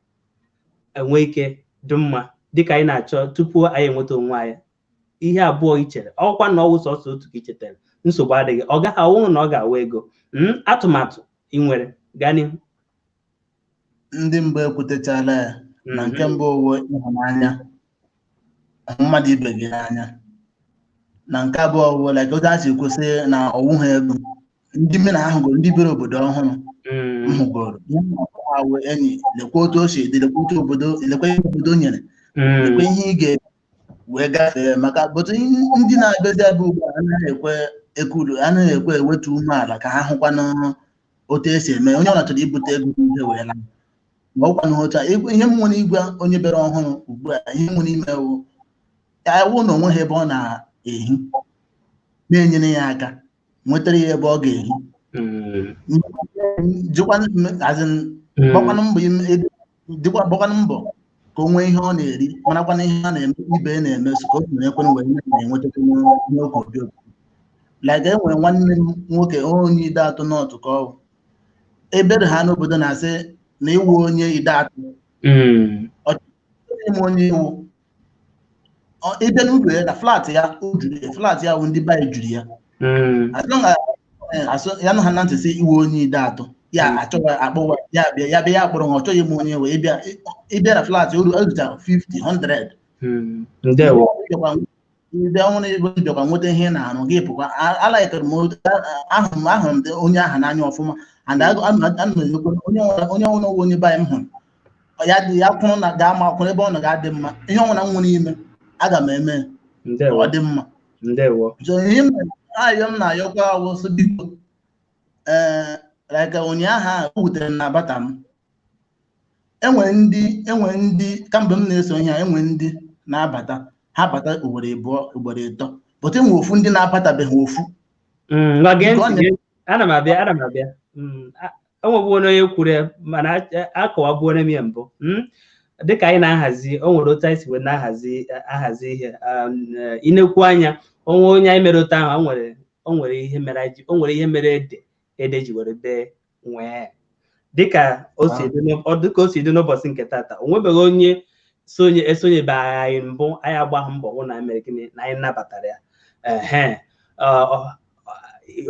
enwe ike dị mma dịka anyị na-achọ tupu anyị enweta onwe anyị. Ihe abụọ i chere, ọkwa na ọwụ sọsọ otu ka i chetara, nsogbu adịghị, ọ gaghị awụ na ọ ga-awa ego atụmatụ ị nwere. Gaa n'ihu. Ndị mbụ ekwutechala ya. Na nke mbụ, owo ịhụnanya, mmadụ ibe gị n'anya. Na nke abụọ wụ like otu a si kwụsị na ọwụghị ego. Ndị mme na ha hụgoro ndị biri obodo ọhụrụ m hụgoro ihe ha wụ enyi, lekwa otu o si dị, lekwa otu obodo, lekwa ihe obodo nyere, lekwa ihe ị ga wee gafee, maka bụtụ ndị na-abịazi abịa ugbu a anaghị ekwe ekuru, anaghị ekwe ewetu umeala ka ha hụkwanụ otu esi eme. Onye ọbụla chọrọ ibute ego ihe wee laa, ma ọkwanụ otu a. Ihe m nwere igwe onye bịara ọhụrụ ugbu a, ihe m nwere ime wụ Awụ na onweghị ebe ọ na-ehi, na-enyere ya aka nwetara ya ebe ọ ga-ehi. Jikwa as in, gbakwanụ mbọ dịkwa gbakwanụ mbọ ka o nwee ihe ọ na-eri, marakwana ihe a na-eme ibe ya na-eme, so ka o nwere ekwenụ wee na-enweta ihe okwu obi ụtọ. Like enwere nwanne m nwoke onye Ideatọ North ka ọ bụ. Ebere ha n'obodo na-asị na iwu onye Ideatọ ime onye iwu. Ịbịa n'ụlọ ya na flat ya, o juru ya, flat ya bụ ndị be anyị juru ya. As long as ya nụ ha na ntị sị iwu onye Ideatọ, ya achọghị akpọwa ya bịa, ya bịa, ya kpọrọ ha, ọ chọghị ime onye wee ịbịa ịbịa na flat o rucha 50 100. Ndewo. Ịbịa ọhụrụ ebe bịakwa nweta ihe ị na-arụ gị pụkwa. Alaikere m ahụrụ m onye ahụ n'anya ọfụma, and ana m elekwa onye ọbụla wụ onye be anyị m hụrụ ya dị ya kwụrụ na ga-ama akwụrụ ebe ọ nọ ga-adị mma. Ihe ọbụla m nwere ime aga m eme ka ọ dị mma. Ndewo. So ihe m ayọ m na-ayọkwa awụsị, biko, ee, like ụnyaahụ a o wutere m na abata m, enwere ndị kamgbe m na-eso ihe a, enwere ndị na-abata, ha bata ugboro abụọ, ugboro ịtọ, but enwe ofu ndị na-abatabeghị ofu. Ngwa gee ntị, ana m abịa, ana m abịa. Enwegbuo onye kwuru ya, mana akọwagbuo m ya mbụ. Dịka anyị na-ahazi, o nwere otu anyị si wee na-ahazi ahazi ihe. Inekwu anya onwe onye anyị mere otu ahụ, o nwere ihe mere anyị o nwere ihe mere ede ji were bee nwee dịka o si dị dịka o si dị n'ụbọchị nke tata. O nwebeghị onye sonye esonyebeghị anyị mbụ. Anyị agbaghị mbọ hụ na mere gịnị na anyị nabatara ya. Ehe,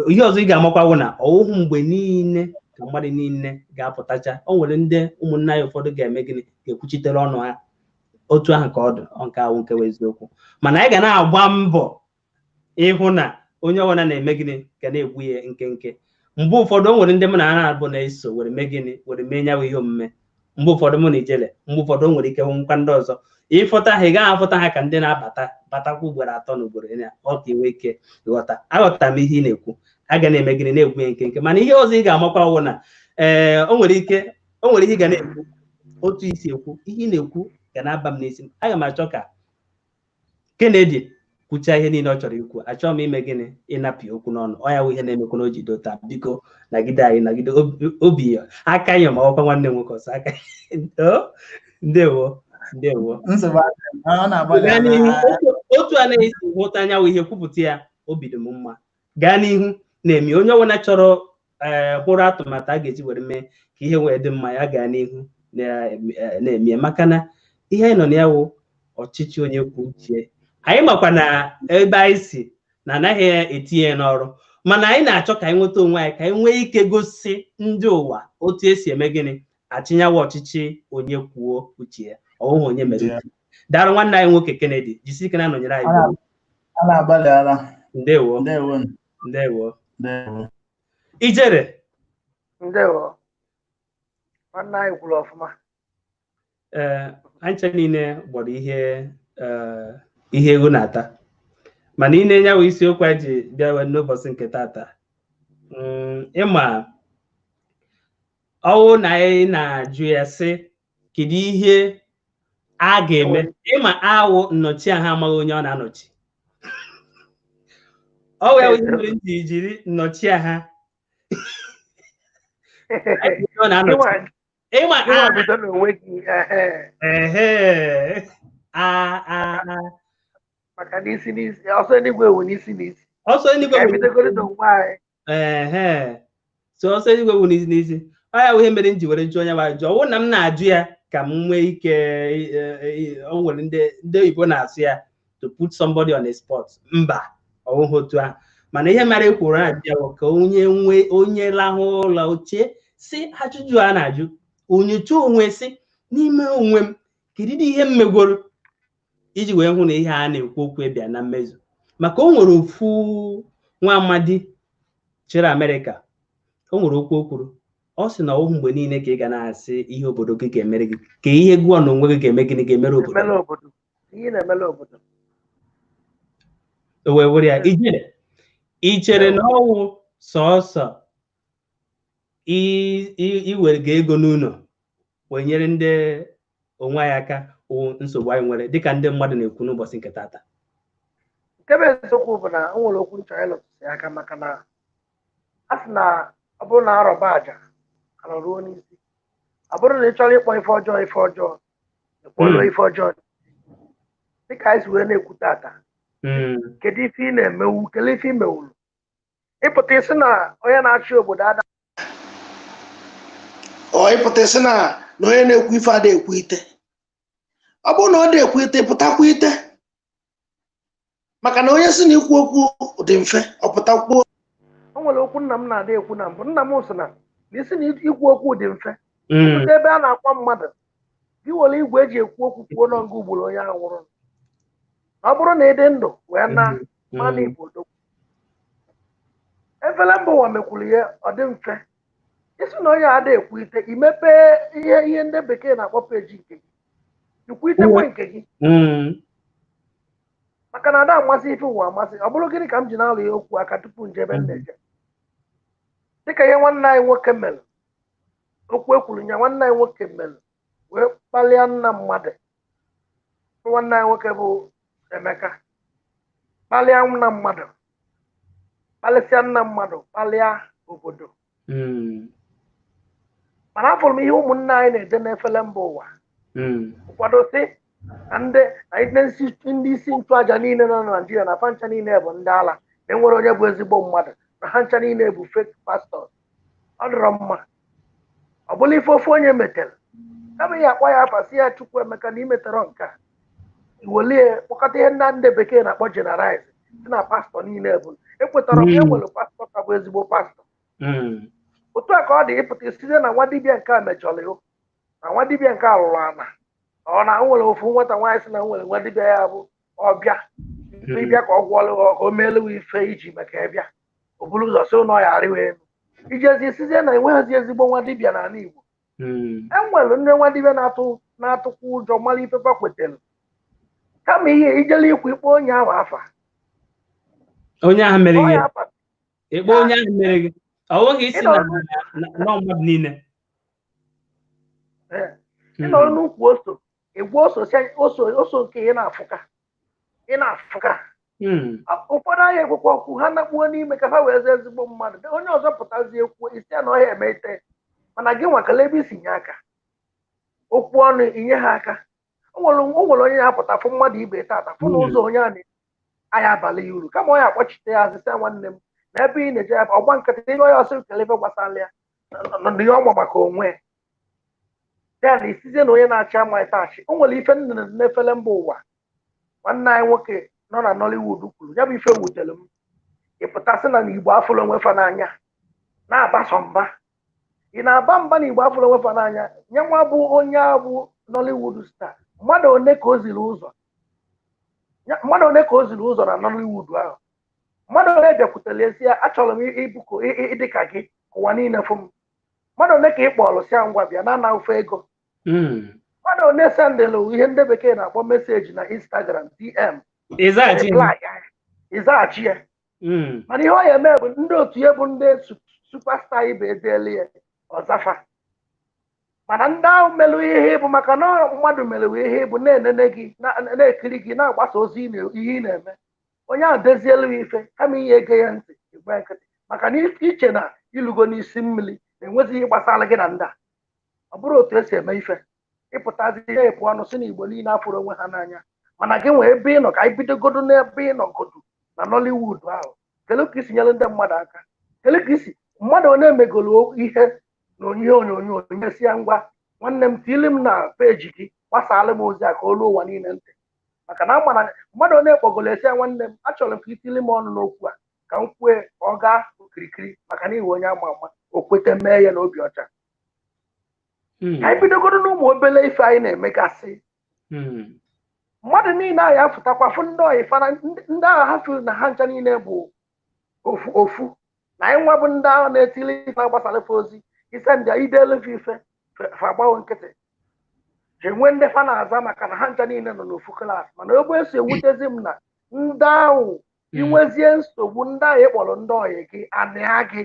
ihe ọzọ ị ga-amakwa bụ na ọwụhụ mgbe niile ka mmadụ niile ga-apụtacha. O nwere ndị ụmụnne anyị ụfọdụ ga-eme gịnị, ga-ekwuchitere ọnụ ha otu ahụ ka ọ dị ọ nke ahụ nke bụ eziokwu, mana anyị ga na-agba mbọ ịhụ na onye ọbụla na-eme gịnị ga na-egbu ya nkenke. Mgbe ụfọdụ o nwere ndị mụ na ha na-abụ na-eso were mee gịnị, were mee nyawa ihe omume. Mgbe ụfọdụ mụ na ijele, mgbe ụfọdụ o nwere ike nkwa ndị ọzọ ịfụta ha, ị gaghị afụta ha ka ndị na-abata batakwa ugboro atọ na ugboro ya ọ ka inwe ike ghọta. Aghọtara m ihe ị na-ekwu, a ga na-eme gịnị, na-egbu ya nkenke. Mana ihe ọzọ ị ga-amakwa wụ na ee, o nwere ike o nwere ihe ị ga na-ekwu, otu isi ekwu ihe ị na-ekwu ga na-aba m n'isi. Aga m achọ ka Kennedy kwuchaa ihe niile ọ chọrọ ikwu. Achọghị m ime gịnị, ịnapụ okwu n'ọnụ ọ ya wụ ihe na-emekwa na o ji dota. Biko nagide anyị, nagide obi ya aka ya, ma ọkwa nwanne m nwoke ọsọ aka. Ndewo, ndewo. Nsogbu adịghị, ọ na-agbalị. Gaa n'ihu. Otu a na-esi hụta anyanwụ ihe kwupụta ya, obi dị m mma. Gaa n'ihu na-eme onye ọbụla chọrọ ee hụrụ atụmatụ a ga-eji were mee ka ihe wee dị mma, ya gaa n'ihu na-eme, maka na ihe anyị nọ na ya wụ ọchịchị onye kwuo uche. Anyị makwa na ebe anyị si na anaghị etinye ya n'ọrụ, mana anyị na-achọ ka anyị nweta onwe anyị, ka anyị nwee ike gosi ndị ụwa otu esi eme gịnị achịnyawa ọchịchị onye kwuo uche ya, ọwụghị onye mere uche. Daalụ nwanne anyị nwoke Kennedy, jisi ike na-anọnyere anyị. A na-agbalị ala. Ndewo. Ndewo. Ndewo. Ndewo. Ijere. Ndewo. Nwanne anyị kwuru ọfụma. Ee, anyị niile gbọrọ ihe ihe ewu na-ata, mana ị na-enye wa isiokwu anyị ji bịa n'ụbọchị nke tata. Ịma ọwụ na anyị na-ajụ ya sị kedu ihe a ga-eme, ịma awụ nnọchiaha amaghị onye ọ na-anọchi. Ọ wee ihe mere m ji jiri nnọchiaha ọ na-anọchi. Ịma Gịnwa bido n'onwe gị, ehe. Ehe, a a a Maka n'isi n'isi, ọsọ eluigwe wụ n'isi n'isi. Ọsọ eluigwe Ka wụ bidogoro n'onwe anyị. Ehe, so ọsọ eluigwe wụ n'isi n'isi. Ọ ya wụ ihe mere m ji were jụọ onye wa jụọ. Ọ wụ na m na-ajụ ya ka m nwee ike, o nwere ndị oyibo na-asụ ya to put somebody on a spot. Mba, ọ wụghị otu ahụ. Mana ihe mere ekwuru na-ajụ ya bụ ka onye nwee onye lahụ ụlọ ochie si ajụjụ a na-ajụ, onye chọọ onwe si n'ime onwe m, kedu ihe m megoro iji wee hụ na ihe a na-ekwu okwu bịa na mmezu. Maka o nwere ofu nwa amadi chịrị Amerịka, o nwere okwu o kwuru, ọ sị na ọwụhụ mgbe niile ka ị ga na-asị ihe obodo gị ga-emere gị, ka ihe gụọ na onwe gị ga-eme gịnị ga-emere obodo. Emela obodo. Ihe na-emela obodo. O wee were ya ijere ị chere na ọwụ sọọsọ iwere ga ego n'ụlọ wee nyere ndị onwe anyị aka, wụ nsogbu anyị nwere dịka ndị mmadụ na-ekwu n'ụbọchị nke tata? Nke bụ eziokwu bụ na o nwere okwu nchọrọ ịlụtụsị aka, maka na a sị na ọ bụrụ na arọba aja ala ruo n'isi, ọ bụrụ na ị chọrọ ịkpọ ife ọjọọ ife ọjọọ, ịkpọrọ ife ọjọọ. Dịka anyị si wee na-ekwu tata, kedu ife ị na-emewu, kedu ife ị mewuru ịpụta isi na onye na-achị obodo ada, ọ ịpụta isi na onye na-ekwu ife ada ekwu ite. Ọ bụrụ na ọ dị ekwu ite, pụtakwa ite, maka na onye si na ikwu okwu dị mfe, ọ pụtakwuo. O nwere okwu nna m na-ada ekwu na mbụ. Nna m sị na isi na ikwu okwu dị mfe, pụta ebe a na-akwa mmadụ, gị were igwe eji ekwu okwu kwuo n'ọgụ ugboro onye ahụ nwụrụ. Ọ bụrụ na ị dị ndụ wee na mmanụ Igbo odogwu, efere mba ụwa mekwuru ya ọ dị mfe. Isi na onye ada ekwu ite, imepee ihe ndị bekee na-akpọ peji nke gị, ikwu itekwe nke gị, maka na ada amasị ife ụwa amasị. Ọ bụrụ gịnị ka m ji na-alụ ya okwu aka tupu njebe nneje, dịka ihe nwanne anyị nwoke mere, okwu ekwuru nya nwanne anyị nwoke mere wee kpalia nna mmadụ. Nwanne anyị nwoke bụ Emeka kpalịa nna mmadụ, kpalịsịa nna mmadụ, kpalịa obodo. Mana afụrụ m ihe ụmụnne anyị na-ede n'efere mba ụwa. Ụfọdụ sị na ndị isi nchụaja niile nọ na Naịjirịa na fancha niile bụ ndị ala, na enwere onye bụ ezigbo mmadụ, na ha ncha niile bụ fake pastors. Ọ dịrọ mma. Ọ bụla ife ofe onye metere, kama ihe akpọ ya afa sị ya Chukwu Emeka na imetere nke a, iwelie kpọkọta ihe ndị bekee na-akpọ generalize, si na pastọ niile bụ. Ekwetara m enwere pastọ ka bụ ezigbo pastọ. Otu a ka ọ dị ịpụta site na nwa dibịa nke a mejọrọ ya, na nwa dibịa nke a lụrụ ana, ọ na nwere ofu nwata nwaanyị sị na nwere nwa dibịa ya bụ ọbịa ịbịa ka ọ gwọọlụ ka o meelu ife iji maka ịbịa o buru ụzọ sị ụlọ ya arịwa elu ijezi sizie na enweghịzi ezigbo nwa dibịa n'ala Igbo. Enwere ndị nwa dibịa na-atụkwa ụjọ mara ife fa kwetara, kama ihe ijele ikwu ikpe onye ahụ afa, onye ahụ mere gị ikpe, onye ahụ mere gị, ọ nweghị isi na mmadụ niile. Ịnọrọ n'ukwu oso egwu oso nke ị na-afụka ụfọdụ ahịa ekwekwa okwu ha nakpuo n'ime ka ha wee zaa ezigbo mmadụ. Onye ọzọ pụtazi ekwuo isi na ọhịa eme ite, mana gị nwakala ebe isi nye aka okwu ọnụ inye ha aka. O nwere onye ya-apụta fụ mmadụ ibe tata fụ n'ụzọ onye a na-aya abalị ya uru, kama ọ ya akpọchite ya azịsa nwanne m na ebe ị na-eje ya ọgba nkịtị ịnyụ ya ọsọ kele ebe gbasara ya na ihe ọma maka onwe ya na isizie na onye na-achị amaghị taachị. O nwere ife nnene n'efere mba ụwa nwanne anyị nwoke nọ na Nollywood kwuru, ya bụ ife wutere m. Ịpụtasị na Igbo afụrụ onwe fa n'anya na-abaso mba, ị na-aba mba na Igbo afụrụ onwe fa n'anya. Nye nwa bụ onye abụ Nollywood star, mmadụ one ka o ziri ụzọ, mmadụ one ka o ziri ụzọ na Nollywood ahụ, mmadụ one bịakwutere esi ya achọrọ m ịbụkọ ịdị ka gị ụwa niile fụ m, mmadụ one ka ị kpọrọ si ngwa bịa na ana ofe ego, mmadụ one sendịlụ ihe ndị bekee na-akpọ meseji na Instagram DM ịzaghachi ya. Mana ihe ọ ya eme bụ ndị otu ya bụ ndị superstar ibe edeela ya ọzafa, mana ndị ahụ melụ ihe ịbụ maka na mmadụ melụ ihe ịbụ na-enene gị na-ekiri gị na-agbasa ozi ihe ị na-eme, onye ahụ dezielu ya ife kama ihe ege ya ntị ịgba nkịtị, maka na iche na ilugo n'isi mmiri na-enwezi ihe gbasara gị na ndị a. Ọ bụrụ otu esi eme ife, ịpụtazi ihe ịpụ ọnụ si na Igbo niile afụrụ onwe ha n'anya, mana gị nwee ebe ị nọ ka anyị bidogodo n'ebe ị nọgodo na Nollywood ahụ, kedu ka isi nyere ndị mmadụ aka, kedu ka isi mmadụ onye megolo ihe na ihe onyonyo onye si ya ngwa nwanne m tili m na peji gị gbasara m ozi a ka olu ụwa niile ntị, maka na amara mmadụ onye kpọgolo esi ya nwanne m achọrọ m ka itili m ọnụ n'okwu a ka m kwue ka ọ gaa okirikiri, maka na iwe onye ama ama o kwete mee ya n'obi ọcha. Ka anyị bidogoro n'ụmụ obele ife anyị na-emegasị, mmadụ niile anyị afụtakwa fụ ndị ọyị fana ndị agha ha fụrụ na ha ncha niile bụ ofu ofu, na anyị nwa bụ ndị agha na-etili ife na-agbasara ife ozi ise ndị idelu ife fa agbawo nkịtị enwe ndị fa na-aza maka na ha ncha niile nọ n'ofu klaasị. Mana ebe esi ewutezi m na ndị ahụ inwezie nsogbu ndị ahụ ịkpọrọ ndị ọyị gị anịa gị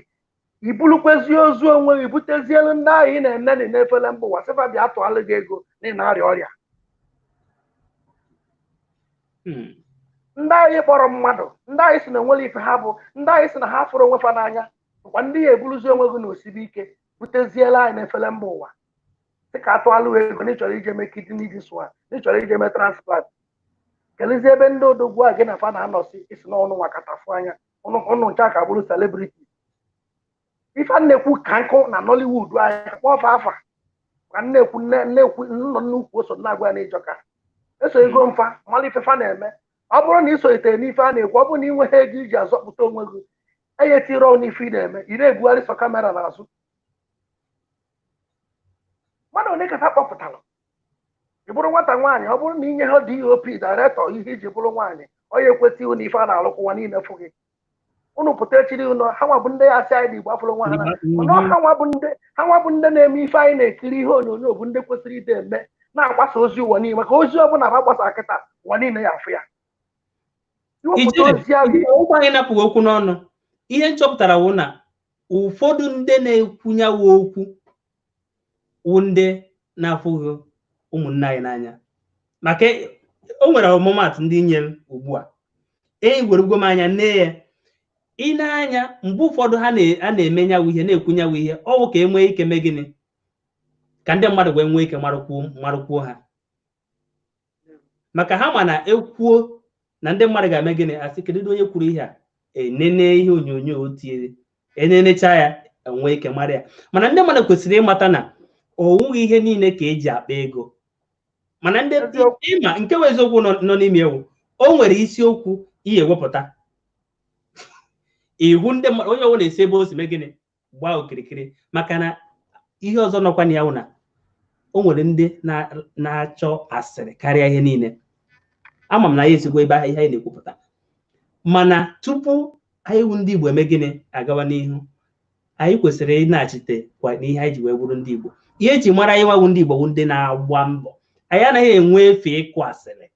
ibulukwezie ozu onwe gị butezielu ndị ahụ ị na-eneni n'efere mba ụwa sịfa bịa tụalụ gị ego na ị na-arịa ọrịa. Ndị anyị kpọrọ mmadụ, ndị anyị si na onwere ife ha bụ, ndị anyị si na ha fụrụ onwe fa n'anya, bụkwa ndị ya eburuzi onwe gị na osibe ike buteziela anyị n'efere mba ụwa, dịka atụalụ ego na ịchọrọ ije mee kidney this one, na ịchọrọ ije mee transplant. Kelezie ebe ndị odogwu a gị na fa na-anọsị isi n'ọnụ nwa katafụ anya ụnụ ncha ka bụrụ celebrity. Ife a na-ekwu ka nkụ na Nollywood anyị kpọọ fa afa ka nnekwu nnekwu nnọ nnukwu oso na-agwa ya na ịjọka eso ego mfa mara ife fa na-eme. Ọ bụrụ na ị sonyere n'ife a na-ekwu, ọ bụrụ na ị nweghị ego iji azọpụta onwe gị, enye tiri ọnụ n'ife ị na-eme, ị na-ebugharị sọ kamera n'azụ. Mmadụ one ka fa kpọpụtara? Ị bụrụ nwata nwaanyị, ọ bụrụ na inye ha DOP director ihe iji bụrụ nwaanyị, onye ekwesị iwu na ife a na-alụkwụwa niile fụ gị. Unu pụta echiri ụlọ ha nwa bụ ndị ya asị anyị na Igbo afụrụ nwa ha na mana ha nwa bụ ndị na-eme ife anyị na-ekiri ihe onyonyo, bụ ndị kwesịrị ide eme na-agbasa ozi ụwa niile, maka ozi ọbụla ha gbasa kịta ụwa niile ya afụ ya. Iwepụta ozi ahụ ụgwọ anyị napụghị okwu n'ọnụ. Ihe nchọpụtara wụ na ụfọdụ ndị na-ekwunyawo okwu wụ ndị na-afụghị ụmụnne anyị n'anya, maka o nwere ọmụmatụ ndị nyere ugbu a e werego m anya nne ya ị na-anya. Mgbe ụfọdụ ha na-eme nyawu ihe, na-ekwu nyawu ihe ọwụ ka e nwee ike mee gịnị, ka ndị mmadụ wee nwee ike marụkwuo ha, maka ha ma na ekwuo na ndị mmadụ ga-eme gịnị, asị kedu onye kwuru ihe a, enene ihe onyonyo o tinyere, enenecha ya enwee ike mara ya. Mana ndị mmadụ kwesịrị ịmata na ọ wụghị ihe niile ka eji akpa ego. Mana ndị ịma nke bụ eziokwu nọ n'ime ewu, o nwere isiokwu ihe ewepụta ihu ndị mmadụ, onye ọbụla esi ebe o si mee gịnị gbaa okirikiri. Maka na ihe ọzọ nọkwa na ya wụ na o nwere ndị na-achọ asịrị karịa ihe niile. Ama m na ya esigbo ebe ihe anyị na-ekwupụta, mana tupu anyị wụ ndị Igbo eme gịnị agawa n'ihu, anyị kwesịrị ịnachite kwa n'ihe anyị ji wee bụrụ ndị Igbo. Ihe eji mara anyị nwawu ndị Igbo wụ ndị na-agba mbọ. Anyị anaghị enwe efe ịkụ asịrị,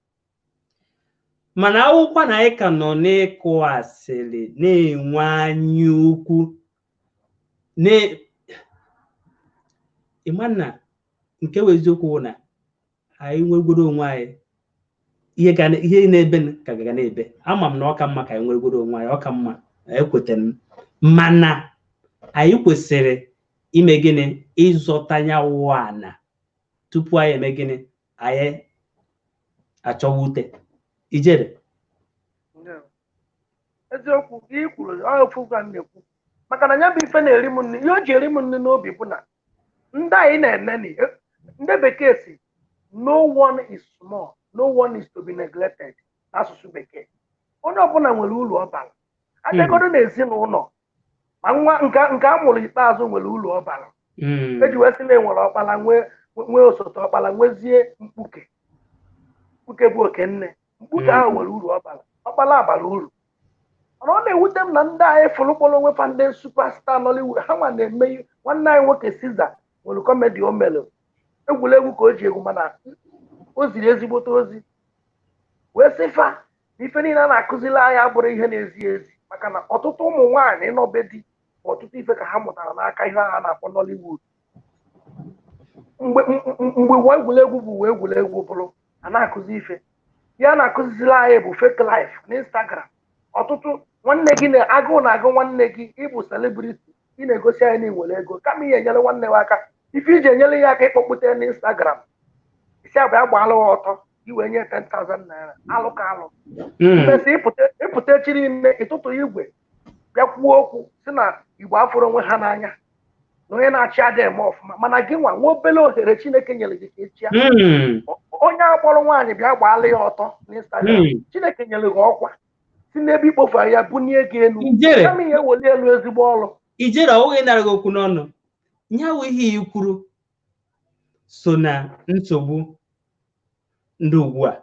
mana akwụkwọ na anyị ka nọ n'ịkụ asịrị na-enwe anya ukwu. Ịma na nke bụ eziokwu wụ na anyị nwegoro onwe anyị, ihe na-ebe ka ga na-ebe. Ama m na ọ ka mma ka anyị nwegoro onwe anyị, ọ ka mma, ekwetara m. Mana anyị kwesịrị ime gịnị, ịzọta nyanwụ ana tupu anyị eme gịnị, anyị achọwa ute ijere. Eziokwu ihe kwuru ofu ka m na-ekwu, maka na ya bụ ife na-eri m nri. Ihe o ji eri m nri n'obi bụ na ndị anyị na-eneni ndị bekee si no one is small, no one is to be neglected. N'asụsụ bekee, onye ọbụla nwere uru ọ bara. Abịagodo n'ezinụlọ, ma nwa nke a mụrụ ikpeazụ nwere uru ọ bara. Eji wee sị na enwere ọkpara, nwee osote ọkpara, nwezie mkpuke. Mkpuke bụ oke nne. Mkpuke ahụ nwere uru ọ bara, ọkpara abara uru. Mana ọ na-ewute m na ndị anyị fụrụ kpọrọ onwe fa ndị superstar Nollywood, ha nwa na-eme. Nwanne anyị nwoke Caesar nwere comedy o mere, egwuregwu ka o ji egwu, mana o ziri ezigbote ozi wee sị fa na ife niile a na-akụziri anyị abụrụ ihe na-ezi ezi, maka na ọtụtụ ụmụ nwaanyị nọbe di bụ ọtụtụ ife ka ha mụtara n'aka ihe a na-akpọ Nollywood. Mgbe ụwa egwuregwu bụ ụwa egwuregwu bụrụ a na-akụzi ife, ihe a na-akụziri anyị bụ fake life n'Instagram. Ọtụtụ nwanne gị na agụụ na-agụ nwanne gị, ịbụ celebrity, ị na-egosi anyị na iwere ego, kama ihe enyere nwanne gị aka. Ife iji enyere ya aka ịkpọkpụta ya n'Instagram, isi abụ ya gbaala ya ọtọ iwee nye 10,000 naira, alụ ka alụ. Mesị ịpụta echi niile ịtụtụ igwe bịa kwuo okwu si na Igbo afụrụ onwe ha n'anya, na onye na-achị adịghị eme ọfụma. Mana gị nwa nwa obere ohere Chineke nyere gị ka echia onye akpọrọ nwaanyị bịa gbaala ya ọtọ n'Instagram, Chineke nyere gị ọkwa si n'ebe ikpofu ahịhịa bunie gị elu, kama ihe eweli elu ezigbo ọrụ. Ijere ọwụghị nara gị okwu n'ọnụ, nyawu ihe i kwuru so na nsogbu ndị ugbu a.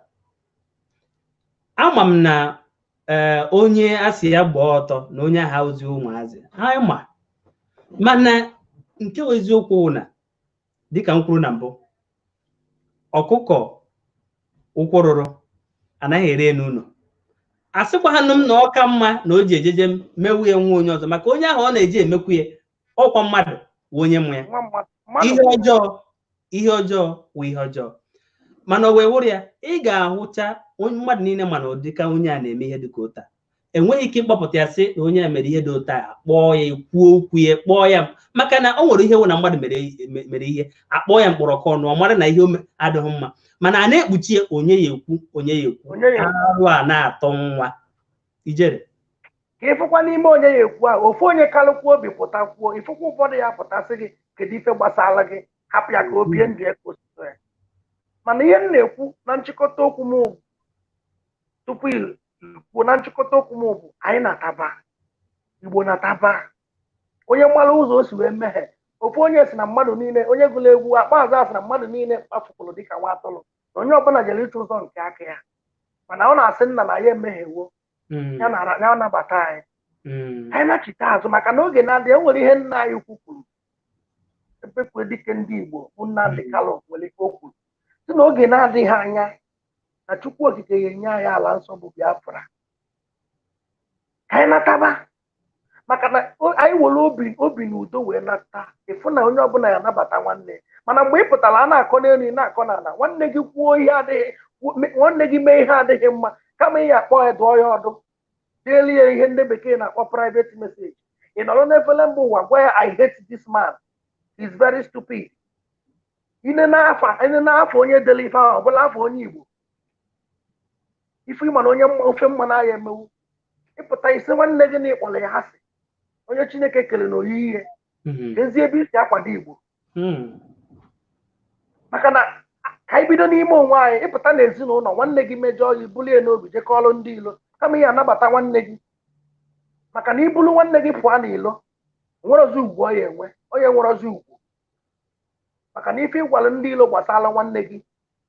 Ama m na onye a sị ya gbaa ọtọ na onye agha ozi ụmụazị ha ma, mana nke bụ eziokwu na dịka m kwuru na mbụ, ọkụkọ ụkwụ rụrụ anaghị ere n'ụlọ. A sịkwa ha nụ m na ọ ka mma na o ji ejeje mewu ya nwa onye ọzọ, maka onye ahụ ọ na-eji emekwu ya ọkwa mmadụ wụ onye mụ ya. Ihe ọjọọ wụ ihe ọjọọ. Mana o wee wụrụ ya, ị ga-ahụcha mmadụ niile, mana ụdịka onye a na-eme ihe dịka ụta, enweghị ike ịkpọpụta ya sị na onye a mere ihe dị ụta, kpọọ ya, kwuo okwu ya, kpọọ ya, maka na o nwere ihe wụ na mmadụ mere ihe, akpọọ ya mkpọrọkọ ọnụ, ọ mara na ihe adịghị mma, mana a na-ekpuchi ya, onye ya ekwu, onye ya ekwu, arụ a na-atọ nwa ijere. Ka ịfụkwa n'ime onye ya ekwu ahụ, ofu onye kalụkwa obi pụta kwuo, ịfụkwa ụfọdụ ya pụtasị gị, kedu ife gbasara gị, hapụ ya ka o bie ndụ ya ka o si ya. Mana ihe m na-ekwu na nchịkọta okwu m tupu kwuo na nchịkọta okwu m bụ, anyị na-ataba Igbo, na-ataba onye mara ụzọ o si wee mehie. Ofu onye si na mmadụ niile, onye gụrụ egwu akpa azụ, asị na mmadụ niile kpafukwuru dịka nwa atụrụ, na onye ọbụla jere ịchụ ụzọ nke aka ya, mana ọ na-asị nna na ya emehiewo ya, nara ya, anabata anyị, anyị nachite azụ, maka na oge na-adị enwere ihe nna anyị ukwu kwuru, ebekwe dike ndị Igbo bụ Nnamdi Kanu nwere ike o kwuru si na oge na-adịghị anya na Chukwu Okike ga-enye anyị ala nsọ bụ Biafra. Ka anyị nataba, maka na anyị were obi na udo wee nata, ịfụ na onye ọbụla ya anabata nwanne. Mana mgbe ị pụtara, a na-akọ n'elu, ị na-akọ n'ala, nwanne gị kwuo ihe adịghị, nwanne gị mee ihe adịghị mma, kama ị ya akpọ ya, dụọ ya ọdụ, deelu ya ihe ndị bekee na-akpọ private message, ị nọrọ n'efere mba ụwa gwa ya, "I hate this man, he's very stupid." Ine n'afọ onye dere ife ahụ, ọbụla afọ onye Igbo, ife ịma na onye ofe mmanụ agha emewu, ịpụta isi nwanne gị na ịkpọrọ ya asị, onye Chineke kere na oyiyi ihe ezi ebe isi akwado Igbo. Maka na ka anyị bido n'ime onwe anyị. Ịpụta n'ezinụlọ, nwanne gị mejọọ ya, ibulie n'obi jekọọlụ ndị ilo, kama ihe anabata nwanne gị, maka na ibulu nwanne gị pụọ n'ilo, nwere ọzọ ugwu ọ ya enwe, onye nwere ọzọ ugwu, maka na ife ịgwalụ ndị ilo gbasara nwanne gị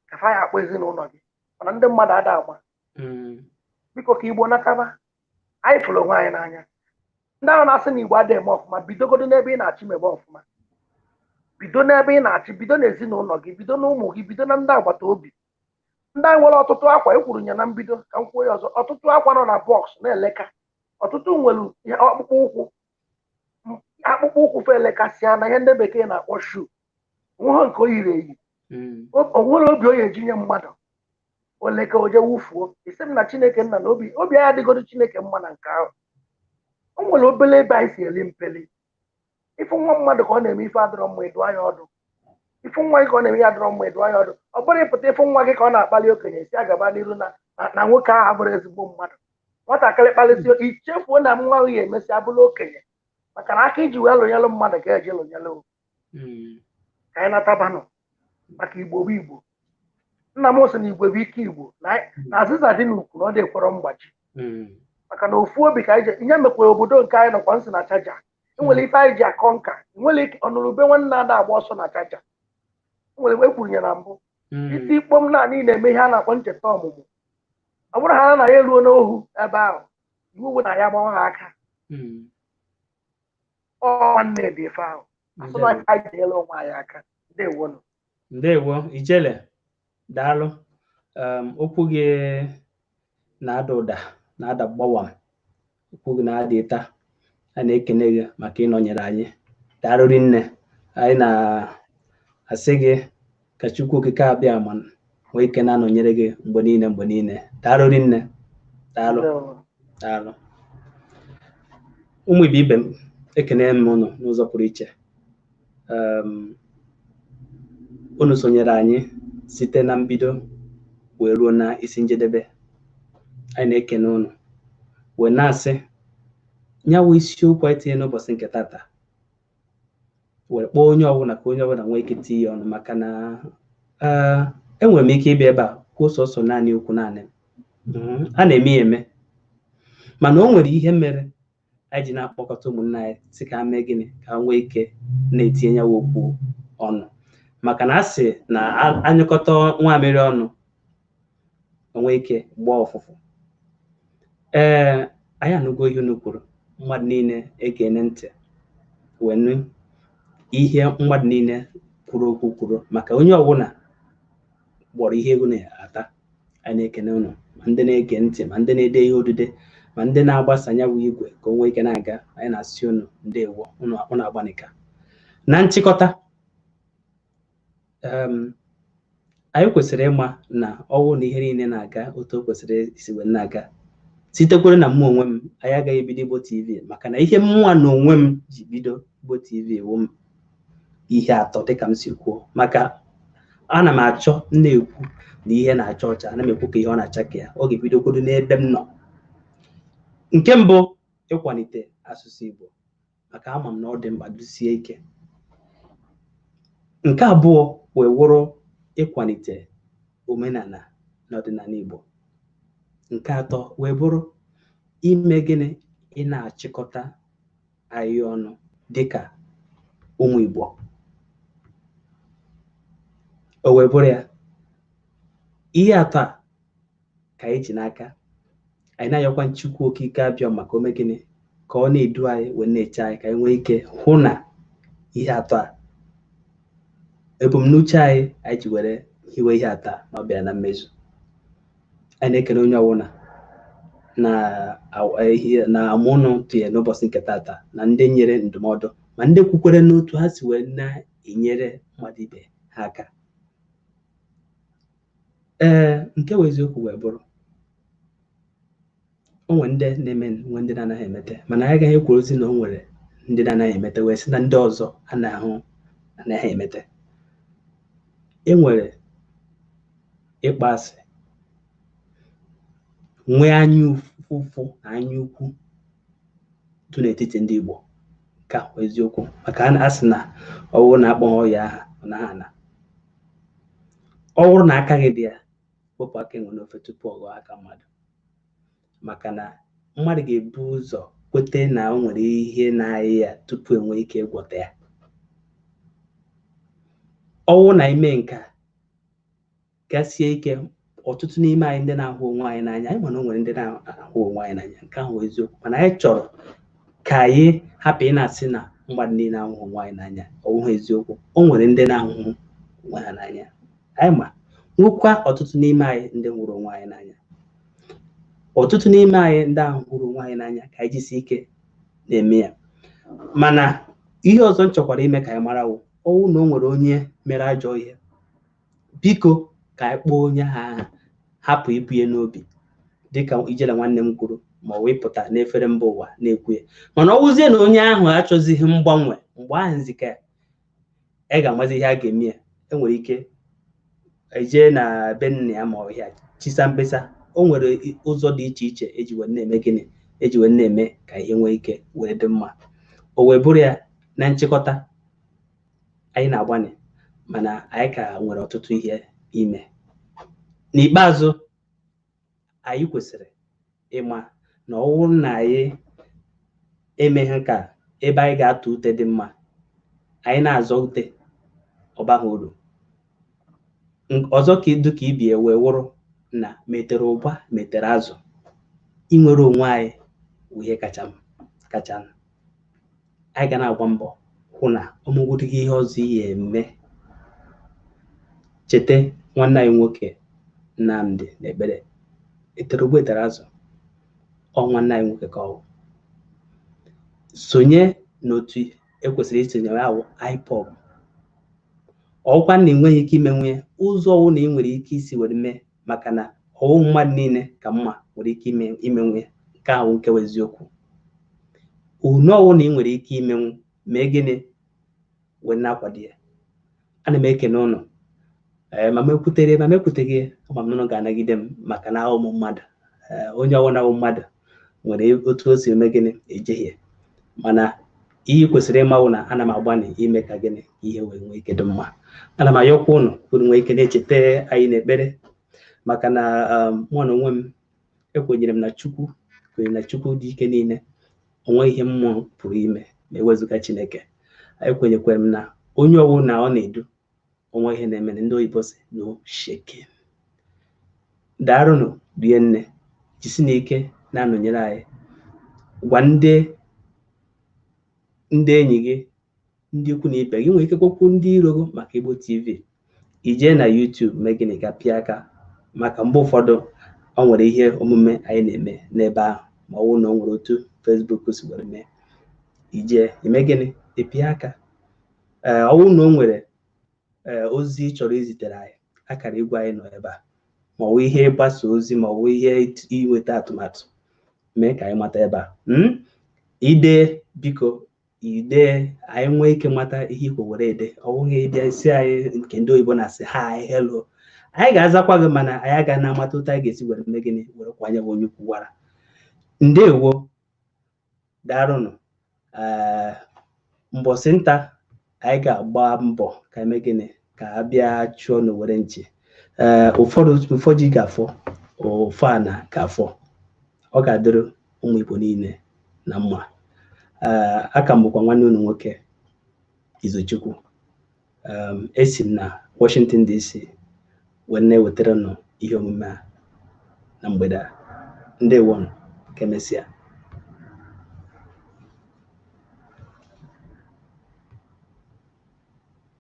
ka fa ya akpọ ezinụlọ gị. Mana ndị mmadụ ada agba. Biko, ka Igbo nataba, anyị fụrụ onwe anyị n'anya. Ndị ahụ na-asị na Igbo adịghị eme ọfụma, bidogodo n'ebe ị na-achị mebe ọfụma. Bido n'ebe ị na-achị, bido n'ezinụlọ gị, bido n'ụmụ gị, bido na ndị agbata obi. Ndị anyị nwere ọtụtụ akwa ekwuru ya na mbido, ka m kwuo ya ọzọ, ọtụtụ akwa nọ na box na-eleka, ọtụtụ nwere akpụkpọ ụkwụ, akpụkpọ ụkwụ fe elekasịa na ihe ndị bekee na-akpọ shoe, onweghị nke o yiri eyi, o nwere obi o yi eji nye mmadụ oleka, oje wufuo. Isi m na Chineke nna na obi anyị adịgodo Chineke mma na nke ahụ. O nwere obele ebe anyị si eli mpeli. Ịfụ nwa mmadụ ka ọ na-eme ife adịrọ mma, ịdụa ya ọdụ. Ịfụ nwa gị ka ọ na-eme ihe adịrọ mma, ịdụa ya ọdụ. Ọ bụrụ ịpụta ịfụ nwa gị ka ọ na-akpali okenye, si agaba n'iru na nwoke ahụ abụrụ ezigbo mmadụ. Nwatakịrị kpalịsị, ichefuo na nwa ahụ ya emesịa abụrụ okenye, maka na aka iji wee lụnyelụ mmadụ ka eji lụnyelụ. Ka anyị natabanụ, maka Igbo bụ Igbo. Nna m sị na igwe bụ ike Igbo, na azịza dị n'ukwu na ọ dị ekwọrọ mgbaji, maka na ofu obi ka anyị ji ihe mekwara obodo nke anyị nọkwa nsị na chaja. Enwere ife anyị ji akọ nka, nwere ike ọnụrụbe nwanne ada agba ọsọ na chaja. Nwere ekwuru ya na mbụ, isi ikpom naanị na-eme ihe a na-akpọ ncheta ọmụmụ. Ọ bụrụ ha na ya eruo n'ohu ebe ahụ, iwu bụ na ya gbawa ha aka. Ọ nwanne dị ife ahụ asụ na anyị ji enyere onwe anyị aka. Ndewonụ. Ndewo, Ijele, daalụ. Okwu gị na-ada ụda, na-ada gbawam, okwu gị na-ada ịta. A na-ekene gị maka ịnọnyere anyị. Daalụ rinne. Anyị na-asị gị ka Chukwu Okike abịa ma nwee ike na-anọnyere gị mgbe niile, mgbe niile. Daalụ rinne, daalụ, daalụ. Ụmụ ibe ibe m, ekene m unu n'ụzọ pụrụ iche. Unu sonyere anyị site na mbido wee ruo na isi njedebe. Anyị na-ekene unu wee na-asị nyawo isiokwu anyị tinye n'ụbọchị nke tata, wee kpọọ onye ọbụla ka onye ọbụla nwee ike tinye ọnụ, maka na enwere m ike ịbịa ebe a kwuo sọsọ naanị okwu naanị a na-eme ya eme, mana o nwere ihe mere anyị ji na-akpọkọta ụmụnne anyị sị ka ha mee gịnị, ka ha nwee ike na-etinye ya okwu ọnụ, maka na a sị na anyụkọta nwamịrị ọnụ, onwe ike gbaa ọfụfụ. Ee, anyị anụgo ihe unu kwuru. Mmadụ niile egene ntị wee nụ ihe mmadụ niile kwuru, okwu kwuru maka onye ọbụla gbọrọ ihe ego na-ata. Anyị na-ekene unu, ma ndị na-ege ntị, ma ndị na-ede ihe odide, ma ndị na-agbasa ya bụ igwe ka o nwee ike na-aga. Anyị na-asị unu ndewo, unu unu agbanika. Na nchịkọta, Anyị kwesịrị ịma na ọwụ na ihe niile na-aga otu o kwesịrị isi wee na-aga, sitekwere na mụ onwe m, anyị agaghị ebido Igbo TV, maka na ihe mụnwa na onwe m ji bido Igbo TV wụ m ihe atọ, dịka m si kwuo, maka ana m achọ m na-ekwu na ihe na-acha ọcha, ana m ekwu ka ihe ọ na-acha ka ya ọ ga-ebidokwodo n'ebe m nọ. Nke mbụ, ịkwalite asụsụ Igbo, maka ama m na ọ dị mkpa, dusie ike. Nke abụọ wee wụrụ ịkwalite omenala na ọdịnala Igbo. Nke atọ wee bụrụ ime gịnị? Ị na-achịkọta anyị ọnụ dịka ụmụ Igbo. O wee bụrụ ya, ihe atọ a ka anyị ji n'aka. Anyị na-ayọkwa Chukwu Okike abịa maka ome gịnị? Ka ọ na-edu anyị wee na-eche anyị, ka anyị nwee ike hụ na ihe atọ a, ebumnuche anyị anyị ji were hiwe ihe atọ a, na ọ bịara na mmezu. Anyị na-ekele onye ọbụla na na amụnụ tụnye n'ụbọchị nke tata, na ndị nyere ndụmọdụ, ma ndị kwukwere n'otu ha si wee na-enyere mmadụ ibe ha aka. Ee, nke bụ eziokwu wee bụrụ, o nwere ndị na-eme, nwe ndị na-anaghị emete, mana anyị agaghị ekwurozi na o nwere ndị na-anaghị emete wee sị na ndị ọzọ anaghị anaghị emete. E nwere ịkpọ asị, nwee anya ụfụ na anya ukwu dị n'etiti ndị Igbo. Nke a bụ eziokwu, maka a sị na ọ bụrụ na akpọghị ya aha, ọ naghị ana. Ọ bụrụ na aka gị dị ya, wepụ aka enwe n'ofe tupu ọ ghọọ aka mmadụ, maka na mmadụ ga-ebu ụzọ kwete na o nwere ihe na-ayị ya tupu enwee ike ịgwọta ya. Ọwụ na ime nke a gasie ike, ọtụtụ n'ime anyị ndị na-ahụ onwe anyị n'anya, anyị mana o nwere ndị na-ahụ onwe anyị n'anya, nke ahụ eziokwu, mana anyị chọrọ ka anyị hapụ ị na-asị na mmadụ niile ahụghị onwe anyị n'anya. Ọ bụghị eziokwu, o nwere ndị na-ahụhụ onwe ha n'anya, anyị ma nwekwa ọtụtụ n'ime anyị ndị hụrụ onwe anyị n'anya. Ọtụtụ n'ime anyị ndị ahụ hụrụ onwe anyị n'anya, ka anyị jisi ike na-eme ya. Mana ihe ọzọ m chọkwara ime ka anyị mara wụ, ọwụ na o nwere onye mere ajọ ihe, biko ka anyị kpọọ onye ahụ aha, hapụ ibu ya n'obi, dịka ijele nwanne m kwuru, ma ọ wee pụta n'efere mba ụwa na-ekwu ya. Mana ọ wụzie na onye ahụ achọzighị mgbanwe, mgbe ahụ nzika ị ga-amazi ihe a ga-eme ya. Enwere ike ejee na be nna ya ma ọ ya chisa mkpesa. O nwere ụzọ dị iche iche eji wee na-eme gịnị, eji wee na-eme ka ihe nwee ike wee dị mma. O wee bụrụ ya, na nchịkọta, anyị na-agbanị, mana anyị ka nwere ọtụtụ ihe ime. N'ikpeazụ, anyị kwesịrị ịma na ọ bụrụ na anyị emeghe ka ebe anyị ga-atụ ute dị mma, anyị na-azọ ute, ọ baghị uru. Ọzọ ka idu ka ibie wee wụrụ na metere ụba metere azụ, inwere onwe anyị bụ ihe kacha kacha. Anyị ga na-agba mbọ hụ na ọmụgwụdịghị ihe ọzọ ihe eme. Cheta nwanne anyị nwoke Nnamdi n'ekpere. Etere ụgbọ etere azụ, ọ nwanne anyị nwoke ka ọ bụ. Sonye n'otu ekwesịrị isonye ya wụ IPOB. Ọkwa na enweghị ike imenwu ya, ụzọ ọwụ na ị nwere ike isi were mee, maka na ọwụ mmadụ niile ka mma nwere ike ime imenwu ya. Nke ahụ nke bụ eziokwu. Unu ọwụ na ị nwere ike imenwu, mee gịnị wee na-akwado ya. Ana m ekene ụnụ. Ee, ma m ekwutere ma m ekwuteghị, ama m na ụnụ ga-anagide m, maka na ahụ m mmadụ. Ee, onye ọwụna bụ mmadụ nwere otu o si eme gịnị, ejehie. Mana ihe ị kwesịrị ịma wụ na ana m agbanị ime ka gịnị, ihe wee nwee ike dị mma. Ana m ayọkwa ụnụ unu nwee ike na-echeta anyị n'ekpere, maka na mụ na onwe m ekwenyere m na Chukwu, kwenyere na Chukwu dị ike niile, onwe ihe mmụọ pụrụ ime ma ewezụga Chineke. Ekwenyekwere m na onye ọwụ na ọ na-edu onwe ihe na-eme, ndị oyibo si no shaking. Daarụnụ rie nne, jisi n'ike na-anọnyere anyị. Gwa ndị enyi gị, ndị ikwu na ibe gị, nwere ike kwokwu ndị iro gị maka Igbo TV. I jee na YouTube mee gịnị, ka pịa aka, maka mgbe ụfọdụ ọ nwere ihe omume anyị na-eme n'ebe ahụ, ma ọ bụrụ na ọ nwere otu Facebook si were mee, ijee ime gịnị, ịpịa aka. Ee, ọ bụrụ na o nwere ozi ị chọrọ izitere anyị, Akara igwe anyị nọ ebe a, ma ọ bụ ihe ịgbasa ozi, ma ọ bụ ihe inweta atụmatụ, mee ka anyị mata ebe a. Ide, biko, ide, anyị nwee ike mata ihe ikwe were ede. Ọ bụghị ịbịa isi anyị nke ndị oyibo na-asị hi, hello, anyị ga-azakwa gị, mana anyị agaghị na-amata otu anyị ga-esi were mee gịnị, were kwanye bụ onye kwuwara. Ndewo, daalụnụ. Ee, mbọsị nta anyị ga-agba mbọ ka eme gịnị, ka a bịa chụọ n'owere nchi. Ee, ụfọdụ ụfọdụ ga-afọ ụfọ ana ga-afọ. Ọ ga-adịrị ụmụ Igbo niile na mma. Ee, aka m bụkwa nwanne unu nwoke Izuchukwu. Esi m na Washington DC wee na-ewetara nụ ihe omume a na mgbede a. Ndewonụ, ka emesịa.